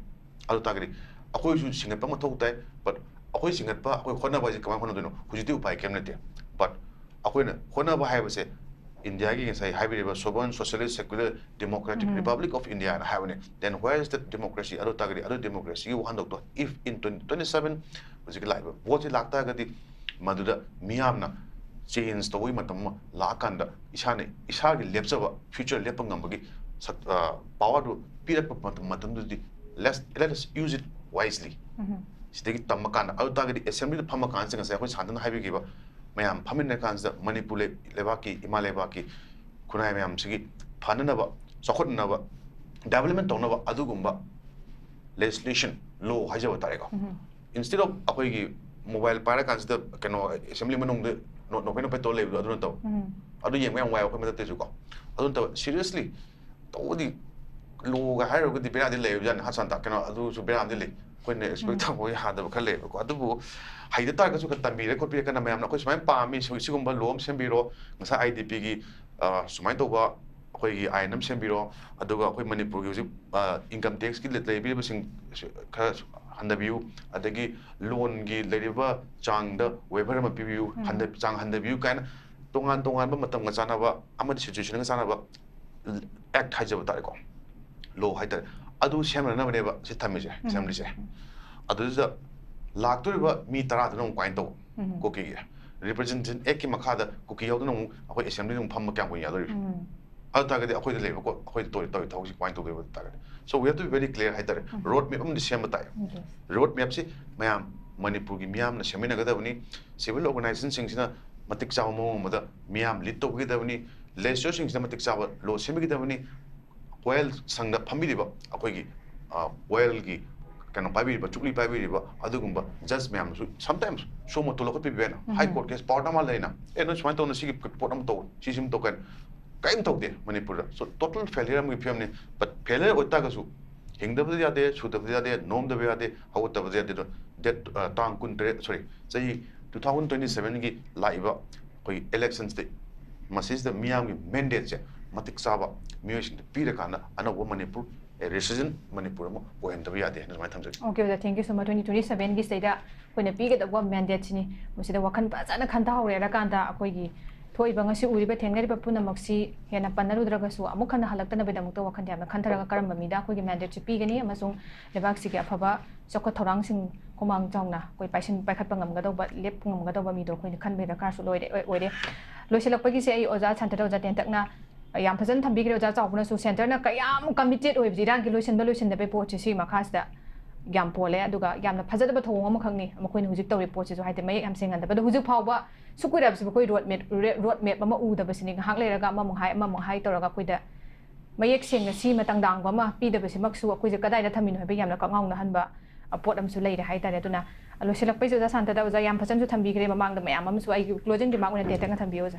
ꯑꯗꯨ ꯇꯥꯔꯒꯗꯤ ꯑꯩꯈꯣꯏꯁꯨ ꯁꯤꯡꯒꯠꯄ ꯃꯊꯧ ꯇꯥꯏ꯫ But ꯑꯩꯈꯣꯏ ꯁꯤꯡꯒꯠꯄ, ꯑꯩꯈꯣꯏ ꯍꯣꯠꯅꯕ ꯍꯥꯏꯁꯦ ꯀꯃꯥꯏꯅ ꯍꯣꯠꯅꯗꯣꯏꯅꯣ? ꯍꯧꯖꯤꯛꯇꯤ ꯎꯄꯥꯏ ꯀꯩꯝ ꯂꯩꯇꯦ꯫ But ꯑꯩꯈꯣꯏꯅ ꯍꯣꯠꯅꯕ ꯍꯥꯏꯕꯁꯦ ꯏꯟꯗꯤꯌꯥꯒꯤ ꯉꯁꯥꯏ ꯍꯥꯏꯕꯤꯔꯤꯕ sovereign socialist secular democratic republic of India ꯍꯥꯏꯅ ꯍꯥꯏꯕꯅꯦ꯫ Then where is that democracy? ꯑꯗꯨ ꯇꯥꯔꯒꯗꯤ ꯑꯗꯨ democracy ꯒꯤ ꯋꯥꯍꯟꯊꯣꯛꯇꯣ, if in twenty twenty seven ꯍꯧꯖꯤꯛꯀꯤ ꯂꯥꯛꯏꯕ ꯚꯣꯠꯁꯤ ꯂꯥꯛꯇꯥꯔꯒꯗꯤ ꯃꯗꯨꯗ ꯃꯤꯌꯥꯝꯅ ꯆꯦꯟꯖ ꯇꯧꯕꯒꯤ ꯃꯇꯝ ꯑꯃ ꯂꯥꯛꯑꯀꯥꯟꯗ ꯏꯁꯥꯅ ꯏꯁꯥꯒꯤ ꯂꯦꯞꯆꯕ ꯐ꯭ꯌꯨꯆꯔ ꯂꯦꯞꯄ ꯉꯝꯕꯒꯤ ꯁꯛ-, ꯑ, ꯄꯥꯋꯔꯗꯨ ꯄꯤꯔꯛꯄ ꯃꯇꯝ, ꯃꯇꯝꯗꯨꯗꯤ let's, let us use it wisely꯫ ꯁꯤꯗꯒꯤ ꯇꯝꯃꯀꯥꯟꯗ, ꯑꯗꯨ ꯇꯥꯔꯒꯗꯤ ꯑꯦꯁꯦꯝꯕ꯭ꯂꯤꯗ ꯐꯝꯃꯀꯥꯟꯗ ꯉꯁꯥꯏ ꯑꯩꯈꯣꯏ ꯁꯥꯟꯇꯅ ꯍꯥꯏꯕꯤꯈꯤꯕ ꯃꯌꯥꯝ ꯐꯝꯃꯤꯟꯅꯔ ꯀꯥꯟꯁꯤꯗ ꯃꯅꯤꯄꯨꯔ ꯂꯩ-, ꯂꯩꯕꯥꯛꯀꯤ, ꯏꯃꯥ ꯂꯩꯕꯥꯛꯀꯤ ꯈꯨꯟꯅꯥꯏ ꯃꯌꯥꯝꯁꯤꯒꯤ ꯐꯅꯅꯕ, ꯆꯥꯎꯈꯠꯅꯅꯕ, ꯗꯦꯕꯂꯞꯃꯦꯟ ꯇꯧꯅꯕ ꯑꯗꯨꯒꯨꯝꯕ ꯂꯦꯖꯤꯁꯂꯦꯁꯟ, ꯂꯣ ꯍꯥꯏꯖꯕ ꯇꯥꯔꯦꯀꯣ꯫ Instead of ꯑꯩꯈꯣꯏꯒꯤ ꯃꯣꯕꯥꯏꯜ ꯄꯥꯏꯔꯀꯥꯟꯁꯤꯗ ꯀꯩꯅꯣ ꯑꯦꯁꯦꯝꯕ꯭ꯂꯤ ꯃꯅꯨꯡꯗ ꯅꯣ-, ꯅꯣꯛꯐꯦꯠ ꯅꯣꯛꯐꯦꯠ ꯇꯧꯔ ꯂꯩꯕꯗꯣ ꯑꯗꯨ ꯅꯠꯇꯕ꯫ ꯑꯗꯨ ꯌꯦꯡꯕ ꯌꯥꯝ ꯋꯥꯏ ꯑꯩꯈꯣꯏ ꯃꯊꯛꯇꯁꯨ ꯀꯣ꯫ ꯑꯗꯨ ꯅꯠꯇꯕ ꯁꯤꯔꯤꯌꯁꯂꯤ ꯇꯧꯕꯗꯤ ꯂꯣꯒ ꯍꯥꯏꯔꯨꯔꯒꯗꯤ ꯕꯦꯔꯥꯗꯤ ꯂꯩꯕꯖꯥꯠꯅꯤ꯫ ꯍꯥ ꯁꯥꯟꯇ, ꯀꯩꯅꯣ ꯑꯗꯨꯁꯨ ꯕꯦꯔꯥꯗꯤ ꯂꯩ꯫ ꯑꯩꯈꯣꯏꯅ ꯑꯦꯛꯁꯄꯦꯛ ꯇꯧꯕ ꯌꯥꯗꯕ ꯈꯔ ꯂꯩꯌꯦꯕꯀꯣ꯫ ꯑꯗꯨꯕꯨ ꯍꯩꯗ ꯇꯥꯔꯒꯁꯨ ꯈꯔ ꯇꯝꯕꯤꯔꯦ ꯈꯣꯠꯄꯤꯔꯦ ꯀꯟꯅ ꯃꯌꯥꯝꯅ ꯑꯩꯈꯣꯏ ꯁꯨꯃꯥꯏꯅ ꯄꯥꯝꯃꯤ, ꯁꯤ-, ꯁꯤꯒꯨꯝꯕ ꯂꯣ ꯑꯃ ꯁꯦꯝꯕꯤꯔꯣ, ꯉꯁꯥꯏ ꯑꯥꯏ ꯗꯤ ꯄꯤꯒꯤ, ꯑ, ꯁꯨꯃꯥꯏꯅ ꯇꯧꯕ ꯑꯩꯈꯣꯏꯒꯤ ꯑꯥꯏꯟ ꯑꯃ ꯁꯦꯝꯕꯤꯔꯣ, ꯑꯗꯨꯒ ꯑꯩꯈꯣꯏ ꯃꯅꯤꯄꯨꯔꯒꯤ ꯍꯧꯖꯤꯛ, ꯑ, ꯏꯟꯀꯝ ꯇꯦꯛꯁꯀꯤ ꯂꯩ-, ꯂꯩꯕꯤꯔꯤꯕꯁꯤꯡ ꯈꯔ ꯍꯟꯊꯕꯤꯌꯨ, ꯑꯗꯒꯤ ꯂꯣꯟꯒꯤ ꯂꯩꯔꯤꯕ ꯆꯥꯡꯗ ꯋꯦꯚꯔ ꯑꯃ ꯄꯤꯕꯤꯌꯨ, ꯍꯟꯊ-, ꯆꯥꯡ ꯍꯟꯊꯕꯤꯌꯨ ꯀꯥꯏꯅ ꯇꯣꯉꯥꯟ ꯇꯣꯉꯥꯟꯕ ꯃꯇꯝꯒ ꯆꯥꯟꯅꯕ ꯑꯃꯗꯤ ꯁꯤꯆꯨꯋꯦꯁꯟꯒ ꯆꯥꯟꯅꯕ ꯑꯦꯛ ꯍꯥꯏꯖꯕ ꯇꯥꯔꯦꯀꯣ, ꯂꯣ ꯍꯥꯏꯇꯥꯔꯦ, ꯑꯗꯨ ꯁꯦꯝꯅꯅꯕꯅꯦꯕ ꯁꯤ ꯊꯝꯃꯤꯁꯦ, ꯑꯦꯁꯦꯝꯕ꯭ꯂꯤꯁꯦ꯫ ꯑꯗꯨꯗ ꯂꯥꯛꯇꯣꯔꯤꯕ ꯃꯤ ꯇꯔꯥꯗꯨꯅ ꯑꯃꯨꯛ ꯀꯃꯥꯏꯅ ꯇꯧꯕ? ꯀꯨꯀꯤꯒꯤ ꯔꯤꯄ꯭ꯔꯖꯦꯟꯇꯦꯁꯟ ꯑꯦꯛꯀꯤ ꯃꯈꯥꯗ ꯀꯨꯀꯤ ꯌꯥꯎꯗꯅ ꯑꯃꯨꯛ ꯑꯩꯈꯣꯏ ꯑꯦꯁꯦꯝꯕ꯭ꯂꯤꯗ ꯑꯃꯨꯛ ꯐꯝꯕ ꯀꯌꯥꯝ ꯀꯨꯏꯅ ꯌꯥꯗꯣꯔꯤꯕ? ꯑꯗꯨ ꯇꯥꯔꯒꯗꯤ ꯑꯩꯈꯣꯏꯗ ꯂꯩꯕ ꯀꯣ-, ꯑꯩꯈꯣꯏꯗ ꯇꯧꯔꯤ, ꯇꯧꯔꯤ ꯊꯕꯛꯁꯤ ꯀꯃꯥꯏꯅ ꯇꯧꯗꯣꯏꯕ ꯑꯗꯨ ꯇꯥꯔꯒꯗꯤ? So we have to be very clear ꯍꯥꯏꯇꯥꯔꯦ꯫ ꯔꯣꯗ ꯃꯦꯞ ꯑꯃꯗꯤ ꯁꯦꯝꯕ ꯇꯥꯏ꯫ ꯔꯣꯗ ꯃꯦꯞꯁꯤ ꯃꯌꯥꯝ ꯃꯅꯤꯄꯨꯔꯒꯤ ꯃꯤꯌꯥꯝꯅ ꯁꯦꯝꯃꯤꯟꯅꯒꯗꯕꯅꯤ꯫ ꯁꯤꯚꯤꯜ ꯑꯣꯔꯒꯅꯥꯏꯖꯦꯁꯟꯁꯤꯡꯁꯤꯅ ꯃꯇꯤꯛ ꯆꯥꯕ ꯃꯑꯣꯡ ꯑꯃꯗ ꯃꯤꯌꯥꯝ ꯂꯤꯗ ꯇꯧꯕꯤꯒꯗꯕꯅꯤ꯫ ꯂꯦꯖꯤꯁꯂꯔꯁꯤꯡꯁꯤꯅ ꯃꯇꯤꯛ ꯆꯥꯕ ꯂꯣ ꯁꯦꯝꯕꯤꯒꯗꯕꯅꯤ꯫ ꯋꯥꯌꯦꯜ ꯁꯪꯗ ꯐꯝꯕꯤꯔꯤꯕ ꯑꯩꯈꯣꯏꯒꯤ ꯋꯥꯌꯦꯜꯒꯤ ꯀꯩꯅꯣ ꯄꯥꯏꯕꯤꯔꯤꯕ, ꯆꯨꯛꯂꯤ ꯄꯥꯏꯕꯤꯔꯤꯕ ꯑꯗꯨꯒꯨꯝꯕ ꯖꯖ ꯃꯌꯥꯝꯁꯨ ꯁꯝꯇꯥꯏꯝꯁ ꯁꯣ ꯃꯣꯇꯣ ꯂꯧꯈꯠꯄꯤꯕ ꯌꯥꯏꯅ꯫ ꯍꯥꯏ ꯀꯣꯔꯠ ꯀꯦꯁ ꯄꯥꯋꯔ ꯑꯃ ꯂꯩꯅ, "ꯑꯦ, ꯅꯣꯏ ꯁꯨꯃꯥꯏꯅ ꯇꯧꯅ ꯁꯤꯒꯤ ꯄꯣꯠ ꯑꯃ ꯇꯧ, ꯁꯤꯁꯤꯃ ꯇꯧ" ꯀꯥꯏꯅ ꯀꯔꯤꯝ ꯇꯧꯗꯦ ꯃꯅꯤꯄꯨꯔꯗ꯫ ꯁꯣ ꯇꯣꯇꯦꯜ ꯐꯦꯂꯤꯌꯔ ꯑꯃꯒꯤ ꯐꯤꯕꯝꯅꯤ꯫ ꯕꯠ ꯐꯦꯂꯤꯌꯔ ꯑꯣꯏꯇꯥꯔꯒꯁꯨ ꯍꯤꯡꯗꯕꯗꯤ ꯌꯥꯗꯦ, ꯁꯨꯗꯕꯗꯤ ꯌꯥꯗꯦ, ꯅꯣꯝꯗꯕ ꯌꯥꯗꯦ, ꯍꯧꯒꯠꯇꯕꯗꯤ ꯌꯥꯗꯦ꯫ ꯑꯗꯣ ꯗꯦꯠ, ꯑ, ꯇꯥꯡ ꯀꯨꯟꯇꯔꯦꯠ, ꯁꯣꯔꯤ, ꯆꯍꯤ two thousand twenty sevenꯒꯤ ꯂꯥꯛꯏꯕ ꯑꯩꯈꯣꯏ ꯏꯂꯦꯛꯁꯟꯁꯤꯗ ꯃꯁꯤꯁꯤꯗ ꯃꯤꯌꯥꯝꯒꯤ ꯃꯦꯟꯗꯦꯠꯁꯦ ꯃꯇꯤꯛ ꯆꯥꯕ ꯃꯤꯑꯣꯏꯁꯤꯡꯗ ꯄꯤꯔꯀꯥꯟꯗ ꯑꯅꯧꯕ ꯃꯅꯤꯄꯨꯔ, ꯑꯦ, ꯔꯤꯁꯤꯖꯟ ꯃꯅꯤꯄꯨꯔ ꯑꯃ ꯑꯣꯏꯍꯟꯗꯕ ꯌꯥꯗꯦ ꯍꯥꯏꯅ ꯁꯨꯃꯥꯏꯅ ꯊꯝꯖꯒꯦ꯫ Okay, ꯑꯣꯖꯥ, thank you so much. Twenty twenty sevenꯒꯤꯁꯤꯗꯩꯗ ꯑꯩꯈꯣꯏꯅ ꯄꯤꯒꯗꯧꯕ ꯃꯦꯟꯗꯦꯠꯁꯤꯅꯤ꯫ ꯃꯁꯤꯗ ꯋꯥꯈꯜ ꯐꯖꯅ ꯈꯟꯊꯍꯧꯔꯦꯔꯀꯥꯟꯗ ꯑꯩꯈꯣꯏꯒꯤ ꯊꯣꯛꯏꯕ, ꯉꯁꯤ ꯎꯔꯤꯕ, ꯊꯦꯡꯅꯔꯤꯕ ꯄꯨꯝꯅꯃꯛꯁꯤ ꯍꯦꯟꯅ ꯄꯟꯅꯔꯨꯗ꯭ꯔꯒꯁꯨ ꯑꯃꯨꯛ ꯍꯟꯅ ꯍꯜꯂꯛꯇꯅꯕꯒꯤꯗꯃꯛꯇ ꯋꯥꯈꯜ ꯌꯥꯝꯅ ꯈꯟꯊꯔꯒ ꯀꯔꯝꯕ ꯃꯤꯗ ꯑꯩꯈꯣꯏꯒꯤ ꯃꯦꯟꯗꯦꯠꯁꯤ ꯄꯤꯒꯅꯤ ꯑꯃꯁꯨꯡ ꯂꯩꯕꯥꯛꯁꯤꯒꯤ ꯑꯐꯕ ꯆꯥꯎꯈꯠ ꯊꯧꯔꯥꯡꯁꯤꯡ ꯈꯨꯃꯥꯡ ꯆꯥꯎꯅ ꯑꯩꯈꯣꯏ ꯄꯥꯏꯁꯤꯟ ꯄꯥꯏꯈꯠꯄ ꯉꯝꯒꯗꯧꯕ, ꯂꯦꯞꯄ ꯉꯝꯒꯗꯧꯕ ꯃꯤꯗꯣ ꯑꯩꯈꯣꯏꯅ ꯈꯟꯕꯒꯤ ꯗꯔꯀꯥꯔꯁꯨ ꯂꯣꯏꯔꯦ, ꯑꯣꯏ-, ꯑꯣꯏꯔꯦ꯫ ꯂꯣꯏꯁꯤꯜꯂꯛꯄꯒꯤꯁꯦ ꯑꯩ ꯑꯣꯖꯥ ꯁꯥꯟꯇꯗ ꯑꯣꯖꯥ ꯇꯦꯟꯇꯛꯅ ꯌꯥꯝ ꯐꯖꯅ ꯊꯝꯕꯤꯈ꯭ꯔꯦ꯫ ꯑꯣꯖꯥ ꯆꯥꯎꯕꯅꯁꯨ ꯁꯦꯟꯇꯔꯅ ꯀꯌꯥꯝ ꯀꯃꯤꯇꯦꯠ ꯑꯣꯏꯕꯁꯦ ꯏꯔꯥꯡꯒꯤ ꯂꯣꯏꯁꯤꯟꯕ ꯂꯣꯏꯁꯤꯟꯗꯕꯩ ꯄꯣꯠꯁꯦ ꯁꯤꯒꯤ ꯃꯈꯥꯁꯤꯗ ꯌꯥꯝ ꯄꯣꯜꯂꯦ꯫ ꯑꯗꯨꯒ ꯌꯥꯝꯅ ꯐꯖꯗꯕ ꯊꯧꯑꯣꯡ ꯑꯃꯈꯛꯅꯤ ꯃꯈꯣꯏꯅ ꯍꯧꯖꯤꯛ ꯇꯧꯔꯤ ꯄꯣꯠꯁꯤꯁꯨ, ꯍꯥꯏꯗꯤ ꯃꯌꯦꯛ ꯌꯥꯝ ꯁꯦꯡꯍꯟꯗꯕ꯫ ꯑꯗꯣ ꯍꯧꯖꯤꯛ ꯐꯥꯎꯕ ꯁꯨꯛ ꯀꯨꯏꯔꯕꯁꯤꯕꯨ ꯑꯩꯈꯣꯏ ꯔꯣꯗ ꯃꯦꯞ, ꯔꯦ-, ꯔꯣꯗ ꯃꯦꯞ ꯑꯃ ꯎꯗꯕꯁꯤꯅꯤ꯫ ꯉꯥꯏꯍꯥꯛ ꯂꯩꯔꯒ ꯑꯃꯃꯨꯛ ꯍꯥꯏ, ꯑꯃꯃꯨꯛ ꯍꯥꯏ ꯇꯧꯔꯒ ꯑꯩꯈꯣꯏꯗ ꯃꯌꯦꯛ ꯁꯦꯡꯅ ꯁꯤꯃ ꯇꯪꯗꯥꯡꯕ ꯑꯃ ꯄꯤꯗꯕꯁꯤꯃꯛꯁꯨ ꯑꯩꯈꯣꯏꯁꯦ ꯀꯗꯥꯏꯗ ꯊꯝꯃꯤꯅꯣ ꯍꯥꯏꯕ ꯌꯥꯝꯅ ꯀꯛꯉꯥꯎꯅꯍꯟꯕ, ꯑ, ꯄꯣꯠ ꯑꯃꯁꯨ ꯂꯩꯔꯦ ꯍꯥꯏꯇꯥꯔꯦ꯫ ꯑꯗꯨꯅ, ꯑ, ꯂꯣꯏꯁꯤꯜꯂꯛꯄꯩꯁꯦ ꯑꯣꯖꯥ ꯁꯥꯟꯇꯗ ꯑꯣꯖꯥ ꯌꯥꯝ ꯐꯖꯅꯁꯨ ꯊꯝꯕꯤꯈ꯭ꯔꯦ꯫ ꯃꯃꯥꯡꯗ ꯃꯌꯥꯝ ꯑꯃꯁꯨ ꯑꯩꯒꯤ closing remark ꯑꯣꯏꯅ ꯇꯦꯟꯇꯛꯅ ꯊꯝꯕꯤꯌꯨ ꯑꯣꯖꯥ꯫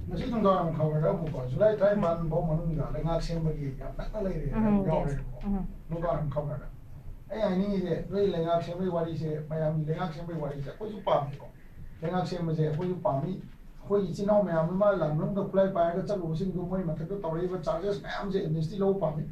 ꯉꯁꯤ ꯅꯨꯡꯗꯥꯡꯋꯥꯏꯔꯝ ꯈꯕꯔꯗ ꯑꯃꯨꯛꯀꯣ, ꯖꯨꯂꯥꯏ ꯇꯔꯥꯅꯤꯄꯥꯟ ꯐꯥꯎ ꯃꯅꯨꯡꯗ ꯂꯩꯉꯥꯛ ꯁꯦꯝꯕꯒꯤ ꯌꯥꯝ ꯅꯛꯅ ꯂꯩꯔꯦ ꯎꯝ, ꯍꯥꯏꯕ ꯌꯥꯎꯔꯦꯕꯀꯣ꯫ ꯎꯝ꯫ ꯅꯨꯡꯗꯥꯡꯋꯥꯏꯔꯝ ꯈꯕꯔꯗ꯫ ꯑꯩ ꯍꯥꯏꯅꯤꯡꯉꯤꯁꯦ, ꯅꯣꯏ ꯂꯩꯉꯥꯛ ꯁꯦꯝꯕꯒꯤ ꯋꯥꯔꯤꯁꯦ, ꯃꯌꯥꯝꯒꯤ ꯂꯩꯉꯥꯛ ꯁꯦꯝꯕꯒꯤ ꯋꯥꯔꯤꯁꯦ ꯑꯩꯈꯣꯏꯁꯨ ꯄꯥꯝꯃꯤꯀꯣ꯫ ꯂꯩꯉꯥꯛ ꯁꯦꯝꯕꯁꯦ ꯑꯩꯈꯣꯏꯁꯨ ꯄꯥꯝꯃꯤ꯫ ꯑꯩꯈꯣꯏ ꯏꯆꯤꯟ ꯏꯅꯥꯎ ꯃꯌꯥꯝ ꯑꯃ ꯂꯥꯟ ꯃꯅꯨꯡꯗ ꯈꯨꯠꯂꯥꯏ ꯄꯥꯏꯔꯒ ꯆꯠꯂꯨꯕꯁꯤꯡꯗꯣ, ꯃꯣꯏ ꯃꯊꯛꯇ ꯇꯧꯔꯛꯏꯕ charges ꯃꯌꯥꯝꯁꯦ amnesty ꯂꯧꯕ ꯄꯥꯝꯃꯤ꯫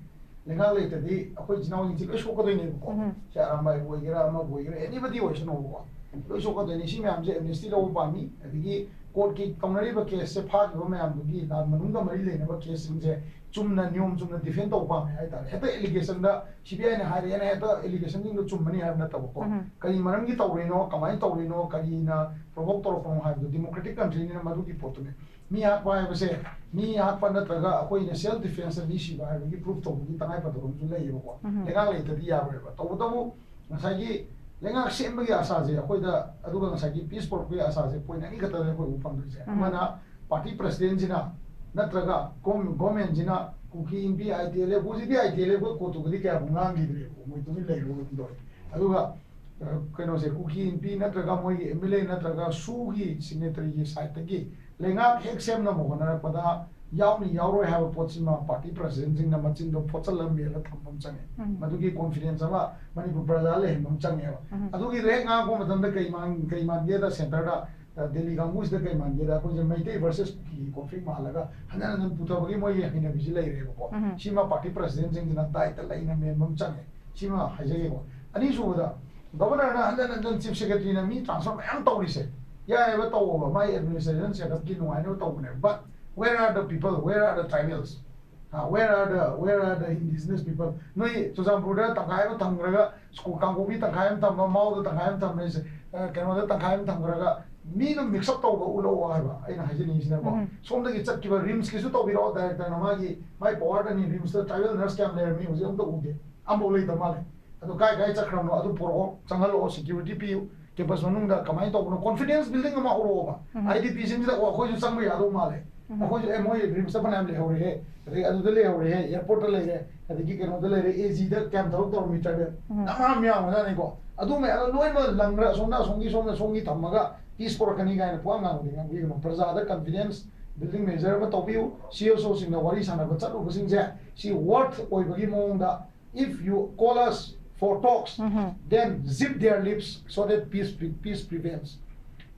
ꯂꯩꯉꯥꯛ ꯂꯩꯇꯗꯤ ꯑꯩꯈꯣꯏ ꯏꯆꯤꯟ ꯏꯅꯥꯎꯁꯤꯡꯁꯦ ꯂꯣꯏ ꯁꯣꯛꯀꯗꯣꯏꯅꯦꯕꯀꯣ꯫ ꯎꯝ꯫ ꯁꯦ ꯑꯔꯥꯝꯕꯥꯏꯕꯨ ꯑꯣꯏꯒꯦꯔꯥ, ꯑꯃꯕꯨ ꯑꯣꯏꯒꯦꯔꯥ, anybody ꯑꯣꯏꯁꯅꯨꯕꯀꯣ, ꯂꯣꯏ ꯁꯣꯛꯀꯗꯣꯏꯅꯤ꯫ ꯁꯤ ꯃꯌꯥꯝꯁꯦ amnesty ꯂꯧꯕ ꯄꯥꯝꯃꯤ꯫ ꯑꯗꯒꯤ ꯀꯣꯔꯠꯀꯤ ꯇꯧꯅꯔꯤꯕ ꯀꯦꯁꯁꯦ, ꯐꯥꯈꯤꯕ ꯃꯌꯥꯝꯗꯨꯒꯤ ꯂꯥꯟ ꯃꯅꯨꯡꯒ ꯃꯔꯤ ꯂꯩꯅꯕ ꯀꯦꯁꯁꯤꯡꯁꯦ ꯆꯨꯝꯅ, ꯅꯤꯌꯣꯝ ꯆꯨꯝꯅ defend ꯇꯧꯕ ꯄꯥꯝꯃꯤ ꯍꯥꯏꯇꯥꯔꯦ꯫ ꯍꯦꯛꯇ allegation ꯗ CBI ꯅ ꯍꯥꯏꯔꯦꯅ ꯍꯦꯛꯇ allegation ꯁꯤꯡꯗꯣ ꯆꯨꯝꯕꯅꯤ ꯍꯥꯏꯕ ꯅꯠꯇꯕꯀꯣ꯫ ꯎꯝ꯫ ꯀꯔꯤ ꯃꯔꯝꯒꯤ ꯇꯧꯔꯤꯅꯣ, ꯀꯃꯥꯏꯅ ꯇꯧꯔꯤꯅꯣ, ꯀꯔꯤꯅ provoke ꯇꯧꯔꯛꯄꯅꯣ ꯍꯥꯏꯕꯗꯣ democratic country ꯅꯤꯅ ꯃꯗꯨꯒꯤ ꯄꯣꯠꯇꯨꯅꯦ꯫ ꯃꯤ ꯍꯥꯠꯄ ꯍꯥꯏꯕꯁꯦ, ꯃꯤ ꯍꯥꯠꯄ ꯅꯠꯇ꯭ꯔꯒ ꯑꯩꯈꯣꯏꯅ self defence ꯗ ꯃꯤ ꯁꯤꯕ ꯍꯥꯏꯕꯒꯤ proof ꯇꯧꯕꯒꯤ ꯇꯉꯥꯏ ꯐꯗꯕ ꯑꯃꯁꯨ ꯂꯩꯌꯦꯕꯀꯣ꯫ ꯎꯝ꯫ ꯂꯩꯉꯥꯛ ꯂꯩꯇꯗꯤ ꯌꯥꯔꯣꯏꯕ꯫ ꯇꯧꯕꯇꯕꯨ ꯉꯁꯥꯏꯒꯤ ꯂꯩꯉꯥꯛ ꯁꯦꯝꯕꯒꯤ ꯑꯁꯥꯁꯦ ꯑꯩꯈꯣꯏꯗ, ꯑꯗꯨꯒ ꯉꯁꯥꯏꯒꯤ peace ꯄꯨꯔꯛꯄꯒꯤ ꯑꯁꯥꯁꯦ point ꯑꯅꯤ ꯈꯛꯇꯅꯦ ꯑꯩꯈꯣꯏ ꯎꯕ ꯐꯪꯗꯣꯏꯁꯦ꯫ ꯎꯝ꯫ ꯑꯃꯅ party president ꯁꯤꯅ ꯅꯠꯇ꯭ꯔꯒ ꯒꯣꯔꯃꯦꯟꯁꯤꯅ ꯀꯨꯀꯤ ꯏꯟꯄꯤ ꯑꯥꯏ ꯇꯤ ꯑꯦꯜ ꯑꯦꯐ, ꯍꯧꯖꯤꯛꯇꯤ ꯑꯥꯏ ꯇꯤ ꯑꯦꯜ ꯑꯦꯐ ꯀꯣꯠꯇꯨꯒꯗꯤ ꯀꯌꯥꯕꯨ ꯉꯥꯡꯈꯤꯗ꯭ꯔꯦꯕꯀꯣ, ꯃꯣꯏ ꯇꯨꯃꯤꯟ ꯂꯩꯈ꯭ꯔꯕ ꯑꯗꯨꯝ ꯇꯧꯔꯦ꯫ ꯑꯗꯨꯒ ꯑ, ꯀꯩꯅꯣꯁꯦ, ꯀꯨꯀꯤ ꯏꯟꯄꯤ ꯅꯠꯇ꯭ꯔꯒ ꯃꯣꯏꯒꯤ ꯑꯦꯝ ꯑꯦꯜ ꯑꯦ ꯅꯠꯇ꯭ꯔꯒ ꯁꯨꯒꯤ ꯁꯤꯒꯅꯦꯇꯔꯤꯒꯤ ꯁꯥꯏꯠꯇꯒꯤ ꯂꯩꯉꯥꯛ ꯍꯦꯛ ꯁꯦꯝꯅꯕ ꯍꯣꯠꯅꯔꯛꯄꯗ ꯌꯥꯎꯅꯤ ꯌꯥꯎꯔꯣꯏ ꯍꯥꯏꯕ ꯄꯣꯠꯁꯤꯃ ꯄꯥꯔꯇꯤ ꯄ꯭ꯔꯁꯤꯗꯦꯟꯁꯤꯡꯅ ꯃꯆꯤꯟꯗꯣ ꯐꯣꯠꯆꯜꯂ ꯃꯦꯜꯂ ꯊꯝꯕ ꯑꯃ ꯆꯪꯉꯦ꯫ ꯎꯝ꯫ ꯃꯗꯨꯒꯤ ꯀꯣꯟꯐꯤꯗꯦꯟꯁ ꯑꯃ ꯃꯅꯤꯄꯨꯔ ꯄ꯭ꯔꯖꯥ ꯂꯩꯍꯟꯕ ꯑꯃ ꯆꯪꯉꯦꯕ꯫ ꯎꯝ꯫ ꯑꯗꯨꯒꯤꯗꯣ ꯍꯦꯛ ꯉꯥꯡꯉꯛꯄ ꯃꯇꯝꯗ ꯀꯩ ꯃꯥꯟ-, ꯀꯩ ꯃꯥꯟꯒꯦꯗ, ꯁꯦꯟꯇꯔꯗ, ꯑ, ꯗꯦꯜꯂꯤ ꯀꯥꯡꯕꯨꯁꯤꯗ ꯀꯩ ꯃꯥꯟꯒꯦꯗ, ꯑꯩꯈꯣꯏꯁꯦ ꯃꯩꯇꯩ ꯚꯔꯁꯦꯁ ꯀꯨꯀꯤꯒꯤ ꯀꯣꯟꯐ꯭ꯂꯤꯛ ꯃꯥꯜꯂꯒ ꯍꯟꯖꯟ ꯍꯟꯖꯟ ꯄꯨꯊꯕꯒꯤ ꯃꯣꯏꯒꯤ ꯍꯩꯅꯕꯤꯁꯤ ꯂꯩꯔꯦꯕꯀꯣ꯫ ꯎꯝ꯫ ꯁꯤꯃ ꯄꯥꯔꯇꯤ ꯄ꯭ꯔꯁꯤꯗꯦꯟꯁꯤꯡꯁꯤꯅ ꯗꯥꯏꯇ ꯂꯩꯅ ꯃꯦꯟꯕ ꯑꯃ ꯆꯪꯉꯦ꯫ ꯁꯤꯃ ꯍꯥꯏꯖꯒꯦꯀꯣ꯫ ꯒꯕꯔꯅꯔꯅ ꯍꯟꯖꯟ ꯍꯟꯖꯟ ꯆꯤꯐ ꯁꯦꯀ꯭ꯔꯦꯇꯔꯤꯅ ꯃꯤ ꯇ꯭ꯔꯥꯟꯁꯐꯔ ꯃꯌꯥꯝ ꯇꯧꯔꯤꯁꯦ, ꯌꯥꯏꯑꯕ, ꯇꯧꯑꯣꯕ, ꯃꯥꯏ ꯑꯦꯗꯃꯤꯅꯤꯁꯇ꯭ꯔꯦꯁꯟ ꯁꯦꯠꯑꯞꯀꯤ ꯅꯨꯡꯉꯥꯏꯅꯕ ꯇꯧꯕꯅꯦ꯫ But where are the people? Where are the tribals? Uh, where are the, where are the indigenous people? ꯅꯣꯏ ꯆꯨꯔꯆꯥꯟꯄꯨꯔꯗ ꯇꯪꯈꯥꯏ ꯑꯃ ꯊꯝꯈ꯭ꯔꯒ, ꯁ꯭ꯀꯨꯜ ꯀꯥꯡꯄꯣꯛꯄꯤ ꯇꯪꯈꯥꯏ ꯑꯃ ꯊꯝꯕ, ꯃꯥꯎꯗ ꯇꯪꯈꯥꯏ ꯑꯃ ꯊꯝꯕ, ꯑ, ꯀꯩꯅꯣꯗ ꯇꯪꯈꯥꯏ ꯑꯃ ꯊꯝꯈ꯭ꯔꯒ ꯃꯤꯗꯣ ꯃꯤꯛꯁ ꯑꯞ ꯇꯧꯕ ꯎꯠꯂꯛꯑꯣ ꯍꯥꯏꯕ ꯑꯩꯅ ꯍꯥꯏꯖꯅꯤꯡꯉꯤꯁꯤꯅꯀꯣ꯫ ꯎꯝ꯫ ꯁꯣꯝꯗꯒꯤ ꯆꯠꯈꯤꯕ ꯔꯤꯝꯁꯀꯤꯁꯨ ꯇꯧꯕꯤꯔꯛꯑꯣ, ꯗꯥꯏꯔꯦꯛꯇꯔꯅ ꯃꯥꯒꯤ, ꯃꯥꯏ ꯄꯋꯥꯔꯗꯅꯤ, ꯔꯤꯝꯁꯇ ꯇ꯭ꯔꯥꯏꯕꯦꯜ ꯅꯔꯁ ꯀꯌꯥꯝ ꯂꯩꯔꯝꯃꯤ, ꯍꯧꯖꯤꯛ ꯑꯝꯇ ꯎꯗꯦ, ꯑꯝꯐꯥꯎ ꯂꯩꯇ ꯃꯥꯜꯂꯦ꯫ ꯑꯗꯨ ꯀꯥꯏ ꯀꯥꯏ ꯆꯠꯈ꯭ꯔꯕꯅꯣ ꯑꯗꯨ ꯄꯨꯔꯛꯑꯣ, ꯆꯪꯍꯜꯂꯛꯑꯣ, ꯁꯦꯀ꯭ꯌꯨꯔꯤꯇꯤ ꯄꯤꯌꯨ, ꯀꯦꯝꯄꯁ ꯃꯅꯨꯡꯗ ꯀꯃꯥꯏꯅ ꯇꯧꯕꯅꯣ, ꯀꯣꯟꯐꯤꯗꯦꯟꯁ ꯕꯤꯜꯗꯤꯡ ꯑꯃ ꯍꯧꯔꯛꯑꯣꯕ꯫ ꯎꯝ꯫ ꯑꯥꯏ ꯗꯤ ꯄꯤꯁꯤꯡꯁꯤꯗ, "ꯑꯣ, ꯑꯩꯈꯣꯏꯁꯨ ꯆꯪꯕ ꯌꯥꯗꯧ ꯃꯥꯜꯂꯦ, ꯎꯝ꯫ ꯑꯩꯈꯣꯏꯁꯨ, ꯑꯦ, ꯃꯣꯏ ꯔꯤꯝꯁꯇ ꯐꯅꯌꯥꯝ ꯂꯩꯍꯧꯔꯦꯍꯦ, ꯑꯗꯒꯤ ꯑꯗꯨꯗ ꯂꯩꯍꯧꯔꯦꯍꯦ, ꯑꯦꯌꯥꯔꯄꯣꯔꯠꯇ ꯂꯩꯔꯦ, ꯑꯗꯒꯤ ꯀꯩꯅꯣꯗ ꯂꯩꯔꯦ, ꯑꯦ ꯖꯤꯗ ꯀꯌꯥꯝ ꯊꯕꯛ ꯇꯧꯔꯝꯃꯤ ꯇ꯭ꯔꯥꯏꯕꯦꯜ?" ꯎꯝ꯫ ꯌꯥꯝ ꯌꯥꯝ ꯌꯥꯝꯕꯖꯥꯠꯅꯤꯀꯣ꯫ ꯑꯗꯨ ꯃꯌꯥꯝꯗꯣ ꯂꯣꯏꯅꯃꯛ ꯂꯪꯈ꯭ꯔ ꯑꯁꯣꯝꯅ ꯑꯁꯣꯝꯒꯤ, ꯁꯣꯝꯅ ꯁꯣꯝꯒꯤ ꯊꯝꯃꯒ ꯄꯤꯁ ꯄꯨꯔꯛꯀꯅꯤ ꯀꯥꯏꯅ ꯄꯨꯡꯉꯥꯡ ꯉꯥꯡꯕꯗꯤ ꯉꯥꯡꯕꯤꯒꯅꯨ꯫ ꯄ꯭ꯔꯖꯥꯗ ꯀꯟꯐꯤꯗꯦꯟꯁ ꯕꯤꯜꯗꯤꯡ ꯃꯦꯖꯔ ꯑꯃ ꯇꯧꯕꯤꯌꯨ꯫ ꯁꯤ ꯑꯦꯁ ꯑꯣꯁꯤꯡꯅ ꯋꯥꯔꯤ ꯁꯥꯟꯅꯕ ꯆꯠꯂꯨꯕꯁꯤꯡꯁꯦ, ꯁꯤ ꯋꯔꯊ ꯑꯣꯏꯕꯒꯤ ꯃꯑꯣꯡꯗ, "If you call us for talks, mm-hmm. Then zip their lips so that peace pre-, peace prevails."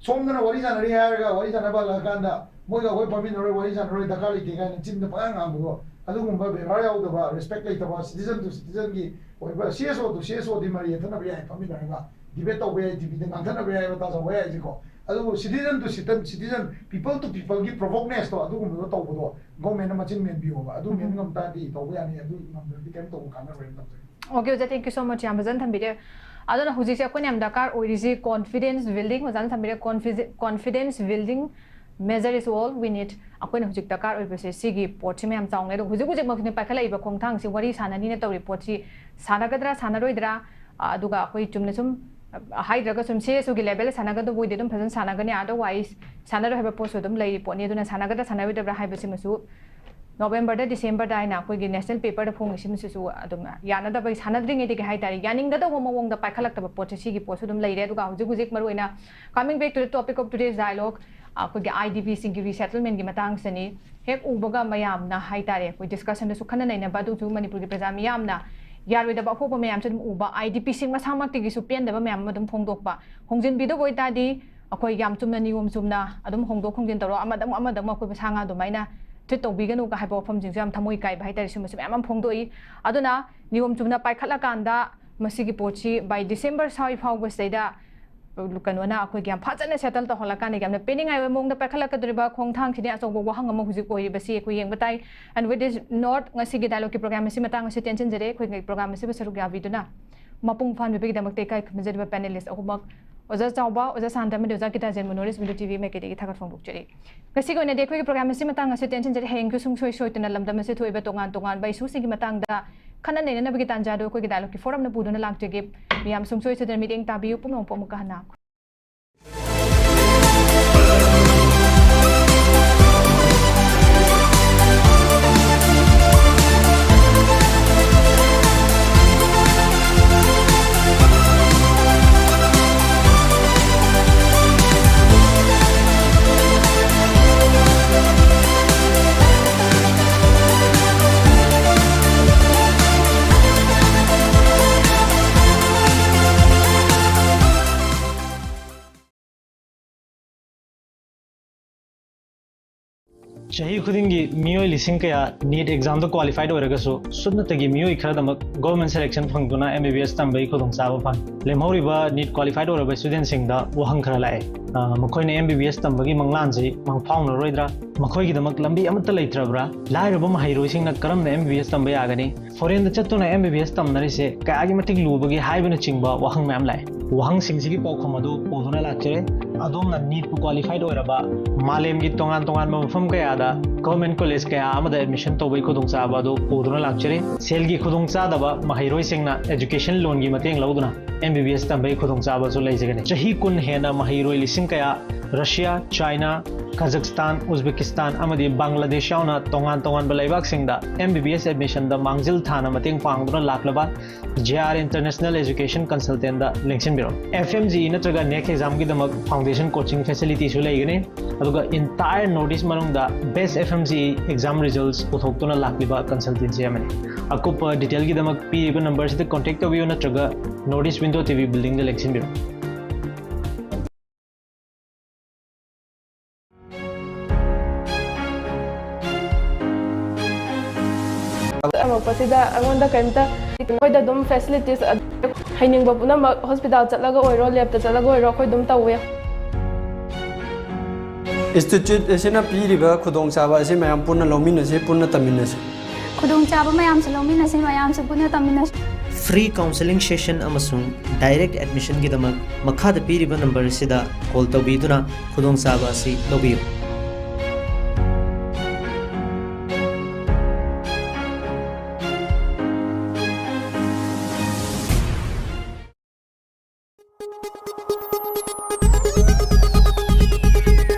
ꯁꯣꯝꯗꯅ ꯋꯥꯔꯤ ꯁꯥꯟꯅꯔꯤ ꯍꯥꯏꯔꯒ ꯋꯥꯔꯤ ꯁꯥꯟꯅꯕ ꯍꯜꯂꯛꯑꯀꯥꯟꯗ ꯃꯣꯏꯒ ꯑꯩꯈꯣꯏ ꯐꯝꯃꯤꯟꯅꯔꯣꯏ, ꯋꯥꯔꯤ ꯁꯥꯟꯅꯔꯣꯏ, ꯗꯔꯀꯥꯔ ꯂꯩꯇꯦ ꯀꯥꯏꯅ ꯆꯤꯟꯗ ꯄꯉꯥꯡ ꯉꯥꯡꯕꯗꯣ, ꯑꯗꯨꯒꯨꯝꯕ ꯕꯦꯕꯥꯔ ꯌꯥꯎꯗꯕ, ꯔꯦꯁꯄꯦꯛ ꯂꯩꯇꯕ, ꯁꯤꯇꯤꯖꯟ ꯇꯨ ꯁꯤꯇꯤꯖꯟꯒꯤ ꯑꯣꯏꯕ, ꯁꯤ ꯑꯦꯁ ꯑꯣ ꯇꯨ ꯁꯤ ꯑꯦꯁ ꯑꯣꯗꯤ ꯃꯔꯩ ꯌꯦꯠꯊꯅꯕ ꯌꯥꯏ, ꯐꯝꯃꯤꯟꯅꯔꯒ ꯗꯤꯕꯦꯠ ꯇꯧꯕ ꯌꯥꯏ, ꯇꯤ ꯚꯤꯗ ꯉꯥꯡꯊꯅꯕ ꯌꯥꯏ, ꯇꯥꯖꯧꯕ ꯌꯥꯏꯁꯤꯀꯣ꯫ ꯑꯗꯨꯕꯨ citizen to citizen, citizen, people to ꯄꯤꯄꯜꯒꯤ ꯄ꯭ꯔꯣꯚꯣꯛꯅꯦꯁꯇꯣ, ꯑꯗꯨꯒꯨꯝꯕꯗꯣ ꯇꯧꯕꯗꯣ ꯒꯣꯔꯃꯦꯟꯅ ꯃꯆꯤꯟ ꯃꯦꯟꯕꯤꯌꯣꯕ꯫ ꯑꯗꯨ ꯎꯝ꯫ ꯃꯦꯟ ꯉꯝ ꯇꯥꯔꯗꯤ ꯇꯧꯕ ꯌꯥꯅꯤ, ꯑꯗꯨ ꯉꯝꯗ꯭ꯔꯗꯤ ꯀꯩꯝ ꯇꯧꯕ ꯀꯥꯟꯅꯔꯣꯏꯅ ꯊꯝꯖꯒꯦ꯫ ꯑꯣꯀꯦ, ꯑꯣꯖꯥ, thank you so much, ꯌꯥꯝ ꯐꯖꯅ ꯊꯝꯕꯤꯔꯦ꯫ ꯑꯗꯨꯅ ꯍꯧꯖꯤꯛꯁꯦ ꯑꯩꯈꯣꯏꯅ ꯌꯥꯝ ꯗꯔꯀꯥꯔ ꯑꯣꯏꯔꯤꯁꯤ ꯀꯣꯟꯐꯤꯗꯦꯟꯁ ꯕꯤꯜꯗꯤꯡ, ꯑꯣꯖꯥꯅ ꯊꯝꯕꯤꯔꯦ, confidence building measure is all we need. ꯑꯩꯈꯣꯏꯅ ꯍꯧꯖꯤꯛ ꯗꯔꯀꯥꯔ ꯑꯣꯏꯕꯁꯦ ꯁꯤꯒꯤ ꯄꯣꯠꯁꯤ ꯃꯌꯥꯝ ꯆꯥꯎꯅ꯫ ꯑꯗꯣ ꯍꯧꯖꯤꯛ ꯍꯧꯖꯤꯛꯃꯛꯁꯤꯅ ꯄꯥꯏꯈꯠꯂꯛꯏꯕ ꯈꯣꯡꯊꯥꯡꯁꯤ, ꯋꯥꯔꯤ ꯁꯥꯟꯅꯅꯤꯅ ꯇꯧꯔꯤ ꯄꯣꯠꯁꯤ ꯁꯥꯟꯅꯒꯗ꯭ꯔꯥ ꯁꯥꯟꯅꯔꯣꯏꯗ꯭ꯔꯥ, ꯑ, ꯑꯗꯨꯒ ꯑꯩꯈꯣꯏ ꯆꯨꯝꯅ ꯁꯨꯝ, ꯍꯥꯏꯗ꯭ꯔꯒꯁꯨ ꯁꯤ ꯑꯦꯁ ꯌꯨꯒꯤ ꯂꯦꯚꯦꯜꯗ ꯁꯥꯟꯅꯒꯗꯕ ꯑꯣꯏꯗꯤ ꯑꯗꯨꯝ ꯐꯖꯅ ꯁꯥꯟꯅꯒꯅꯤ, ꯑꯗꯔꯋꯥꯏꯁ ꯁꯥꯟꯅꯔꯣꯏ ꯍꯥꯏꯕ ꯄꯣꯠꯁꯨ ꯑꯗꯨꯝ ꯂꯩꯔꯤ ꯄꯣꯠꯅꯤ꯫ ꯑꯗꯨꯅ ꯁꯥꯟꯅꯒꯗ꯭ꯔꯥ ꯁꯥꯟꯅꯔꯣꯏꯗꯕ꯭ꯔꯥ ꯍꯥꯏꯕꯁꯤꯃꯁꯨ ꯅꯣꯕꯦꯝꯕꯔꯗ, ꯗꯤꯁꯦꯝꯕꯔꯗ ꯍꯥꯏꯅ ꯑꯩꯈꯣꯏꯒꯤ ꯅꯦꯁꯅꯦꯜ ꯄꯦꯄꯔꯗ ꯐꯣꯡꯉꯤꯁꯤꯃꯁꯤꯁꯨ ꯑꯗꯨꯝ ꯌꯥꯅꯗꯕꯒꯤ, ꯁꯥꯟꯅꯗ꯭ꯔꯤꯉꯩꯗꯒꯤ ꯍꯥꯏ ꯇꯥꯔꯦ, ꯌꯥꯅꯤꯡꯗꯗꯧꯕ ꯃꯑꯣꯡꯗ ꯄꯥꯏꯈꯠꯂꯛꯇꯕ ꯄꯣꯠꯁꯦ, ꯁꯤꯒꯤ ꯄꯣꯠꯁꯨ ꯑꯗꯨꯝ ꯂꯩꯔꯦ꯫ ꯑꯗꯨꯒ ꯍꯧꯖꯤꯛ ꯍꯧꯖꯤꯛ ꯃꯔꯨꯑꯣꯏꯅ coming back to the topic of today's dialogue, ꯑꯩꯈꯣꯏꯒꯤ ꯑꯥꯏ ꯗꯤ ꯄꯤꯁꯤꯡꯒꯤ ꯔꯤꯁꯦꯇꯜꯃꯦꯟꯒꯤ ꯃꯇꯥꯡꯁꯤꯅꯤ꯫ ꯍꯦꯛ ꯎꯕꯒ ꯃꯌꯥꯝꯅ ꯍꯥꯏ ꯇꯥꯔꯦ, ꯑꯩꯈꯣꯏ ꯗꯤꯁꯀꯁꯟꯗꯁꯨ ꯈꯟꯅ ꯅꯩꯅꯕ, ꯑꯗꯨꯁꯨ ꯃꯅꯤꯄꯨꯔꯒꯤ ꯄ꯭ꯔꯖꯥ ꯃꯤꯌꯥꯝꯅ ꯌꯥꯔꯣꯏꯗꯕ ꯑꯍꯣꯕ ꯃꯌꯥꯝꯁꯨ ꯑꯗꯨꯝ ꯎꯕ, ꯑꯥꯏ ꯗꯤ ꯄꯤꯁꯤꯡ ꯃꯁꯥꯃꯛꯇꯒꯤꯁꯨ ꯄꯦꯟꯗꯕ ꯃꯌꯥꯝ ꯑꯃ ꯑꯗꯨꯝ ꯐꯣꯡꯗꯣꯛꯄ꯫ ꯍꯣꯡꯖꯤꯟꯕꯤꯗꯧꯕ ꯑꯣꯏꯇꯥꯔꯗꯤ ꯑꯩꯈꯣꯏ ꯌꯥꯝ ꯆꯨꯝꯅ, ꯅꯤꯌꯣꯝ ꯆꯨꯝꯅ ꯑꯗꯨꯝ ꯍꯣꯡꯗꯣꯛ ꯍꯣꯡꯖꯤꯟ ꯇꯧꯔꯣ, ꯑꯃꯗ ꯑꯃꯨꯛ, ꯑꯃꯗ ꯑꯃꯨꯛ ꯑꯩꯈꯣꯏꯕꯨ ꯁꯥ ꯉꯥ ꯑꯗꯨꯃꯥꯏꯅ ꯇ꯭ꯔꯤꯠ ꯇꯧꯕꯤꯒꯅꯨꯒ ꯍꯥꯏꯕ ꯋꯥꯐꯝꯁꯤꯡꯁꯨ ꯌꯥꯝ ꯊꯃꯣꯏ ꯀꯥꯏꯕ ꯍꯥꯏ ꯇꯥꯔꯦ, ꯁꯤꯒꯨꯝꯕꯁꯨ ꯃꯌꯥꯝ ꯑꯃ ꯐꯣꯡꯗꯣꯛꯏ꯫ ꯑꯗꯨꯅ ꯅꯤꯌꯣꯝ ꯆꯨꯝꯅ ꯄꯥꯏꯈꯠꯂꯀꯥꯟꯗ ꯃꯁꯤꯒꯤ ꯄꯣꯠꯁꯤ by December ꯁ꯭ꯋꯥꯏ ꯐꯥꯎꯕꯁꯤꯗꯩꯗ ꯀꯩꯅꯣꯅ ꯑꯩꯈꯣꯏꯒꯤ ꯌꯥꯝ ꯐꯖꯅ ꯁꯦꯇꯜ ꯇꯧꯍꯜꯂꯀꯥꯟꯗ ꯌꯥꯝꯅ ꯄꯦꯟꯅꯤꯡꯉꯥꯏ ꯑꯣꯏꯕ ꯃꯑꯣꯡꯗ ꯄꯥꯏꯈꯠꯂꯛꯀꯗꯧꯔꯤꯕ ꯈꯣꯡꯊꯥꯡꯁꯤꯅꯤ ꯑꯆꯧꯕ ꯋꯥꯍꯪ ꯑꯃ ꯍꯧꯖꯤꯛ ꯑꯣꯏꯔꯤꯕꯁꯤ ꯑꯩꯈꯣꯏ ꯌꯦꯡꯕ ꯇꯥꯏ꯫ And with this note, ꯉꯁꯤꯒꯤ ꯗꯥꯏꯂꯣꯒꯀꯤ ꯄ꯭ꯔꯣꯒ꯭ꯔꯥꯝ ꯑꯁꯤ ꯃꯇꯥꯡ ꯑꯁꯤ ꯇꯦꯟꯁꯤꯟꯖꯔꯦ꯫ ꯑꯩꯈꯣꯏꯒꯤ ꯄ꯭ꯔꯣꯒ꯭ꯔꯥꯝ ꯑꯁꯤꯕꯨ ꯁꯔꯨꯛ ꯌꯥꯕꯤꯗꯨꯅ ꯃꯄꯨꯡ ꯐꯥꯍꯟꯕꯤꯕꯒꯤꯗꯃꯛꯇ ꯏꯀꯥꯏ ꯈꯨꯝꯅꯖꯔꯤꯕ ꯄꯦꯅꯦꯂꯤꯁ ꯑꯍꯨꯝꯃꯛ, ꯑꯣꯖꯥ ꯆꯥꯎꯕ, ꯑꯣꯖꯥ ꯁꯥꯟꯇ ꯑꯃꯗꯤ ꯑꯣꯖꯥ ꯒꯤꯇꯥꯖꯦꯟꯕꯨ north east window T V ꯃꯥꯏꯀꯩꯗꯒꯤ ꯊꯥꯒꯠ ꯐꯣꯡꯗꯣꯛꯆꯔꯤ꯫ ꯉꯁꯤꯒꯤ ꯑꯣꯏꯅꯗꯤ ꯑꯩꯈꯣꯏꯒꯤ ꯄ꯭ꯔꯣꯒ꯭ꯔꯥꯝ ꯑꯁꯤ ꯃꯇꯥꯡ ꯑꯁꯤ ꯇꯦꯟꯁꯤꯟꯖꯔꯦ꯫ ꯍꯌꯦꯡꯁꯨ ꯁꯨꯡꯁꯣꯏ ꯁꯣꯏꯗꯅ ꯂꯝꯗꯝ ꯑꯁꯤ ꯊꯣꯛꯏꯕ ꯇꯣꯉꯥꯟ ꯇꯣꯉꯥꯟꯕ ꯏꯁꯨꯁꯤꯡꯒꯤ ꯃꯇꯥꯡꯗ ꯈꯟꯅ ꯅꯩꯅꯅꯕꯒꯤ ꯇꯥꯟꯖꯥꯗꯨ ꯑꯩꯈꯣꯏꯒꯤ ꯗꯥꯏꯂꯣꯒꯀꯤ ꯐꯣꯔꯝꯅ ꯄꯨꯗꯨꯅ ꯂꯥꯛꯆꯒꯦ꯫ ꯃꯤꯌꯥꯝ ꯁꯨꯡꯁꯣꯏ ꯁꯣꯏꯗꯅ ꯃꯤꯠꯌꯦꯡ ꯇꯥꯕꯤꯌꯨ꯫ ꯄꯨꯝꯅꯃꯛꯄꯨ ꯑꯃꯨꯛꯀ ꯍꯟꯅ ꯆꯍꯤ ꯈꯨꯗꯤꯡꯒꯤ ꯃꯤꯑꯣꯏ ꯂꯤꯁꯤꯡ ꯀꯌꯥ ꯅꯤꯠ ꯑꯦꯛꯖꯥꯝꯗ ꯀ꯭ꯋꯥꯂꯤꯐꯥꯏꯗ ꯑꯣꯏꯔꯒꯁꯨ ꯁꯨꯞꯅꯇꯒꯤ ꯃꯤꯑꯣꯏ ꯈꯔꯗꯃꯛ ꯒꯣꯔꯃꯦꯟ ꯁꯦꯂꯦꯛꯁꯟ ꯐꯪꯗꯨꯅ ꯑꯦꯝ ꯕꯤ ꯕꯤ ꯑꯦꯁ ꯇꯝꯕꯒꯤ ꯈꯨꯗꯣꯡꯆꯥꯕ ꯐꯪꯏ꯫ ꯂꯦꯝꯍꯧꯔꯤꯕ ꯅꯤꯠ ꯀ꯭ꯋꯥꯂꯤꯐꯥꯏꯗ ꯑꯣꯏꯔꯕ ꯏꯁꯇꯨꯗꯦꯟꯁꯤꯡꯗ ꯋꯥꯍꯪ ꯈꯔ ꯂꯥꯛꯑꯦ꯫ ꯑ, ꯃꯈꯣꯏꯅ ꯑꯦꯝ ꯕꯤ ꯕꯤ ꯑꯦꯁ ꯇꯝꯕꯒꯤ ꯃꯪꯂꯥꯟꯁꯤ ꯃꯪꯐꯥꯎꯅꯔꯣꯏꯗ꯭ꯔꯥ? ꯃꯈꯣꯏꯒꯤꯗꯃꯛ ꯂꯝꯕꯤ ꯑꯃꯠꯇ ꯂꯩꯇ꯭ꯔꯕ꯭ꯔꯥ? ꯂꯥꯏꯔꯕ ꯃꯍꯩꯔꯣꯏꯁꯤꯡꯅ ꯀꯔꯝꯅ ꯑꯦꯝ ꯕꯤ ꯕꯤ ꯑꯦꯁ ꯇꯝꯕ ꯌꯥꯒꯅꯤ? ꯐꯣꯔꯦꯟꯗ ꯆꯠꯇꯨꯅ ꯑꯦꯝ ꯕꯤ ꯕꯤ ꯑꯦꯁ ꯇꯝꯅꯔꯤꯁꯦ ꯀꯌꯥꯒꯤ ꯃꯇꯤꯛ ꯂꯨꯕꯒꯦ ꯍꯥꯏꯕꯅꯆꯤꯡꯕ ꯋꯥꯍꯪ ꯃꯌꯥꯝ ꯂꯥꯛꯑꯦ꯫ ꯋꯥꯍꯪꯁꯤꯡꯁꯤꯒꯤ ꯄꯥꯎꯈꯨꯝ ꯑꯗꯨ ꯄꯨꯗꯨꯅ ꯂꯥꯛꯆꯔꯦ꯫ ꯑꯗꯣꯝꯅ ꯅꯤꯠꯄꯨ ꯀ꯭ꯋꯥꯂꯤꯐꯥꯏꯗ ꯑꯣꯏꯔꯕ ꯃꯥꯂꯦꯝꯒꯤ ꯇꯣꯉꯥꯟ ꯇꯣꯉꯥꯟꯕ ꯃꯐꯝ ꯀꯌꯥꯗ ꯒꯚꯔꯟꯃꯦꯟꯠ ꯀꯣꯂꯦꯖ ꯀꯌꯥ ꯑꯃꯗ ꯑꯦꯗꯃꯤꯁꯟ ꯇꯧꯕꯒꯤ ꯈꯨꯗꯣꯡꯆꯥꯕ ꯑꯗꯨ ꯄꯨꯗꯨꯅ ꯂꯥꯛꯆꯔꯤ꯫ ꯁꯦꯜꯒꯤ ꯈꯨꯗꯣꯡꯆꯥꯗꯕ ꯃꯍꯩꯔꯣꯏꯁꯤꯡꯅ ꯑꯦꯖꯨꯀꯦꯁꯟ ꯂꯣꯟꯒꯤ ꯃꯇꯦꯡ ꯂꯧꯗꯨꯅ ꯑꯦꯝ ꯕꯤ ꯕꯤ ꯑꯦꯁ ꯇꯝꯕꯒꯤ ꯈꯨꯗꯣꯡꯆꯥꯕꯁꯨ ꯂꯩꯖꯒꯅꯤ꯫ ꯆꯍꯤ ꯀꯨꯟ ꯍꯦꯟꯅ ꯃꯍꯩꯔꯣꯏ ꯂꯤꯁꯤꯡ ꯀꯌꯥ ꯔꯁꯤꯌꯥ, ꯆꯥꯏꯅꯥ, ꯀꯥꯖꯥꯛꯁꯇꯥꯟ, ꯎꯖꯕꯦꯀꯤꯁꯇꯥꯟ ꯑꯃꯗꯤ ꯕꯪꯒ꯭ꯂꯥꯗꯦꯁ ꯌꯥꯎꯅ ꯇꯣꯉꯥꯟ ꯇꯣꯉꯥꯟꯕ ꯂꯩꯕꯥꯛꯁꯤꯡꯗ ꯑꯦꯝ ꯕꯤ ꯕꯤ ꯑꯦꯁ ꯑꯦꯗꯃꯤꯁꯟꯗ ꯃꯥꯡꯖꯤꯜ ꯊꯥꯅ ꯃꯇꯦꯡ ꯄꯥꯡꯗꯨꯅ ꯂꯥꯛꯂꯕ ꯖꯦ ꯑꯥꯔ ꯏꯟꯇꯔꯅꯦꯁꯅꯦꯜ ꯑꯦꯖꯨꯀꯦꯁꯟ ꯀꯟꯁꯜꯇꯦꯟꯗ ꯂꯦꯡꯁꯤꯟꯕꯤꯔꯛꯎ꯫ ꯑꯦꯐ ꯑꯦꯝ ꯖꯤ ꯏ ꯅꯠꯇ꯭ꯔꯒ ꯅꯦꯛ ꯑꯦꯛꯖꯥꯝꯒꯤꯗꯃꯛ ꯐꯥꯎꯟꯗꯦꯁꯟ ꯀꯣꯆꯤꯡ ꯐꯦꯁꯤꯂꯤꯇꯤꯁꯨ ꯂꯩꯒꯅꯤ꯫ ꯑꯗꯨꯒ ꯏꯟꯇꯥꯌꯔ ꯅꯣꯔꯠ ꯏꯁ ꯃꯅꯨꯡꯗ best F M G E exam results ꯄꯨꯊꯣꯛꯇꯨꯅ ꯂꯥꯛꯂꯤꯕ ꯀꯟꯁꯜꯇꯦꯟꯁꯤ ꯑꯃꯅꯤ꯫ ꯑꯀꯨꯞꯄ ꯗꯤꯇꯦꯜꯒꯤꯗꯃꯛ ꯄꯤꯔꯤꯕ ꯅꯝꯕꯔꯁꯤꯗ ꯀꯣꯟꯇꯦꯛ ꯇꯧꯕꯤꯌꯨ ꯅꯠꯇ꯭ꯔꯒ north east window T V ꯕꯤꯜꯗꯤꯡꯗ ꯂꯦꯡꯁꯤꯟꯕꯤꯔꯛꯎ꯫ ꯇꯝꯃꯛꯄꯁꯤꯗ ꯑꯩꯉꯣꯟꯗ ꯀꯔꯤꯝꯇ, ꯑꯩꯈꯣꯏꯗ ꯑꯗꯨꯝ ꯐꯦꯁꯤꯂꯤꯇꯤꯁ, ꯍꯩꯅꯤꯡꯕ ꯄꯨꯝꯅꯃꯛ ꯍꯣꯁꯄꯤꯇꯥꯜ ꯆꯠꯂꯒ ꯑꯣꯏꯔꯣ, ꯂꯦꯞꯇ ꯆꯠꯂꯒ ꯑꯣꯏꯔꯣ, ꯑꯩꯈꯣꯏ ꯑꯗꯨꯝ ꯇꯧꯋꯦ꯫ ꯏꯟꯁꯇꯤꯇ꯭ꯌꯨꯠ ꯑꯁꯤꯅ ꯄꯤꯔꯤꯕ ꯈꯨꯗꯣꯡꯆꯥꯕ ꯑꯁꯤ ꯃꯌꯥꯝ ꯄꯨꯟꯅ ꯂꯧꯃꯤꯟꯅꯁꯤ, ꯄꯨꯟꯅ ꯇꯝꯃꯤꯟꯅꯁꯤ꯫ ꯈꯨꯗꯣꯡꯆꯥꯕ ꯃꯌꯥꯝꯁꯨ ꯂꯧꯃꯤꯟꯅꯁꯤ, ꯃꯌꯥꯝꯁꯨ ꯄꯨꯟꯅ ꯇꯝꯃꯤꯟꯅꯁꯤ꯫ ꯐ꯭ꯔꯤ ꯀꯥꯎꯟꯁꯦꯂꯤꯡ ꯁꯦꯁꯟ ꯑꯃꯁꯨꯡ ꯗꯥꯏꯔꯦꯛ ꯑꯦꯗꯃꯤꯁꯟꯒꯤꯗꯃꯛ ꯃꯈꯥꯗ ꯄꯤꯔꯤꯕ ꯅꯝꯕꯔ ꯑꯁꯤꯗ ꯀꯣꯜ ꯇꯧꯕꯤꯗꯨꯅ ꯈꯨꯗꯣꯡꯆꯥꯕ ꯑꯁꯤ ꯂꯧꯕꯤꯌꯨ꯫